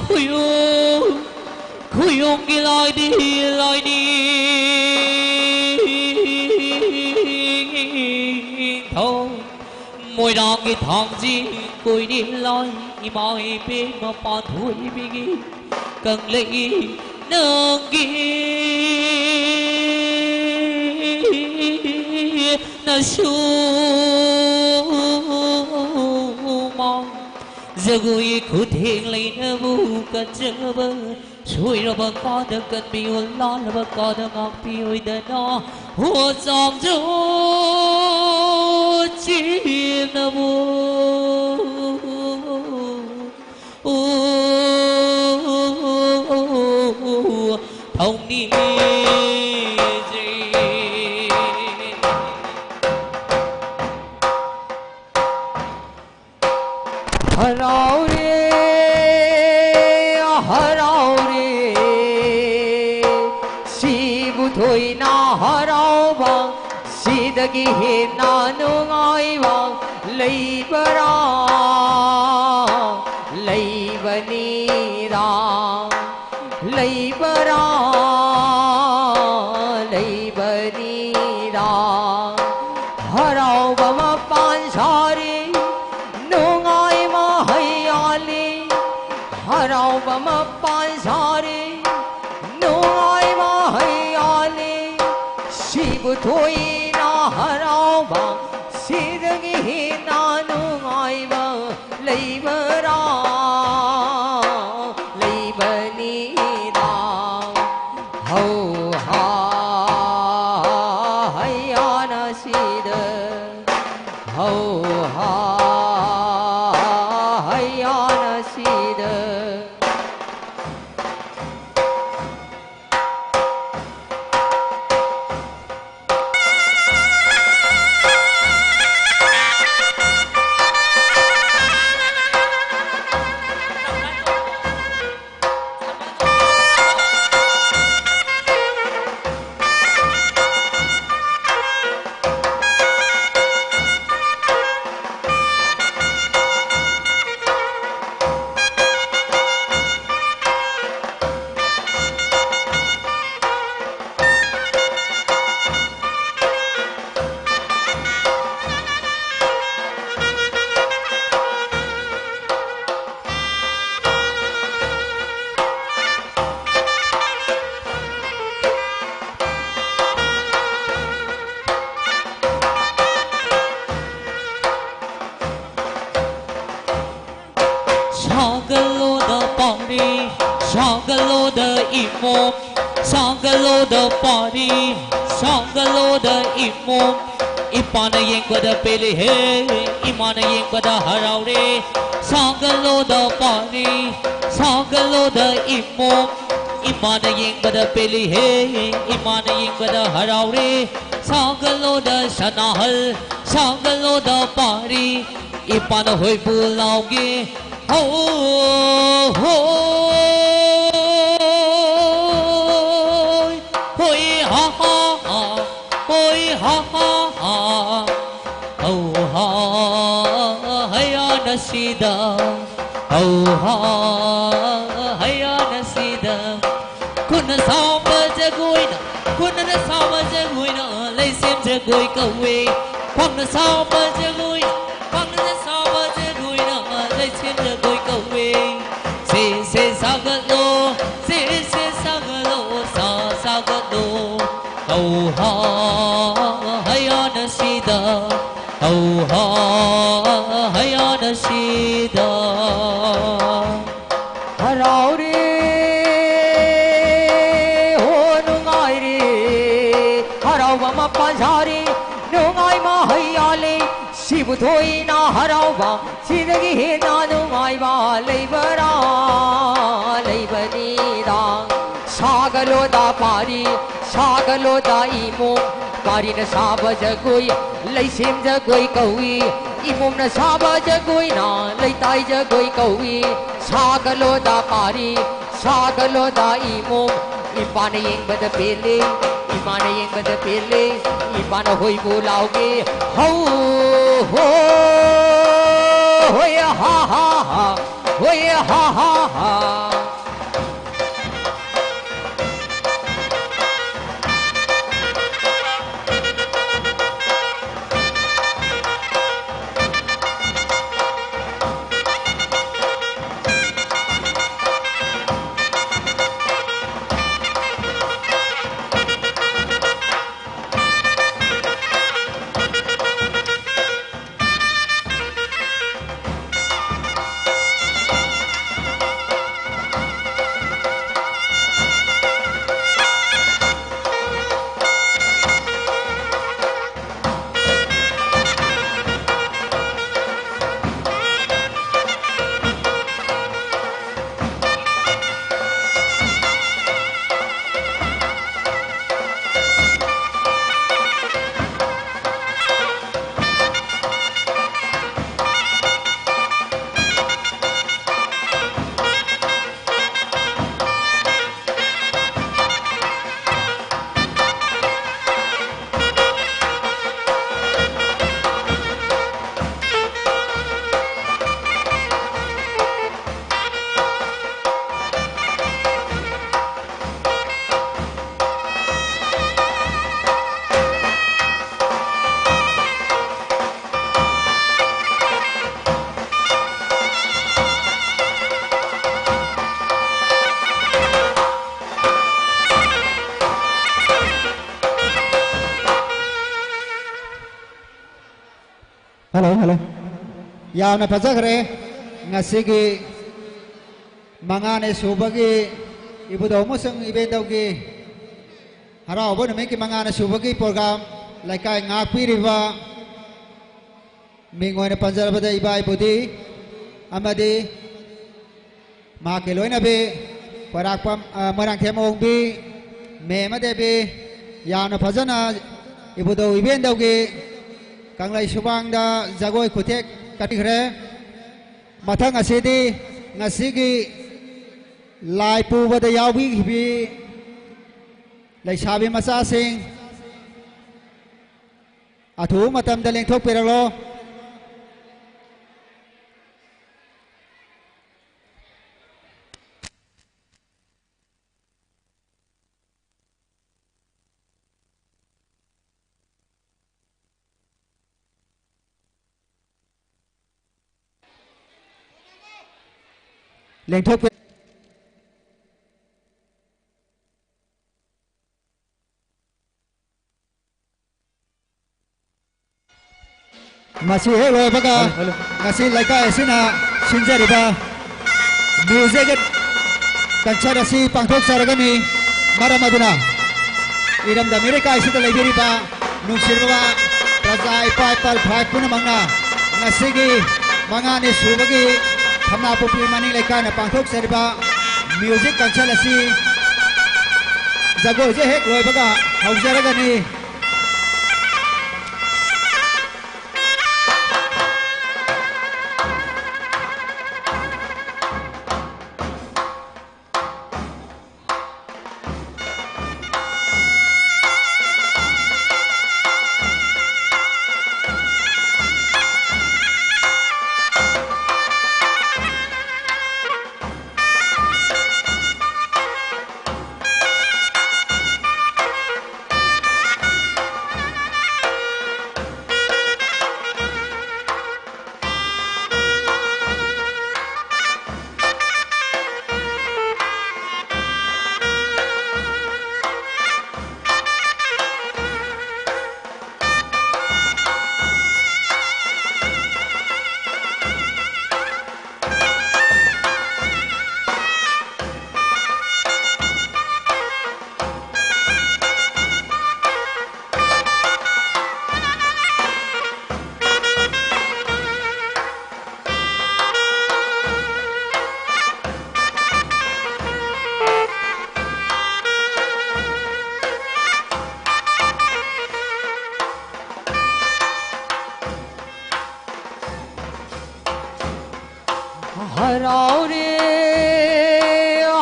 ꯈꯨꯌꯨ ꯈꯨꯌꯨꯝꯒꯤ ꯂꯥꯏꯗꯤ ꯂꯥꯏꯅꯤꯡꯊꯧ ꯃꯣꯏꯔꯥꯡꯒꯤ ꯊꯥꯡꯖꯤꯡ ꯀꯣꯏꯔꯦ ꯂꯥꯏ ꯏꯃꯥ ꯏꯕꯦꯝꯃ ꯄꯥꯟꯊꯣꯏꯕꯤꯒꯤ ꯀꯪꯂꯩ ꯅꯪꯒꯤ ꯅꯁꯨ ꯃꯥ ꯖꯒꯣꯏ ꯈꯨꯊꯦꯡ ꯂꯩꯅꯕꯨ ꯀꯠꯆꯕ ꯁꯣꯏꯔꯕ ꯀꯥꯗ ꯀꯟꯕꯤꯌꯨ, ꯂꯥꯜꯂꯕ ꯀꯥꯗ ꯉꯥꯛꯄꯤꯌꯨꯗꯅ, ꯍꯣ ꯆꯥꯝꯖꯣ ꯆꯦꯝꯅꯕꯨ꯫ ꯊꯧꯅꯤꯖꯩ꯫ ꯍꯔꯥꯎꯔꯦ, ꯍꯔꯥꯎꯔꯦ, ꯁꯤꯕꯨ ꯊꯣꯏꯅ ꯍꯔꯥꯎꯕ, ꯁꯤꯗꯒꯤ ꯍꯦꯟꯅ ꯅꯨꯡꯉꯥꯏꯕ ꯂꯩꯕꯔꯥ, ꯂꯩꯕꯅꯤꯗ꯫ ꯂꯩꯕꯔꯥ, ꯂꯩꯕꯅꯤꯗ꯫ ꯍꯔꯥꯎꯕ ꯃꯄꯥꯟ ꯁꯥꯔꯤ, ꯅꯨꯡꯉꯥꯏ ꯃꯍꯩ ꯌꯥꯜꯂꯤ꯫ ꯍꯔꯥꯎꯕ ꯃꯄꯥꯟ ꯁꯥꯔꯤ, ꯅꯨꯡꯉꯥꯏ ꯃꯍꯩ ꯌꯥꯜꯂꯤ꯫ ꯁꯤꯕꯨ ꯊꯣꯏꯅ ꯍꯔꯥꯎꯕ, ꯁꯤꯗꯒꯤ ꯍꯦꯟꯅ ꯅꯨꯡꯉꯥꯏꯕ ꯂꯩꯕꯔꯥ, ꯂꯩꯕꯅꯤꯗ꯫ ꯍꯧ ꯍꯥ ꯍꯩꯌꯥꯅ ꯁꯤꯗ, ꯍꯧ ꯍꯥ ꯍꯩꯌꯥꯅ ꯁꯤꯗ꯫ ꯁꯥꯒꯠꯂꯣꯗ ꯏꯃꯣꯝ, ꯁꯥꯒꯠꯂꯣꯗ ꯄꯥꯔꯤ, ꯁꯥꯒꯠꯂꯣꯗ ꯏꯃꯣꯝ꯫ ꯏꯄꯥꯅ ꯌꯦꯡꯕꯗ ꯄꯦꯜꯂꯤꯍꯦ, ꯏꯃꯥꯅ ꯌꯦꯡꯕꯗ ꯍꯔꯥꯎꯔꯦ꯫ ꯁꯥꯒꯠꯂꯣꯗ ꯄꯥꯔꯤ, ꯁꯥꯒꯠꯂꯣꯗ ꯏꯃꯣꯝ꯫ ꯏꯃꯥꯅ ꯌꯦꯡꯕꯗ ꯄꯦꯜꯂꯤꯍꯦ, ꯏꯃꯥꯅ ꯌꯦꯡꯕꯗ ꯍꯔꯥꯎꯔꯦ꯫ ꯁꯥꯒꯠꯂꯣꯗ ꯁꯅꯥꯍꯜ, ꯁꯥꯒꯠꯂꯣꯗ ꯄꯥꯔꯤ꯫ ꯏꯄꯥꯅ ꯍꯣꯏꯕꯨ ꯂꯥꯎꯒꯦ꯫ ꯍꯣ, ꯍꯣ, ꯍꯣꯏ, ꯍꯥ, ꯍꯥ, ꯍꯥ, ꯍꯣꯏ, ꯍꯥ, ꯍꯥ, ꯍꯥ, ꯍꯧ, ꯍꯥ, ꯍꯌꯥꯅ ꯁꯤꯗ, ꯍꯧ, ꯍꯥ, ꯍꯌꯥꯅ ꯁꯤꯗ꯫ ꯈꯨꯠꯅ ꯁꯥꯕ ꯖꯒꯣꯏꯅ, ꯈꯨꯠꯅ ꯁꯥꯕ ꯖꯒꯣꯏꯅ ꯂꯩꯁꯦꯝ ꯖꯒꯣꯏ ꯀꯧꯋꯦ꯫ ꯈ꯭ꯋꯥꯡꯅ ꯁꯥꯕ ꯖꯒꯣꯏꯅ, ꯈ꯭ꯋꯥꯡꯅ ꯁꯥꯕ ꯖꯒꯣꯏꯅ ꯂꯩꯁꯦꯝ ꯖꯒꯣꯏ ꯀꯧꯋꯦ꯫ ꯁꯦ, ꯁꯦ ꯁꯥꯒꯠꯂꯣ, ꯁꯦ, ꯁꯦ ꯁꯥꯒꯠꯂꯣ, ꯁꯥ, ꯁꯥꯒꯠꯂꯣ꯫ ꯍꯧ ꯍꯥ, ꯍꯌꯥꯅ ꯁꯤꯗ, ꯍꯧ ꯍꯥ, ꯍꯌꯥꯅ ꯁꯤꯗ꯫ ꯍꯔꯥꯎꯔꯦ, ꯍꯣ ꯅꯨꯡꯉꯥꯏꯔꯦ, ꯍꯔꯥꯎꯕ ꯃꯄꯥꯟ ꯁꯥꯔꯦ, ꯅꯨꯡꯉꯥꯏ ꯃꯍꯩ ꯌꯥꯜꯂꯦ, ꯁꯤꯕꯨ ꯊꯣꯏꯅ ꯍꯔꯥꯎꯕ, ꯁꯤꯗꯒꯤ ꯍꯦꯟꯅ ꯅꯨꯡꯉꯥꯏꯕ ꯂꯩꯕꯔꯥ? ꯂꯩꯕꯅꯤꯗ꯫ ꯁꯥꯒꯠꯂꯣꯗ ꯄꯥꯔꯤ, ꯁꯥꯒꯠꯂꯣꯗ ꯏꯃꯣꯝ, ꯄꯥꯔꯤꯅ ꯁꯥꯕ ꯖꯒꯣꯏ, ꯂꯩꯁꯦꯝ ꯖꯒꯣꯏ ꯀꯧꯏ꯫ ꯏꯃꯣꯝꯅ ꯁꯥꯕ ꯖꯒꯣꯏꯅ ꯂꯩꯇꯥꯏ ꯖꯒꯣꯏ ꯀꯧꯏ꯫ ꯁꯥꯒꯠꯂꯣꯗ ꯄꯥꯔꯤ, ꯁꯥꯒꯠꯂꯣꯗ ꯏꯃꯣꯝ, ꯏꯄꯥꯅ ꯌꯦꯡꯕꯗ ꯄꯦꯜꯂꯤ, ꯏꯃꯥꯅ ꯌꯦꯡꯕꯗ ꯄꯦꯜꯂꯤ, ꯏꯄꯥꯅ ꯍꯣꯏꯕꯨ ꯂꯥꯎꯒꯦ꯫ ꯍꯧ ꯍꯣ, ꯍꯣꯏ ꯍꯥ ꯍꯥ ꯍꯥ, ꯍꯣꯏ ꯍꯥ ꯍꯥ ꯍꯥ꯫ ꯌꯥꯝꯅ ꯐꯖꯈ꯭ꯔꯦ꯫ ꯉꯁꯤꯒꯤ ꯃꯉꯥꯅꯤ ꯁꯨꯕꯒꯤ ꯏꯕꯨꯙꯧ ꯑꯃꯁꯨꯡ ꯏꯕꯦꯟꯗꯧꯒꯤ ꯍꯔꯥꯎꯕ ꯅꯨꯃꯤꯠꯀꯤ ꯃꯉꯥꯅꯤ ꯁꯨꯕꯒꯤ program ꯂꯩꯀꯥꯏ ꯉꯥꯛꯄꯤꯔꯤꯕ ꯃꯤꯡ ꯑꯣꯏꯅ ꯄꯟꯖꯔꯕꯗ ꯏꯕꯥ ꯏꯕꯨꯙꯤ ꯑꯃꯗꯤ ꯃꯍꯥꯛꯀꯤ ꯂꯣꯏꯅꯕꯤ ꯈ꯭ꯋꯥꯏꯔꯥꯛꯄꯝ, ꯑ, ꯃꯣꯏꯔꯥꯡꯊꯦꯝ ꯑꯍꯣꯡꯕꯤ ꯃꯦꯝꯃ ꯗꯦꯕꯤ ꯌꯥꯝꯅ ꯐꯖꯅ ꯏꯕꯨꯙꯧ ꯏꯕꯦꯟꯗꯧꯒꯤ ꯀꯪꯂꯩ ꯁꯨꯃꯥꯡꯗ ꯖꯒꯣꯏ ꯈꯨꯊꯦꯛ ꯀꯠꯈ꯭ꯔꯦ꯫ ꯃꯊꯪ ꯑꯁꯤꯗꯤ ꯉꯁꯤꯒꯤ ꯂꯥꯏ ꯄꯨꯕꯗ ꯌꯥꯎꯕꯤꯈꯤꯕꯤ ꯂꯩꯁꯥꯕꯤ ꯃꯆꯥꯁꯤꯡ ꯑꯊꯨꯕ ꯃꯇꯝꯗ ꯂꯦꯡꯊꯣꯛꯄꯤꯔꯛꯂꯣ꯫ ꯂꯦꯡꯊꯣꯛꯄꯤ-, ꯃꯁꯤ ꯍꯦꯛ ꯂꯣꯏꯕꯒ ꯍꯜꯂꯣ, ꯍꯜꯂꯣ꯫ ꯉꯁꯤ ꯂꯩꯀꯥꯏ ꯑꯁꯤꯅ ꯁꯤꯟꯖꯔꯤꯕ music concert ꯑꯁꯤ ꯄꯥꯡꯊꯣꯛꯆꯔꯒꯅꯤ꯫ ꯃꯔꯝ ꯑꯗꯨꯅ ꯏꯔꯝꯗꯝ ꯏꯔꯩꯀꯥꯏꯁꯤꯗ ꯂꯩꯕꯤꯔꯤꯕ ꯅꯨꯡꯁꯤꯔꯕ ꯄ꯭ꯔꯖꯥ ꯏꯄꯥ ꯏꯄꯥ ꯏꯄꯥ ꯄꯨꯝꯅꯃꯛꯅ ꯉꯁꯤꯒꯤ ꯃꯉꯥꯅꯤ ꯁꯨꯕꯒꯤ ꯈꯝꯅꯥꯄꯣꯛꯄꯤ ꯃꯅꯤꯡ ꯂꯩꯀꯥꯏꯅ ꯄꯥꯡꯊꯣꯛꯆꯔꯤꯕ music concert ꯑꯁꯤ ꯖꯒꯣꯏꯁꯦ ꯍꯦꯛ ꯂꯣꯏꯕꯒ ꯍꯧꯖꯔꯒꯅꯤ꯫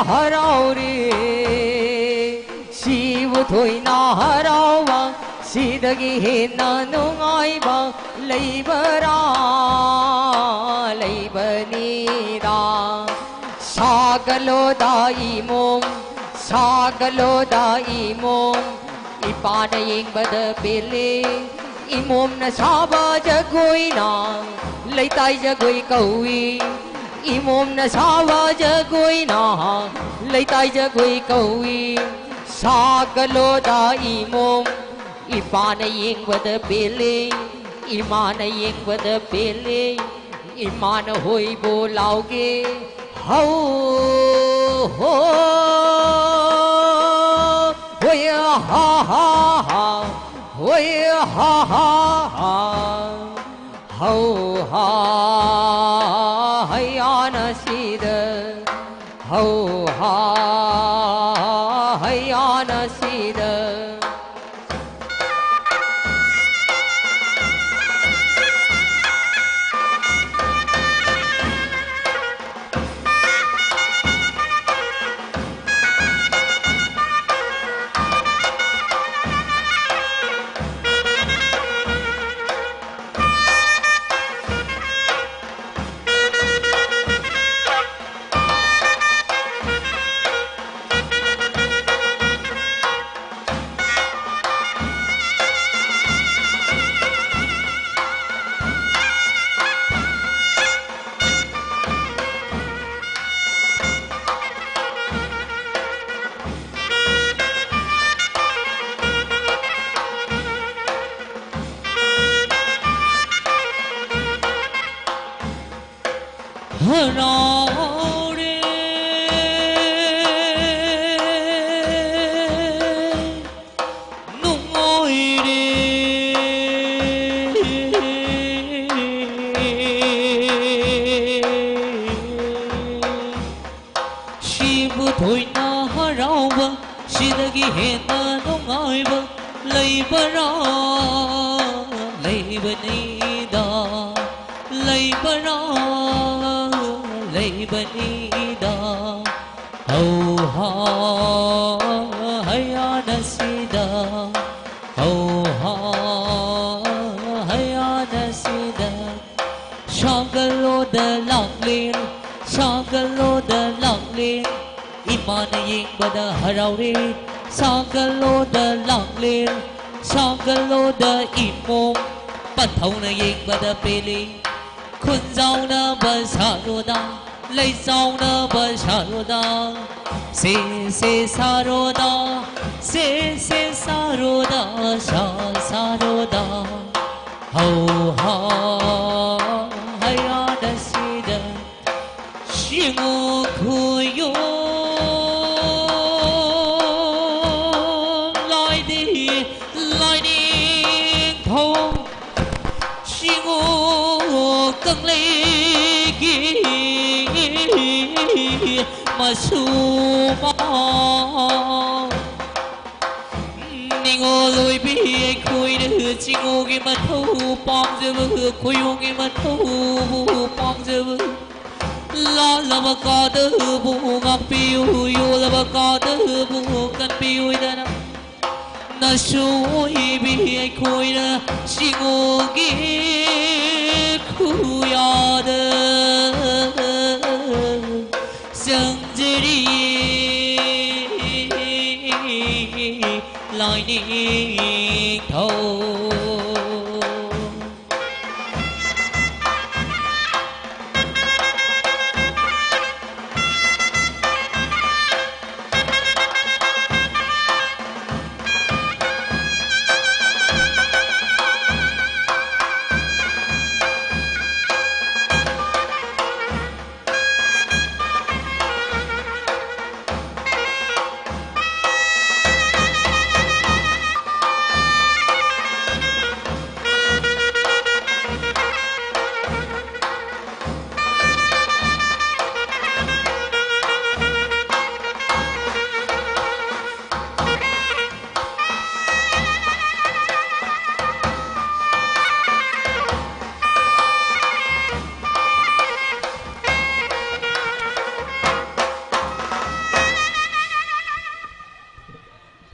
ꯍꯔꯥꯎꯔꯦ꯫ ꯁꯤꯕꯨ ꯊꯣꯏꯅ ꯍꯔꯥꯎꯕ, ꯁꯤꯗꯒꯤ ꯍꯦꯟꯅ ꯅꯨꯡꯉꯥꯏꯕ ꯂꯩꯕꯔꯥ? ꯂꯩꯕꯅꯤꯗ꯫ ꯁꯥꯒꯠꯂꯣꯗ ꯏꯃꯣꯝ, ꯁꯥꯒꯠꯂꯣꯗ ꯏꯃꯣꯝ, ꯏꯄꯥꯅ ꯌꯦꯡꯕꯗ ꯄꯦꯜꯂꯤ꯫ ꯏꯃꯣꯝꯅ ꯁꯥꯕ ꯖꯒꯣꯏꯅ ꯂꯩꯇꯥꯏ ꯖꯒꯣꯏ ꯀꯧꯏ꯫ ꯏꯃꯣꯝꯅ ꯁꯥꯕ ꯖꯒꯣꯏꯅ ꯂꯩꯇꯥꯏ ꯖꯒꯣꯏ ꯀꯧꯏ꯫ ꯁꯥꯒꯠꯂꯣꯗ ꯏꯃꯣꯝ, ꯏꯄꯥꯅ ꯌꯦꯡꯕꯗ ꯄꯦꯜꯂꯤ, ꯏꯃꯥꯅ ꯌꯦꯡꯕꯗ ꯄꯦꯜꯂꯤ꯫ ꯏꯃꯥꯅ ꯍꯣꯏꯕꯨ ꯂꯥꯎꯒꯦ꯫ ꯍꯧ ꯍꯣ ꯍꯣꯏ ꯍꯥ ꯍꯥ ꯍꯥ꯫ ꯍꯣꯏ ꯍꯥ ꯍꯥ ꯍꯥ꯫ ꯍꯧ ꯍꯥ ꯍꯩꯌꯥꯅ ꯁꯤꯗ꯫ ꯍꯧ ꯍꯥ ꯍꯩꯌꯥꯅ ꯁꯤꯗ꯫ ꯍꯔꯥꯎꯔꯦ, ꯅꯨꯡꯉꯥꯏꯔꯦ꯫ ꯁꯤꯕꯨ ꯊꯣꯏꯅ ꯍꯔꯥꯎꯕ, ꯁꯤꯗꯒꯤ ꯍꯦꯟꯅ ꯅꯨꯡꯉꯥꯏꯕ ꯂꯩꯕꯔꯥ? ꯂꯩꯕꯅꯤꯗ, ꯂꯩꯕꯔꯥ? ꯂꯩꯕꯅꯤꯗ꯫ ꯍꯧꯍꯥ ꯍꯌꯥꯅ ꯁꯤꯗ, ꯍꯧꯍꯥ ꯍꯌꯥꯅ ꯁꯤꯗ, ꯁꯥꯒꯠꯂꯣꯗ ꯂꯥꯛꯂꯦ, ꯁꯥꯒꯠꯂꯣꯗ ꯂꯥꯛꯂꯦ꯫ ꯏꯃꯥꯅ ꯌꯦꯡꯕꯗ ꯍꯔꯥꯎꯔꯦ, ꯁꯥꯒꯠꯂꯣꯗ ꯂꯥꯛꯂꯦ꯫ ꯁꯥꯒꯠꯂꯣꯗ ꯏꯃꯣꯝ, ꯄꯟꯊꯧꯅ ꯌꯦꯡꯕꯗ ꯄꯦꯜꯂꯤ꯫ ꯈꯨꯟꯖꯥꯎꯅꯕ ꯁꯥꯔꯣꯗ, ꯂꯩꯆꯥꯎꯅꯕ ꯁꯥꯔꯣꯗ, ꯁꯦ ꯁꯦ ꯁꯥꯔꯣꯗ, ꯁꯦ ꯁꯦ ꯁꯥꯔꯣꯗ, ꯁꯥ ꯁꯥꯔꯣꯗ꯫ ꯍꯧ ꯍꯥ ꯍꯌꯥꯅ ꯁꯤꯗ, ꯁꯤꯡꯉꯨ ꯈꯨꯌꯨꯝ ꯂꯥꯏꯗꯤ ꯂꯥꯏꯅꯤꯡꯊꯧ, ꯁꯤꯡꯉꯨ ꯀꯪꯂꯩꯒꯤ ꯃꯁꯨꯃꯥ꯫ ꯅꯤꯉꯣꯜ ꯑꯣꯏꯕꯤ ꯑꯩꯈꯣꯏꯅ ꯆꯤꯡꯉꯨꯒꯤ ꯃꯊꯧ ꯄꯥꯝꯖꯕ, ꯈꯨꯌꯨꯝꯒꯤ ꯃꯊꯧꯕꯨ ꯄꯥꯝꯖꯕ, ꯂꯥꯜꯂꯕ ꯀꯥꯗꯕꯨ ꯉꯥꯛꯄꯤꯌꯨ, ꯌꯣꯜꯂꯕ ꯀꯥꯗꯕꯨ ꯀꯟꯕꯤꯌꯨ ꯍꯥꯏꯗꯅ ꯅꯁꯨ ꯑꯣꯏꯕꯤ ꯑꯩꯈꯣꯏꯅ ꯆꯤꯡꯉꯨꯒꯤ ꯈꯨꯌꯥꯗ ꯆꯪꯖꯔꯤ ꯂꯥꯏꯅꯤꯡꯊꯧ꯫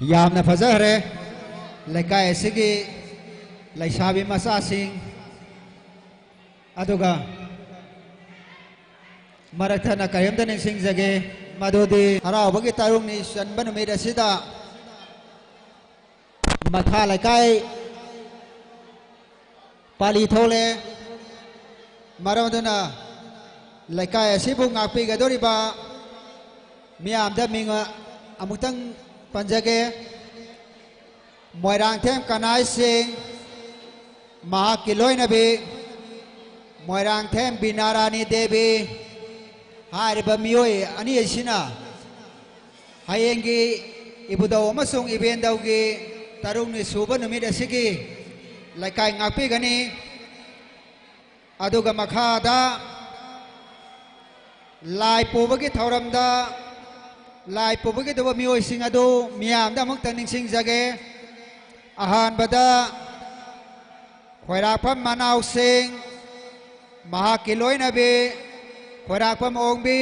ꯌꯥꯝꯅ ꯐꯖꯈ꯭ꯔꯦ꯫ ꯂꯩꯀꯥꯏ ꯑꯁꯤꯒꯤ ꯂꯩꯁꯥꯕꯤ ꯃꯆꯥꯁꯤꯡ, ꯑꯗꯨꯒ ꯃꯔꯛ ꯊꯠꯅ ꯀꯔꯤꯝꯇ ꯅꯤꯡꯁꯤꯡꯖꯒꯦ, ꯃꯗꯨꯗꯤ ꯍꯔꯥꯎꯕꯒꯤ ꯇꯔꯨꯛꯅꯤ ꯆꯟꯕ ꯅꯨꯃꯤꯠ ꯑꯁꯤꯗ ꯃꯈꯥ ꯂꯩꯀꯥꯏ ꯄꯥꯂꯤ ꯊꯣꯛꯂꯦ꯫ ꯃꯔꯝ ꯑꯗꯨꯅ ꯂꯩꯀꯥꯏ ꯑꯁꯤꯕꯨ ꯉꯥꯛꯄꯤꯒꯗꯧꯔꯤꯕ ꯃꯤꯌꯥꯝꯗ ꯃꯤꯡ ꯑꯃꯨꯛꯇꯪ ꯄꯟꯖꯒꯦ꯫ ꯃꯣꯏꯔꯥꯡꯊꯦꯝ ꯀꯅꯥꯏ ꯁꯤꯡ, ꯃꯍꯥꯛꯀꯤ ꯂꯣꯏꯅꯕꯤ ꯃꯣꯏꯔꯥꯡꯊꯦꯝ ꯕꯤꯅꯥꯔꯥꯅꯤ ꯗꯦꯕꯤ ꯍꯥꯏꯔꯤꯕ ꯃꯤꯑꯣꯏ ꯑꯅꯤ ꯑꯁꯤꯅ ꯍꯌꯦꯡꯒꯤ ꯏꯕꯨꯙꯧ ꯑꯃꯁꯨꯡ ꯏꯕꯦꯟꯗꯧꯒꯤ ꯇꯔꯨꯛꯅꯤ ꯁꯨꯕ ꯅꯨꯃꯤꯠ ꯑꯁꯤꯒꯤ ꯂꯩꯀꯥꯏ ꯉꯥꯛꯄꯤꯒꯅꯤ꯫ ꯑꯗꯨꯒ ꯃꯈꯥꯗ ꯂꯥꯏ ꯄꯨꯕꯒꯤ ꯊꯧꯔꯝꯗ ꯂꯥꯏ ꯄꯨꯕꯒꯤꯗꯧꯕ ꯃꯤꯑꯣꯏꯁꯤꯡ ꯑꯗꯨ ꯃꯤꯌꯥꯝꯗ ꯑꯃꯨꯛꯇ ꯅꯤꯡꯁꯤꯡꯖꯒꯦ꯫ ꯑꯍꯥꯟꯕꯗ ꯈꯣꯏꯔꯥꯛꯐꯝ ꯃꯅꯥꯎꯁꯤꯡ, ꯃꯍꯥꯛꯀꯤ ꯂꯣꯏꯅꯕꯤ ꯈꯣꯏꯔꯥꯛꯐꯝ ꯑꯣꯡꯕꯤ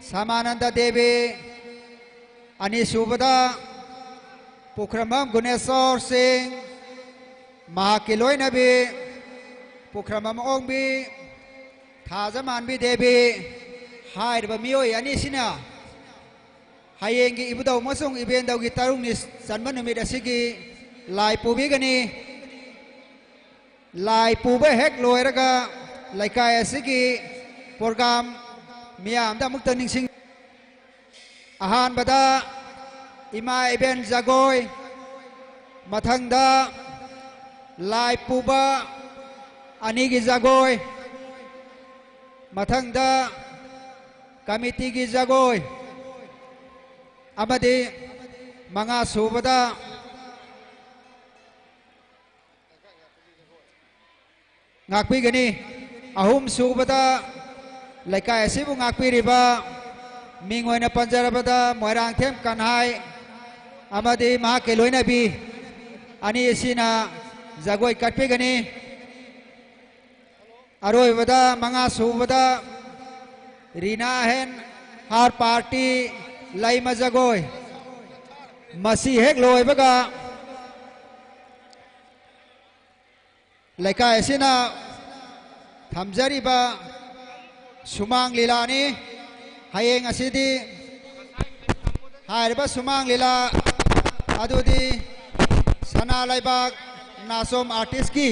ꯁꯃꯥꯅꯟꯗ ꯗꯦꯕꯤ, ꯑꯅꯤꯁꯨꯕꯗ ꯄꯨꯈ꯭ꯔꯝꯕꯝ ꯒꯨꯅꯦꯁꯣꯔ ꯁꯤꯡ, ꯃꯍꯥꯛꯀꯤ ꯂꯣꯏꯅꯕꯤ ꯄꯨꯈ꯭ꯔꯝꯕꯝ ꯑꯣꯡꯕꯤ ꯊꯥꯖꯃꯥꯟꯕꯤ ꯗꯦꯕꯤ ꯍꯥꯏꯔꯤꯕ ꯃꯤꯑꯣꯏ ꯑꯅꯤꯁꯤꯅ ꯍꯌꯦꯡꯒꯤ ꯏꯕꯨꯙꯧ ꯑꯃꯁꯨꯡ ꯏꯕꯦꯟꯗꯧꯒꯤ ꯇꯔꯨꯛꯅꯤ ꯆꯟꯕ ꯅꯨꯃꯤꯠ ꯑꯁꯤꯒꯤ ꯂꯥꯏ ꯄꯨꯕꯤꯒꯅꯤ꯫ ꯂꯥꯏ ꯄꯨꯕ ꯍꯦꯛ ꯂꯣꯏꯔꯒ ꯂꯩꯀꯥꯏ ꯑꯁꯤꯒꯤ ꯄ꯭ꯔꯣꯒ꯭ꯔꯥꯝ ꯃꯤꯌꯥꯝꯗ ꯑꯃꯨꯛꯇ ꯅꯤꯡꯁꯤꯡ ꯑꯍꯥꯟꯕꯗ ꯏꯃꯥ ꯏꯕꯦꯟ ꯖꯒꯣꯏ, ꯃꯊꯪꯗ ꯂꯥꯏ ꯄꯨꯕ ꯑꯅꯤꯒꯤ ꯖꯒꯣꯏ, ꯃꯊꯪꯗ ꯀꯃꯤꯇꯤꯒꯤ ꯖꯒꯣꯏ, ꯑꯃꯗꯤ ꯃꯉꯥ ꯁꯨꯕꯗ ꯉꯥꯛꯄꯤꯒꯅꯤ꯫ ꯑꯍꯨꯝ ꯁꯨꯕꯗ ꯂꯩꯀꯥꯏ ꯑꯁꯤꯕꯨ ꯉꯥꯛꯄꯤꯔꯤꯕ ꯃꯤꯡ ꯑꯣꯏꯅ ꯄꯟꯖꯔꯕꯗ ꯃꯣꯏꯔꯥꯡꯊꯦꯝ ꯀꯟꯍꯥꯏ ꯑꯃꯗꯤ ꯃꯍꯥꯛꯀꯤ ꯂꯣꯏꯅꯕꯤ ꯑꯅꯤ ꯑꯁꯤꯅ ꯖꯒꯣꯏ ꯀꯠꯄꯤꯒꯅꯤ꯫ ꯑꯔꯣꯏꯕꯗ ꯃꯉꯥ ꯁꯨꯕꯗ ꯔꯤꯅꯥ ꯍꯦꯟ ꯍꯥꯔ ꯄꯥꯔꯇꯤ ꯂꯩꯃ ꯖꯒꯣꯏ꯫ ꯃꯁꯤ ꯍꯦꯛ ꯂꯣꯏꯕꯒ ꯂꯩꯀꯥꯏ ꯑꯁꯤꯅ ꯊꯝꯖꯔꯤꯕ ꯁꯨꯃꯥꯡ ꯂꯤꯂꯥꯅꯤ꯫ ꯍꯌꯦꯡ ꯑꯁꯤꯗꯤ ꯍꯥꯏꯔꯤꯕ ꯁꯨꯃꯥꯡ ꯂꯤꯂꯥ ꯑꯗꯨꯗꯤ ꯁꯅꯥ ꯂꯩꯕꯥꯛ ꯅꯥꯆꯣꯝ ꯑꯥꯔꯇꯤꯁꯀꯤ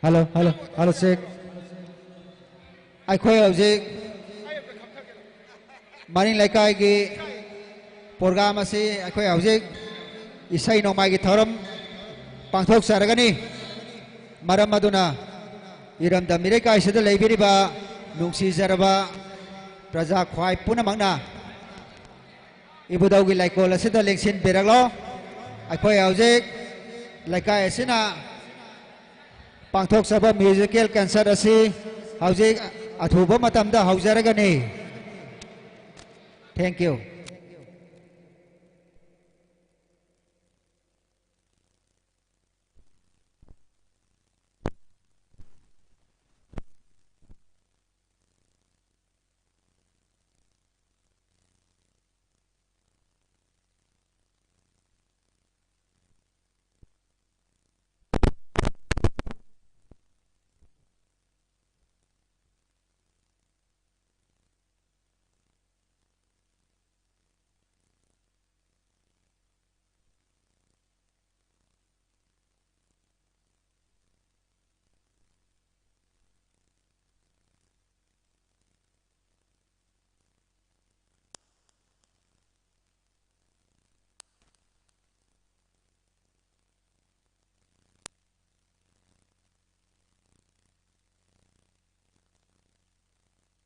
Hello, hello, hello, check. ꯑꯩꯈꯣꯏ ꯍꯧꯖꯤꯛ ꯃꯅꯤꯡ ꯂꯩꯀꯥꯏꯒꯤ program ꯑꯁꯤ ꯑꯩꯈꯣꯏ ꯍꯧꯖꯤꯛ ꯏꯁꯩ ꯅꯣꯡꯃꯥꯏꯒꯤ ꯊꯧꯔꯝ ꯄꯥꯡꯊꯣꯛꯆꯔꯒꯅꯤ꯫ ꯃꯔꯝ ꯑꯗꯨꯅ ꯏꯔꯝꯗꯝ ꯏꯔꯩꯀꯥꯏꯁꯤꯗ ꯂꯩꯕꯤꯔꯤꯕ ꯅꯨꯡꯁꯤꯖꯔꯕ ꯄ꯭ꯔꯖꯥ ꯈ꯭ꯋꯥꯏ ꯄꯨꯝꯅꯃꯛꯅ ꯏꯕꯨꯙꯧꯒꯤ ꯂꯩꯀꯣꯜ ꯑꯁꯤꯗ ꯂꯦꯡꯁꯤꯟꯕꯤꯔꯛꯂꯣ꯫ ꯑꯩꯈꯣꯏ ꯍꯧꯖꯤꯛ ꯂꯩꯀꯥꯏ ꯑꯁꯤꯅ ꯄꯥꯡꯊꯣꯛꯆꯕ musical concert ꯑꯁꯤ ꯍꯧꯖꯤꯛ ꯑꯊꯨꯕ ꯃꯇꯝꯗ ꯍꯧꯖꯔꯒꯅꯤ꯫ Thank you꯫